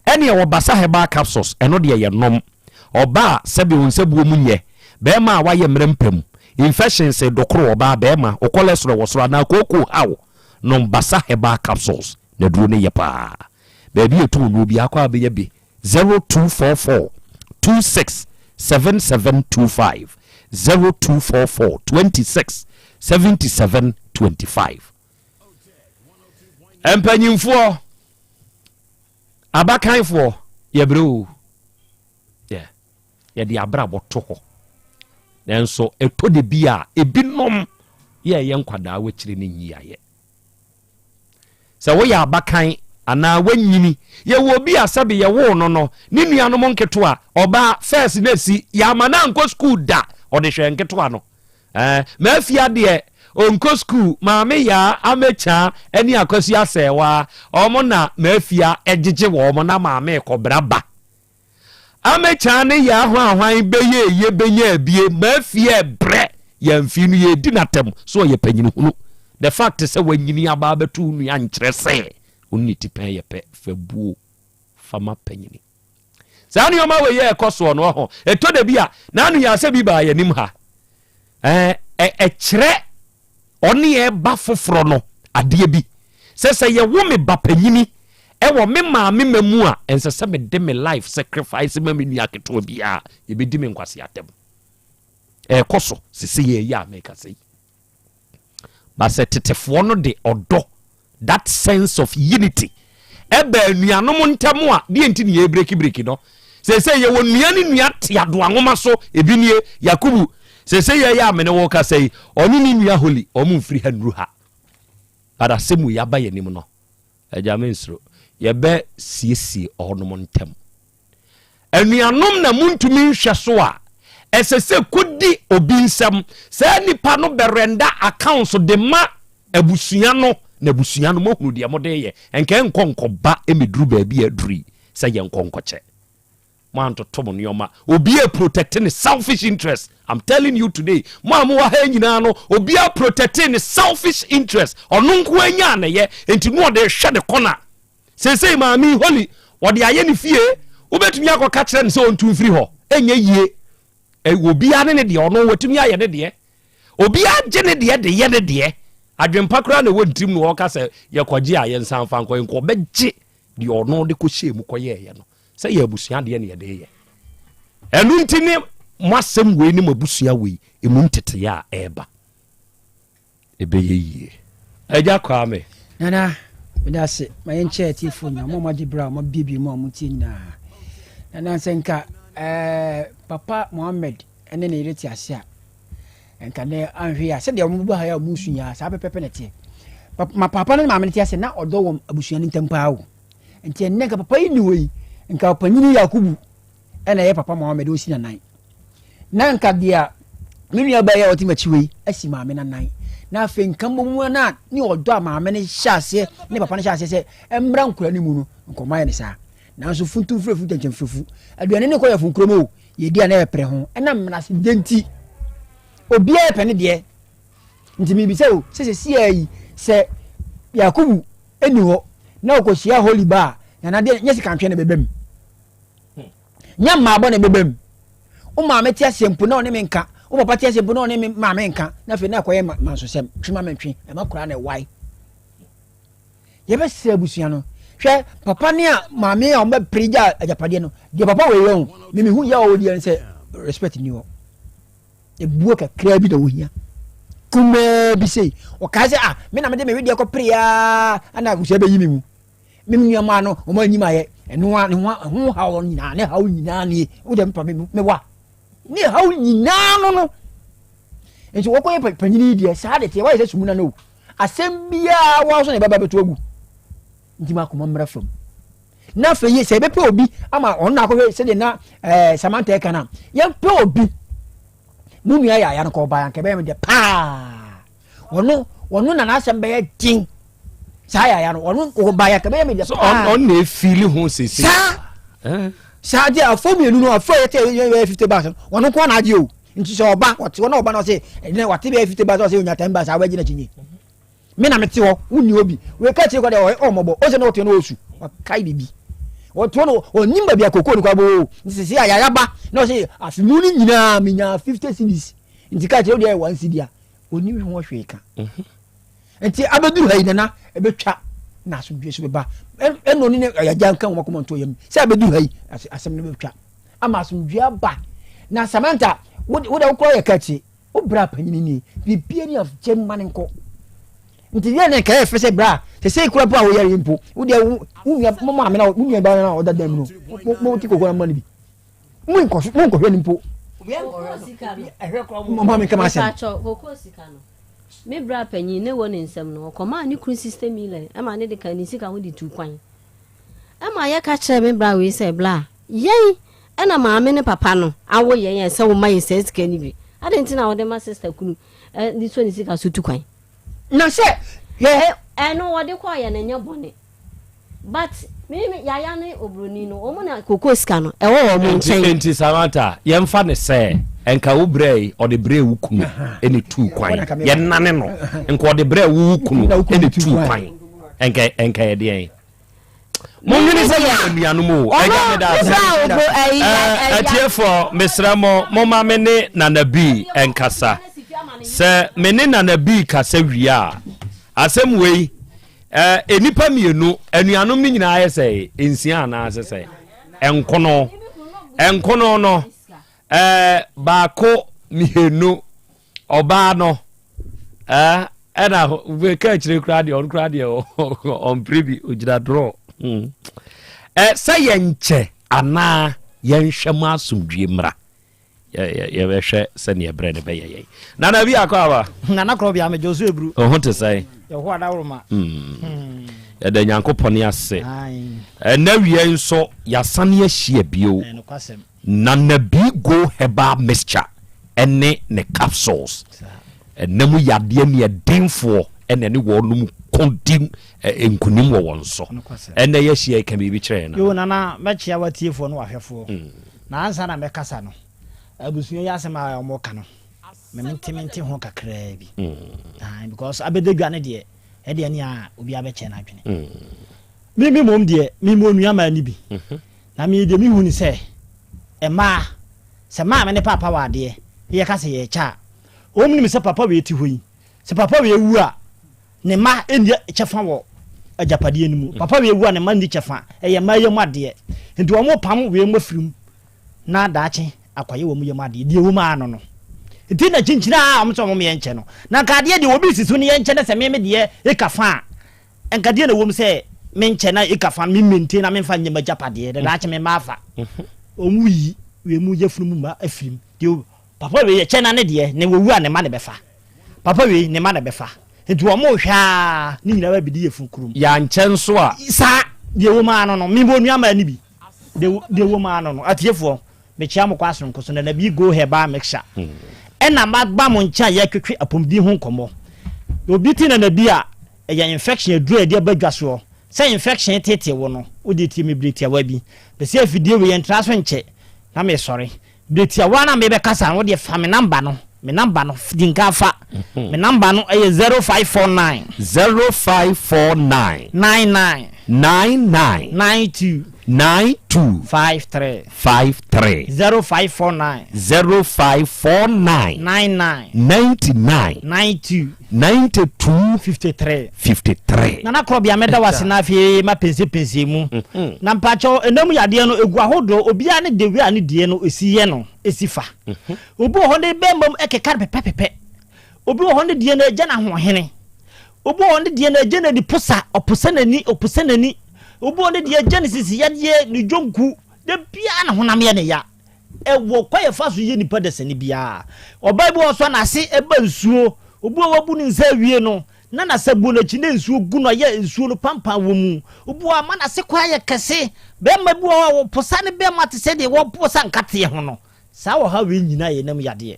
Ɛne ɛwɔ Basa Herbal Capsules, ɛno deɛ yɛ nom. Ɔbaa a sɛbe wo nsabuo mu nyɛ, bɛɛma a wayɛ mmerɛ mpa mu, infections dokoro ɔbaa, bɛɛma, wo cholesterol wɔ soro anaa kookoo ha wo, nom Basa Herbal Capsules, n'aduro no yɛ paa. Baabi a ɛtɔn nnuro biara kɔ a bɛnya bi, 0244 26 7725, 0244 26 77 25. Mpanyimfoɔ, abakanfoɔ, yɛbrɛ o. Yeah. Yɛde abrabɔ to hɔ. Nanso ɛtɔ de bi a ebinom yɛ ɛyɛ nkwadaa wakyire ne nyi ayɛ. Sɛ woyɛ abakan anaa wanyini, yɛwɔ obi a sɛbe yɛwoo no no, ne nuanom nketewa, ɔbaa fɛs na esi, yɛama no ankɔ sukuu da, ɔde hwɛ nketewa no. Eh, Mafia deɛ ɔnkɔ sukuu, Maame Yaa, Amekyaa ne Akwasu Asɛɛwaa, wɔn na Mafia gyegye wɔn na Maame rekɔbra ba. Amekyaa ne Yaa hwanhwan bɛyɛ eye bɛnya abie, Mafia ɛbrɛ, yɛn mfii no yɛredi n'atɛm sɛ ɔyɛ panyin hunu. The fact sɛ wanyini aba abɛto wo nua nkyerɛ sɛ wo ne ne tipɛn yɛ pɛ. Fa buo fa ma panyini. Saa nneɛma wei yɛ ɛkɔ soɔ no ɔho. Ɛtɔ da bi a n'ano yɛ asɛ bi baa yɛn anim ha. Ɛɛ ɛkyerɛ ɔne yɛn ba foforɔ no adeɛ bi. Sɛ sɛ yɛwo me ba panyini ɛwɔ me maame ma mu a ɛnsɛ sɛ mede me life sacrifice ma me nua ketewa biara. Yɛbɛdi me nkwasi atɛm. Ɛkɔ so sese yɛ yɛ a mekasa yi. But sɛ tetefoɔ no de ɔdɔ, that sense of unity, ɛba anuanom ntam a, deɛ nti ne yɛbrekibireki no? Seesei yɛwɔ nua ne nua te adoa nwoma so, ebi nie, Yakubu, seesei yɛyɛ a mene wo kasa yi, ɔne ne nua Holy, wɔn mfiri ha nnuru ha. But asɛm wei aba yɛn anim no, agya mensuro, yɛbɛ siesie ɔnom ntam. Anuanom na montumi nhwɛ so a, ɛsɛ sɛ kodi obi nsam. Saa nipa no bɛrɛnda accounts de ma abusua no, na abusua no moahunu deɛ mode yɛ. Nka ɛnkɔ nkɔba mmɛduru baabi a aduru yi sɛ yɛnkɔ nkɔkyɛ. Moantoto mo nneɛma. Obiara protect ne selfish interest. I'm telling you today, mo a mowɔ ha nyinaa no, obiara protect ne selfish interest. Ɔno nko anya na ɛyɛ, nti no ɔde hwɛ ne kɔna. Seesei maame yi, Holly, ɔde ayɛ ne fie. Wobɛtumi akɔka kyerɛ no sɛ ɔntu mfiri hɔ? Ɛnyɛ yie. Obiara ne ne deɛ, ɔno watumi ayɛ ne deɛ. Obiara gye ne deɛ de yɛ ne deɛ. Adwempa koraa na ɛwɔ ne tirim na ɔka sɛ yɛkɔgye a yɛnsan mfa nkɔ. Nka ɔbɛgye deɛ ɔno de kɔhyɛɛ mu kɔyɛeɛ no. Sɛ yɛ abusua deɛ na yɛde yɛ. Ɛno nti ne mo asɛm wei ne mo abusua wei emu nteteeɛ a ɛreba. Ɛbɛyɛ yie. Agya Kwame. Nana, meda ase. Ma yɛnkyɛ atiefoɔ nyinaa, mo a moagye berɛ a moabiebie mu a motie nyinaa. Nana, sɛ nka eh, Papa Mohammed ne ne yere te ase a, nka nɛ anhwɛ yi a, sɛdeɛ wɔn ba ha yi a wɔn su yi a, saa pɛpɛpɛ na ɛteɛ. Ma papa ne maame no te ase na ɔdɔ wɔn abusua no ntam paa o. Nti ɛnnɛ nka papa yi ni hɔ yi, nka ɔpanyini Yakubu ɛna ɛyɛ papa Mohammed ɔsi nanan na nka deɛ me nua baa yi a ɔte m'akyi wei asi maame nanan na afei nka mmom na ne ɔdɔ a maame no hyɛ aseɛ ne papa no hyɛ aseɛ sɛ ɛmmra nkura no mu no nkɔmɔ ayɛ ne saa nanso funtum furefu kyɛnkyɛn furefu aduane ne kɔ yɛ funkurom o yɛdi a na yɛpere ho ɛna mmenase nti obiara pɛ ne deɛ nti mebisa o sɛ sɛ siaa yi sɛ Yakubu ɛni hɔ na ɔkɔhyia Holy ba a nana deɛ nyɛ sika ntwɛn na ɛbɛba mu Nyɛ mmaabɔ na ɛbɛba mu. Wo maame te aseɛ mpo na ɔne me nka. Wo papa te aseɛ mpo na ɔne me maame nka. Na afei na akɔyɛ mansosɛm. Twe ma mentwe. Ɛma koraa na ɛwae. Yɛbɛsrɛ abusua no. Hwɛ papa ne a maame a wɔbɛpere gya agyapadeɛ no. Deɛ papa wei yɛ ho. Me mehu yɛ a ɔwɔ deɛ no sɛ respect ni hɔ. Ebuo kakraa bi na wohia. Kumaa bi sei. Ɔkae sɛ ah me na mede me wedeɛ kɔpere aa ana abusua bɛyi me mu. Me nua maa no wɔn anyim ayɛ ɛno a ne ho ho haw nyinaa ne haw nyinaa nie wo deɛ mepa me wa ne haw nyinaa no no nti wɔkɔyɛ panyin yi deɛ saa de teɛ wɔayɛ sɛ sumuna no asɛm biara wɔn so na ɛbɛba bɛto agu nti ma akoma mmra fam na afei yi sɛ yɛbɛpɛ obi ama ɔno na akɔhwɛ sɛdeɛ na ɛɛ eh, Samantha ɛka no a yɛmpɛ obi mu nua yɛ aya no kɔ ɔbaa anka ɛbɛyɛ me deɛ paa ɔno ɔno na n'asɛm bɛyɛ den saa yaya no ɔno ɔba yɛ kɛbɛyɛ mi deɛ paa ɔno na efili ho sese saa eh. saa deɛ afɔ mmienu no afɔ yɛ tɛ yɛ yɛ fifty bags no ɔno nko na agye o nti sɛ ɔba ɔte hɔ na ɔba na ɔsɛ ɛdinɛ wate bɛyɛ fifty bags ɔsɛ onya ten bags awɔ gyina kyinye me na me te hɔ wunni obi wei ka kyerɛ kɔ deɛ ɔyɛ ɔmɔbɔ ɔsɛ na ɔte no ɔsu ɔkae bibi ɔte hɔ no ɔnim baabi a koko no kɔ abɔ o nti sɛ sɛ ayaya ba na ɔsɛ afi mu no nyinaa menya fifty cedis nti ka kyerɛ deɛ one cedi a ɔnim ho hwee ka mhm. nti abɛduru ha yi nana ɛbɛtwa na asomdwe so bɛba ɛna ɔne ne agya nka wɔn akoma nto yam sɛ abɛduru ha yi asɛm no bɛtwa ama asomdwe aba na Samantha wo de wokora yɛ kakyi wo bra panyini nie biribi ani agyɛ mma ne nkɔ nti yɛ ne nka yɛ fɛ sɛ bra sɛ sɛ kura po a woyɛre mpo wo deɛ wo nua mo maame na wo nua ba na ɔda dan mu no mo ti koko na mo ma no bi monkɔhwɛ no mpo mama menka m'asɛm me bra panyin ne wɔ ne nsɛm no ɔkɔmaa ne kunu sixty million ɛma ne de ka ne sika ho de tu kwan ɛma yɛka kyerɛ me bra wei sɛ bra yɛn ɛna maame ne papa no awo yɛn yɛn sɛ woma yɛ saa sika no bi adɛn nti na wɔde ma sista kunu de sɔ ne sika so tu kwan na sɛ yɛ ɛno wɔde kɔɔ yɛ no nyɛ bɔne But Me me Yaya ne obroni no wɔn na kokoo sika no ɛwɔ wɔn nkyɛn. Enti Samantha yɛmfa no sɛ nka wo brɛ yi ɔde brɛɛ wo kunu ɛna tuu kwan yɛnane no nka ɔde brɛɛ wo wo kunu ɛna tuu kwan nka nka yɛ deɛn monwene sɛ yɛ anuanom o ɛgya meda ase atiefoɔ mesrɛ mo momma me ne Nana Bii nkasa sɛ me ne Nana Bii kasa wie a asɛm wei Eh, nnipa mmienu, anuanom no nyinaa yɛ sɛ nsia anaasɛ sɛ nkono. Nkono no, eh, baako mmienu, ɔbaa no, eh, ɛna ka akyire koraa deɛ ɔno koraa deɛ ɔmpere bi ɔgyina dorɔ. Hmm. Eh, sɛ yɛnkyɛ anaa yɛnhwɛ mo asomdwie mmra. Yɛbɛhwɛ sɛdeɛ berɛ no bɛyɛ yɛn. Nana bi akɔ aba. Nana korɔ bia megye so eburu. Wo ho te sɛn? Yɛho adaworoma. Hmm. Yɛda Nyankopɔn ase. Ɛnɛ wia yi nso yɛasane ahyia bio. Nana bi go herbal mixture ɛne ne capsules. Ɛnɛ mu yadeɛ ne ɛdenfoɔ ɛna ɛne wɔnom ko di nkunim wɔ wɔn so. Ɛnɛ yɛahyia yi ka biribi kyerɛ yɛn. Yo Nana mɛkyea w'atiefoɔ ne w'ahwɛfoɔ. Na ansa na mɛkasa no, abusua yi asɛm a wɔka no, me mente mente ho kakraa bi. Ae, because abɛda dwa no deɛ, ɛdeɛ ne a obiara bɛkyɛ n'adwene. Me me mmom deɛ, me mewɔ nua mmaa no bi. Na me deɛ mehu ne sɛ, mmaa, sɛ maame ne paapa wɔ adeɛ, na yɛka sɛ yɛrekyɛ a, wɔn nim sɛ papa wei te hɔ yi, sɛ papa wei wu a, ne mma nni kyɛfa wɔ agyapadeɛ no mu. Papa wei wu a ne mma nni kyɛfa. Ɛyɛ mmaa yam adeɛ. Nti wɔpam wei mu afiri mu na daakye akɔyɛ wɔn yam adeɛ. Deɛ ɛwɔ mu ara no no. Nti na kyinkyini a wɔn sɛ wɔn yɛ nkyɛ no. Na nka adeɛ deɛ obi si so ne yɛ nkyɛ na sɛ me me deɛ eka fa a, nka deɛ na ɛwɔ mu sɛ me nkyɛ na eka fa no me maintain na memfa nyɛ m'agyapadeɛ na daakye me mma afa. Wɔn yi wei mu yafunu mu mma afiri mu. Deɛ papa wei yɛ kyɛ na ne deɛ ne wɔwu a ne mma na ɛbɛfa. Papa wei ne mma na ɛbɛfa. Nti wɔn rehwɛ ara ne nyinaa bɛbɛdi yɛn funu kurom. Yɛankyɛ nso a. Saa, deɛ ɛwɔ mu ara no no, me mewɔ nuammaa no bi. Deɛ deɛ ɛwɔ mu ara no no, atiefoɔ, mekyea mo kɔ asononko so, Nana Bi Go Herbal Mixture. Ɛna maba mo nkyɛn a yɛretwetwe apɔmuden ho nkɔmmɔ. Obi te Nana Bi a, ɛyɛ infection aduro a yɛde aba dwa soɔ. Sɛ infection teetee wo no, wode tie me berɛ tiawa bi. Mese afidie wei yɛntra so nkyɛ, na mesɔre. Berɛ tiawa no a merebɛkasa no, wo deɛ fa me number no, me number no, di nka fa. Me number no yɛ 0549. 0549. 99. 99. 92. 92. 53. 53. 0549. 0549. 99. 99. 92. 92. 53. 53. Nana Korɔbea mɛda wo ase na afei mapɛnsɛpɛnsɛ mu. Na mpakyɛw ɛnam yadeɛ no ɛgu ahodoɔ obiara ne the way a ne deɛ no ɛsi yɛ no ɛsi fa. Obi wɔ hɔ ne bɛɛma mu ɛkeka no pɛpɛpɛpɛ. Obi wɔ hɔ ne deɛ no ɛgya no ahoɔhene. Obi wɔ hɔ ne deɛ no ɛgya no ani posa ɔposa n'ani ɔposa n'ani. Obi wɔ hɔ ne deɛ ɛgya no sisi yadeɛ ne dwonku da biara ne honam yɛ ne ya. Ɛwɔ kwan a yɛfa so yɛ nipa dasani biara. Ɔbaa bi wɔ hɔ nso a n'ase ɛba nsuo. Obi wɔ hɔ wabu ne nsa awie no na n'asabuo no akyi na nsuo gu no ayɛ nsuo no pampan wɔ mu. Obi wɔ hɔ a ama n'ase kwan ayɛ kɛse. Barima bi wɔ hɔ a wɔposa ne bɛrima te sɛ deɛ wɔposa nkateɛ ho no. Saa ɔhaw wei nyinaa yɛ nam yadeɛ.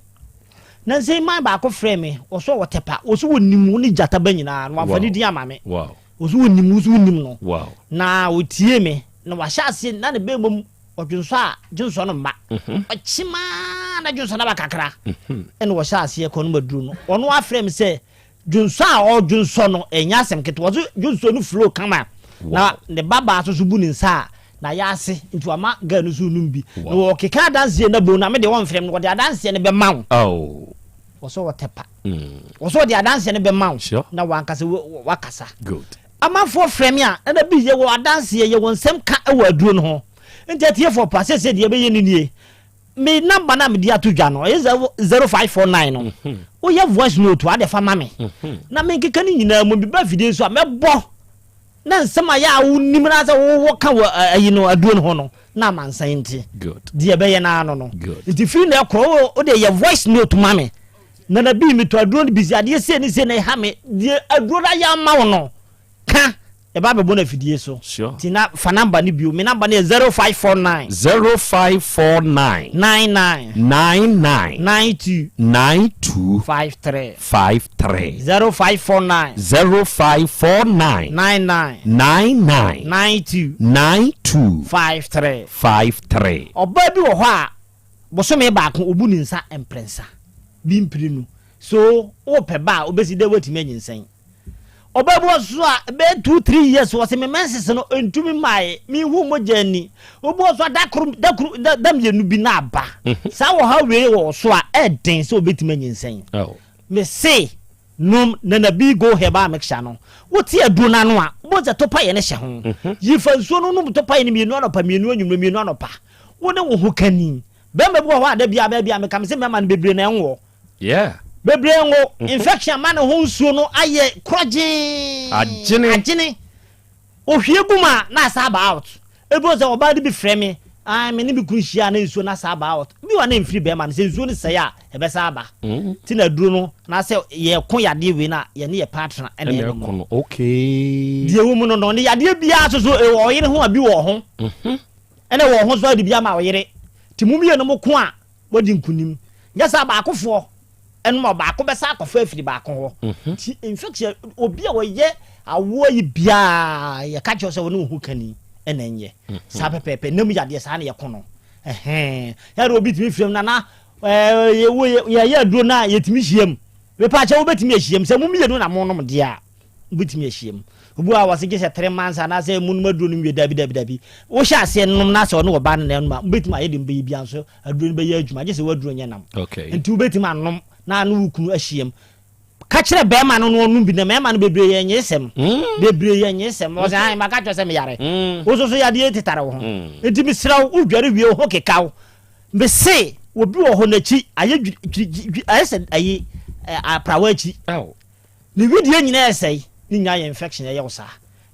Nansa yi man baako frɛɛ me, ɔso ɔwɔ Tɛpa, ɔso wɔnim wo ne gyata ba nyinaa na wamfa ne din ama me. Ɔso wɔnim wo so wonim no. Na ɔtiee me na wahyɛ aseɛ na ne bɛrima mu ɔdwonsɔ a dwonsɔ no mma. Ɔkyem ara na dwonsɔ no aba kakra. Ɛna ɔhyɛ aseɛ kɔ nom aduro no. Ɔno afrɛ me sɛ Dwonsɔ a ɔdwonsɔ no ɛnyɛ asɛm ketewa. Ɔse dwonsɔ no flow kama. Na ne ba baa nso so bu ne nsa a na yɛ ase nti wama girl no nso num bi. Na ɔkeka adanseɛ na bo na me deɛ ɔnfrɛ me no ɔde adanseɛ no bɛma wo. Ɔsɛ ɔtɛ pa. Ɔsɛ ɔde adanseɛ no bɛma wo na wankasa wakasa. Amanfoɔ frɛ me a ɛna bi yɛwɔ adanseɛ yɛwɔ nsɛm ka wɔ aduro no ho. Nti atiefoɔ pa seesei deɛ yɛbɛyɛ no nie. Me number no a mede ato dwa no ɛyɛ 0549 no mhm. woyɛ voice note a de fa ma me mhm. na menkeka no nyinaa mu meba afidie nso a mɛbɔ na nsɛm a yɛ a wonim na sɛ wowɔ ka wɔ ayi no aduro no ho no na amansan nti deɛ ɛbɛyɛ no ano no nti firi na ɛkorɔ wode yɛ voice note ma me na na bi metɔ aduro no bisi adeɛ sei ne sei na ɛha me deɛ aduro no ayɛ ama wo no ka. Yɛba abɛbɔ no afidie so. Sure. Nti na fa number no bio. Me number no yɛ 0549. 0549. 99. 99. 92. 92. 53. 53. 0549. 0549. 99. 99. 92. 92. 53. 53. Ɔbaa bi wɔ hɔ a, bosome baako obu ne nsa mprɛnsa bi mprenu. So wopɛ ba a, wobɛsi dɛ woatumi anyinsɛn? Ɔbaa bi wɔ so a bɛyɛ 2 3 years wɔsi me menses no ntumi mmae, menhu mogya ani. Obi wɔ so a da koro da koro da da mmienu bi na aba. Saa ɔhaw wei wɔ so a ɛden sɛ obetumi anyinsɛn. Mese nom Nana B Go Herbal Mixture no. Wote aduro no ano a, wobɛhu sɛ topaeɛ no hyɛ ho. Yi fa nsuo no nom topaeɛ no mmienu anɔpa mmienu anwummerɛ mmienu anɔpa. Wo ne wo ho kani. Bɛrima bi wɔ hɔ a da biara baabi a meka mese mmarima no bebree na ɛnwɔ. Yeah. Bebree ngo infection ama ne ho nsuo no ayɛ korɔgyee. Agyene. Agyene. Ohwie gu mu a na asa aba out. Ebi wɔ sɛ ɔbaa no bi frɛ me, ah me ne me kunu hyia a na nsuo no asa aba out. Bi wɔ a na ɛmfiri bɛrima no, sɛ nsuo no sɛe a ɛbɛsa aba. Nti na aduro no anaasɛ yɛko yadeɛ wei no a yɛne yɛ partner ɛna Ɛna ɛnom. ɛko no. Okay. Deɛ ɛwɔ mu no no, ne yadeɛ biara nso so ɛwɔ ɔyere ho a bi wɔ ho. Ɛna ɛwɔ ho nso a de bi ama ɔyere. Nti mo mmienu mo ko a Wadi nkunim. Nyɛ saa baakofoɔ nom a baako bɛsa akɔfa afiri baako hɔ. Nti infection obi a ɔyɛ awoɔ yi biara yɛka kyerɛ sɛ wo ne wo ho kani ɛna ɛnyɛ. Saa pɛpɛɛpɛ nam yadeɛ saa na yɛko no. Ɛhɛn. Yɛde obi tumi frɛ mu nana ɛɛ yɛyɛ aduro no a yɛtumi hyia mu. Mepa kyɛ wobɛtumi ahyia mu sɛ mo mmienu na monom deɛ a. Wobɛtumi ahyia mu. Obi wɔ hɔ a wɔse gye sɛ 3 months anaasɛ monom aduro no nwie, dabi dabi dabi. Wohyɛ aseɛ nom na sɛ ɔne ɔbaa no na ɛnom a, mobɛtumi ayɛ deɛ mobɛyɛ biara nso aduro no bɛyɛ adwuma gye sɛ w'aduro nyɛ nam. Nti wobɛtumi anom na ne wo kunu ahyia mu. Ka kyerɛ bɛrima no na ɔnom bi na mmarima no bebree yɛ nyeesɛm. Bebree yɛ nyeesɛm. Ɔsɛ ae maka kyerɛ sɛ meyare. Wo nso so yadeɛ tetare wo ho. Nti mesrɛ wo wodware wie wo ho keka wo. Mese obi wɔ hɔ n'akyi ayɛ dwiri ayɛ sɛ ayi aprawa akyi. Ne wedeɛ nyinaa ɛsɛe, ne nyinaa yɛ infection ɛyɛ wo saa.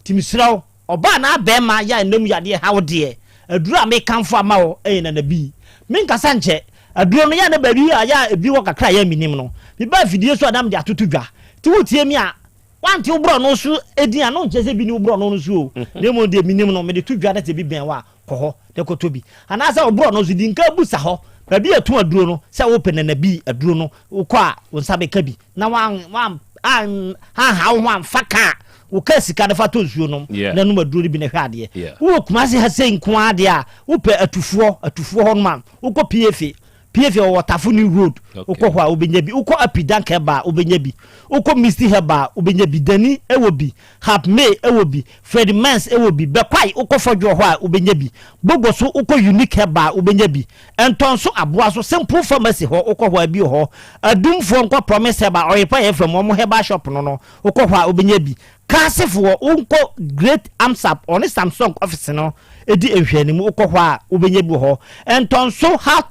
Nti mesrɛ wo, ɔbaa anaa bɛɛma yɛ a ɛnam yadeɛ ha wo deɛ, aduro a mekamfo ama wo ɛyɛ nanabii. Menkasa nkyɛ, aduro no yɛ a na baabi a yɛ a ebi wɔ kakra a yɛ a mennim no, meba afidie so a na mede atoto dwa. Nti wotie me a, woante wo borɔno so din a, na wonkyerɛ sɛ ebi nni wo borɔno no so o, na mmom deɛ menim no, mede to dwa na sɛ ebi bɛn wo a, kɔ hɔ na kɔtɔ bi. Anaasɛ wo borɔno so, di nka bisa hɔ, baabi a yɛtɔn aduro no, sɛ wopɛ nanabii aduro no, wokɔ a wo nsa bɛka bi. Na wan wan an anha wo ho amfa ka a wo kaa sika no fa tɔ nsuo nom na nom aduro no bi na hwɛ adeɛ. Wowɔ Kumasi ha sei nko ara deɛ a, wopɛ Atufoɔ, Atufoɔ hɔ nom a, wokɔ PFA, PFA wɔ Tafo New Road, wokɔ hɔ a wobɛnya bi. Wokɔ Api Dank Herbal a wobɛnya bi. Wokɔ Misty Herbal a wobɛnya bi. Dani wɔ bi, Hap May wɔ bi, Fred Mens wɔ bi. Bɛkwae wokɔ Fɔdwoɔ hɔ a wobɛnya bi. Bogoso wokɔ Unique Herbal a wobɛnya bi. Ntɔnso aboa so simple pharmacy hɔ wokɔ hɔ a bi wɔ hɔ. Adumfoɔ nkɔ promise herbal ɔyepa yɛ fam wɔn herbal shop no no wokɔ hɔ a wobɛnya bi. Kaasefoɔ wonkɔ great amsap ɔne samsung office no di nhwɛanimu wokɔ hɔ a wobɛnya bi wɔ hɔ. Ntɔnso house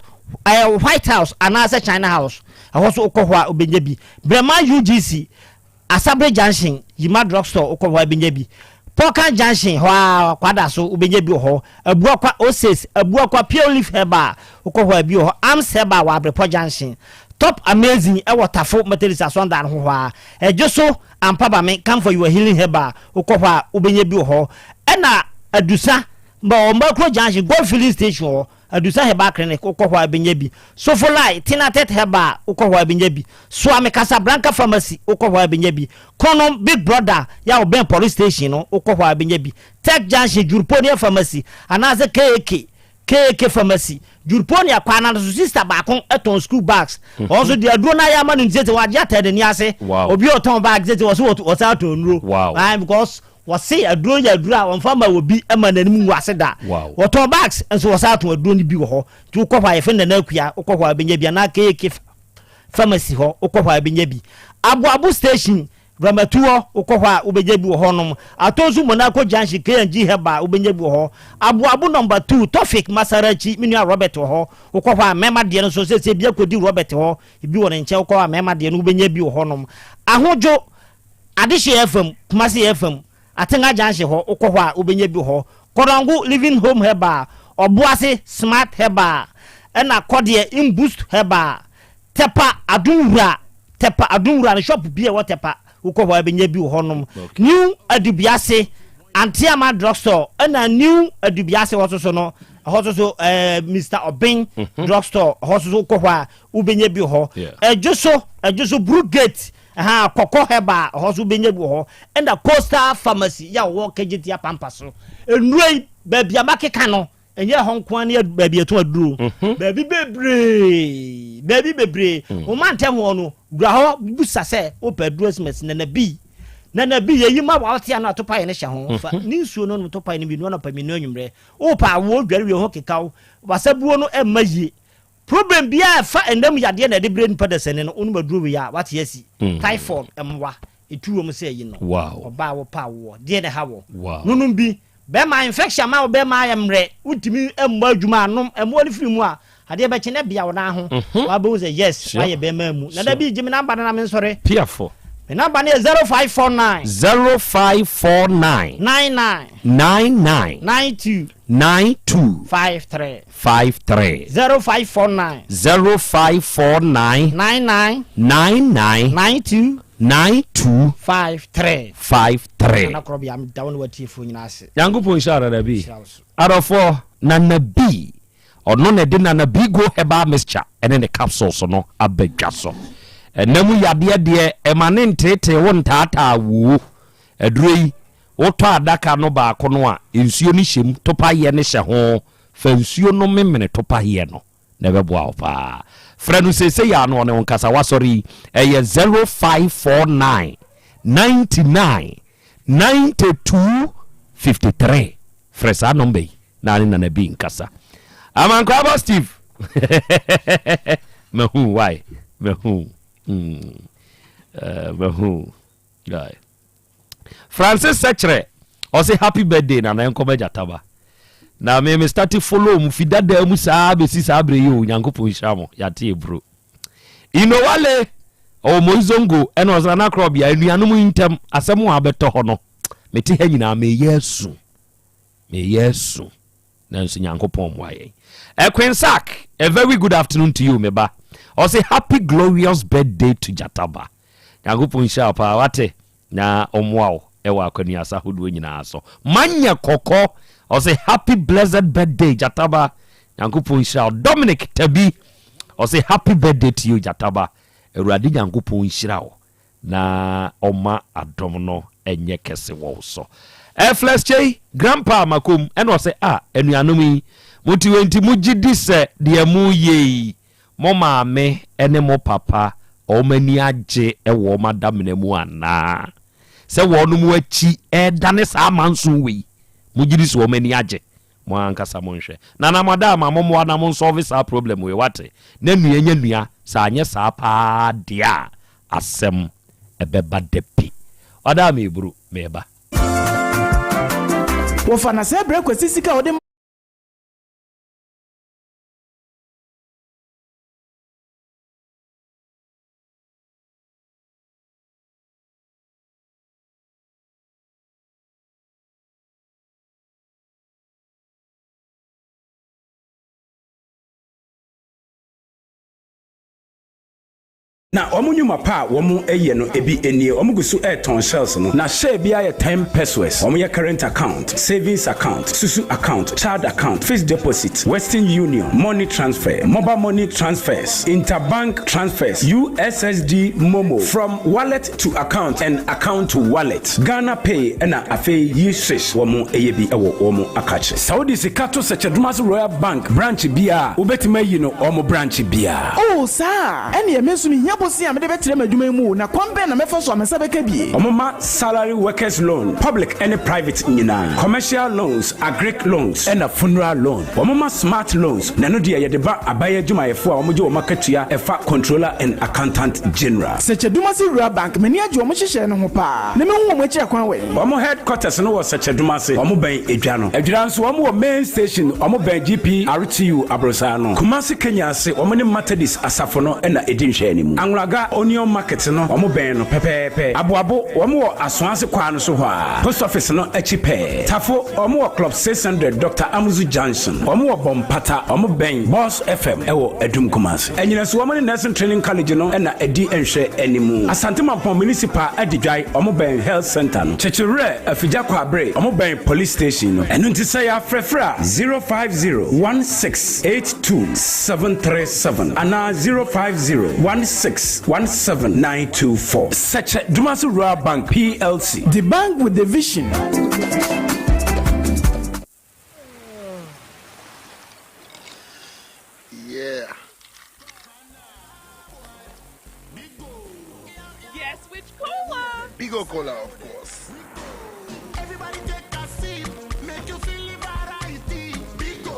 ɛɛ white house anaasɛ china house ɛhɔ so wokɔ hɔ a wobɛnya bi. Brɛman UGC Asabere junction, Yima drug store wokɔ hɔ a bɛnya bi. Pɔkan junction hɔ ara Kwadaso wobɛnya bi wɔ hɔ. Abuakwa Oasis, Abuakwa Pure Leaf Herbal wokɔ hɔ a bi wɔ hɔ. Arms Herbal wɔ Abrepɔ junction. Top Amazing wɔ Tafo Methodist Asɔndan ho hɔ ara. Ɛdwoso Ampa Bame Come for your healing Herbal wokɔ hɔ a wobɛnya bi wɔ hɔ. Ɛna Adusa, wɔ Mbakuro junction, Gold filling station hɔ. Adusa Herbal Clinic, wokɔ hɔ a bɛnya bi. Sofolai, Tinatet Herbal, wokɔ hɔ a bɛnya bi. Suame Casablanca Pharmacy, wokɔ hɔ a bɛnya bi. Kronom, Big Brother, yɛ a ɔbɛn Police Station no, wokɔ hɔ a bɛnya bi. Tech Junction, Jurponia Pharmacy, anaasɛ KAK, KAK Pharmacy, Jurponia kwan no so, sister baako tɔn school bags. Ɔno nso deɛ aduro no ayɛ ama no nti, sɛ wagye atɛ n'ani ase. Obi a ɔtɔn bag sɛ sɛ wɔse wɔsan tɔn nnuro. Wow. Because Wɔse aduro yɛ aduro a wɔmfa mma obi ma n'anim ngu ase da. Wɔtɔn bags nso wɔsan tɔn aduro no bi wɔ hɔ. Nti wokɔ hɔ a yɛfrɛ no Nana Akua, wokɔ hɔ a wobɛnya bi anaa KK pharmacy hɔ wokɔ hɔ a wobɛnya bi. Aboabo station, Ramatu hɔ wokɔ hɔ a wobɛnya bi wɔ hɔnom. Atonsu Monaco junction K&G Herbal wobɛnya bi wɔ hɔ. Aboabo number 2 Tofik Masarachi me nua Robert wɔ hɔ. Wokɔ hɔ a mmarima deɛ no nso seesei bi akɔdi Robert hɔ, ebi wɔ ne nkyɛn wokɔ hɔ a mmarima deɛ no wobɛnya bi wɔ hɔnom. Ahodwo Adehyeɛ FM, Kumasi FM, Atenga Junction hɔ, wokɔ hɔ a wobɛnya bi wɔ hɔ. Kɔdɔngo Living Home Herbal, Ɔboase Smart Herbal, ɛna Kɔdeɛ Imboost Herbal, Tɛpa Adom Wura, Tɛpa Adom Wura no shop bi a ɛwɔ Tɛpa, wokɔ hɔ a wobɛnya bi wɔ hɔnom. New Adubiase. Anteama drugstore ɛna New Adubiase hɔ soso no, ɛhɔ soso ɛɛ Mister Ɔben mhm. drugstore ɛhɔ soso kɔ hɔ a wobɛnya bi wɔ hɔ. Ɛdwo so ɛdwo so Blue Gate ɛha kɔkɔ herbal ɛhɔ so wobɛnya bi wɔ hɔ. Ɛna Coastal Pharmacy yɛ a wɔwɔ Kejetia Pampa so. Nnuro yi baabi a makeka no Ɛnyɛ ɛhɔ nko ara ne baabi yɛtɔn aduro. Mhm. Baabi bebree, baabi bebree. Mm. Wo mantam hɔ no, wura hɔ bisa sɛ wopɛ aduro SMS nana bi. Nana bi yɛyi ma wa wote ano atopa yɛ ne hyɛ ho. Fa mhm. ne nsuo no nom topa yɛ no mmienu anɔpa mmienu anwummerɛ. Wopɛ awoɔ dware wie ho kekaw. Wasabuo no ɛmma yie. Problem biara ɛfa ɛnam yadeɛ na ɛde brɛ nipa dasani no, wonom aduro wei a wate asi. Mm. Typhoid mmoa, ɛtu wɔm sɛ ayi no. Ɔbaa wopɛ awoɔ, deɛ na ɛha wɔ. Nonom bi. Bɛrima, infection ama wo bɛrima ayɛ mmerɛ, wontumi mmɔ adwuma a, nom mmoa no firi mu a, adeɛ bɛkye na bea wo nan ho, mhm. wabɛhu sɛ yes, wayɛ bɛrima mu. Na da bi gye me namba no na mensɔre. Piafo. Me namba no yɛ 0549. 0549. 99. 99. 92. 92. 53. 53. 0549. 0549. 99. 99. 92. 92. 53. 53. Nana Korɔbea, meda wo ne w'atiefoɔ nyinaa ase. Nyankopɔn nhyira Nana B. Nhyira wo so. Adɔfoɔ, Nana B, ɔno na ɛde Nana B Go Herbal Mixture ɛne ne capsules no aba dwa so. Ɛna mu yadeɛ deɛ, ɛma ne nteetee wo ntaataa woo. Aduro yi, wotɔ adaka no baako no a, nsuo no hyɛ mu, topaeɛ no hyɛ ho, fa nsuo no memene topaeɛ no. na ɛbɛboa wo paa. Frɛ no seesei ara na ɔne wo nkasa. W'asɔre yi, ɛyɛ 0549 99 92 53. Frɛ saa nɔmba yi na ne Nana bi nkasa. Amankwaba Steve! Mahu why? Mahu. Mm. Uh, mahu. Why? Francis Sɛkyerɛ ɔse happy birthday nana ɛnkɔma gyataba na me me start follow mu fi dadaa mu saa bɛsi saa berɛ yi o Nyankopɔn nhyira mo yɛate eburo Inowale ɔwɔ Moizongo ɛna ɔsɛ nana korɔbea anuanom yi ntam asɛm a abɛtɔ hɔ no mete ha nyinaa meyɛ asu meyɛ asu nanso Nyankopɔn mmoa yɛn Ɛkwen Sak a very good afternoon to you me ba ɔse happy glorious birthday to Gyataba Nyankopɔn nhyira wo paa wate na ɔmmoa wo ɛwɔ akwanuasa ahodoɔ nyinaa so. Manyɛ kɔkɔ ɔse happy blessed birthday Gyataba Nyankopɔn nhyira wo. Dominic Tabi ɔse happy birthday to you Gyataba Awurade Nyankopɔn nhyira wo na ɔma adom no nyɛ kɛse wɔ wo so. Ɛflɛs Kyei Grandpa Makom ɛna ɔse ah anuanom yi mote wei nti mogye di sɛ deɛ moyɛ yi Mo maame ne mo papa wɔn ani agye wɔ wɔn adamena mu anaa? Sɛ wɔnom akyi redane saa amanson wei, mogye di sɛ wɔn ani agye? Mo ankasa monhwɛ. Nana mo ada ama mo mmoa na mo nsɔlve saa problem wei, wate? Na nua nya nua, sɛ anyɛ saa paa deɛ a, asɛm ɛbɛba da bi. Wada ama eburu, meba. Wɔfa na sɛ brɛ Kwasi sika a ɔde. Na wɔn nnwuma pa a wɔyɛ no bi nie, Wɔgu so retɔn shells no, na share biara yɛ ten pesewas. Wɔyɛ current account, savings account, susu account, child account, fixed deposit, Western Union, money transfer, mobile money transfers, interbank transfers, USSD momo, from wallet to account and account to wallet, Ghana Pay ɛna afei Yiswish wɔyɛ bi wɔ wɔn akakye. Sɛ wode sika to Sɛkyɛdomase Royal Bank branch biara a, wobɛtumi ayi no wɔn branch biara. Oh, saa a! Ɛnneɛ, me nso mehia bosea a mede bɛtrɛ m'adwuma yi mu o, na kwan bɛn na mɛfa so a me nsa bɛka bi? Wɔma salary workers loan, public ne private nyinaa, commercial loans, agric loans ɛna funeral loan. Wɔma smart loans, na ɛno deɛ yɛde ba aban adwumayɛfoɔ a wɔgye wɔn akatua ɛfa Controller and Accountant General. Sɛkyɛdumase Rural Bank, m'ani agye wɔn nhyehyɛɛ no ho paa, na mɛhu wɔn akyiri akwan wɛn? Wɔn headquarters no wɔ Sɛkyɛdumase, wɔn bɛn Edwa no. Adwira nso wɔn wɔ main station, wɔn bɛn GPRTU aborosan no. Kumasi Kenya ase, wɔn ne Methodist asafo no na ɛdi nhwɛanimu. Anloga Onion Market no, wɔn bɛn no pɛpɛɛpɛ. Aboabo, wɔn wɔ Asoase kwan no so hɔ ara, Post Office no akyi pɛɛ. Tafo, wɔn wɔ Club 600, Doctor Amuzu Junction. Wɔn wɔ Bompata, wɔn bɛn Boss FM wɔ Adum Kumasi. Anyinaso, wɔn ne Nursing Training College no na ɛdi nhwɛ anim. Asante Mampong Municipal Adidwae, wɔn bɛn Health Centre no. Kyekyewerɛ, Afigya Kwabre, wɔn bɛn Police Station no. Ɛno nti sɛ yɛafrɛfrɛ a, 050 16 82 737 anaa 050 16 17 924. Sɛkyɛ Dumasi Rural Bank PLC. The bank with the vision. Yeah. Guess which cola? Bigo Cola, of course. Everybody take a sip, make you feel the variety. Bigo,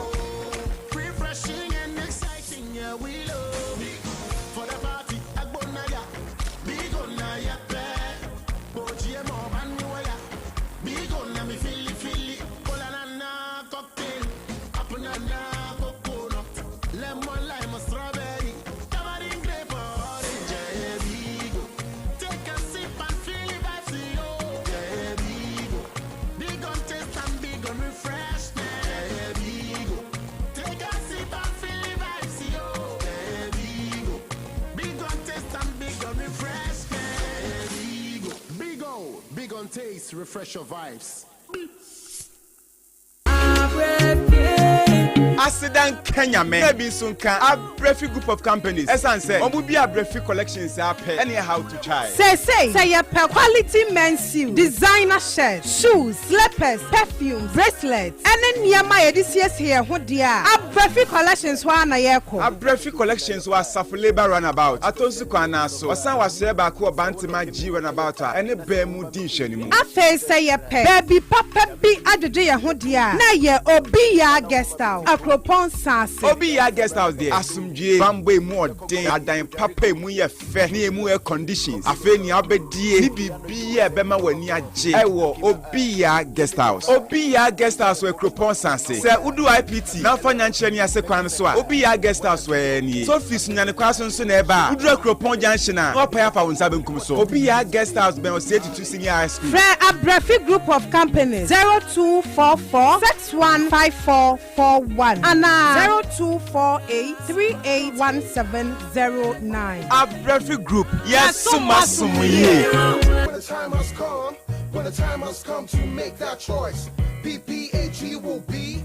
refreshing and exciting, yeah we love. Bigo for the party, agbonaya. Bigo na ya pe, boji mo baniwaya. Bigo na mi fili fili, cola na na cocktail, apple na na coconut, lemon lime strawberry, tamarind grape orange, yeah Bigo. Take a sip and feel the vibes, yo. Yeah, Bigo. Big on taste and big on refreshment. Yeah, Bigo. Take a sip and feel the vibes, yo. Yeah, Bigo. Big on taste and big on refreshment. Yeah, Bigo. Big O, big on taste, refresh your vibes. Aseda nka Nyame na bi nso nka Abrafi group of companies ɛsan sɛ wɔn bi Abrafi collections a pɛ ɛne how to try. Seesei, sɛ yɛpɛ quality men's suit, designer shirt, shoes, slippers, perfumes, bracelets, ɛne nneɛma a yɛde siesie yɛn ho deɛ a, Abrafi Collections hɔ ara na yɛkɔ. Abrafi Collections wɔ Asafo Labour Runabout, Atonsu kwan no ara so. Ɔsan wɔ asoɛeɛ baako wɔ Bantama G Runabout a ɛne bɛn mu di nhwɛanimu. Afei sɛ yɛpɛ baabi papa bi adwedwe yɛn ho deɛ a, na ɛyɛ Obi Yaa Guest House, Akuropɔn Saase. Obi Yaa Guest House deɛ, asomdwoeɛ, bammɔ a emu ɔden, adan papa a emu yɛ fɛ ne emu air conditions, afei nea wobɛdie ne biribiara a ɛbɛma w'ani agye wɔ Obi Yaa Guest House. Obi Yaa Guest House wɔ Akuropɔn Saase. Sɛ wodu IPT na wofa Nyankyerɛ ne ase kwan no so a, Obi Yaa Guest House hɔ ara nie. Sɛ wofi Sunyani kwan so nso na ɛreba a, woduru Akuropɔn Junction a, na woapae afa wo nsa benkum so. Obi Yaa Guest House bɛn Osei Tutu Senior High School. Frɛ Abrafi Group of Companies 0244 615441 anaa 0248 381709. Abrafi Group, yɛsom asom yie. When the time has come, when the time has come to make that choice, PPAG will be.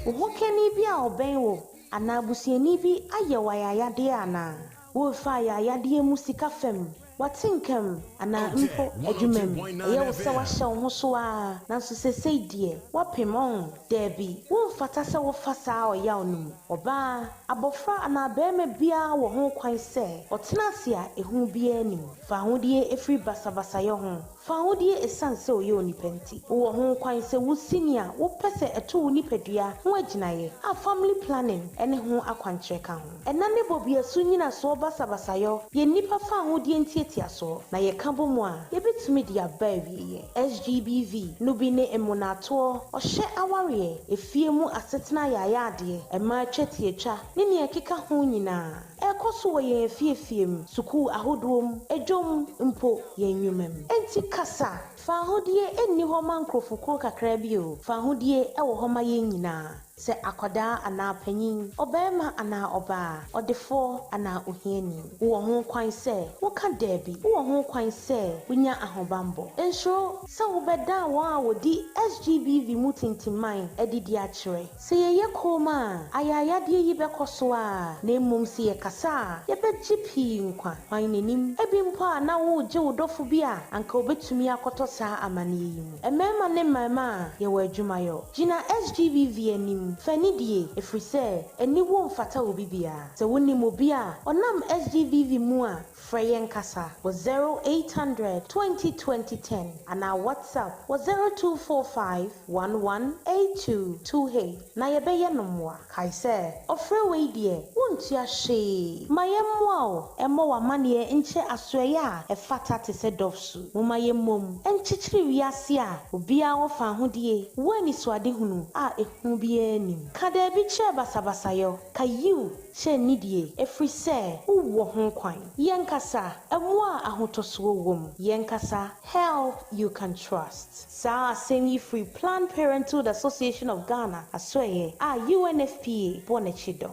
Wo hokani bi a ɔbɛn wo anaa busuani bi ayɛ wo ayayadeɛ anaa? Worefa ayayadeɛ mu sika fam, w'atenkam, anaa mpo adwuma mu? Ɛyɛ wo sɛ woahyɛ wo ho so ara, nanso seesei deɛ, woapem, ɔn? Dabi, womfata sɛ wofa saa ɔyaw no mu. Ɔbaa, abɔfra anaa barima biara wɔ ho kwan sɛ ɔtena ase a ehu biara nni mu. Fa ahodie firi basabasayɛ ho. Fa ahodie esiane sɛ ɔyɛ onipa nti. Wowɔ ho kwan sɛ wusi nea wopɛ sɛ ɛto wo nipadua ho agyinaeɛ, a family planning ne ho akwankyerɛ ka ho. Ɛna ne bɔbeasu nnyinasoɔ basabasayɔ yɛ nnipa fa ahodie ntiatiasoɔ, na yɛka bɔ mu a, yɛbɛtumi de aba awieɛ. SGBV no bi ne mmonaatoɔ, ɔhyɛ awareɛ, efie mu asetena ayaayadeɛ, mmaa twetiatwa, ne nea ɛkeka ho nyinaa. Ɛrekɔ so wɔ yɛn afiefie mu, sukuu ahodoɔ mu, dwam, mpo yɛn nnwuma mu. Enti kasa! Fa ahodie nni hɔ ma nkurɔfokuo kakra bi o, fa ahodie wɔ hɔ ma yɛn nyinaa. Sɛ akwadaa anaa panin, ɔbarima anaa ɔbaa, ɔdefoɔ anaa ohiani, wowɔ ho kwan sɛ woka daabi. Wowɔ ho kwan sɛ wonya ahobammɔ. Nsuro sɛ wobɛdan wɔn a wɔdi SGBV mu tintimman adidi akyerɛ. Sɛ yɛyɛ komm a, ayaayadeɛ yi bɛkɔ so ara, na mmom sɛ yɛkasa a, yɛbɛgye pii nkwa. Hwan na nim? Ebi mpo a na woregye wo dɔfo bi a anka obetumi akɔtɔ saa amanneɛ yi mu. Mmarima ne mmarimaa, yɛwɔ adwumayɔ. Gyina SGBV anim, fa anidie, ɛfiri sɛ aniwuo mfata obi biara. Sɛ wonim obi a ɔnam SGBV mu a, frɛ yɛn kasa wɔ 0800 20 20 10 anaa WhatsApp wɔ 0245 11 82 28 na yɛbɛyɛ no mmoa. Kae sɛ, ɔfrɛ wei deɛ, won. Wontua hwee. Ma yɛmmoa wo mmɔ w'amanneɛ nkyerɛ asoɛeɛ a ɛfata te sɛ DOVVSU. Momma yɛmmom nkyekyere wiase a obiara wɔ fawohodie wɔ anisoadehunu a ehu biara nnim. Ka daabi kyerɛ basabasayɔ, ka yiw kyerɛ nidie, ɛfiri sɛ wowɔ ho kwan. Yɛnkasa, mmoa a ahotɔsoɔ wom. Yɛnkasa, help you can trust. Saa asɛm yi firi Planned Parenthood Association of Ghana asoɛeɛ a UNFPA bɔ n'akyi dɔm.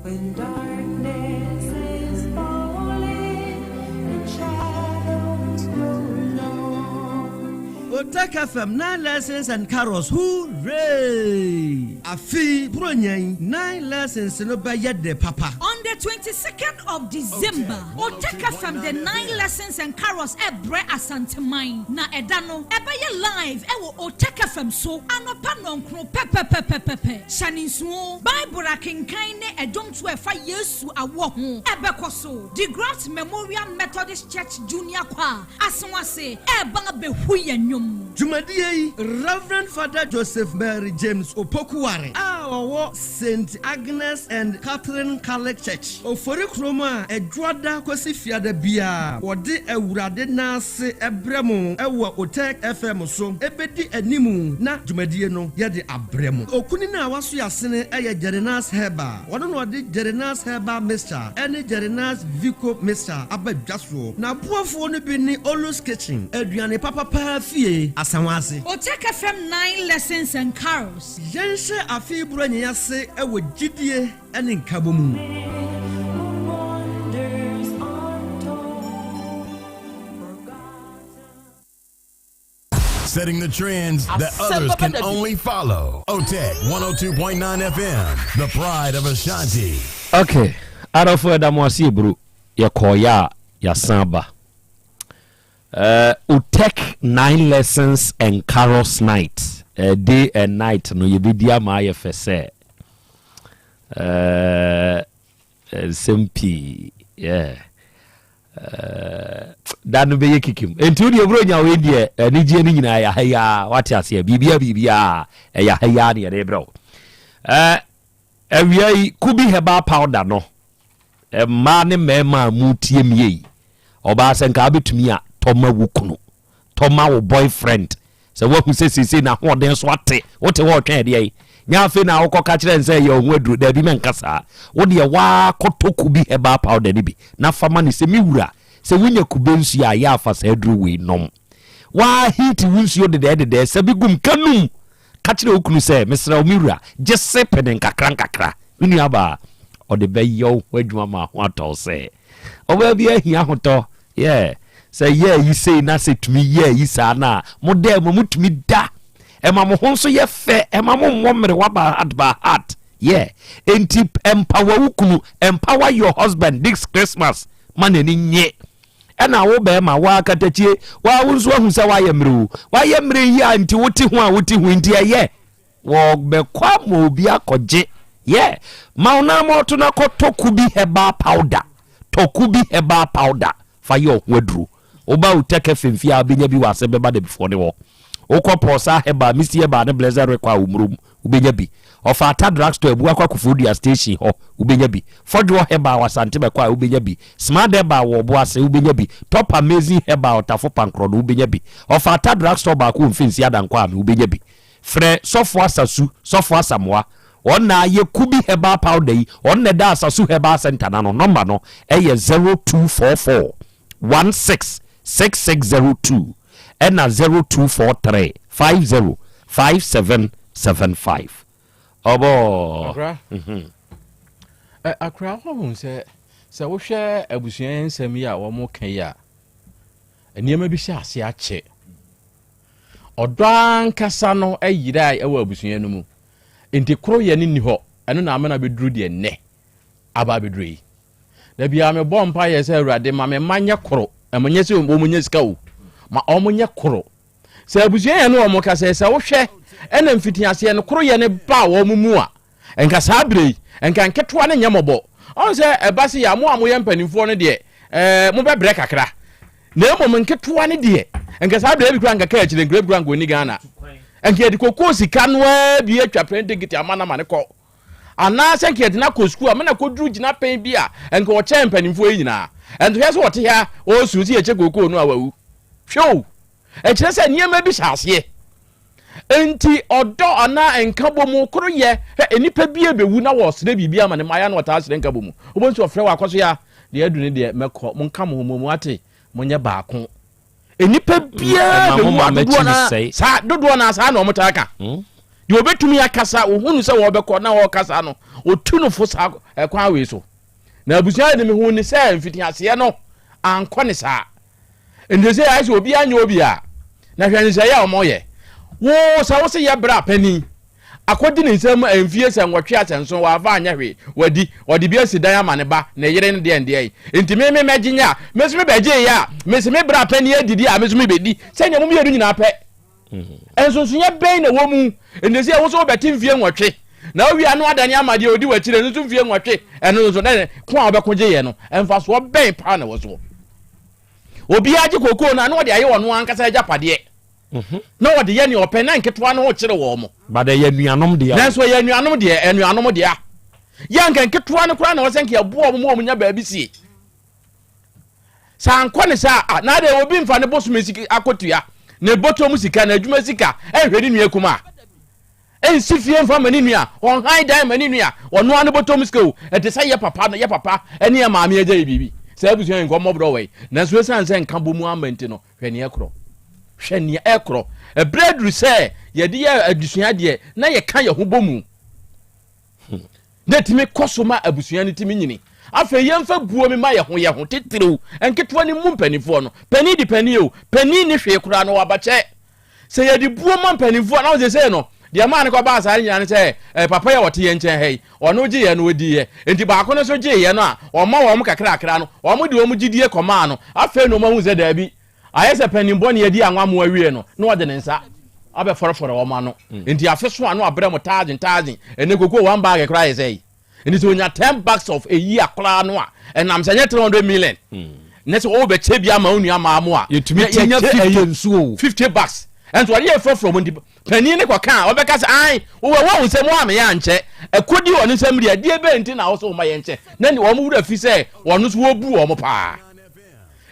When darkness is falling and shadows grow long. Otec FM 9 Lessons and Carols Hooray! Afe yi Buronya yi, 9 Lessons no bɛyɛ dɛ papa. On the 22nd of December, Otec FM de 9 Lessons and Carols rebrɛ Asanteman, na ɛda no, ɛbɛyɛ live wɔ Otec FM so anɔpa nnɔnkron pɛpɛpɛpɛpɛ. Hyɛ no nsow, Bible akenkan ne ɛdwomtoɔ a ɛfa Yesu awoɔ ho bɛkɔ so. DeGraft Memorial Methodist Church Junior Choir Asewase reba abɛhu yɛn nnwom. Dwumadie yi, Rev. Fada Joseph Mary James Opoku-Ware a ɔwɔ Saint Agnes and Catherine Catholic Church, Ofori kurom a Ɛdwoada kɔsi Fiada biara wɔde Awurade nan ase brɛ mo wɔ Otec FM so bɛdi anim na dwumadie no yɛde abrɛ mo. Okunini a waso yɛasene yɛ Jerinas Herbal. Ɔno na ɔde Jerinas Herbal Mixture ne Jerinas Vico Mixture aba dwa soɔ. N'aboafoɔ no bi ne Olu's Kitchen, aduane papa paa fie, Asawase. Otec FM 9 Lessons and Carols. Yɛnhyɛ afe yi Buronya yi ase wɔ gyidie ne nkabɔ mu. Setting the trends that others can only follow. OTEC 102.9 FM, the pride of Ashanti. Okay, adɔfo ɛda mo ase eburu yɛkɔɔyɛ a yɛasan aba. Uh, Otec nine lessons and carols night uh, day and night no yɛbɛdi ama ayɛ fɛ sɛ uh, nsɛm pii yeah. Da no bɛyɛ kikim nti wodeɛ wobɛrɛ nya wei deɛ anigyeɛ no nyinaa ɛyɛ ha yi a wate aseɛ biribia biribia ɛyɛ ha yi a ne yɛde brɛ wo awia yi kubi herbal powder no mmaa ne mmarima a mutie mie yi ɔbaa sɛ nka wobɛtumi a tɔma wo kunu tɔ ma wo boyfriend sɛ woahu sɛ seesei n'ahoɔden so ate wote hɔ ɔtwɛn ɛdeɛ yi nyɛ afei na wokɔka kyerɛ n sɛ yɛ ɔho aduro daabi mɛnka saa wo deɛ waa kɔtɔ kubi herbal powder no bi na fa ma ne sɛ me wura sɛ wonya kube nsuo a yɛ afa saa aduro wei nom waa heat wo nsuo dedɛɛ dedɛɛ sɛ bi gum ka num ka kyerɛ wo kunu sɛ mesrɛ wo me wura gye se pene nkakra nkakra me nuabaa ɔde bɛyɛ wo ho adwuma ma ho atɔ wo sɛ ɔbaa bi ahia ahotɔ Yeah sɛ yɛ yi sei na sɛ tumi yɛ yi saa no a mo dɛ mo motumi da ɛma mo ho nso yɛ fɛ ɛma mo mmɔ mmerewa by heart by heart yeah enti empower wo kunu empower your husband this Christmas ma n'ani nye ɛna wo bɛrima wo akatakyie wa wo nso ahu sɛ woayɛ mmerɛ o woayɛ mmerɛ yi a nti wote ho a wote ho nti ɛyɛ Wɔbɛkɔ ama obi akɔgye. Yeah. Ma wo nan ma ɔto na kɔtɔ kubi herbal powder. Tɔ kubi herbal powder fa yɛ ɔho aduro. Woba Uteke FM fie a wobɛnya bi wɔ ase bɛba dabifoɔ ne hɔ. Wokɔ Pɔsa herbal, Misty herbal ne Blessed Rekɔ a Umurom wobɛnya bi. Ɔfaata drugstore Abuakwa Koforidua station hɔ wobɛnya bi. Fɔdwoɔ herbal wɔ Asante Bɛkɔ a wobɛnya bi. Smart herbal wɔ Ɔboase wobɛnya bi. Top Amazing herbal Ɔtafo Pankorɔ no wobɛnya bi. Ɔfaata drugstore baako wɔ Mfensi Adankwa Ame wobɛnya bi. Frɛ Sɔfo Asasu, Sɔfo Asamoah. Ɔno na ayɛ Kubi Herbal Powder yi. Ɔno na ɛda Asasu Herbal Centre no ano. Nɔmba no yɛ 0244 16 6602 ɛna 0243 50 5775. Ɔbɔɔ. Akora, ɛ akora woahu sɛ sɛ wohwɛ abusua yi nsɛm yi a wɔka yi a, nneɛma bi hyɛ ase akyɛ. Ɔdɔ ankasa no yerae wɔ abusua no mu. Enti koroyɛ no nni hɔ. Ɛno na ama no abɛduru deɛ nnɛ aba abɛduru yi. Da biara mebɔ mpaeɛ sɛ Awurade ma me mma nyɛ koro. Ɛma nyɛ sɛ wɔn nyɛ sika o. Ma wɔn nyɛ koro. Sɛ abusua yɛn ne wɔn ka sɛ sɛ wohwɛ ɛna mfitiaseɛ no koroyɛ no ba wɔn mu a, Nka saa berɛ yi, nka nketewa no nyɛ mmɔbɔ. Ɔhu sɛ ɛba se a, mo a moyɛ mpanimfoɔ no deɛ, ɛɛ, mobɛbrɛ kakra. Na mmom nketewa no deɛ, nka saa berɛ bi koraa nka kaa akyire, nka bi koraa nka ɔnni Ghana. Nka yɛde kokoo sika no ara bi atwa plane ticket ama no ama no kɔ. Anaasɛ nka yɛde no akɔ sukuu a, ma no akɔduru gyinapɛn bi a nka ɔkyɛn mpanimfoɔ yi nyinaa. Ɛnso hwɛ sɛ ɔte ha ɔresu sɛ yɛkyɛ kookoo no a wawu. Hwɛ o! Ɛkyerɛ sɛ nneɛma bi hyɛ aseɛ. Enti ɔdɔ anaa nkabom koroyɛ, hwɛ nnipa bi rebɛwu na wɔresrɛ biribi ama ne mma, ayɛ a na wɔtaa srɛ nkabom. Wobɛhu sɛ ɔfrɛ wɔ akɔ so yɛ a, deɛ adu no deɛ mɛkɔ, monka mo ho mmom, wate, monyɛ baako. Nnipa biara bɛwu a dodoɔ no saa dodoɔ no saa na wɔtaa ka. Hmm? Deɛ ɔbɛtumi akasa, ɔhunu sɛ wɔbɛkɔ na wɔrekasa no, ɔtu no fo saa ɛkwan wei so. Na abusua de mehu ne sɛ mfitiaseɛ no ankɔ ne saa. Nti sɛ ayɛ sɛ obiara nyɛ obi a, na hwɛ nhyehyɛeɛ a wɔyɛ. Wo sɛ wo se yɛ bra panin, akɔdi ne nsam mfie sɛ nwɔtwe asɛ nson, wamfa anyɛ hwee, wadi, ɔde bi asi dan ama ne ba, ne yere ne deɛn deɛn. Nti me me mɛgye nyɛ a, me nso me bɛgyeeɛ a, me se me bra panin adidi a, me nso mebɛdi. Sɛdeɛ mo mmienu nyinaa pɛ. Nsonsonoeɛ bɛn na ɛwɔ mu? Nti sɛ wo nso wobɛte mfie nwɔtwe, na wowie a na woadane ama deɛ ɔdi w'akyire no nso mfie nwɔtwe, ɛno nso na ko a wobɛko gyeeɛ no, mfasoɔ bɛn paa na ɛwɔ soɔ? Obiara gye kokoo no a na ɔde ayɛ ɔno ankasa agyapadeɛ. Mhm. Na ɔde yɛ nea ɔpɛ na nketewa no ho kyere wɔn mo. But ɛyɛ anuanom dea. Nanso ɛyɛ anuanom deɛ, anuanom dea. Yɛ anka nketewa no koraa na wɔsɛ nka yɛboa wɔn ma wɔn nya baabi sie. Sɛ ankɔ ne saa a, na adɛn obi mfa ne bosome sika akɔtua, ne bɔtɔ mu sika, n'adwuma sika, nhwɛ ne nua kumaa? Nsi fie mfa ma ne nua, ɔnhan dan ma ne nua, ɔno ara ne bɔtɔ mu sika o. Ɛte sɛ yɛ papa no, yɛ papa ne yɛ maame agya yɛ biribi. Saa abusua yi nka ɔmmɔborɔ wɔ yi. Nanso esiane sɛ nka bɔ mu amma nti no, hwɛ nea ɛkorɔ. Hwɛ nea ɛkorɔ. Ɛberɛ aduru sɛ yɛde yɛ adesua deɛ na yɛka yɛn ho bɔ mu. Na ɛtumi kɔ so ma abusua no tumi nyini. Afei yɛmfa buo mema yɛn ho yɛn ho, titiriw nketewa no mu mpanimfoɔ no. Panin di panin o, panin nni hwee koraa no wabakyɛ. Sɛ yɛde buo ma mpanimfoɔ a, na wɔn seesei no, deɛ ɛmaa no kɔbaa saa no nyinaa ne sɛ, eh, papa yi a ɔte yɛn nkyɛn ha yi, ɔno gyeeɛ no ɔdiiɛ. Enti baako no nso gyeeɛ no a, ɔma wɔn kakrakra no, wɔn de wɔn gyidie kɔmaa no. Afei na wɔahu sɛ daabi, Ayɛ sɛ panin bɔne adi anwammo awie no, na ɔde ne nsa abɛfɔrefɔre wɔn ano. Mm. Nti afe so a na wabrɛ mo thousand thousand. Ɛnɛ koko one bag koraa yɛ sɛ yi. Nti sɛ onya ten bags of eyi akora no a, ɛnam sɛ nyɛ 300 million. Mm. Na sɛ ɔwɔ bɛkyɛ bi ama onua maa mo a, yɛtumi ti nya 50 50 bags. Ɛnso ɔde yɛ frɔfrɔ mo nti panin ne kɔka a ɔbɛka sɛ an wowɔ wɔn nsɛm wɔn a meyɛ ankyɛ ɛkɔdi wɔn nsɛm deɛ ɛdeɛ bɛn nti na wɔsɛ wɔn ma yɛnkyɛ na wɔn wura fi sɛ wɔn nso wɔbu wɔn paa.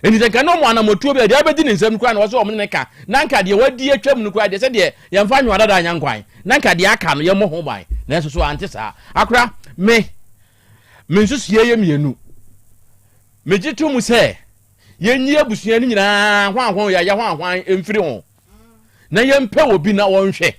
Enti sɛ nka na wɔn anammɔtuo bi a deɛ abɛdi ne nsam no koraa na wɔsɛ wɔn ne no ka, na nka deɛ wadi atwam no koraa deɛ sɛdeɛ yɛmfa anwoa dada nyɛ nkwan, na nka deɛ aka no yɛmmɔ ho ban. Nanso so ante saa? Akora, me, me nsusuiɛ yɛ mmienu. Megye to mu sɛ yɛnyi abusua no nyinaa hwanhwan, yɛayɛ hwanhwan mfiri ho, na yɛmpɛ obi na wɔnhwɛ.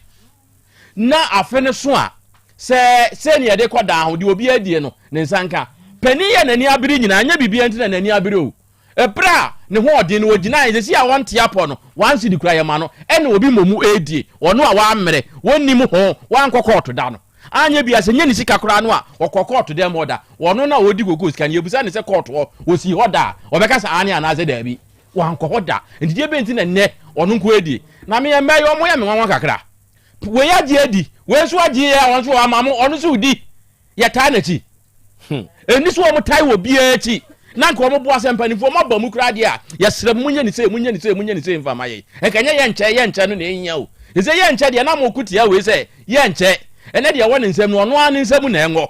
Na afe no so a, sɛ sɛnea yɛde kɔ daa ho, deɛ obiara die no, ne nsa nka. Panin yɛ n'ani abere nyinaa, ɛnyɛ biribiara nti na n'ani abere o. Ɛberɛ a ne ho ɔden no, ɔgyinaeɛ, seesei a ɔnte apɔ no, one cedi koraa yɛma no, ɛna obi mmom redie, ɔno a wammrɛ, wɔnnim ho, wankɔ kɔɔto da no. Anyɛ biara, sɛ ɛnyɛ ne sika koraa no a, ɔkɔ kɔɔto dɛm hɔ da. Ɔno no a ɔredi kokoo sika no, yɛbisa no sɛ kɔɔto hɔ, ɔsii hɔ da a, ɔbɛka sɛ aane anaasɛ daabi. Wankɔ hɔ da. Nti deɛ bɛn nti na nnɛ ɔno nko adie? Na me mma yi wɔn yɛ me nwanwa kakra. Wei agye adi, wei nso agye yɛ, ɔno nso ama mo, ɔno nso redi. Yɛtaa n'akyi. Hmm. Ɛni so wɔn tae wɔ biara akyi. Na nka wɔn boa sɛ mpanimfoɔ wɔn aba mu koraa deɛ a, yɛsrɛ mo monyɛ ne sei, monyɛ ne sei, monyɛ ne sei mfa ma yɛn. Nka nyɛ yɛnkyɛ, yɛnkyɛ no na ɛhia o. Ɛsɛ yɛnkyɛ deɛ na mo ko tia wei sɛ yɛnkyɛ. Ɛnɛ deɛ ɛwɔ ne nsam no, ɔno ara ne nsam na ɛngɔ.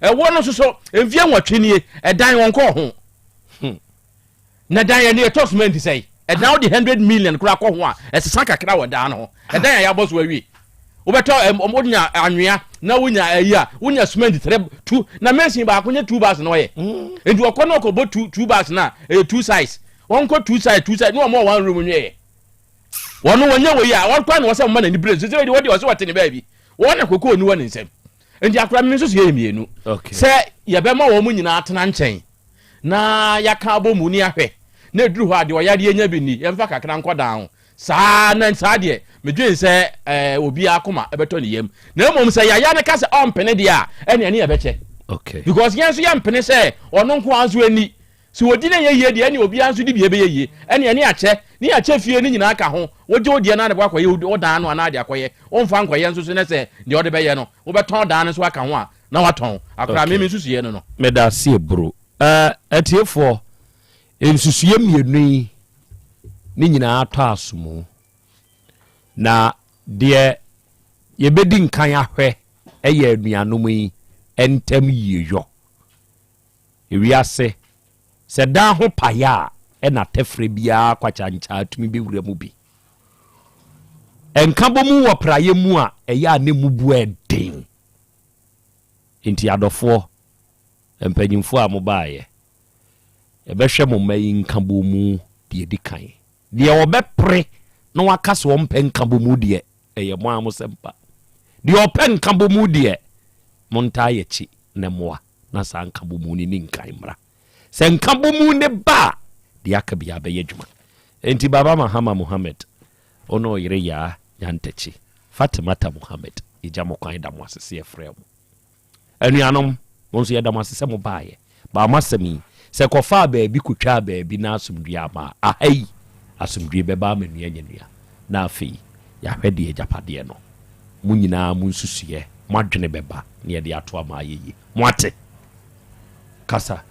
Ɛwɔ no nso so, mfie nwɔtwe nie, ɛdan wɔn kɔɔ ho. Hmm. Na dan yɛ ne yɛtɔ cement sɛe. Ɛdan wode 100 million koraa kɔ ho a, ɛsesa kakra wɔ dan no ho. Ɛdan a yɛabɔ so awie. Wobɛtɔ wonya anwea na wonya ayi a, wonya cement three two na mason baako nyɛ two bags na ɔyɛ. Mm. Nti ɔkɔ na ɔkɔbɔ two two bags na ɛyɛ two size. Wɔnkɔ two size two size na wɔn a one room nweɛ. Wɔn wɔnyɛ wɔ yi a wɔn kwan na wɔsɛ wɔn ma n'ani bere nso sɛ wɔde wɔsɛ wɔte ne baabi. Wɔn na koko oni wɔ ne nsam. Nti akora mi nso so yɛ mmienu. Sɛ yɛbɛma wɔn nyinaa atena nkyɛn. na yɛaka abɔ mu ne ahwɛ na ɛduru hɔ a deɛ ɔyareɛ nya bi nni, yɛmfa kakra nkɔ dan ho. Saa na saa deɛ medwene sɛ ɛɛ obiara akoma ɛbɛtɔ ne yam. Na mmom sɛ yaya no ka sɛ ɔmpene deɛ a, ɛne ɛne yɛbɛkyɛ. Okay. Because yɛn nso yɛmpene sɛ ɔno nko ara nso ani. Sɛ ɔdi na ɛyɛ yie deɛ ɛne obiara nso di bi ɛbɛyɛ yie. Ɛne ɛne akyɛ. Ne akyɛ fie no nyinaa ka ho. Wogye wo deɛ no ara na akɔyɛ wo dan no anaa de akɔyɛ. Womfa nkɔyɛ nso so ne sɛ deɛ ɔde bɛyɛ no wobɛtɔn dan no nso aka ho a na watɔn akora me me nsusuiɛ no no. Meda ase ebro. Eh, atiefoɔ, nsusuiɛ mmienu yi ne nyinaa tɔ asomu. Na deɛ yɛbɛdi nkan ahwɛ yɛ anuanom yi. ntam yieyɔ. Ewiase, sɛ dan ho paeɛ a, ɛna tɛfrɛ biara kwakyankyaa tumi bɛwura mu bi. Nkabɔmu wɔ praeɛ mu a, ɛyɛ a na emu bu den. Enti adɔfoɔ, mpanyimfoɔ a mobaeɛ, yɛbɛhwɛ mo mma yi nkabɔmu deɛ ɛdi kan. Deɛ ɔbɛpere na waka sɛ ɔmpɛ nkabɔmu deɛ, ɛyɛ mo ara mo sɛmpa. Deɛ ɔpɛ nkabɔmu deɛ, montaa yɛn akyi na mmoa na saa nkabɔmu no ni nkan mmra. Sɛ nkabɔmu no ba a, deɛ aka biara bɛyɛ adwuma. Enti Baba Mahama Mohammed, wo ne ɔyere Yaa Nyantakyi, Fatimata Mohammed, yɛgya mo kwan da mo ase sɛ yɛfrɛɛ mo. Anuanom, mo nso yɛda mo ase sɛ mobaeɛ. Baa mo asɛm yi, sɛ kɔfaa baabi kɔtwaa baabi na asomdwoeɛ amma a, aha yi, asomdwoeɛ bɛba ama nua anya nua, na afei yɛahwɛ deɛ agyapadeɛ no, mo nyinaa mo nsusuiɛ, mo adwene bɛba na yɛde ato ama ayɛ yie. Moate? Kasa.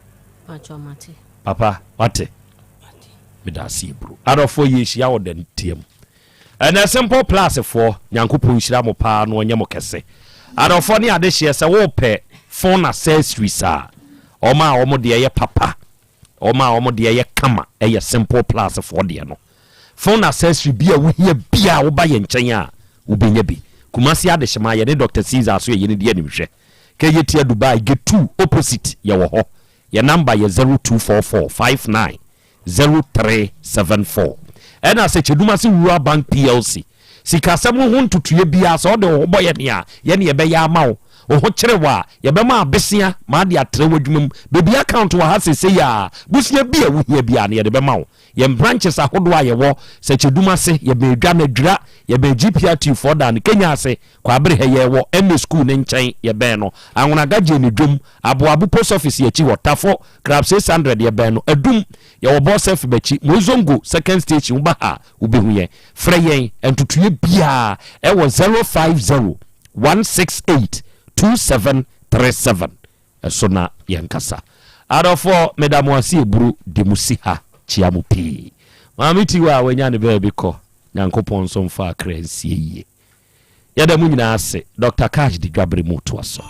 Pakyɛ mate. Papa, wate? Meda ase ebro. Adɔfoɔ yɛhyia wɔ dɛnteam. Ɛnɛ Simple Plus foɔ, Nyankopɔn nhyira mo paa na ɔnyɛ mo kɛse. Adɔfoɔ ne adehyeɛ sɛ wopɛ phone accessories a, wɔn a wɔn deɛ yɛ papa, wɔn a wɔn deɛ yɛ kama ɛyɛ Simple Plus foɔ deɛ no. Phone accessory bi a wohia biara woba yɛn nkyɛn a, wobɛnya bi. Kumasi Adehyema yɛne Doctor Caesar so yɛyɛ ne di animhwɛ. Kejetia Dubai gate 2 opposite yɛwɔ hɔ. Yɛn number yɛ 0244 59 0374. Ɛna sɛ Kyedumase Rural Bank PLC, sikasɛm ho ntotoeɛ biara sɛ wode wo ho bɔ yɛn a, yɛne yɛbɛyɛ ama wo. Wo ho kyere wo a, yɛbɛma abesea ma ade atrɛ w'adwuma mu. Baabi account wɔ ha seesei a, bosea bi a wohia biara no yɛde bɛma wo. Yɛn branches ahodoɔ a yɛwɔ, sɛ Kyedumase, yɛbɛn Adwa no, Adwira, yɛbɛn GPRTU Fɔdan, Kenya ase, Kwaabere ha yɛwɔ MA School no nkyɛn, yɛbɛn no, Anwonaga Gyene Dwom, Aboabo Post Office akyi hɔ, Tafo, Crab 600 yɛbɛn no, Adum, yɛwɔ Boss FM akyi, Moizongo Second Station woba ha a wobɛhu yɛn. Frɛ yɛn ntotoeɛ biara ɛwɔ 050 168 2737 ɛso na yɛnkasa. Adɔfoɔ meda mo ase eburu de mo si ha kyia mo pii. Maame Tiwa a wanya ne baabi kɔ, Nyankopɔn nso mfa akra nsie yie. Yɛda mo nyinaa ase. Doctor Cash de dwabere mu toa so.